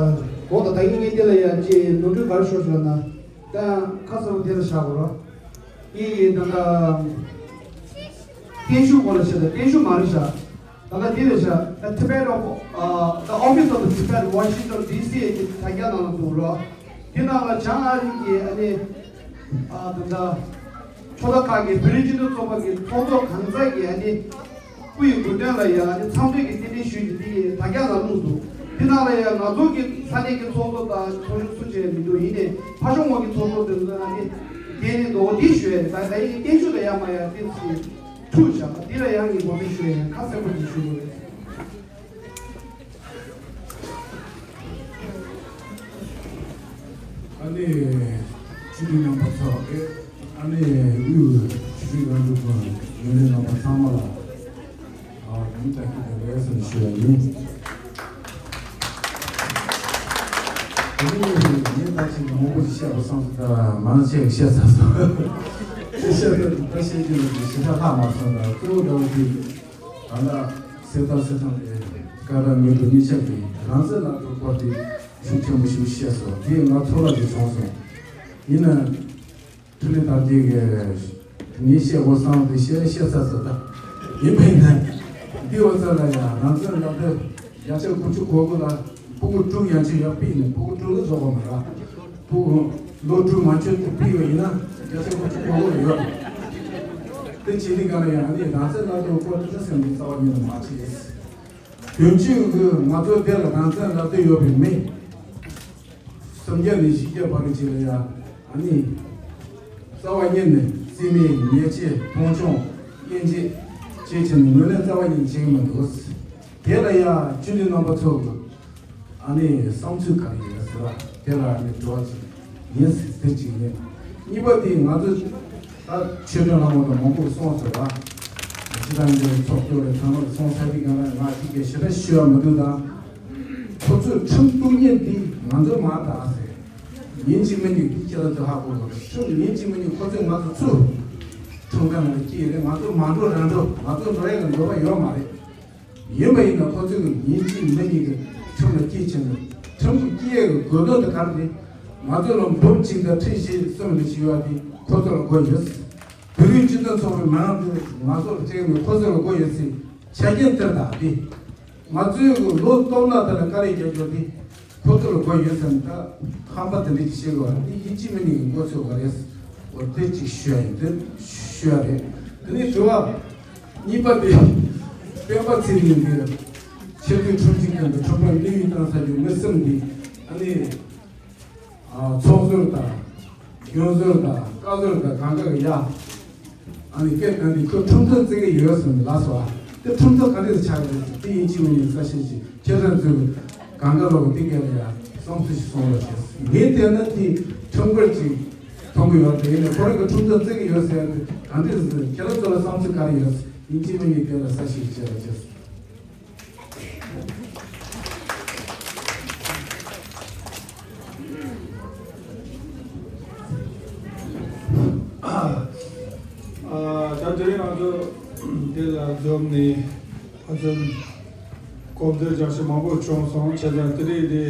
འོ་ད་ད་ཡིན་ངས་དེ་ལ་ཡ་ཅིག་ནོར་འཁྲུལ་ག་རེ་ཤོར་ཤོར་ན་ད་ཁ་གསལ་པོ་དེ་ལ་བཞག་དགོས་རོགས། ཡིན་ཡིན་ད་ལྟ། བརྟན་བཞུགས་སྐོར་ལ་བཤད་ད་བརྟན་བཞུགས་མ་རེད་ཤག་ད་ལྟ་འདི་རེད་ཤག The Tibet of uh, the Office of the Tibet Washington D C གི་དྲ་རྒྱ་ནང་ལ་འདུག་རོགས། དེ་ནང་ལ་བྱང་ཨ་རི་གི་ཨ་ནི་ཨ་ད་ལྟ་ཕྱོགས་མཐའ་ཁག་གི་བོད་རིགས་སྤྱི་མཐུན་ཚོགས་པ་གི་ཚོགས་གཙོ་གང་ཟག་གི་ཨ་ནི་སྐུ་ཡི་དགོངས་དོན་ལ་ཡ་ཨ་ནི་འཚམས་འདྲི་གི་རྟེན་འབྲེལ་ཞུས་ཀྱི་དེ་ཡི་དྲ་རྒྱ་ནང་བླུགས་འདུག་དེ་ནང་ལ་ཡ་ང་ཚོ་གི་ས་གནས་ཀྱི་ཚོགས་གཙོ་དང་ཚོགས་གཞོན་སུ་བྱས་མི་འདུག་ཡིན་ནའི་ཕ་ཤོང་ངོས་ཀྱི་ཚོགས་གཙོ་དེ་ཚོ་ཨ་ནི་དེ་ནི་འདོགས་འདི་ཞུ་ཡ་རེད། ད་ད་ཡིན་གྱི་བརྟན་བཞུགས་ལ་ཡ་མ་ཡ་ཏིས་ཀྱི་ཐུགས་བཞག་པ་འདི་ལ་ཡང་ངས་ངོ་སྤྲོད་ཞུ་ཡ་ཡིན། ཁ་གསལ་པོ་ཅིག་ཞུ་དགོས་རེད། ཨ་ནི་སྤྱི་འཐུས་རྣམ་པ་ཚོ་ཨེ་ཨ་ནི་དབུས་ཆོས་སྲིད་རང་སྐྱོང་ཁང་རྒྱུན་ལས་རྣམ་པ་ཚང་མ་ལ། ཨ་ནི་ད་ཁྱེད་ཀྱི་ལས་སུ་ཞུ་ཡ་ཡིན། དེ་ནས་ངས་ད་ཅིག་མང་པོ་ཞིག་བཤད་པ་བསམ་སོང་། ད་མང་ཆེ་བཤད་ཚར་སོང་། བཤད་ཚར་ད་བཤད་རྒྱུ་ལ་ཞེ་དྲག་ལྷག་མ་སོང་། ད་གཙོ་བོ་འདྲ་བོ་དེ་ད་ལྟ་གསེར་རྟ་གསེར་ཐང་ལས་ཀ་ར་ངོས་སུ་གཉིས་ཆ་གི་རང་བཙན་ལག་ཐོག་སྐོར་དེ་ཤུགས་ཆེན་པོ་ཞིག་བཤད་སོང་། དེས་ང་ཚོར་བ་ཞིག་བྱུང་སོང་། ཡིན་ན། འཕྲིན་ལས་དར་རྒྱས་ཀྱི་ ངས་བཤད་དགོས་བསམ་དེ་བཤད་བཤད་ཚར་ཚར་ད། ཡིན་པས་ན། འདི་འོ་ཙམ་ལ་ཡང་རང་བཙན་ལག་དེབ་བརྒྱ་ཆ་དགུ་བཅུ་གོ་དགུ་ལ་ཕྲུ་གུ་དྲུག་ཡན་ཆད་ཡར་ཕུད་ནས་ཕྲུ་གུ་དྲུག་ལ་རྫོགས་པ་མ་རེད། ཕྲུ་གུ་ལོ་དྲུག་མ་ཆོད་དུ་ཕུད་པ་ཡིན་ན་བརྒྱ་ཆ་དགུ་བཅུ་གོ་དགུ་ལ་ཡོད་རེད། དེ་བྱེད་དུས་ག་ལ་ཡང་ཨ་ནི་རང་བཙན་ལག་དེབ་སྐོར་དེ་ཚོ་སེམས་ཀྱི་རྩ་བ་ཉིད་ནས་མ་བྱེད། དོན་གཅིག་གི་ང་ཚོ་འདི་ལ་རང་བཙན་ལག་དེབ་ཡོད་པའི་མི། སུམ་བརྒྱ་ནས་བཞི་བརྒྱ་བར་གྱི་ལ་ཡ། ཨ་ནི། རྩ་བ་ཉིད་ནས་རྩིས་མེད་ཉེས་ཆད་མཐོང་ཆུང་དབྱེ་འབྱེད་བྱེད་ཕྱིན་ངོས་ལེན་རྩ་བ་ཉིད་བྱེད་ཀྱི་མི་འདུག་དེ་ལ་ཡ་བཅུ་འདི་རྣམ་པ་ཚོ་གི། ཨ་ནི་བསམ་ཚུལ་ག་རེ་ཡོད་ཟེར་བ་དེ་ལ་ཨ་ནི་དྲི་བ་ཅིག་ཡིན་ཟེར་དེ་གཅིག་ཡིན། གཉིས་པ་དེ་ང་ཚོ་ད་ཆོས་སྒྲོན་ལྷ་མོ་དང་མང་པོ་གསུངས་ཟེར་བ། སྤྱི་བཏང་གི་ཚོགས་སྐྱོ་རེ་ཚང་མར་གསུངས་ཚར་དུས་ག་ལ་ང་གཅིག་གིས་ཞེ་དྲག་ཞུ་བ་མི་འདུག་དང་། ཁོ་ཚོས་ཁྲིམས་གཏུག་མཁན་འདི་ང་ཚོ་མ་དག་ཟེར། ཡིན་གཅིག་མིན་གཅིག་འདི་ཁྱེད་རང་ཚོས་ཧ་གོ་དགོས་རེད། ཁྲིམས་ཡིན་གཅིག་མིན་གཅིག་ཁོ་ཚོས་ང་ཚོ་ཚུར། ཁྲིམས་ཁང་ནང་ལ་སྐྱེལ་རེད། ང་ཚོ་མ་འགྲོ་རང་འགྲོ། ང་ཚོ་འགྲོ་ཡས་ཀྱི་འདོད་པ་ཡོད་མ་རེད། ཡིན་པ་ཡིན་ན་ཁོ་ཚོས་ཡིན་གཅིག་མིན་གཅིག་གི་ཁྲིམས་ལ་སྐྱེལ་ཕྱིན་ནས་ཁྲིམས་ལ་སྐྱེལ་ཡས་ཀྱི་དགོས་དོན་དེ་ག་རེ་རེད། ང་ཚོ་ལ་འབུམ་གཅིག་དང་ཁྲི་བཞི་གསུམ་ལ་ཞིག་ཡོད་དེ་ཁོ་ཚོ་ལ་དགོས་ཡོད། བོད་རིགས་སྤྱི་མཐུན་ཚོགས་པའི་མི་མང་དེ་ང་ཚོ་ལ་སྤྲད་ནས་ཁོ་ཚོ་ལ་དགོས་ཡོད་ཟེར་ཆ་རྐྱེན་དེར་བདག་སྟེ། ང་ཚོའི་ལོ་སྟོང་ལ་དེ་ལ་དཀའ་ལས་རྒྱག་རྒྱུ་དེ་ཁོ་ཚོ་ལ་དགོས་ཡོད་ཟེར་ནས་ད་ཧམ་པ་དེ་འདྲ་ཞིག་བཤད་དགོས་པ་དེ་ཡིན་གཅིག་མིན་གཉིས་ཀྱི་མགོ་ཚོས་དགོས་རེད། འོ་དེ་གཅིག་ཞུ་ཡ་ཡིན། དེ་ཞུ་ཡ་རེད། དེ་ནས་དྲི་བ་གཉིས་པ་དེ་སྤེན་པ་ཚེ་རིང་གིས་ཆེས་མཐོའི་ཁྲིམས་ཞིབ་ཁང་གི་ཁྲིམས་དཔོན་གླུ་ཡུལ་བཏང་ཚར་རྒྱུ་མི་གསུམ་འདི་ཨ་ནི། ཚོགས་ཟུར་དང་། རྒྱུན་ཟུར་དང་བཀའ་ཟུར་དང་གང་ག་གི་ཡ། ཨ་ནི་སྐད་བཏང་དུས་ཁོས་ཁྲིམས་ཐག་བཅད་ཀྱི་ཡོད་ཟེར་ནས་ལབ་སོང་། དེ་ཁྲིམས་ཐག་ག་འདྲས་ཆགས་ཀྱི་རེད་ཟེར། དེ་ཡིན་གཅིག་མིན་གཉིས་གསལ་བཤད་ཅིག་ཁྱེད་རང་ཚོས་གང་ག་ལོག་དེ་སྐད་ལ་ཡ་བསམ་ཚུལ་ཞིག་གསུང་རོགས་བྱས། ངས་བལྟས་ན་དེ་ཁྲིམས་འགལ་ཅིག་མཐོང་གི་ཡོད་རེད། ཡིན་ནའི་ཁོ་རང་གིས་ཁྲིམས་ཐག་བཅད་ཀྱི་ཡོད་ཟེར་དེ་ག་འདྲས་ཟེར། ཁྱེད་རང་ཚོ་ལ་བསམ་ཚུལ་ག་རེ་ཡོད། ཡིན་གཅིག་མིན་གཉིས་དེ་ལ་གསལ་བཤད་བྱས་རོགས་བྱས། ད་དེ་རིང་ང་ཚོ་འདི་ལ་འཛོམས་ནས་ཕ་ཚོན་གོམ་བགྲོད་རྒྱག་ཤུགས་མང་པོ་བྱུང་སོང་། བྱས་ཙང་དེ་རིང་འདི་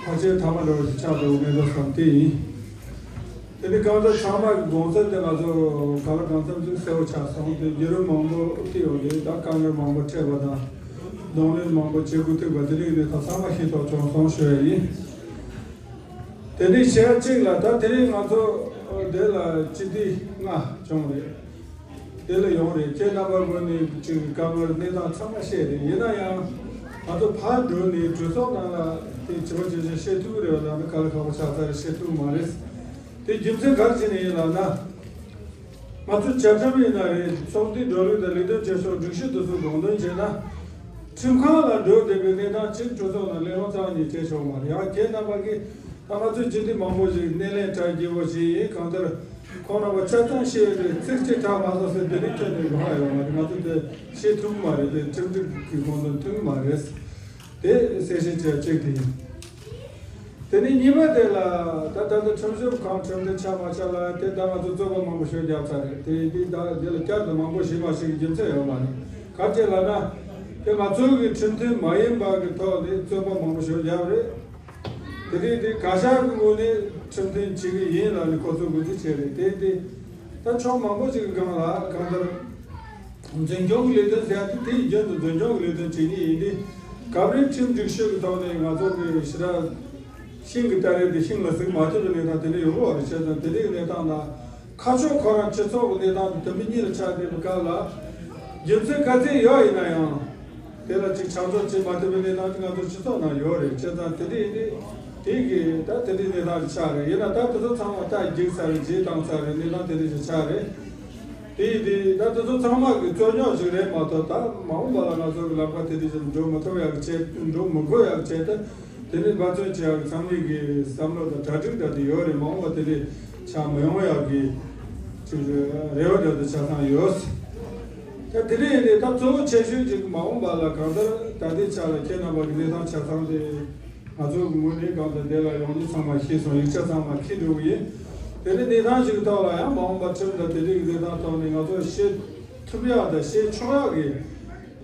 ཕལ་ཆེར་ཐ་མ་འདྲ་བོ་ཞིག་ཆགས་འགྲོ་གི་མེད་འགྲོ་བསམ་དེ་ཡིན། དེ་ནི་གང་ལྟར་ཚང་མ་གི་དགོངས་ཚུལ་དེ་ང་ཚོ་གང་ལ་གང་འཚམ་ཅིག་གསལ་བོ་ཆགས་སོང་། དེ་བརྒྱུད་རིམ་མང་པོ་བལྟས་ཡོང་དུས་ད་དཀའ་ངལ་མང་པོ་འཕྲད་པ་དང་གདོང་ལེན་མང་པོ་བྱེད་དགོས་ཐུག་པ་དེ་རིགས་ནི་ད་ཚང་མ་ཤེས་རྟོགས་བྱུང་སོང་ཞུ་ཡ་ཡིན། དེ་ནི་ཞེ་གཅིག་ལ་ད་དེ་རིང་ང་ཚོ་འདི་ལ་སྤྱི་འཐུས་ལྔ་བྱུང་རེད། དེ་ལ་ཡོང་རེད། ཁྱེད་རྣམ་པ་ངོས་ནས་ཅིག་དཀའ་ངལ་གནས་སྟངས་ཚང་མ་ཤེས་རེད། ཡིན་ན་ཡང་ང་ཚོ་ཕར་འགྲོ་ནས་གྲོས་ཚོགས་ནང་ལ་དེ་བྱིས་པ་ཆུང་ཆུང་བཤད་ཐུབ་ཀྱི་རེད་པ་ལབ་ན་དཀའ་ལས་ཁག་པོ་ཆགས་ཚར་རེད། བཤད་ཐུབ་ཀྱི་མ་རེད། དེ་རྒྱུ་མཚན་ག་རེ་བྱས་ནས་ཡིན་ལབ་ན། ང་ཚོ་བཅའ་ཁྲིམས་ཡིན་ན་རེད། ཚོགས་འདུའི་འགྲོ་ལུགས་དང་ལས་དོན་བྱེད་ཕྱོགས་སྒྲིག་གཞི་དེ་ཚོ་དགོངས་དོན་བྱས་ན། ཁྲིམས་ཁང་ལ་འགྲོ་བསྡད་པའི་གནས་སྟངས་གཅིག་གྲོས་ཚོགས་ནང་ལས་དབང་རྩ་བ་ཉིད་བྱས་ཆོག་མ་རེད། ཡང་ཁྱེད་རྣམ་པ་གིས་ད་ང་ཚོའི་སྤྱི་འཐུས་མང་པོ་ཞིག་སྣེ་ལེན་གྲ་རྒྱས་པོ་ཞིག་ཡིན། གང་ལྟར་ཁོང་རྣམ་པ་ཆ་ཚང་ཤེས་ཡོད་དེ་ཚིག་གཅིག་གྲགས་མ་སོང་ཟེར་དེ་རིང་ཁྱོན་ནས་གོ་ཧ་ཡོད་མ་རེད། ང་ཚོ་དེ་ཤེས་ཐུབ་ཀྱི་མ་རེད། དེ་ཁྲིམས་སྒྲིག་གི་དགོངས་དོན་མཐུན་གྱི་མ་རེད། དེ་གསལ་བཤད་བྱས་གཅིག་དེ་ཡིན། དེ་ནས་གཉིས་པ་དེ་ལ་ད་ད་ལྟ་ཁྲིམས་ཞིབ་ཁང་ཁྲིམས་དེ་ཆགས་མ་ཆགས་ལ་དེ་ད་ང་ཚོ་རྩོད་པ་མང་པོ་ཞིག་བརྒྱབ་ཚར་རེད། དེ་དེ་ད་དེ་ལ་བསྐྱར་དུ་མང་པོ་ཞིག་མ་ཞིག་གི་རྒྱུ་མཚན་ཡོད་མ་རེད། ག་རེ་ལབ་ན་དེ་ང་ཚོ་གི་ཁྲིམས་མཐུན་མ་ཡིན་པ་གི་ཐོག་ནས་རྩོད་པ་མང་པོ་ཞིག་བརྒྱབ་རེད། དེ་རིང་དེ་བཀའ་ཤག་གི་ངོས་ནས་ཁྲིམས་མཐུན་བྱེད་ཀྱི་ཡིན་ལབ་ནས་ཁོ་ཚོ་འགོ་འཛུགས་བྱས་རེད། དེ་དེ་ད་ཕྱོགས་མང་པོ་ཞིག་གི་སྒང་ལ་གང་ལྟར། འཛིན་སྐྱོང་གི་ལས་དོན་ཟེར་ཡ་དེ་དེ་ཡི་རྒྱུན་དུ་འཛིན་སྐྱོང་གི་ལས་དོན་བྱེད་ཀྱི་ཡིན་ཏེ། སྐབས་རེ་ཁྲིམས་སྒྲིག་གཞི་གི་ཐོག་ནས་ང་ཚོ་གི་ཕྱི་ར་ཤིང་གི་སྟ་རེ་དེ་ཤིང་ལ་ཟུག་མ་ཐུབ་པའི་གནས་སྟངས་དེ་འདྲ་ཡོང་གི་ཡོད་རེད། བྱས་ཙང་དེ་འདྲའི་གནས་སྟངས་དང་། ཁ་ཕྱོགས་ཁོ་རང་སྤྱི་ཚོགས་ཀྱི་གནས་སྟངས་དེ་དུམ་བུ་གཉིས་ལ་ཆགས་བསྡད་པའི་སྐབས་ལ། རྒྱུ་མཚན་ག་ཚད་ཡོད་ཡིན་ན་ཡང་། དེ་ལ་ཅིག་ཆ་འཇོག་བྱེད་མ་ཐུབ་པའི་གནས་སྟངས་དེ་ང་ཚོ་སྤྱི་ཚོགས་ནང་ཡོད་རེད། བྱས་ཙང་དེ་འདྲ་ཡིན་དུས་དེ་གི་ད་དེ་འདྲའི་གནས་སྟངས་ཅིག་ཆགས་རེད། ཡིན་ན་ད་དེ་ཚོ་ཚང་མ་ད་བརྒྱུགས་ཚར་རེད། རྗེས་བཏང་ཚར་རེད། གནས་སྟངས་དེ་འདྲ་ཞིག་ཆགས་རེད། དེ་ཡིན་དུས་ད་དེ་ཚོ་ཚང་མ་གི་རྩོད་རྙོག་ཞིག་རེད་མ་གཏོགས། ད་མ་འོངས་པ་ལ་ང་ཚོ་གི་ལམ་ཁ་དེ་འདྲ་ཞིག་འགྲོ་མི་ཐུབ་ཡག་གི་ཆེད། འགྲོ་མི་དགོས་ཡག་གི་ཆེད་དུ། དེ་ནས་འབད་བརྩོན་བྱེད་ཡག་གི་ཚང་མའི་གི་བསམ་བློ་དང་གྲ་སྒྲིག་འདྲ་དེ་ཡོད་རེད། མ་འོངས་པ་དེ་འདྲ་ཆགས་མི་ཡོང་ཡག་གི་ཅིག་རེ་བ་འདྲ་དེ་ཆ་ཚང་ཡོད། ད་དེ་འདྲ་ཡིན་དུས་ད་གཙོ་བོ་ཆེ་ཤོས་ཅིག་མ་འོངས་པ་ལ་གང་ལྟར་ད་ལྟའི་ཆ་ལ་ཁྱེད་རྣམ་པ་གི་གནས་སྟངས་ཆ་ཚང་དེ། ང་ཚོ་གི་ངོས་ནས་གང་ལྟར་དེ་ལ་ཡོང་རྒྱུ་ཚང་མ་ཤེས་སོང་། ཡིག་ཆ་ཚང་མ་ཁྱེར་འགྲོ་གི་ཡིན། དེ་ནི་གནས་སྟངས་ཤིག་གི་ཐོག་ལ་ཡང་མ་འོངས་པ་ཁྲིམས་དང་དེ་རིགས་གནས་སྟངས་ཐོག་ནས་ང་ཚོ་བཤད་ཐུབ་ཡག་དང་བཤད་ཆོག་ཡག་གི་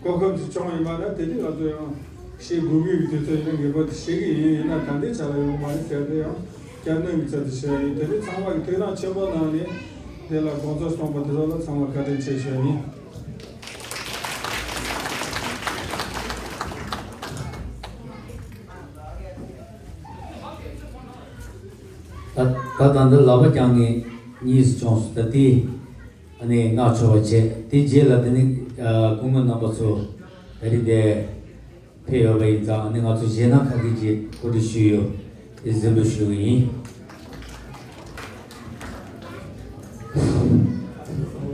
གོ་སྐབས་ཤིག་བྱུང་ཡོད་པ་ན། དེ་ནི་ང་ཚོ་ཡང་བཤད་དགོས་ཀྱི་དུས་ཚོད་ཡིན་ན་ངེས་པར་དུ་བཤད་ཀྱི་ཡིན། ཡིན་ན་ད་ལྟའི་ཆ་ལ་ཡོང་མ་རེད་ཟེར་ཏེ་ཡང་ བསྐྱར་སྣོན་གྱི་ཚུལ་དུ་ཞུ་ཡ་ཡིན། དེ་ནི་ཚང་མ་གི་ཐུགས་སྣང་ཆེན་པོ་གནང་ནས་དེ་ལ་དགོངས་ཚུལ་གསུངས་པ་དེ་ཚོ་ལ་ཚང་མ་བཀའ་དྲིན་ཆེ་ཞུ་ཡ་ཡིན། ད་ད་ད་འདི་ལག་པ་བརྐྱངས་ནས་གཉིས་སུ་བྱུང་སོང་། ད་དེ་ཨ་ནི་ངག་ཆོག་པ་བྱས། དེ་རྗེས་ལ་དེ་ནི་ཨ་སྐུ་ངོ་རྣམ་པ་ཚོ་ད་རིང་དེ་ཕེབས་ཡོད་པ་ཡིན་ཙང་། ཨ་ནི་ང་ཚོ་གཞས་སྣ་ཁ་ཤས་ཀྱིས་གོ་སྒྲིག་ཞུས་ཡོད། དེ་གཟིགས་འབུལ་ཞུ་གི་ཡིན།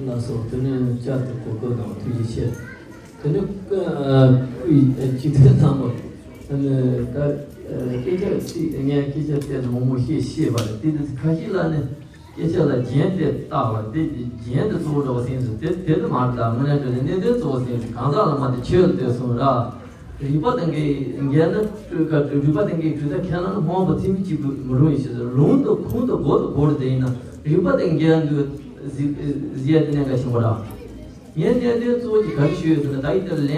ལགས་སོ། དེ་ནས་བསྐྱར་དུ་གོ་སྐབས་དང་ཐུགས་རྗེ་ཆེ། དེ་ནས་ཨ་སྐུའི་སྤྱི་འཐུས་རྣམ་པ། ཨ་ནི་ད་ཨ་སྐད་ཆ་གཅིག་ངས་སྐད་ཆ་དེ་མང་མང་བཤད་ཤེས་པ་རེད། དེ་དེ་ཁ་ཤས་ལ་ནི་སྐད་ཆ་ལ་རྒྱན་དེ་བཏགས་པ་དེ་རྒྱན་དེ་གཙོ་བོ་འདྲ་བ་ཟིན་སོང་། དེ་དེ་དེ་མ་རེད། ད་དངོས་གནས་དྲང་གནས་གནད་དོན་གཙོ་བོ་ཟིན་སོང་། གང་ཟག་ལ་མ་དེ་ཆོས་ལ་ལྟོས་སོང་ར། རིག་པ་དང་གི་འགལ་ན་སྤྲོས་ཀ་རིག་པ་དང་གི་གྲུབ་མཐའ་ཁས་བླངས་ན་རྨོངས་པ་ཚིག་མི་གཅིག་པུ་མི་རུང་ཡིན་ཞེས་སོ། ལུང་དང་ཁུངས་དང་གོ་དང་གོ་རེ་དེ་ཡིན་ན་རིག་པ་དང་འགལ་འདུག་གཟིགས་གཟིགས་ཡ་དེ་གནད་འགག་ཆེན་པོ་ར། ངས་གནད་དོན་གཙོ་བོ་གཅིག་ག་རེ་ཞུས་ཡོད་ཟེར་ན། ད་ཡིན་དེ་ལན་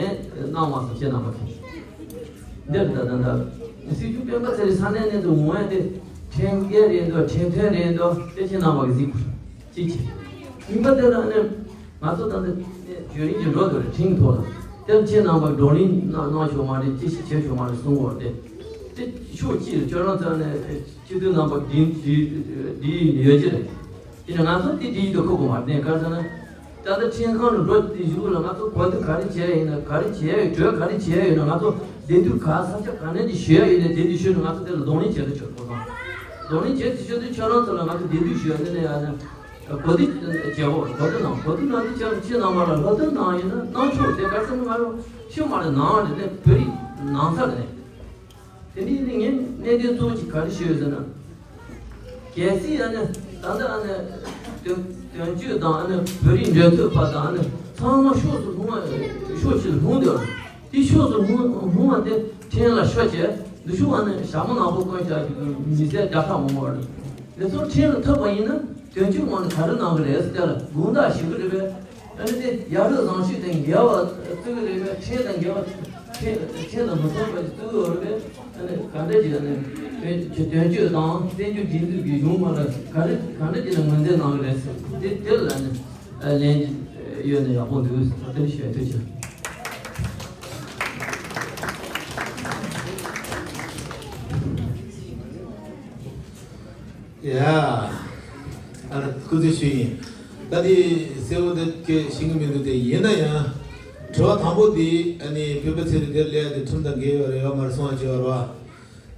གནང་མ་སོང་ཁྱེད་རྣམ་པ་གིས། འདིར་ད་ད་ད་སྲིད་སྐྱོང་སྤེན་པ་ཚེ་རིང་ས་གནས་གནས་ཚུལ་འོང་ཡ་དེ་ཁྲིམས་འགལ་རེད་འདུག་ཁྲིམས་མཐུན་རེད་འདུག་དེ་ཁྱེད་རྣམ་པ་གིས་གཟིགས་དགོས། གཅིག་བྱས། གཉིས་པ་དེ་ལ་ནི་ང་ཚོ་ད་ལྟ་བརྒྱུད་རིམ་གྱི་འགྲོ་འདུག་རེད། ཁྲིམས་ཐོག་ལ་དེར་ཁྱེད་རྣམ་པ་བགྲོ་གླེང་གནང་གནང་ཆོག་མ་རེད། ཅི་ཞིག་བྱེད་ཆོག་མ་རེད་གསུང་བ་དེ། དེ་ཕྱོགས་གཅིག་ཁྱོད་རང་ཚོ་ནས་སྤྱི་འཐུས་རྣམ་པ་འདི་འདི་འདི་ཡོད་ཀྱི་རེད། དེ་ནི་ང་ཚོ་དེ་འདི་ཡིན་དུ་ཁུག་གི་མ་རེད། ག་རེ་ཟེར་ན། ད་ལྟ་ཁྲིམས་ཁང་དུ་འགྲོ་དེ་གཞུག་ལ་ང་ཚོ་གོ་བསྡུར་ག་རེ་བྱས་ཡིན་ན། ག་རེ་བྱས་ཡོད། གྲོས་ག་རེ་བྱས་ཡོད་ན། ང་ཚོ་བདེན་དུ་ག་ས་ཆ་ག་ནས་ཅིག་ཞུ་ཡ་ཡོད་ན་དེ་འདི་ཞུས་ན་ང་ཚོ་དེ་ལ་གདོང་ལེན་བྱེད་དུ་ཆོག་གོ་སོང་། གདོང་ལེན་བྱེད་དུ་ཆོག་དུས་ཁྱོད་རང་ཚོ་ལ་ང་ཚོ་བདེན་དུ་ཞུ་ཡ་དེ་ནས་ཡ་ན་གོ་བསྡུར་བྱེད་འོ། གོ་བསྡུར་གནང་། གོ་བསྡུར་གནང་དུས་ཁྱེད་ཁྱེད་རྣམ་པ་ལ་ལྷག་བསྡུར་གནང་ཡིན་ན་གནང་ཆོག་དེ་ག་རེ་ཟེར་ན་ང་རང་ཤི་མ་རེད། ནང་རེད་ནས་བོད་རིགས་ནང་ཚ་རེད་ནས། དེ་ནས་ནི་ངས་གནད་དོན་གཙོ་བོ་གཅིག་ག་རེ་ཞུས་ཡོད་ཟེར་ན། གལ་སྲིད་ཨ་ནི་ད་ལྟ་ཨ་ནི་དོན་དོན་གཅོད་དང་ཨ་ནི་བོད་རིགས་འབྲེལ་མཐུད་པ་དང་ཨ་ནི་ཚང་མ་ཕྱོགས་སུ་ལྷུང་བ་ཕྱོགས་གཅིག་ལ་ལྷུང་བསྡད་པ་རེད། དེ་ཕྱོགས་སུ་ལྷུང་ལྷུང་བ་དེ་ཁྲིམས་ལ་ཤོག་བྱས་འདི་ཤོག་ཨ་ནི་ཞྭ་མོ་ནག་པོ་གོན་བཞག་མི་སེར་བརྒྱ་ཕྲག་མང་པོ་རེད། འདི་ཚོ་ཁྲིམས་ལ་ཐུག་པ་ཡིན་ན་དོན་གཅོད་ངོས་ནས་ག་རེ་གནང་གི་རེད་ཟེར། དེ་ལ་དགོངས་དག་ཞུ་གི་རེད་པས། ཨ་ནི་དེ་ཡ་རབས་བཟང་སྤྱོད་དང་འགལ་བ་བརྩི་གི་རེད་པས། ཁྲིམས་དང་འགལ་བ་ཁྲིམས་ཁྲིམས་དང་མི་མཐུན་པ་ཞིག་བརྩི་གི་ཡོད་རེད་པས། ཨ་ནི་ག་འདྲ་ཞིག་ཨ་ནི་དོན་དོན་གཅོད་དང་བཙན་བྱོལ་སྒྲིག་འཛུགས་ཀྱི་གཞུང་མ་ལ་ག་རེ་ག་འདྲ་ཞིག་ལ་ངོས་འཛིན་གནང་གི་རེད་ཟེར། དེ་དེ་ལ་ཨ་ནི་ལན་ཡོད་ན་ཡག་པོ་འདུག་ཟེར། དེ་ཞུ་ཐུགས་རྗེ་ཆེ། ཡ། ཨ་ནི་སྐུ་རྩེད་ཞུས་ཡིན། ད་དེ་གསལ་བོ་འདི་སྐད་ཤེས་ཀྱི་མི་འདུག་དེ་ཡིན་ན་ཡང་། དྲི་བ་དང་པོ་དེ་ཨ་ནི་སྤེན་པ་ཚེ་རིང་དེར་སླེབས་ཏེ་ཁྲིམས་དང་འགལ་ཡོད་རེད་ཡོད་མ་རེད་གསུང་བ་བྱས་པ་རེད་བ།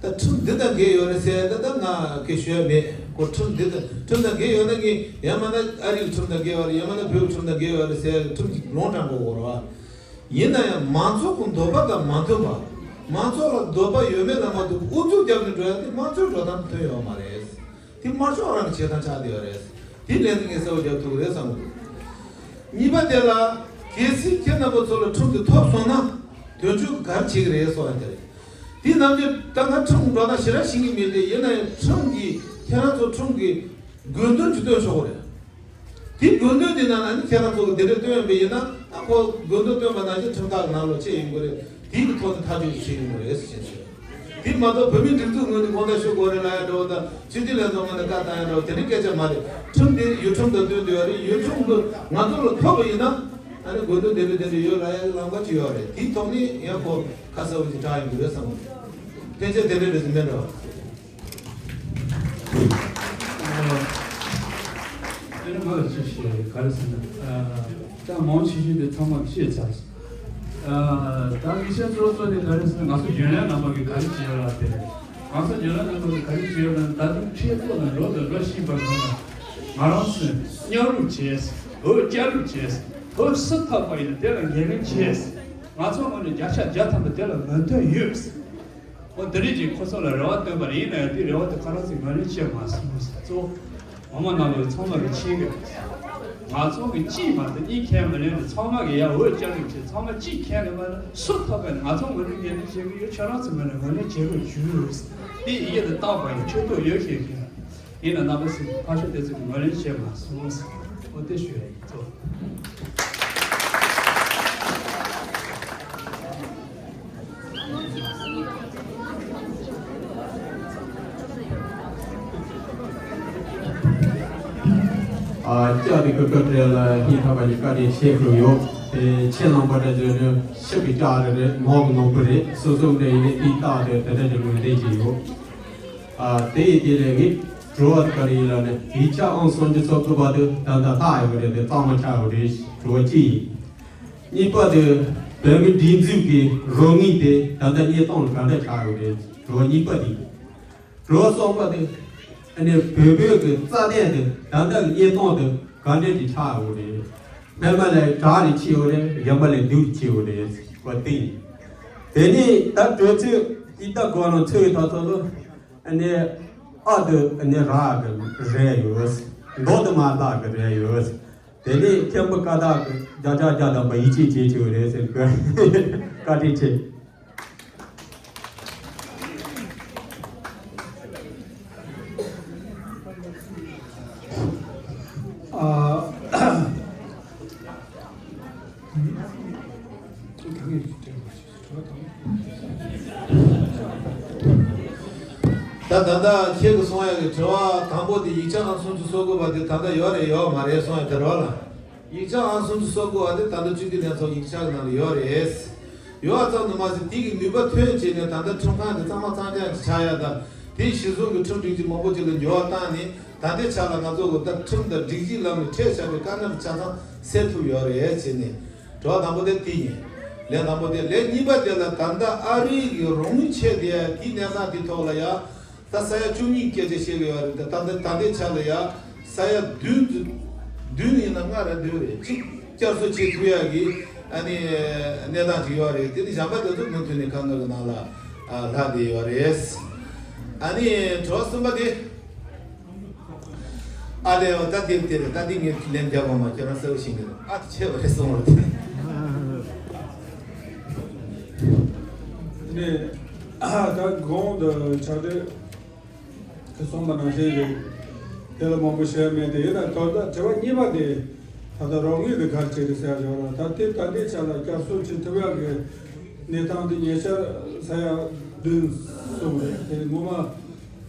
ད་ཁྲིམས་འདི་དང་འགལ་ཡོད་རེད་ཟེར་ད་ད་ང་སྐད་ཤོད་ཡ་མེད་ཁོ། ཁྲིམས་འདི་དང་ཁྲིམས་དང་འགལ་ཡོད་ན་ངས་ཡང་མིན་ན་ཨ་རིའི་ཁྲིམས་དང་འགལ་བ་རེད། ཡང་མིན་ན་བོད་ཀྱི་ཁྲིམས་དང་འགལ་བ་རེད་ཟེར་ཁྲིམས་ཀྱི་ལུང་དྲངས་དགོས་རེད་བ། ཡིན་ན་ཡང་མང་ཚོགས་ཀྱི་འདོད་པ་དང་མ་མཐུན་པ། མང་ཚོགས་ལ་འདོད་པ་ཡོད་མེད་ལ་མ་ལྟོས་པར་ཨུ་ཚུགས་བརྒྱབ་ནས་འགྲོ་ཡ་དེ་དམངས་གཙོའི་འགྲོ་སྟངས་མཐུན་ཡོད་མ་རེད། དེ་དམར་ཤོག་རང་གི་བྱེད་སྟངས་ཆགས་བསྡད་ཡོད་རེད། དེ་ལན་དེ་ངས་གསལ་པོ་རྒྱབ་ཐུབ་ཀྱི་རེད་བསམ་གི་འདུག་གཉིས་པ་དེ་ལ་གལ་སྲིད་ཁྱེད་རྣམ་པ་ཚོ་ལ་ཁྲིམས་དེ་ཐོབ་སོང་ན་དོན་གཅོད་ག་རེ་བྱེད་ཀྱི་རེད་གསུང་ཡ་དེ་རེད། དེ་ནམ་རྒྱུན་ད་ང་ཁྲིམས་འགྲོ་སྟངས་ཞེ་དྲག་ཤེས་ཀྱི་མེད་དེ། ཡིན་ན་ཡང་ཁྲིམས་ཀྱི་ཁྱེད་རང་ཚོ་ཁྲིམས་ཀྱི་དགོས་འདུན་ཅིག་བཏོན་ཆོག་གི་རེད། དེའི་དགོས་འདུན་དེ་ནང་ལ་ནི་ཁྱེད་རང་ཚོ་གི་དེ་འདྲ་བཏོན་ཡོད་པ་ཡིན་ན། ཨ་ཁོ་དགོས་འདུན་བཏོན་པ་ནང་བཞིན་ཁྲིམས་ཐག་གི་ནང་ལོགས་ཆད་ཡོང་གི་རེད། དེའི་གི་ཐོག་ནས་ཐག་གཅོད་ཅིག་བྱེད་ཡོང་གི་རེད་ཟེར་བཤད་ཆོག་དེ་མ་གཏོགས་བོད་མིའི་སྒྲིག་འཛུགས་ངོས་ནས་དགོངས་དག་ཞུ་དགོས་རེད་ལབ་ཡ་འདྲ་བོ་དང་། སྤྱི་འཐུས་ལྷན་ཚོགས་ངོས་ནས་བཀའ་བཏང་ཡ་འདྲ་བོ་དེ་འདྲའི་སྐད་ཆ་མ་རེད། ཁྲིམས་དེ་ཡུལ་ཁྲིམས་དང་བསྟུན་བསྡད་ཡོད་རེད། ཡུལ་ཁྲིམས་ཀྱིས་ང་ཚོ་ལ་ཕོག་པ་ཡིན་ན། ཨ་ནི་དགོས་འདུན་དེ་འདྲ་དེ་འདྲ་ཡོད་ལབ་ཡ་གི་ལམ་ཁ་ཅིག་ཡོད་རེད། དེའི་ཐོག་ནས་ཡང་ཁོ་ཁ་གསལ་པོ་ཅིག་བསྒྲགས་ཡོང་གི་རེད་བསམ་གི་འདུག་གཏན་འཁེལ་དེ་འདྲ་རེད་ཟེར་མེད་འགྲོ། དེ་ནི་ང་ལ་ཅི་ཞིག་ག་རེ་ཟེར་ན། ད་མང་ཆེ་ཤོས་དེ་ཚང་མ་བཤད་ཚར་སོང་། ད་དམིགས་བསལ་གཙོ་བོ་གཙོ་དེ་ག་རེ་ཟེར་ན། ང་ཚོ་རྒྱུན་ལས་རྣམ་པ་གིས་ག་རེ་བྱས་ཡོད་ལབ་དེ་རེད། ང་ཚོ་རྒྱུན་ལས་རྣམ་པ་གིས་ག་རེ་བྱས་ཡོད་ལབ་ན། ད་དུང་ཁྲིམས་ཐོག་ནས་འགྲོ་དང་འགྲོ་བཞིན་པ་ནང་ལ་ང་རང་ཚོས་མཉམ་རུབ་བྱས། འོས་བསྐྱར་རུབ་བྱས། འོས་སུ་ཐོབ་པ་ཡིན་ན་དེ་ལ་འགན་ལེན་བྱས། ང་ཚོ་ངོས་ནས་བརྒྱ་ཆ་བརྒྱ་ཐམ་པ་དེ་ལ་མོས་མཐུན་ཡོད། འོ་དེ་རིགས་ཀྱིས་ཁོ་ཚོ་ལ་རེ་བ་བཏོན་པ་རེད། ཡིན་ན་ཡང་དེ་རེ་བ་དེ་ཁོ་རང་ཚོས་ངོས་ལེན་བྱས་མ་སོང་ཟེར། གཙོ་བོ་ངོ་མ་རྣམ་པ་ཚང་མ་གིས་མཁྱེན་གི། ང་ཚོ་གིས་གཅིག་མ་གཏོགས་གཉིས་ཁས་མི་ལེན་ནས་ཚང་མ་གིས་ཡ་འོས་བསྐྱར་རུབ་བྱས། ཚང་མ་གཅིག་ཁས་ལེན་པ་ན་སུ་ཐོབ་པ་ཡིན་ན་ང་ཚོ་ངོས་ནས་ངོས་ལེན་བྱེད་ཀྱི་ཡོད། ཁྱོད་རང་ཚོ་ངོས་ནས་ངོས་ལེན་བྱེད་དགོས་བྱུང་ཡོད། དེ་ཡི་གེ་དེ་བཏགས་པ་ཡིན། ཁྲིམས་ཐོག་ཡོད་ཤེས་ཀྱི། ཡིན་ན་རྣམ་པ་ཚོས་ཕར་ཕྱོགས་དེ་ཚོ་གིས་ངོས་ལེན་བྱས་མ་སོང་ཟེར། འོ་དེ་ཞུ་ཡ་ཡིན། གཙོ། ལྕགས་རི་ཀི་ཀ་ཏྲེ་ལ་ཧིན་ཐ་པ་ནི་བཀའ་དྲིན་ཆེ་ཞུ་ཡོད། དེ་ཁྱེད་རྣམ་པ་འདྲ་བརྗོད་ནས་ཤི་གི་ལྕགས་རི་རེད། མོག་གི་ནོར་བུ་རེད། སོ་སོ་འདྲ་ཡིན་ནས་དེའི་རྟགས་དེ་དེ་འདྲ་ཞིག་ངོས་འཛིན་བྱས་ཡོད། ཨ། དེ་ཡི་དེ་ལས་ངས་དྲི་བ་ག་རེ་ཡིན་ལབ་ན། ཡིག་ཆ་ཨང་སུམ་ཅུ་སོ་དགུ་པ་དེ་ད་ལྟ་ལྷག་ཡོད་རེད། དེ་གཙང་མ་ཆགས་ཡོད་རེད། དྲི་བ་གཅིག་ཡིན། གཉིས་པ་དེ་བོད་མིའི་སྒྲིག་འཛུགས་ཀྱི་རོགས་དངུལ་དེ་ད་ལྟ་རྙེད་སྟངས་ལ་ག་འདྲ་ཆགས་ཡོད་རེད། དྲི་བ་གཉིས་པ་དེ། དྲི་བ་གསུམ་པ་དེ། ཨ་ནི་བོད་བོད་ཀྱི་རྩ་དོན་དེ་ད་ལྟ་གི་རྙེད་སྟངས་དེ་ག་འདྲ་ཅིག་ཆགས་ཡོད་རེད། སྔོན་མ་ལས་དྲག་རེ་ཕྱིན་ཡོད་རེད། གཞན་པ་ལས་སྡུག་རེ་ཕྱིན་ཡོད་རེད། བ་དེ་ཡིན། དེ་ནས་ད་གྲོས་ཚོགས་ཀྱི་ད་གོ་ལོང་ཚོས་ད་ཚོ་ལོ། ཨ་ནི་ཨ་དུ་ཨ་ནི་ར་གི་རེད་ཡོད། མདོ་དུ་མ་ལག་གི་རེད་ཡོད། དེ་ནས་མཁན་པོ་ཀ་དག་གི་བརྒྱ་ཆ་བརྒྱ་དང་པ་ཡིད་ཆེས་བྱེད་ཆོག་རེད་ཟེར་གི། བཀའ་དྲིན་ཆེ། ཨ། ད་ད་ལྟ་ཁྱེད་ཀྱིས་གསུང་ཡག་གི་དྲི་བ་དང་པོ་དེ་ཡིག་ཆ་ཨང་སུམ་ཅུ་སོ་དགུ་པ་དེ་ད་ལྟ་ཡོད་རེད་ཡོད་མ་རེད་གསུང་ཡག་དེ་རེད་བ་ལ། ཡིག་ཆ་ཨང་སུམ་ཅུ་སོ་དགུ་པ་དེ་ད་ལྟ་སྤྱི་འཐུས་ལྷན་ཚོགས་ཡིག་ཆ་གི་ནང་ལ་ཡོད་རེད། ཡོད་པ་ཙམ་དུ་མ་ཟད་དེ་གི་ནུས་པ་ཐོན་བྱས་ནས་ད་ལྟ་ཁྲིམས་ཁང་དེ་གཙང་མ་གཙང་རྐྱང་ཅིག་ཆགས་ཡག་དང་། དེ་གཞི་བཟུང་གི་ཁྲིམས་སྒྲིག་གཞི་མང་པོ་ཅིག་ལ་འགྱུར་བ་བཏང་ནས་ད་ལྟའི་ཆ་ལ་ང་ཚོ་གི་ད་ཁྲིམས་དང་སྒྲིག་གཞིའི་ལམ་ནས་འཕྲད་བཞག་པའི་དཀའ་གནད་ཆ་ཚང་སེལ་ཐུབ་ཡོད་རེད་བྱས་ནས། དྲི་བ་དང་པོ་དེ་དེ་ཡིན། ལན་དང་པོ་དེ། ལན་གཉིས་པ་དེ་ལ་ད་ལྟ་ཨ་རི་གི་རོགས་དངུལ་ཆད་དེ་དེའི་གནས་སྟངས་དེ་ཐོག་ལ་ཡ། ད་ས་ཡ་བཅུ་གཉིས་སྐད་ཆ་བཤད་གི་ཡོད་རེད། ད་ད་ད་ལྟའི་ཆ་ལ་ཡ་ས་ཡ་བདུན་བདུན་ཡིན་ན་ལྔ་རེད་བདུན་རེད་གཅིག་བསྐྱར་གསོ་བྱེད་ཐུབ་ཡག་གི་ཨ་ནི་གནས་སྟངས་ཅིག་ཡོད་རེད། དེ་ནི་གཞན་པ་དེ་ཚོ་མུ་མཐུད་ནས་ཁ་ངག་གི་ནང་ལ་ཨ་ལྷག་བསྡད་ཡོད་རེད། ཨ་ནི་དྲི་བ་གསུམ་པ་དེ། ཨ་ལས་ད་དེ་དེ་རེད། ད་དེ་ངས་ལན་རྒྱག་པ་མ་ཁྱེད་རང་གསལ་པོ་ཤེས་ཀྱི་རེད། ཨ་དེ་ཆེ་བ་རེད་གསུངས་རེད། ནས་ད་གོང་དུ་ཕྱག་སྦྲེལ་གྱིས་གསུངས་པ་ནང་བཞིན་རེད། དེ་ལ་མང་པོ་བཤད་མེད་དེ། ཡིན་ན་ད་ལྟ་དྲི་བ་གཉིས་པ་དེ་ད་ལྟ་རོགས་དངུལ་དེ་ག་རེ་བྱས་རེད་ཟེར་ཡག་ཡོད་ར། ད་དེ་ད་ལྟའི་ཆ་ལ་བསྐྱར་གསོ་བྱེད་ཐུབ་ཡག་གི་གནས་སྟངས་དེ་ཉེ་ཆར་ས་ཡ་བདུན་གསུངས་རེད། དེ་ངོ་མ་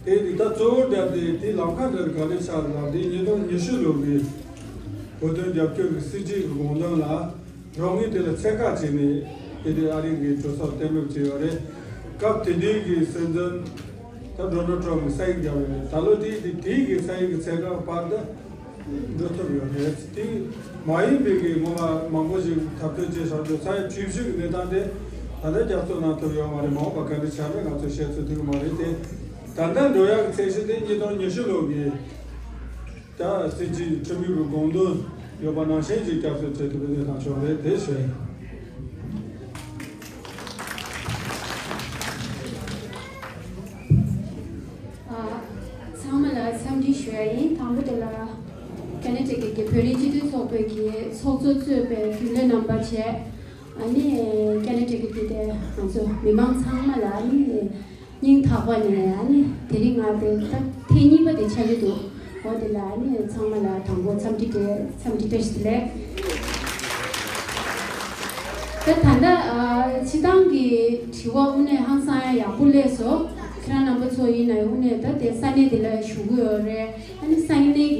དེ་དེ་ད་གཙོ་བོ་བརྒྱབ་སྟེ་དེ་ལམ་ཁ་འདིར་ག་རེ་ཆགས་ལ་དེ་ཉིས་སྟོང་ཉི་ཤུ་ལོ་གི་བོད་དོན་རྒྱབ་སྐྱོར་གྱི་སྲིད་བྱུས་ཀྱི་དགོངས་དོན་ལ་རོགས་དངུལ་དེ་ལ་ཚད་བཀག་བྱས་ནས་དེ་དེ་ཨ་རི་གི་གྲོས་ཚོགས་གཏན་འབེབས་བྱས་ཡོད་རེད། སྐབས་དེ་དུས་ཀྱི་སྲིད་འཛིན་ད་ཌོ་ནལ་ཊམ་གྱིས་ས་ཡིག་བརྒྱབ་ཡོད་རེད། ད་ལོ་དེ་དེ་དེ་གི་ས་ཡིག་གི་ཚད་བཀག་བར་དུ་འགྲོ་ཐུབ་ཡོད་རེད། དེ་མ་ཡིན་པའི་གི་ངོ་མ་མང་པོ་ཞིག་འཐབ་རྩོད་བྱས་སོང་དུས་ས་ཡ་བཅུ་བཞི་གི་གནས་སྟངས་དེ་ད་ལྟ་བསྐྱར་གསོ་གནང་ཐུབ་ཡོད་མ་རེད། མ་འོངས་པ་ག་འདྲ་ཆགས་མིན་ང་ཚོས་བཤད་ཚོད་ཐིག་གི་མ་རེད་དེ། ད་ལྟ་འགྲོ་ཡག་གི་ཚད་གཞི་དེ་ཉིས་སྟོང་ཉི་ཤུ་ལོ་གི་ད་སྲིད་སྤྱིའི་ཁྲིམས་ཡིག་གི་དགོངས་དོན་ཡོད་པ་ནང་བཞིན་གྱི་བསྐྱར་གསོ་བྱེད་ཐུབ་པའི་གནས་སྟངས་བྱུང་རེད། དེ་ཞུ་ཡིན། ཨ། ཚང་མ་ལ་འཚམས་འདྲི་ཞུ་ཡ་ཡིན། དང་པོ་དེ་ལ་ཀ་ན་ཊ་ཀ་གི་བོད་རིགས་སྤྱི་མཐུན་ཚོགས་པའི་གི་ཚོགས་གཙོ་གཙོས་པའི་རྒྱུན་ལས་རྣམ་པ་བཅས། ཨ་ནི་ཀ་ན་ཊ་ཀ་གི་དེ་ང་ཚོ་མི་མང་ཚང་མ་ལ་ཨ་ནི་སྙིང་ཐག་པ་ནས་ཨ་ནི་དེ་རིང་ང་དེ་ད་ཐེངས་གཉིས་པ་དེ་ཆགས་ཀྱི་འདུག་འོ་དེ་ལ་ཨ་ནི་ཚང་མ་ལ་དང་པོ་འཚམས་འདྲི་བཀྲ་འཚམས་འདྲི་བཀྲ་ཤིས་བདེ་ལེགས། ད་ད་ལྟ་ཨ་སྤྱི་བཏང་གི་དྲི་བ་དངོས་གནས་ཧང་སང་ཡ་ཡག་པོ་སླེབས་སོང་། ཁྱེད་རང་རྣམ་པ་ཚོ་ཡིན་ན་དངོས་གནས་ད་དེ་ས་གནས་དེ་ལ་བཞུགས་ཀྱི་ཡོད་རེད། ཨ་ནི་ས་གནས་ཀྱི་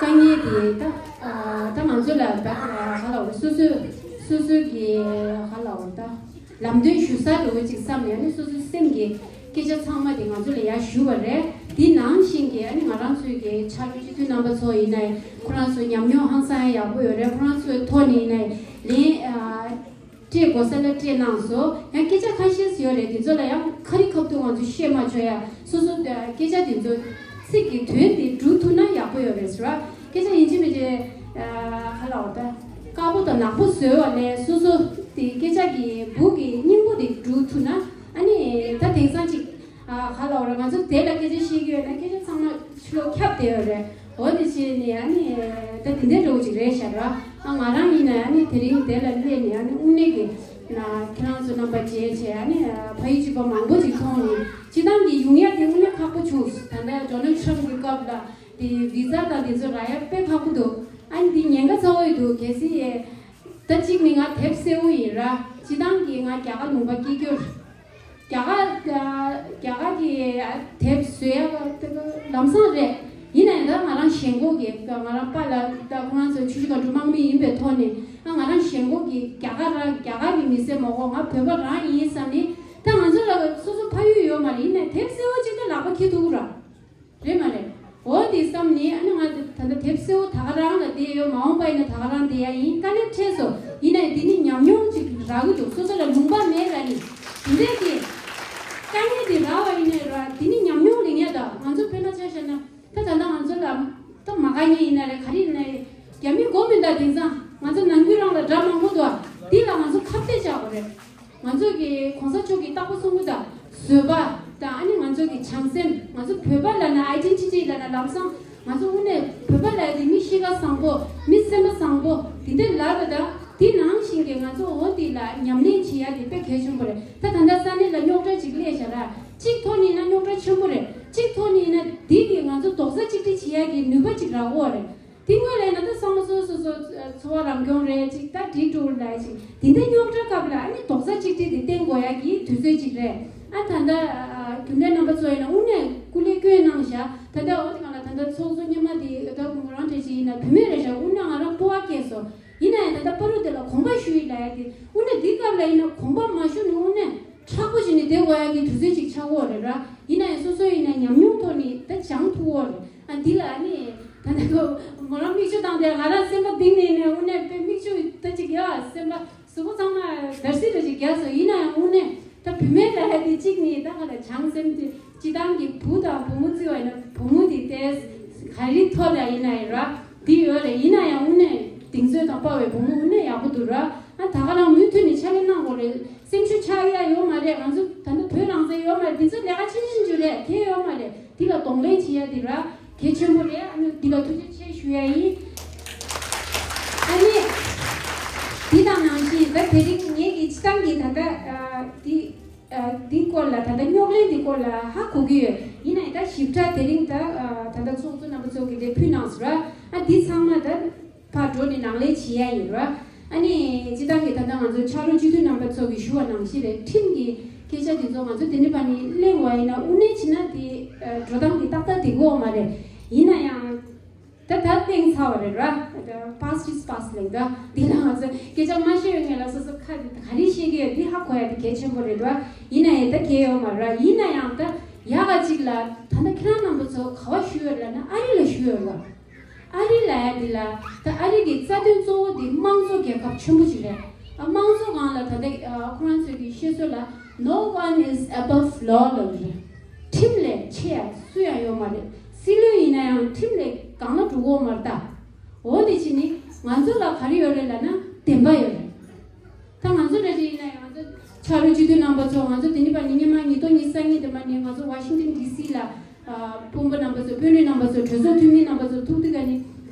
དཀའ་ངལ་དེ་ད་ཨ་ད་ང་ཚོ་ལ་ད་ཨ་ག་ལབ་དགོས་རེད། སོ་སོས་སོ་སོ་གི་ག་ལབ་དགོས་རེད། ད་ལམ་སྟོན་ཞུ་ས་འདྲ་བོ་ཅིག་བསམ་ནས་ཨ་ནི་སོ་སོའི་སེམས་ཀྱི་སྐད་ཆ་ཚང་མ་དེ་ང་ཚོ་ལ་ཡར་ཞུ་བ་རེད། དེ་ནང་བཞིན་གྱི་ཨ་ནི་ང་རང་ཚོའི་གི་ཕྱག་སྤྱི་འཐུས་རྣམ་པ་ཚོ་ཡིན་ན་ཁོ་རང་ཚོ་ཉམས་མྱོང་ཧང་སང་ཡ་ཡག་པོ་ཡོད་རེད། ཁོ་རང་ཚོའི་ཐོག་ནས་ཡིན་ན་ལན་ཨ་སྤྲད་དགོས་ས་ལ་སྤྲད་གནང་སོང་། ཡང་སྐད་ཆ་ཁ་ཤས་ཡོད་རེད། དེ་ཚོ་ལ་ཡང་ཁ་རི་ཁ་ཐུག་ང་ཚོས་བཤད་མ་ཆོག་ཡ། སོ་སོ་སྐད་ཆ་དེ་ཚོ་ཚིག་གི་དོན་དེ་སྒྲུབ་ཐུབ་ན་ཡག་པོ་ཡོད་རེད་ཟེར་བ། སྐད་ཆ་ཡིན་གཅིག་མིན་གཅིག་ཨ་ག་ལབ་དགོས་རེད། ད་དཀར་པོ་དང་ནག་པོ་བཟོས་པ་ལས་སོ་སོ་དེ་སྐད་ཆ་གི་སྦུག་གི་སྙིང་པོ་དེ་སྒྲུབ་ཐུབ་ན་ཨ་ནི་ད་དེང་སང་ཅིག་ཨ་ག་ལབ་དགོས་རེད། ང་ཚོ་དེ་ལ་སྐད་ཆ་བཤད་ཀྱི་ཡོད་ན་སྐད་ཆ་ཚང་མ་ཕྱི་ལོགས་ཁྱབ་བསྡད་ཡོད་རེད། འོ་དེ་བྱས་ནས་ཨ་ནི་ད་དེ་འདྲའི་འདྲ་བོ་ཅིག་རེད་ཤག་ར། ཨ་ང་རང་ཡིན་ན་ཨ་ནི་དེ་རིང་དེ་ལ་སླེབས་ནས་ཨ་ནི་དངོས་གནས་ཀྱི་ན་ཁྱེད་རང་ཚོ་རྣམ་པ་མཇལ་བྱས་ཨ་ནི་ཕ་ཡུལ་གཅིག་པ་མང་པོ་ཅིག་མཐོང་ནས་སྤྱི་བཏང་གི་ཡོང་ཡ་དེ་དངོས་གནས་ཁག་པོ་བྱུང་། ད་ལྟ་ཌོ་ནལ་ཊམ་གྱི་སྐབས་ལ་དེ་བི་ཛ་དང་དེ་ཚོ་རག་ཡ་དཔེ་ཁག་པོ་འདུག་ཨ་ནི་འདི་ཉེན་ཁ་ཚ་བོ་ཡོད་འདུག་གལ་སྲིད་ད་གཅིག་ནི་ང་དེབ་གསལ་བོ་ཡིན་ར། སྤྱི་བཏང་གི་ང་རྒྱ་གར་ལུང་པ་སྐྱེས་རྒྱུ། རྒྱ་གར་རྒྱ་གར་གྱི་དེབ་བཟོ་ཡ་ལམ་སང་རེད། ཡིན་ན་ཡང་ད་ང་རང་ཞེན་ཁོག་གིས་ང་རང་པཱ་ལགས་ད་ཁོ་རང་ཚོ་ཆུ་བཞི་སྒང་དྲུག་དམག་མི་ཡིན་པའི་ཐོག་ནས་ཨ་ང་རང་ཞེན་ཁོག་གིས་རྒྱ་གར་རང་རྒྱ་གར་གྱི་མི་སེར་མ་གོ་ང་བོད་པ་རང་ཡིན་བསམ་ནས་ད་ང་ཚོ་ལ་སོ་སོ་ཕ་ཡུལ་ཡོད་མ་རེད། ཡིན་ནའི་དེབ་གསལ་བོ་གཅིག་ད་ལག་པ་འཁྱེར་ཐུབ་ཀྱི་ར། རེད་མ་རེད། འོ་དེ་བསམ་ནས་ཨ་ནི་ང་ད་ལྟ་དེབ་གསལ་བོ་ད་ག་རང་ལ་བསྡད་ཡོད། མ་འོངས་པ་ཡིན་ན་ད་ག་རང་བསྡད་ཡ་ཡིན། དཀའ་ལས་འཕྲད་སོང་། ཡིན་ནའི་འདི་ནི་ཉམས་མྱོང་ཅིག་རག་གི་འདུག་སོ་སོ་ལ་ལུང་པ་མེད་ལ་ནི་འདི་འདྲས་ཀྱི་དཀའ་ངལ་དེ་རག་པ་ཡིན་ནའི་ར་འདི་ནི་ཉམས་མྱོང་ལེན་ཡ་ད་ང་ཚོ་དཔེར་ན་ཆ་བཞག་ན་ད་ད་ལྟ་ང་ཚོ་ལ་ད་མ་དཀའ་ངལ་ཡིན་ན་རེད། ག་རེ་ཡིན་ན་རེད། རྒྱ་མི་མགོ་མི་འདའ། དེང་སང་ང་ཚོ་ནང་ཁུལ་རང་ལ་དགྲ་མང་པོ་འདུག་འདི་ལ་ང་ཚོ་ཁ་གཏད་བཅག་དགོས་རེད། ང་ཚོ་གི་གོང་ས་མཆོག་གི་རྟག་པར་གསུང་གི་ད་བཟོད་པ་དང་ཨ་ནི་ང་ཚོ་གི་བྱམས་སེམས། ང་ཚོ་བོད་པ་ལབ་ན་ཨའི་ཌེན་ཊི་ཊི་ལབ་ན་ལམ་སང་ང་ཚོ་དངོས་གནས་བོད་པ་ལབ་ཡ་དེ་མི་གཤིས་ཀ་བཟང་པོ་མི་སེམས་པ་བཟང་པོ་དེ་འདྲ་ལབ་པ་དང་དེ་ནང་བཞིན་གྱི་ང་ཚོ་འོ་དེ་ལ་ཉམས་ལེན་བྱེད་ཡ་དེ་དཔེ་གལ་ཆེན་པོ་རེད། ད་ད་ལྟ་ས་གནས་ལ་རྙོག་དྲ་ཅིག་སླེབས་བཞག་ར། གཅིག་ཐོག་ནས་ཡིན་ན་རྙོག་དྲ་ཆེན་པོ་རེད། གཅིག་ཐོག་ནས་ཡིན་ན་དེ་གི་ང་ཚོ་རྡོག་རྩ་གཅིག་སྒྲིལ་བྱེད་ཡ་གི་ནུས་པ་ཅིག་རག་གི་ཡོད་རེད། དེ་སྔོན་ལ་ཡིན་ན་ད་བསམ་བློ་སོ་སོ་སོ་འཚོ་བ་རང་སྐྱོང་རེད་ཅིག་ད་འགྲིག་འགྲོ་ལ་ཅིག་དེ་འདྲ་རྙོག་དྲ་སྐབས་ལ་ཨ་ནི་རྡོག་རྩ་གཅིག་སྒྲིལ་དེ་བསྟེན་དགོས་ཡ་གི་དུས་ཚོད་ཅིག་རེད། ཨ་ད་ལྟ་རྒྱུན་ལས་རྣམ་པ་ཚོ་ཡིན་ན་དངོས་གནས་སྐུ་ལས་བསྐྱོན་གནང་བཞག་ད་ལྟ་འོ་དེ་གང་ལ་ད་ལྟ་ཚོགས་གཙོ་སྔོན་མ་དེ་ད་མོ་རང་གྲས་ཅིག་ཡིན་ན་བུད་མེད་རེད་བཞག་དངོས་གནས་ང་རང་སྤོབས་པ་སྐྱེས་སོང་། ཡིན་ན་ཡང་ད་ལྟ་བར་དུ་དེ་ལ་དགོངས་པ་ཞུ་ཡི་ལབ་ཡ་དེ་དངོས་གནས་འདི་སྐབས་ལ་ཡིན་ན་དགོངས་པ་མ་ཞུ་ནས་དངོས་གནས་མཁྲེགས་པོ་བྱས་ནས་བསྡད་དགོས་ཡ་གི་དུས་ཚོད་ཅིག་ཆགས་ཀྱི་ཡོད་རེད་ར། ཡིན་ན་ཡང་སོ་སོ་ཡིན་ན་ཉམས་མྱོང་ཐོག་ནས་ད་སྦྱང་ཐུབ་ཀྱི་ཡོད་རེད། ཨ་འདི་ལ་ཨ་ནི་ད་ལྟ་ཁོ་མོ་རང་མིག་ཆུ་བཏང་དེ་ང་རང་སེམས་པ་གཏིང་ནས་ནས་དངོས་གནས་དཔེ་མིག་ཆུ་ད་ཅིག་ཡ་སེམས་པ་གཟུགས་པོ་ཚང་མ་འདར་སིག་འདྲ་ཅིག་རྒྱག་སོང་། ཡིན་ན་ཡང་དངོས་གནས་ད་བུད་མེད་ལ་ཧ་དེ་གཅིག་ནི་ད་ང་ལ་བྱམས་སེམས་དེ། སྤྱི་བཏང་གི་བུ་དང་བུ་མོ་བརྩི་བ་ཡིན་ན་བུ་མོ་དེ་ཏོག་ཙམ་ག་རེ་ཐོག་ལ་ཡིན་ན་ཡང་ར་འདི་ཡོད་རེད། ཡིན་ན་ཡང་དངོས་གནས་གདེང་ཚོད་དང་དཔའ་བའི་བུ་མོ་དངོས་གནས་ཡག་པོ་འདུག་ར། ཨ་ད་ག་རང་མུ་མཐུད་ནས་ཕྱག་ལས་གནང་དགོས་རེད། སེམས་ཤུགས་ཆག་ཡ་ཡོད་མ་རེད། ང་ཚོ་ད་ལྟ་བོད་རང་བཙན་ཡོད་མ་རེད། འདི་ཚོ་ལས་ཀ་ཆུང་ཆུང་ཆུང་རེད། གལ་ཡོད་མ་རེད། འདི་ལ་གདོང་ལེན་བྱེད་ཡ་འདི་ར་གལ་ཆེན་པོ་རེད། ཨ་ནི་འདི་ལ་ཐུགས་རྗེ་ཆེ་ཞུ་ཡ་ཡིན། ཨ་ནི་འདི་དང་ནང་བཞིན་ད་དེ་རིང་ངེད་ཀྱི་སྤྱི་བཏང་གི་ད་ལྟ་ཨ་འདི། ཨ་འདི་སྐོར་ལ་ད་ལྟ་རྙོག་གླེང་འདི་སྐོར་ལ་ཧ་གོ་གི་ཡོད། ཡིན་ནའི་ད་ཞིབ་ཕྲ་དེ་རིང་ད་ཨ་ད་ལྟ་ཚོགས་གཙོ་རྣམ་པ་ཚོ་གི་དེ་ཕུལ་གནང་ཟེར་བ། ཨ་འདི་ཚང་མ་ད་ཕར་འགྲོ་ནས་ནང་ལས་བྱེད་ཡ་ཡིན་ར། ཨ་ནི་སྤྱི་བཏང་གི་ད་ལྟ་ང་ཚོ་ཕྱག་རོགས་སྤྱི་འཐུས་རྣམ་པ་ཚོ་གི་ཞུ་བ་ནང་བཞིན་རེད། ཁྲིམས་ཀྱི་སྐད་ཆ་འདི་ཚོ་ང་ཚོ་དེ་ནི་ཕར་ནས་གླེང་བ་ཡིན་ན་དངོས་གནས་བྱས་ན་དེ་ཨ་འགྲོ་སྟངས་འདི་ཏག་ཏག་འགྲིག་གི་ཡོད་མ་རེད། ཡིན་ན་ཡང་། ད་ད་གླེང་ཚར་བ་རེད་ར། ད་past is past ལབ་ད། འདི་ལ་ང་ཚོ་སྐད་ཆ་མ་བཤད་ཡོད་ངེས་ལ་སོ་སོ་ཁ་ག་རེ་བཤད་ཀྱི་ཡོད་འདི་ཧ་གོ་ཡ་དེ་གལ་ཆེན་པོ་རེད་ར། ཡིན་ན་ཡང་ད་གལ་ཡོད་མ་ར། ཡིན་ན་ཡང་ད་ཡག་ག་ཅིག་ལ་ད་ལྟ་ཁྱེད་རང་རྣམ་པ་ཚོ་ག་བ་ཞུ་ཡོད་ལབ་ན་ཨ་རི་ལ་ཞུ་ཡོད་ར། ཨ་རི་ལབ་ཡ་འདི་ལ་ད་ཨ་རི་གི་རྩ་དོན་གཙོ་བོ་འདི་དམངས་གཙོ་རྒྱལ་ཁབ་ཆེན་པོ་ཅིག་རེད། ཨ་དམངས་གཙོ་སྒང་ལ་ད་ལྟ་ཨ་ཁོ་རང་ཚོས་ཀྱི་བཤད་སྲོལ་ལ་No one is above law ལབ་རེད། ཁྲིམས་ལས་ཆེ་ཡ་སུ་ཡང་ཡོད་མ་རེད། སྲིད་བློན་ཡིན་ན་ཡང་ཁྲིམས་ལས་གང་ལ་འགྲོ་གི་ཡོད་མ་རེད་ད། འོ་དེ་བྱས་ནི་ང་ཚོ་ལ་ག་རེ་ཡོད་རེད་ལབ་ན་བདེན་པ་ཡོད་རེད། ད་ང་ཚོ་འདྲ་ཅིག་ཡིན་ན་ཡང་ང་ཚོ་ཕྱག་རོགས་སྤྱི་འཐུས་རྣམ་པ་ཚོ་ང་ཚོ་དེ་ནི་པ་ནི་ཉི་མ་ཉིས་སྟོང་ཉི་ཤུ་རྩ་གཉིས་དེ་མ་ནི་ང་ཚོ་ཝ་ཤིང་ཏན་ཌི་སི་ལ་ཨ་དཔོན་པོ་རྣམ་པ་ཚོ་དཔོན་རིགས་རྣམ་པ་ཚོ་གྲོས་ཚོགས་འཐུས་མི་རྣམ་པ་ཚོ་ཐུག་དུས་ག་ནི་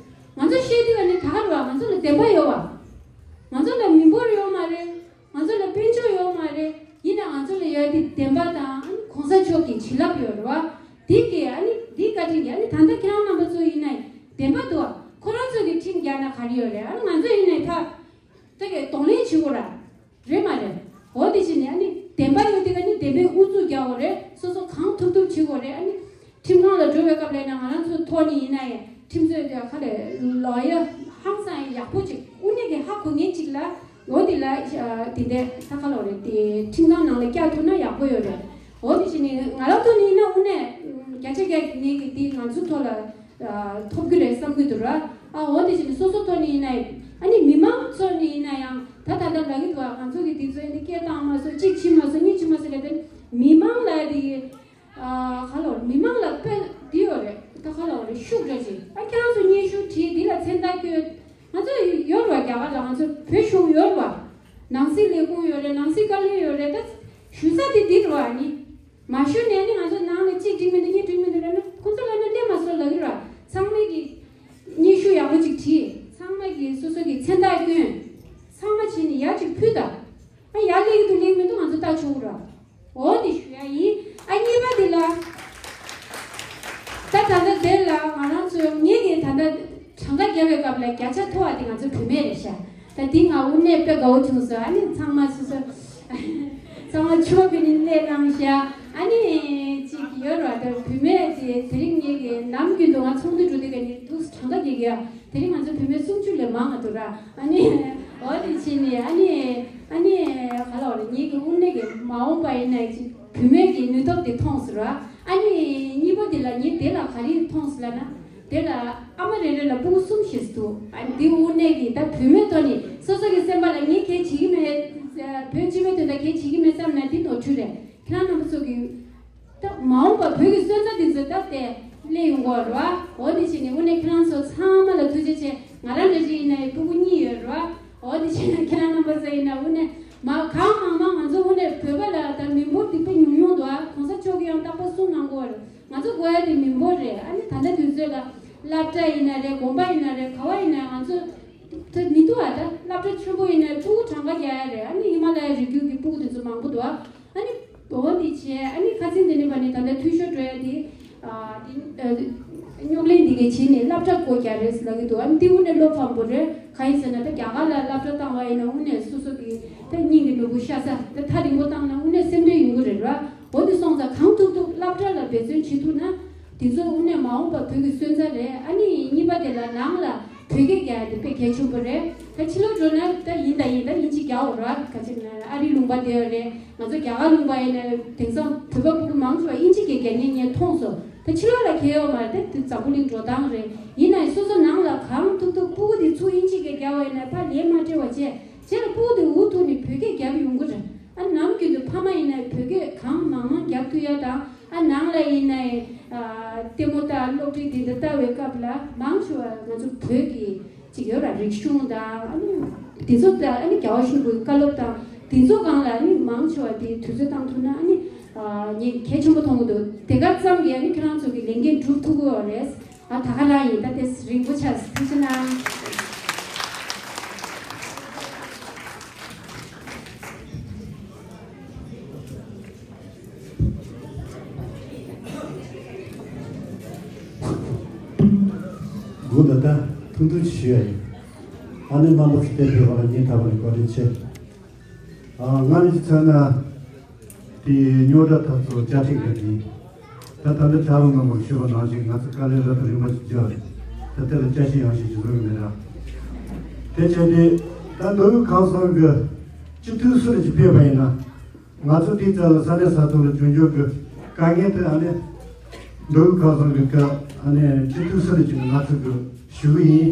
ང་ཚོ་བཤད་དུས་ག་ནི་ད་ག་རེད་བ། ང་ཚོ་ལ་བདེན་པ་ཡོད་བ། ང་ཚོ་ལ་མི་འབོར་ཡོད་མ་རེད། ང་ཚོ་ལ་དཔལ་འབྱོར་ཡོད་མ་རེད། ཡིན་ན་ང་ཚོ་ལ་ཡོད་དེ་བདེན་པ་དང་ཨ་ནི་གོང་ས་མཆོག་གི་བྱིན་རླབས་ཡོད་རེད་བ། དེ་གི་ཨ་ནི་དེ་བཀའ་དྲིན་གྱིས་ཨ་ནི་ད་ལྟ་ཁྱེད་རང་རྣམ་པ་ཚོ་ཡིན་ན་བདེན་པ་འདུག་བ། ཁོ་རང་ཚོ་གི་ཁྲིམས་རྒྱག་ན་ག་རེ་ཡོད་རེད། ཨ་ནི་ང་ཚོ་ཡིན་ནའི་ཕ་ད་གི་གདོང་ལེན་བྱེད་དགོས་ར། རེད་མ་རེད། འོ་དེ་བྱས་ནས་ཨ་ནི་བདེན་པ་ཡོད་དེ་ག་ནི་བདེན་པའི་ཨུ་ཚུགས་རྒྱག་དགོས་རེད། སོ་སོ་གང་ཐུབ་ཐུབ་བྱེད་དགོས་རེད། ཨ་ནི། ཁྲིམས་ཁང་ལ་འགྲོ་བའི་སྐབས་ལ་ཡིན་ན་ང་རང་ཚོའི་ཐོག་ནས་ཡིན་ན་ཡང་ཁྲིམས་རྩོད་དེ་ཁ་ལས་ལོ་ཡ་ཧང་སང་ཡག་པོ་ཅིག་དངོས་གནས་ཀྱི་ཧ་གོ་མཁན་ཅིག་ལ་འོ་དེ་ལ་དེ་འདྲའི་ད་ག་ལོ་རེད་དེ་ཁྲིམས་ཁང་ནང་ལ་བསྐྱལ་ཐུབ་ན་ཡག་པོ་ཡོད་རེད། འོ་དེ་བྱས་ནས་ང་རང་ཐོག་ནས་ཡིན་ན་དངོས་གནས་བརྒྱ་ཆ་བརྒྱ་ངེད་ཀྱི་དེ་ང་ཚོའི་ཐོག་ལ་ཐོབ་ཀྱི་རེད་བསམ་གྱི་འདུག་ར། ཨ་འོ་དེ་བྱས་ནས་སོ་སོ་ཐོག་ནས་ཡིན་ན་ཡང་ཨ་ནི་མི་མང་ཚོ་ནས་ཡིན་ན་ཡང་ད་ད་ལྟ་ལབ་ཀྱི་འདུག་ང་ཚོ་གི་དེ་ཚོ་ཡིན་ན་སྐད་བཏང་མ་སོང་གཅིག་བྱས་མ་སོང་གཉིས་བྱས་མ་སོང་ལབ་དེ་མི་མང་ལ་དེ། ཨ་ག་ལོ་མི་མང་ལ་དཔེ་འདི་ཡོད་རེད། ད་ག་ལོ་རེད་ཤུགས་འདྲ་ཅིག་ཨ་ཁྱེད་རང་ཚོ་སྙན་ཞུ་བྲིས་འདི་ལ་མཚན་རྟགས་བཀོད། ང་ཚོ་ཡོད་རེད་བ། རྒྱ་གར་ལ་ང་ཚོ་བོད་གཞུང་ཡོད་རེད་བ། ནང་སྲིད་ལས་ཁུངས་ཡོད་རེད། ནང་སྲིད་བཀའ་བློན་ཡོད་རེད། ད་ཞུ་ས་དེ་འདི་རེད་བ། ནི་མ་ཞུ་ནས་ནི་ང་ཚོ་ནང་ལ་གཅིག་འགྲིག་མི་འདུག་གཉིས་འགྲིག་མི་འདུག་ལབ་ན་ཁོ་ཚོ་ལབ་ན་སླེབས་མ་སོང་ལབ་ཀྱི་རེད་བ། ཚང་མས་ཀྱི་སྙན་ཞུ་ཡག་པོ་ཅིག་བྲིས། ཚང་མས་ཀྱི་སོ་སོ་གི་མཚན་རྟགས་བསྐྱོན། ཚང་མ་བྱས་ནས་ཡར་ཅིག་ཕུལ་ད། ཨ་ཡར་སླེབས་ཀྱི་འདུག་སླེབས་མི་འདུག་ང་ཚོ་ལྟ་ཆོག་གི་རེད་བ། འོ་དེ་ཞུ་ཡ་ཡིན། ཨ་གཉིས་པ་དེ་ལ། ད་ད་ལྟ་དེ་ལ་ང་རང་ཚོ་ངེད་ཀྱིས་ད་ལྟ་གྲངས་ཀ་རྒྱབ་པའི་སྐབས་ལ་བརྒྱ་ཆ་མཐོ་བ་དེ་ང་ཚོ་བུད་མེད་རེད་ཤག་ད་དེ་ང་དངོས་གནས་དཔེ་དགའ་བོ་བྱུང་སོང་། ཨ་ནི་ཚང་མ་སོ་སོ་ཚང་མ་ཆོས་པའི་ནི་གནས་གནང་ཤག་ཨ་ནི་གཅིག་ ཡོད་ར། ད་བུད་མེད་དེ་དེ་རིང་ངེད་ཀྱི་ནམ་རྒྱུན་དུ་ང་ཚོགས་འདུ་འགྲོ་དུས་ཀ་ནི་ཐུགས་གྲངས་ཀ་རྒྱག་གི་ཡ། དེ་རིང་ང་ཚོ་བུད་མེད་སུམ་ཅུ་ལས་མང་ང་འདུག་ར། ཨ་ནི་འོ་དེ་བྱས་ནས་ཨ་ནི་ཨ་ནི་ག་ལ་བ་རེད། ངེད་ཀྱི་དངོས་གནས་ཀྱི་མ་འོངས་པ་ཡིན་ན་ཅིག་བུད་མེད་ཀྱི་ནུས་སྟོབས་དེ་མཐོང་སོང་ར། ཨ་ནི་གཉིས་པ་དེ་ལ་ངས་དེ་ལ་ག་རེ་མཐོང་སོང་ལབ་ན། དེ་ལ་ཨ་མ་རེ་རེ་ལ་སྤུ་གུ་གསུམ་བཞི་ཙམ་འདུག་ཨ་ནི་དེ་དངོས་གནས་ཀྱི་ད་བུད་མེད་ཐོག་ནས་སོ་སོ་གི་སེམས་པ་ལ་ངས་གལ་བྱེད་ཀྱི་མེད། བོད་སྤྱི་པའི་དོན་དག་གལ་བྱེད་ཀྱི་མེད་བསམ་ན་དེ་ནོར་འཁྲུལ་རེད། ཁྱེད་རང་རྣམ་པ་ཚོ་གི་ད་མ་འོངས་པ་བོད་ཀྱི་སོན་རྩ་འདི་ཚོ་ད་དེ་སླེབས་ཡོང་གི་ཡོད་རེད་བ། འོ་དེ་བྱས་ནས་དངོས་གནས་ཁྱེད་རང་ཚོ་ཚང་མ་ལ་ཐུགས་རྗེ་ཆེ། ང་རང་འདྲ་ཅིག་ཡིན་ན་ཡང་སྤུ་གུ་གཉིས་ཡོད་རེད་བ། འོ་དེ་བྱས་ན་ཁྱེད་རང་རྣམ་པ་ཚོ་ཡིན་ན་དངོས་གནས་མ་གང་མང་མང་ང་ཚོ་དངོས་གནས་བོད་པ་ལ་ད་མི་འབོར་འདི་དཔེ་ཉུང་ཉུང་འདུག་ཨ། གོང་ས་མཆོག་གིས་ཡང་རྟག་པར་གསུངས་གནང་གི་ཡོད་རེད། ང་ཚོ་དགོས་ཡ་དེ་མི་འབོར་རེད། ཨ་ནི་ད་ལྟ་དུས་ཚོད་ལ་སློབ་གྲྭ་ཡིན་ན་རེད། དགོན་པ་ཡིན་ན་རེད། ག་བ་ཡིན་ན་ང་ཚོ་ད་མི་འདུག་ཨ། ད་སློབ་གྲྭ་ཆེན་པོ་ཡིན་ན་ཕྲུ་གུ་གྲངས་ཀ་རྒྱག་ཡ་རེད། ཨ་ནི་ཧི་མ་ལ་ཡའི་རི་རྒྱུད་ཀྱི་ཕྲུ་གུ་དེ་ཚོ་མང་པོ་འདུག་ཨ། ཨ་ནི་འོ་འདི་བྱས། ཨ་ནི་ཁ་སང་དེ་ནས་བ་ནི་ད་ལྟ་འཐུས་ཤོར་འགྲོ་ཡ་དེ། ཨ་དེ་ཨ་རྙོག་གླེང་འདི་གའི་བྱས་ནས་སློབ་གྲྭ་སྒོ་རྒྱག་རེད་ལབ་ཀྱི་འདུག་ཨ་ནི་དེ་དངོས་གནས་བློ་ཕམ་པོ་རེད། གང་ཡིན་ཟེར་ན་ད་རྒྱ་གར་ལ་སློབ་གྲྭ་བཏང་བ་ཡིན་ན་དངོས་གནས་སོ་སོ་གི་ད་སྙིང་གི་ནོར་བུ་ཤ་ཚ་ད་ཐག་རིང་པོ་བཏང་ན་དངོས་གནས་སེམས་ཁྲལ་ཡོང་གི་རེད་ར། འོ་དེ་སོང་ཙང་གང་ཐུབ་ཐུབ་སློབ་གྲྭ་ལ་འབད་བརྩོན་བྱེད་ཐུབ་ན། དེ་ཚོ་དངོས་གནས་མ་འོངས་པ་བོད་ཀྱི་སོན་རྩ་རེད། ཨ་ནི་གཉིས་པ་དེ་ལ་ནང་ལ་བོད་སྐད་རྒྱག་ཡ་དེ་དཔེ་གལ་ཆེན་པོ་རེད། ད་ཕྱི་ལོགས་འགྲོ་ན་ད་ཡིན་ད་ཡིན་ད་དབྱིན་ཇི་རྒྱག་འོ་ར། ག་ཅིག་ན་ཨ་རིའི་ལུང་པ་དེ་རེད། ང་ཚོ་རྒྱ་གར་ལུང་པ་ཡིན་ན་དེང་སང་བོད་པ་ཕྲུ་གུ་མང་ཆེ་བ་དབྱིན་ཇི་སྐད་རྒྱག་མཁན་ངས་མཐོང་སོང་། ད་ཕྱི་ལོགས་ལ་ཁྱེར་ཡོང་མ་རེད། དེ་འཛམ་བུ་གླིང་འགྲོ་སྟངས་རེད། ཡིན་ནའི་སོ་སོ་ནང་ལ་གང་ཐུབ་ཐུབ་ཕྲུ་གུ་དེ་ཚུར་དབྱིན་ཇི་སྐད་རྒྱག་པ་ཡིན་ན་ཕར་ལན་མ་སྤྲད་པ་བྱས། རྗེས་ལ་ཕྲུ་གུ་དེ་འུ་ཐུག་ནས་བོད་སྐད་རྒྱབ་ཡོང་གི་རེད། ཨ་ནམ་རྒྱུན་དུ་ཕ་མ་ཡིན་ན་བོད་སྐད་གང་མང་མང་རྒྱབ་ཐུབ་ཡ་དང་། ཨ་ནང་ལ་ཡིན་ན་ཡང་ལྟད་མོ་ལྟ་སློབ་ཁྲིད་འདི་འདྲ་ལྟ་བའི་སྐབས་ལ་མང་ཆེ་བ་ང་ཚོ་བོད་ཀྱི་ཅིག་ཡོད་ར། རིག་གཞུང་དང་ཨ་ནི་དེ་ཚོ་དང་ཨ་ནི་རྒྱལ་བ་ཤུག་པོའི་བཀའ་སློབ་དང་དེ་ཚོ་སྒང་ལ་ཨ་ནི་མང་ཆེ་བ་དེ་དུས་ཚོད་བཏང་ཐུབ་ན་ཨ་ནི་ངས་གལ་ཆེན་པོ་མཐོང་གི་འདུག་དེ་ག་ཙམ་གྱིས་ཨ་ནི་ཁྱེད་རང་ཚོ་གི་ལས་འགན་སྒྲུབ་ཐུབ་ཀྱི་ཡོད་རེད། ཨ་ད་ག་རང་ཡིན། ད་དེ་རིང་པོ་ཆགས་སོང་། ཐུགས་རྗེ་གནང་། དགུ་ད་ལྟ་ཐུང་ཐུང་ཞིག་ཞུ་ཡ་ཡིན། ཨ་ནི་རྣམ་པ་ཚོ་བལྟས་པའི་བར་ལ་སྙིང་ཐག་པ་ནས་བཀའ་དྲིན་ཆེ། ཨ་ང་རང་གི་མཚོན་ན་དེ་རྙོག་དྲ་དག་ཚོ་བཅའ་ཁྲིམས་ཀྱི་རེད། ད་ད་ལྟ་ཆ་རོགས་རྣམ་པར་ཞུས་པ་ནང་བཞིན་ང་ཚོ་དཀའ་ལས་རབ་དང་རིམ་པ་ཞིག་བརྒྱབ་རེད། ད་དེ་ལ་བཅའ་ཤེས་ཡང་ཤེས་ཀྱི་བཟོ་གི་མེད་ར། དེ་བྱས་ཏེ་ད་མདོ་དབུས་ཁམས་གསུམ་གྱི་སྤྱི་འཐུས་སུ་རེ་ཅིག་ཕེབས་པ་ཡིན་ན། ང་ཚོ་དེའི་རྩ་ལ་ས་གནས་ས་ཐོག་ལ་བྱུང་རྒྱུ་གི་དཀའ་ངལ་དེ་ཨ་ནི་མདོ་དབུས་ཁམས་གསུམ་གྱི་སྐབས་ཨ་ནི་སྤྱི་འཐུས་སུ་རེ་ཅིག་ང་ཚོ་གི་ཞུ་གི་ཡིན།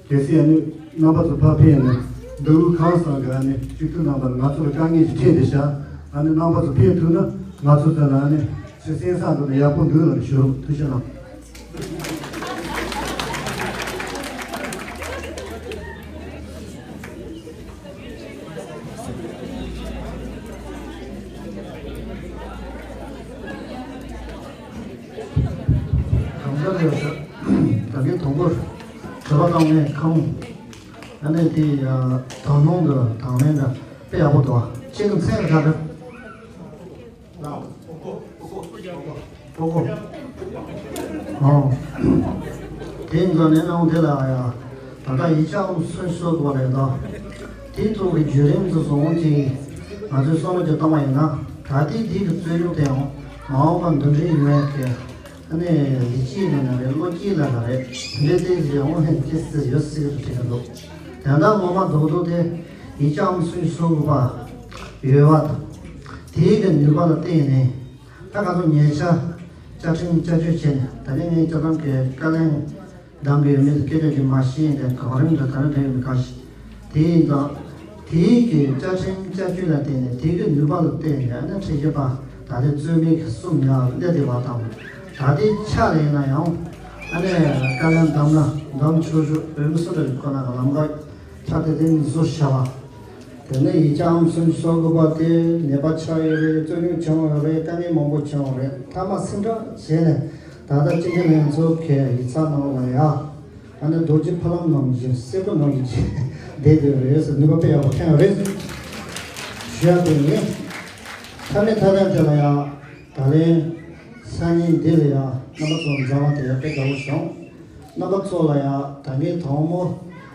གལ་སྲིད་ཨ་ནི་རྣམ་པ་ཚོ་ཕར་ཕེབས་ནས་མདོ་དབུས་ཁམས་གསུམ་གྱི་ཨ་ནི་སྤྱི་འཐུས་རྣམ་པ་ལ་ང་ཚོ་ལ་དཀའ་ངལ་ཞིག་འཕྲད་བསྡད་ཤག་ཨ་ནི་རྣམ་པ་ཚོ་ཕེབས་ཐུབ་ན་ང་ཚོ་རྩ་ལ་ཨ་ནི་ཆུ་སེང་ས་འགྲོ་ན་ཡག་པོ་འདུག་ལབ་ཞུ་རོགས། ཐུགས་རྗེ་གནང་། གང་ཟག་ལ་ཡོད་ས། ད་གིན་དང་པོར་བོད་པ་དང་ནས་ཁམས། ཨ་ནི་དེ་ཡ་དང་སྣང་གི་དང་ལེན་འདྲ་དཔེ་ཡག་པོ་འདུག་ཁྱེད་ཀྱི་མཚན་ག་རེ། པོ་གོ། ཨོ། དེ་འཛམ་གླིང་ནང་དེ་ལ་ཡ། ད་ལྟ་ཡིག་ཆ་ཨུམ་སུན་སོགས་པ་རེད་དོ། དེའི་ཐོག་གི་བརྒྱུད་རིམ་དུ་བཟུང་གི་ང་ཚོའི་བསམ་བློ་ཅིག་བཏང་བ་ཡིན་ན། ད་ལྟའི་འདི་གི་རྩོད་རྙོག་དེའང་མ་འོངས་པ་འདི་འདྲའི་ཡོང་ཡ་གི། ཨ་ནི་ཡིད་ཆེས་ལ་ན་རེད། བློ་སྐྱེད་ལ་ན་རེད། འདི་ལྟའི་ཟེར་འོང་ཧེ་ཅི་སི་ཡོད་སྲིད་རེད་དྲན་འདུག་དེ་འདྲ་ངོ་མ་རྡོག་རྡོག་དེ་ཡིག་ཆ་ཨུམ་སུན་སོགས་པ་ཡོད་པ་དང་། དེའི་གི་ནུས་པ་ལ་བརྟེན་ནས། ད་ང་ཚོ་ཉེ་ཆར་བཅའ་ཁྲིམས་བསྐྱར་བཅོས་བྱས་ནས། ད་ནི་ངས་བཅའ་ཁྲིམས་ཀྱི་བཀའ་ལན་འདང་གི་ཡོད་མེད་སྐད་ཆ་ཅིག་མ་ཤེས་ཡིན། དེ་གོང་རིམ་དུ་ད་ནི་འགྲིག་ཡོད་མེད་ག་ཤེས། དེ་ཡིན་ཙང་དེའི་གི་བཅའ་ཁྲིམས་བསྐྱར་བཅོས་ལ་བརྟེན་ནས། དེའི་གི་ནུས་པ་ལ་བརྟེན་ནས། ཨ་ནི་ཁྲིམས་ཞིབ་པ་ད་ལྟའི་རྩོད་མེད་ཀྱི་གསུམ་ཡར་སླེབས་བསྡད་པ་དང་། ད་ལྟའི་ཆ་ལ་ཡིན་ན་ཡང་ཨ་ནི་བཀའ་ལན་འདང་ན་འདང་ཆོག་ཆོག་འོས་མི་སུ་འདྲ་ཡོད་ཁོ་ན་གི་ལམ་ཁ་ཆ་དེ་དེ་ནས་བཟོ་བྱ་བ། དེ་ནས་ཡིག་ཆ་ཨུམ་སུན་སོགས་དགོས་པ་དེ་ནད་པ་ཆགས་ཡོད་རེད། རྩོད་རྙོག་བྱུང་ཡོད་རེད། དཀའ་ངལ་མང་པོ་བྱུང་ཡོད་རེད། མཐའ་མ་སེམས་ཁྲལ་བྱས་ནས་ད་ལྟ་སྤྱི་འཐུས་ལྷན་ཚོགས་ཀྱི་ཡིག་ཚང་ནང་ལ་ཡ། ཨ་ནི་རྡོ་རྗེ་ཕ་ལམ་ནང་བཞིན་སེར་པོ་ནང་བཞིན་བསྡད་བསྡད་རེད་ཟེར། ནུས་པ་དཔེ་ཡག་པོ་ཐོན་ཡོད་རེད་ཞུ་ཡ་དེ་ཡིན། མཐའ་མའི་མཐའ་དོན་དེ་ལ་ཡ། ད་ལན་སང་ཉིན་འདི་ལ་ཡ་རྣམ་པ་ཚོ་མཛའ་བ་དེ་ཡ་དཔེ་དགའ་བོ་བྱུང་། རྣམ་པ་ཚོ་ལ་ཡ་ད་གིན་དང་མོ་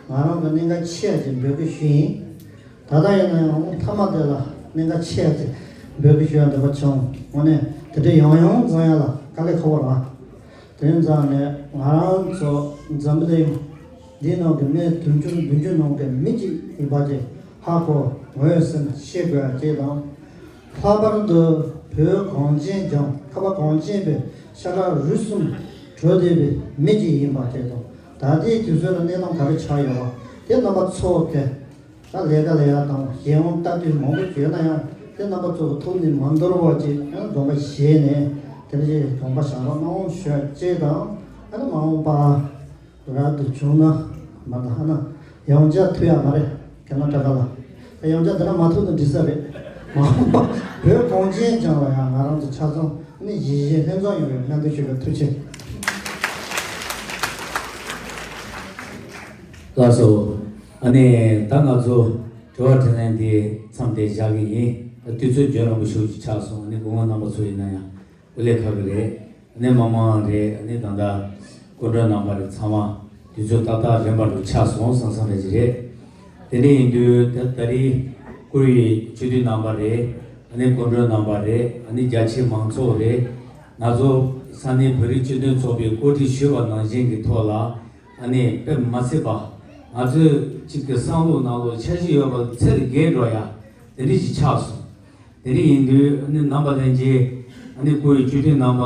ང་རང་གི་གནད་འགག་ཆེ་ཡ་ཅིག་འབོད་སྐུལ་ཞུས་ཡིན། ད་ལྟ་ཡིན་ན་ཡང་མཐའ་མ་དེ་ལ་གནད་འགག་ཆེ་ཡ་ཅིག་འབོད་སྐུལ་ཞུ་ཡ་འདོད་པ་བྱུང་། དངོས་གནས་ དེ་ཡང་ཡང་བཟང་ཡ་ལ་དཀའ་ལས་ཁག་པོ་རེད། དེ་ཙང་ནས་ང་རང་ཚོ་འཛམ་བུ་གླིང་འདིའི་ནང་གི་མི་བདུན་ཅུ་བདུན་ཅུ་ནང་གི་མི་གཅིག་ཡིན་པ་དེ་ཧ་གོ་ངོས་ཟིན་ཤེས་དགོས་ཡ་གཅིག་དང་། ལྷག་པར་དུ་བོད་གངས་ཅན་ལྗོངས་ཁ་བ་གངས་ཅན་པའི་ཤ་ཁྲག་རུས་གསུམ་བྲོ་བསྡད་པའི་མི་གཅིག་ཡིན་པ་དེ་དང་། ད་ལྟའི་དུས་ཚོད་ལ་གནས་སྟངས་ག་རེ་ཆགས་ཡོད་པ་དེ་རྣམ་པ་ཚོ་གི་ད་ལས་ཀ་ལས་ཡ་དང་གཞན་དབང་ལྟ་དུས་མང་པོ་བྱོས་ན་ཡང་དེ་རྣམ་པ་ཚོ་གི་ཐུགས་ནི་མ་འདོར་བ་ཅིག་ཡང་དགོངས་པ་བཞེས་ནས་དེ་འདྲ་ཅིག་དགོངས་པ་བཞག་རོགས་གནང་ཞུ་ཡ་གཅིག་དང་། ཨ་ནི་མ་འོངས་པ་རབ་ཏུ་བྱུང་ན་མ་ད་ཧ་ན་ཡང་བསྐྱར་ཐུག་ཡ་མ་རེད། ཁྱེད་རང་དྲ་ག་ལ་ད་ཡང་བསྐྱར་དེ་ན་མ་ཐུག་ན་འགྲིག་ས་རེད། མ་འོངས་པ་བོད་གངས་ཅན་ལྗོངས་ལ་ཡང་ང་རང་ཚོ་ཆ་ཚང་ནི་ཡིད་བཞིན་ལྷན་འཛོམས་ཡོང་བའི་སྨོན་འདུན་ཞུ་གི། ཐུགས་རྗེ་ཆེ། ལགས་སོ། ཨ་ནི་ད་ང་ཚོ་དྲི་བ་དྲིས་ལན་འདི་མཚམས་འདིར་བཞག་གི་ཡིན། ད་དུས་ཚོད་རྒྱུན་རིང་པོ་ཞེ་པོ་ཅིག་ཆགས་སོང་། ཨ་ནི་སྐུ་ངོ་རྣམ་པ་ཚོ་ཡིན་ན་ཡང་སྐུ་ལས་ཁག་གི་རེད། ཨ་ནི་མི་མང་རེད། ཨ་ནི་ད་ལྟ་སྐུ་མགྲོན་རྣམ་པ་རེད། ཚང་མ་དུས་ཚོད་ཏག་ཏག་རན་པ་འདྲ་ཆགས་སོང་བསམ་བསམ་རེད་ཅིག་རེད། དེ་འདྲ་ཡིན་དུས་ད་ད་རེས་བཀུར་འོས་སྤྱི་འཐུས་རྣམ་པ་རེད། ཨ་ནི་སྐུ་མགྲོན་རྣམ་པ་རེད། ཨ་ནི་རྒྱ་ཆེའི་མང་ཚོགས་རེད། ང་ཚོ་ས་གནས་བོད་རིགས་སྤྱི་མཐུན་ཚོགས་པས་གོ་སྒྲིག་ཞུས་པ་ནང་བཞིན་གྱི་ཐོག་ལ་ཨ་ནི་དཔེ་མ་སྲིད་པ་ང་ཚོའི་གཅིག་གི་བསམ་བློ་ནང་ལོགས་འཆར་གཞི་ཡོད་པ་ཚད་ལས་བརྒལ་འགྲོ་ཡ་དེ་འདྲ་ཞིག་ཆགས་སོང་། དེ་འདྲ་ཡིན་དུས་ཨ་ནི་རྣམ་པ་ལྷན་རྒྱས་ཨ་ནི་བཀུར་འོས་སྤྱི་འཐུས་རྣམ་པ་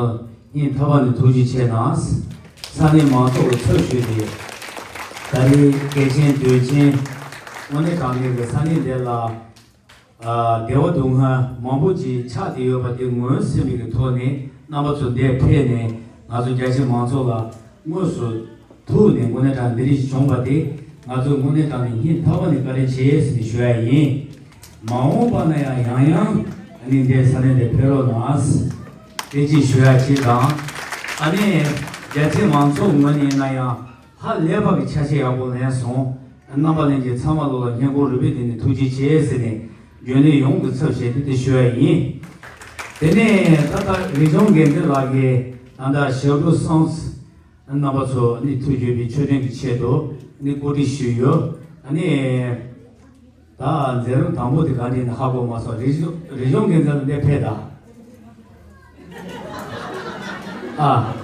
སྙིང་ཐག་པ་ནས་ཐུགས་རྗེ་ཆེ་གནང་། ས་གནས་མང་ཚོགས་ཀྱི་ཚབ་ཞུས་ཏེ་ད་རེས་གལ་ཆེན་དོན་ཆེན་དངོས་གནས་དྲང་གནས་ཀྱི་ས་གནས་འདི་ལ་ཨ་བདེ་བ་སྡུག་བསྔལ་མང་པོ་ཅིག་ཆགས་བསྡད་ཡོད་པ་དེ་ངོས་ཟིན་པའི་གི་ཐོག་ནས་རྣམ་པ་ཚོ་འདིར་ཕེབས་ནས་ང་ཚོ་རྒྱ་ཆེ་མང་ཚོགས་ལ་དངོས་སུ་ཐུག་ནས་དངོས་གནས་དྲང་འདི་རིགས་བྱུང་བ་དེ་ང་ཚོས་དངོས་གནས་དྲང་ནས་སྙིང་ཐག་པ་ནས་བཀའ་དྲིན་ཆེ་ཟེར་ནས་ཞུ་ཡ་ཡིན། མ་འོངས་པ་ན་ཡང་ཡང་ཡང་ཨ་ནི་འདིར་ས་གནས་འདིར་ཕེབས་རོགས་གནང་། དེ་ཅིག་ཞུ་ཡ་གཅིག་དང་། ཨ་ནི་རྒྱ་ཆེ་མང་ཚོགས་ངོས་ནས་ཡིན་ན་ཡང་། ཧ་ལས་པ་གི་ཆ་ཤས་ཡག་པོ་ལེན་སོང་། རྣམ་པ་ལྷན་རྒྱས་ཚང་མ་ལོ་ལ་སྙིང་ཁོང་རུས་པའི་གཏིང་ནས་ཐུགས་རྗེ་ཆེ་ཟེར་ནས་རྒྱུན་ལས་ཡོངས་ཀྱི་ཚབ་བྱས་ཏེ་དེ་ཞུ་ཡ་ཡིན། དེ་ནས་ད་ལྟ་རིག་གཞུང་འགན་འཛིན་ལགས་ཀྱིས་ད་ལྟ་ཞབས་བྲོ་གསུམ་རྣམ་པ་ཚོ་ནི་ཐུགས་དགྱེས་པའི་ཆོས་སྒྲོན་གྱི་ཆེད་དུ་ནི་བཀོད་སྒྲིག་ཞུས་ཡོད། ཨ་ནི། ད་མཛད་རིམ་དང་པོ་དེ་ག་འདྲ་ཡིན་ཧ་གོ་མ་སོང་། རིག་གཞུང་རིག་གཞུང་འགན་འཛིན་ལ་འདིར་ཕེབས་དང་། ཨ།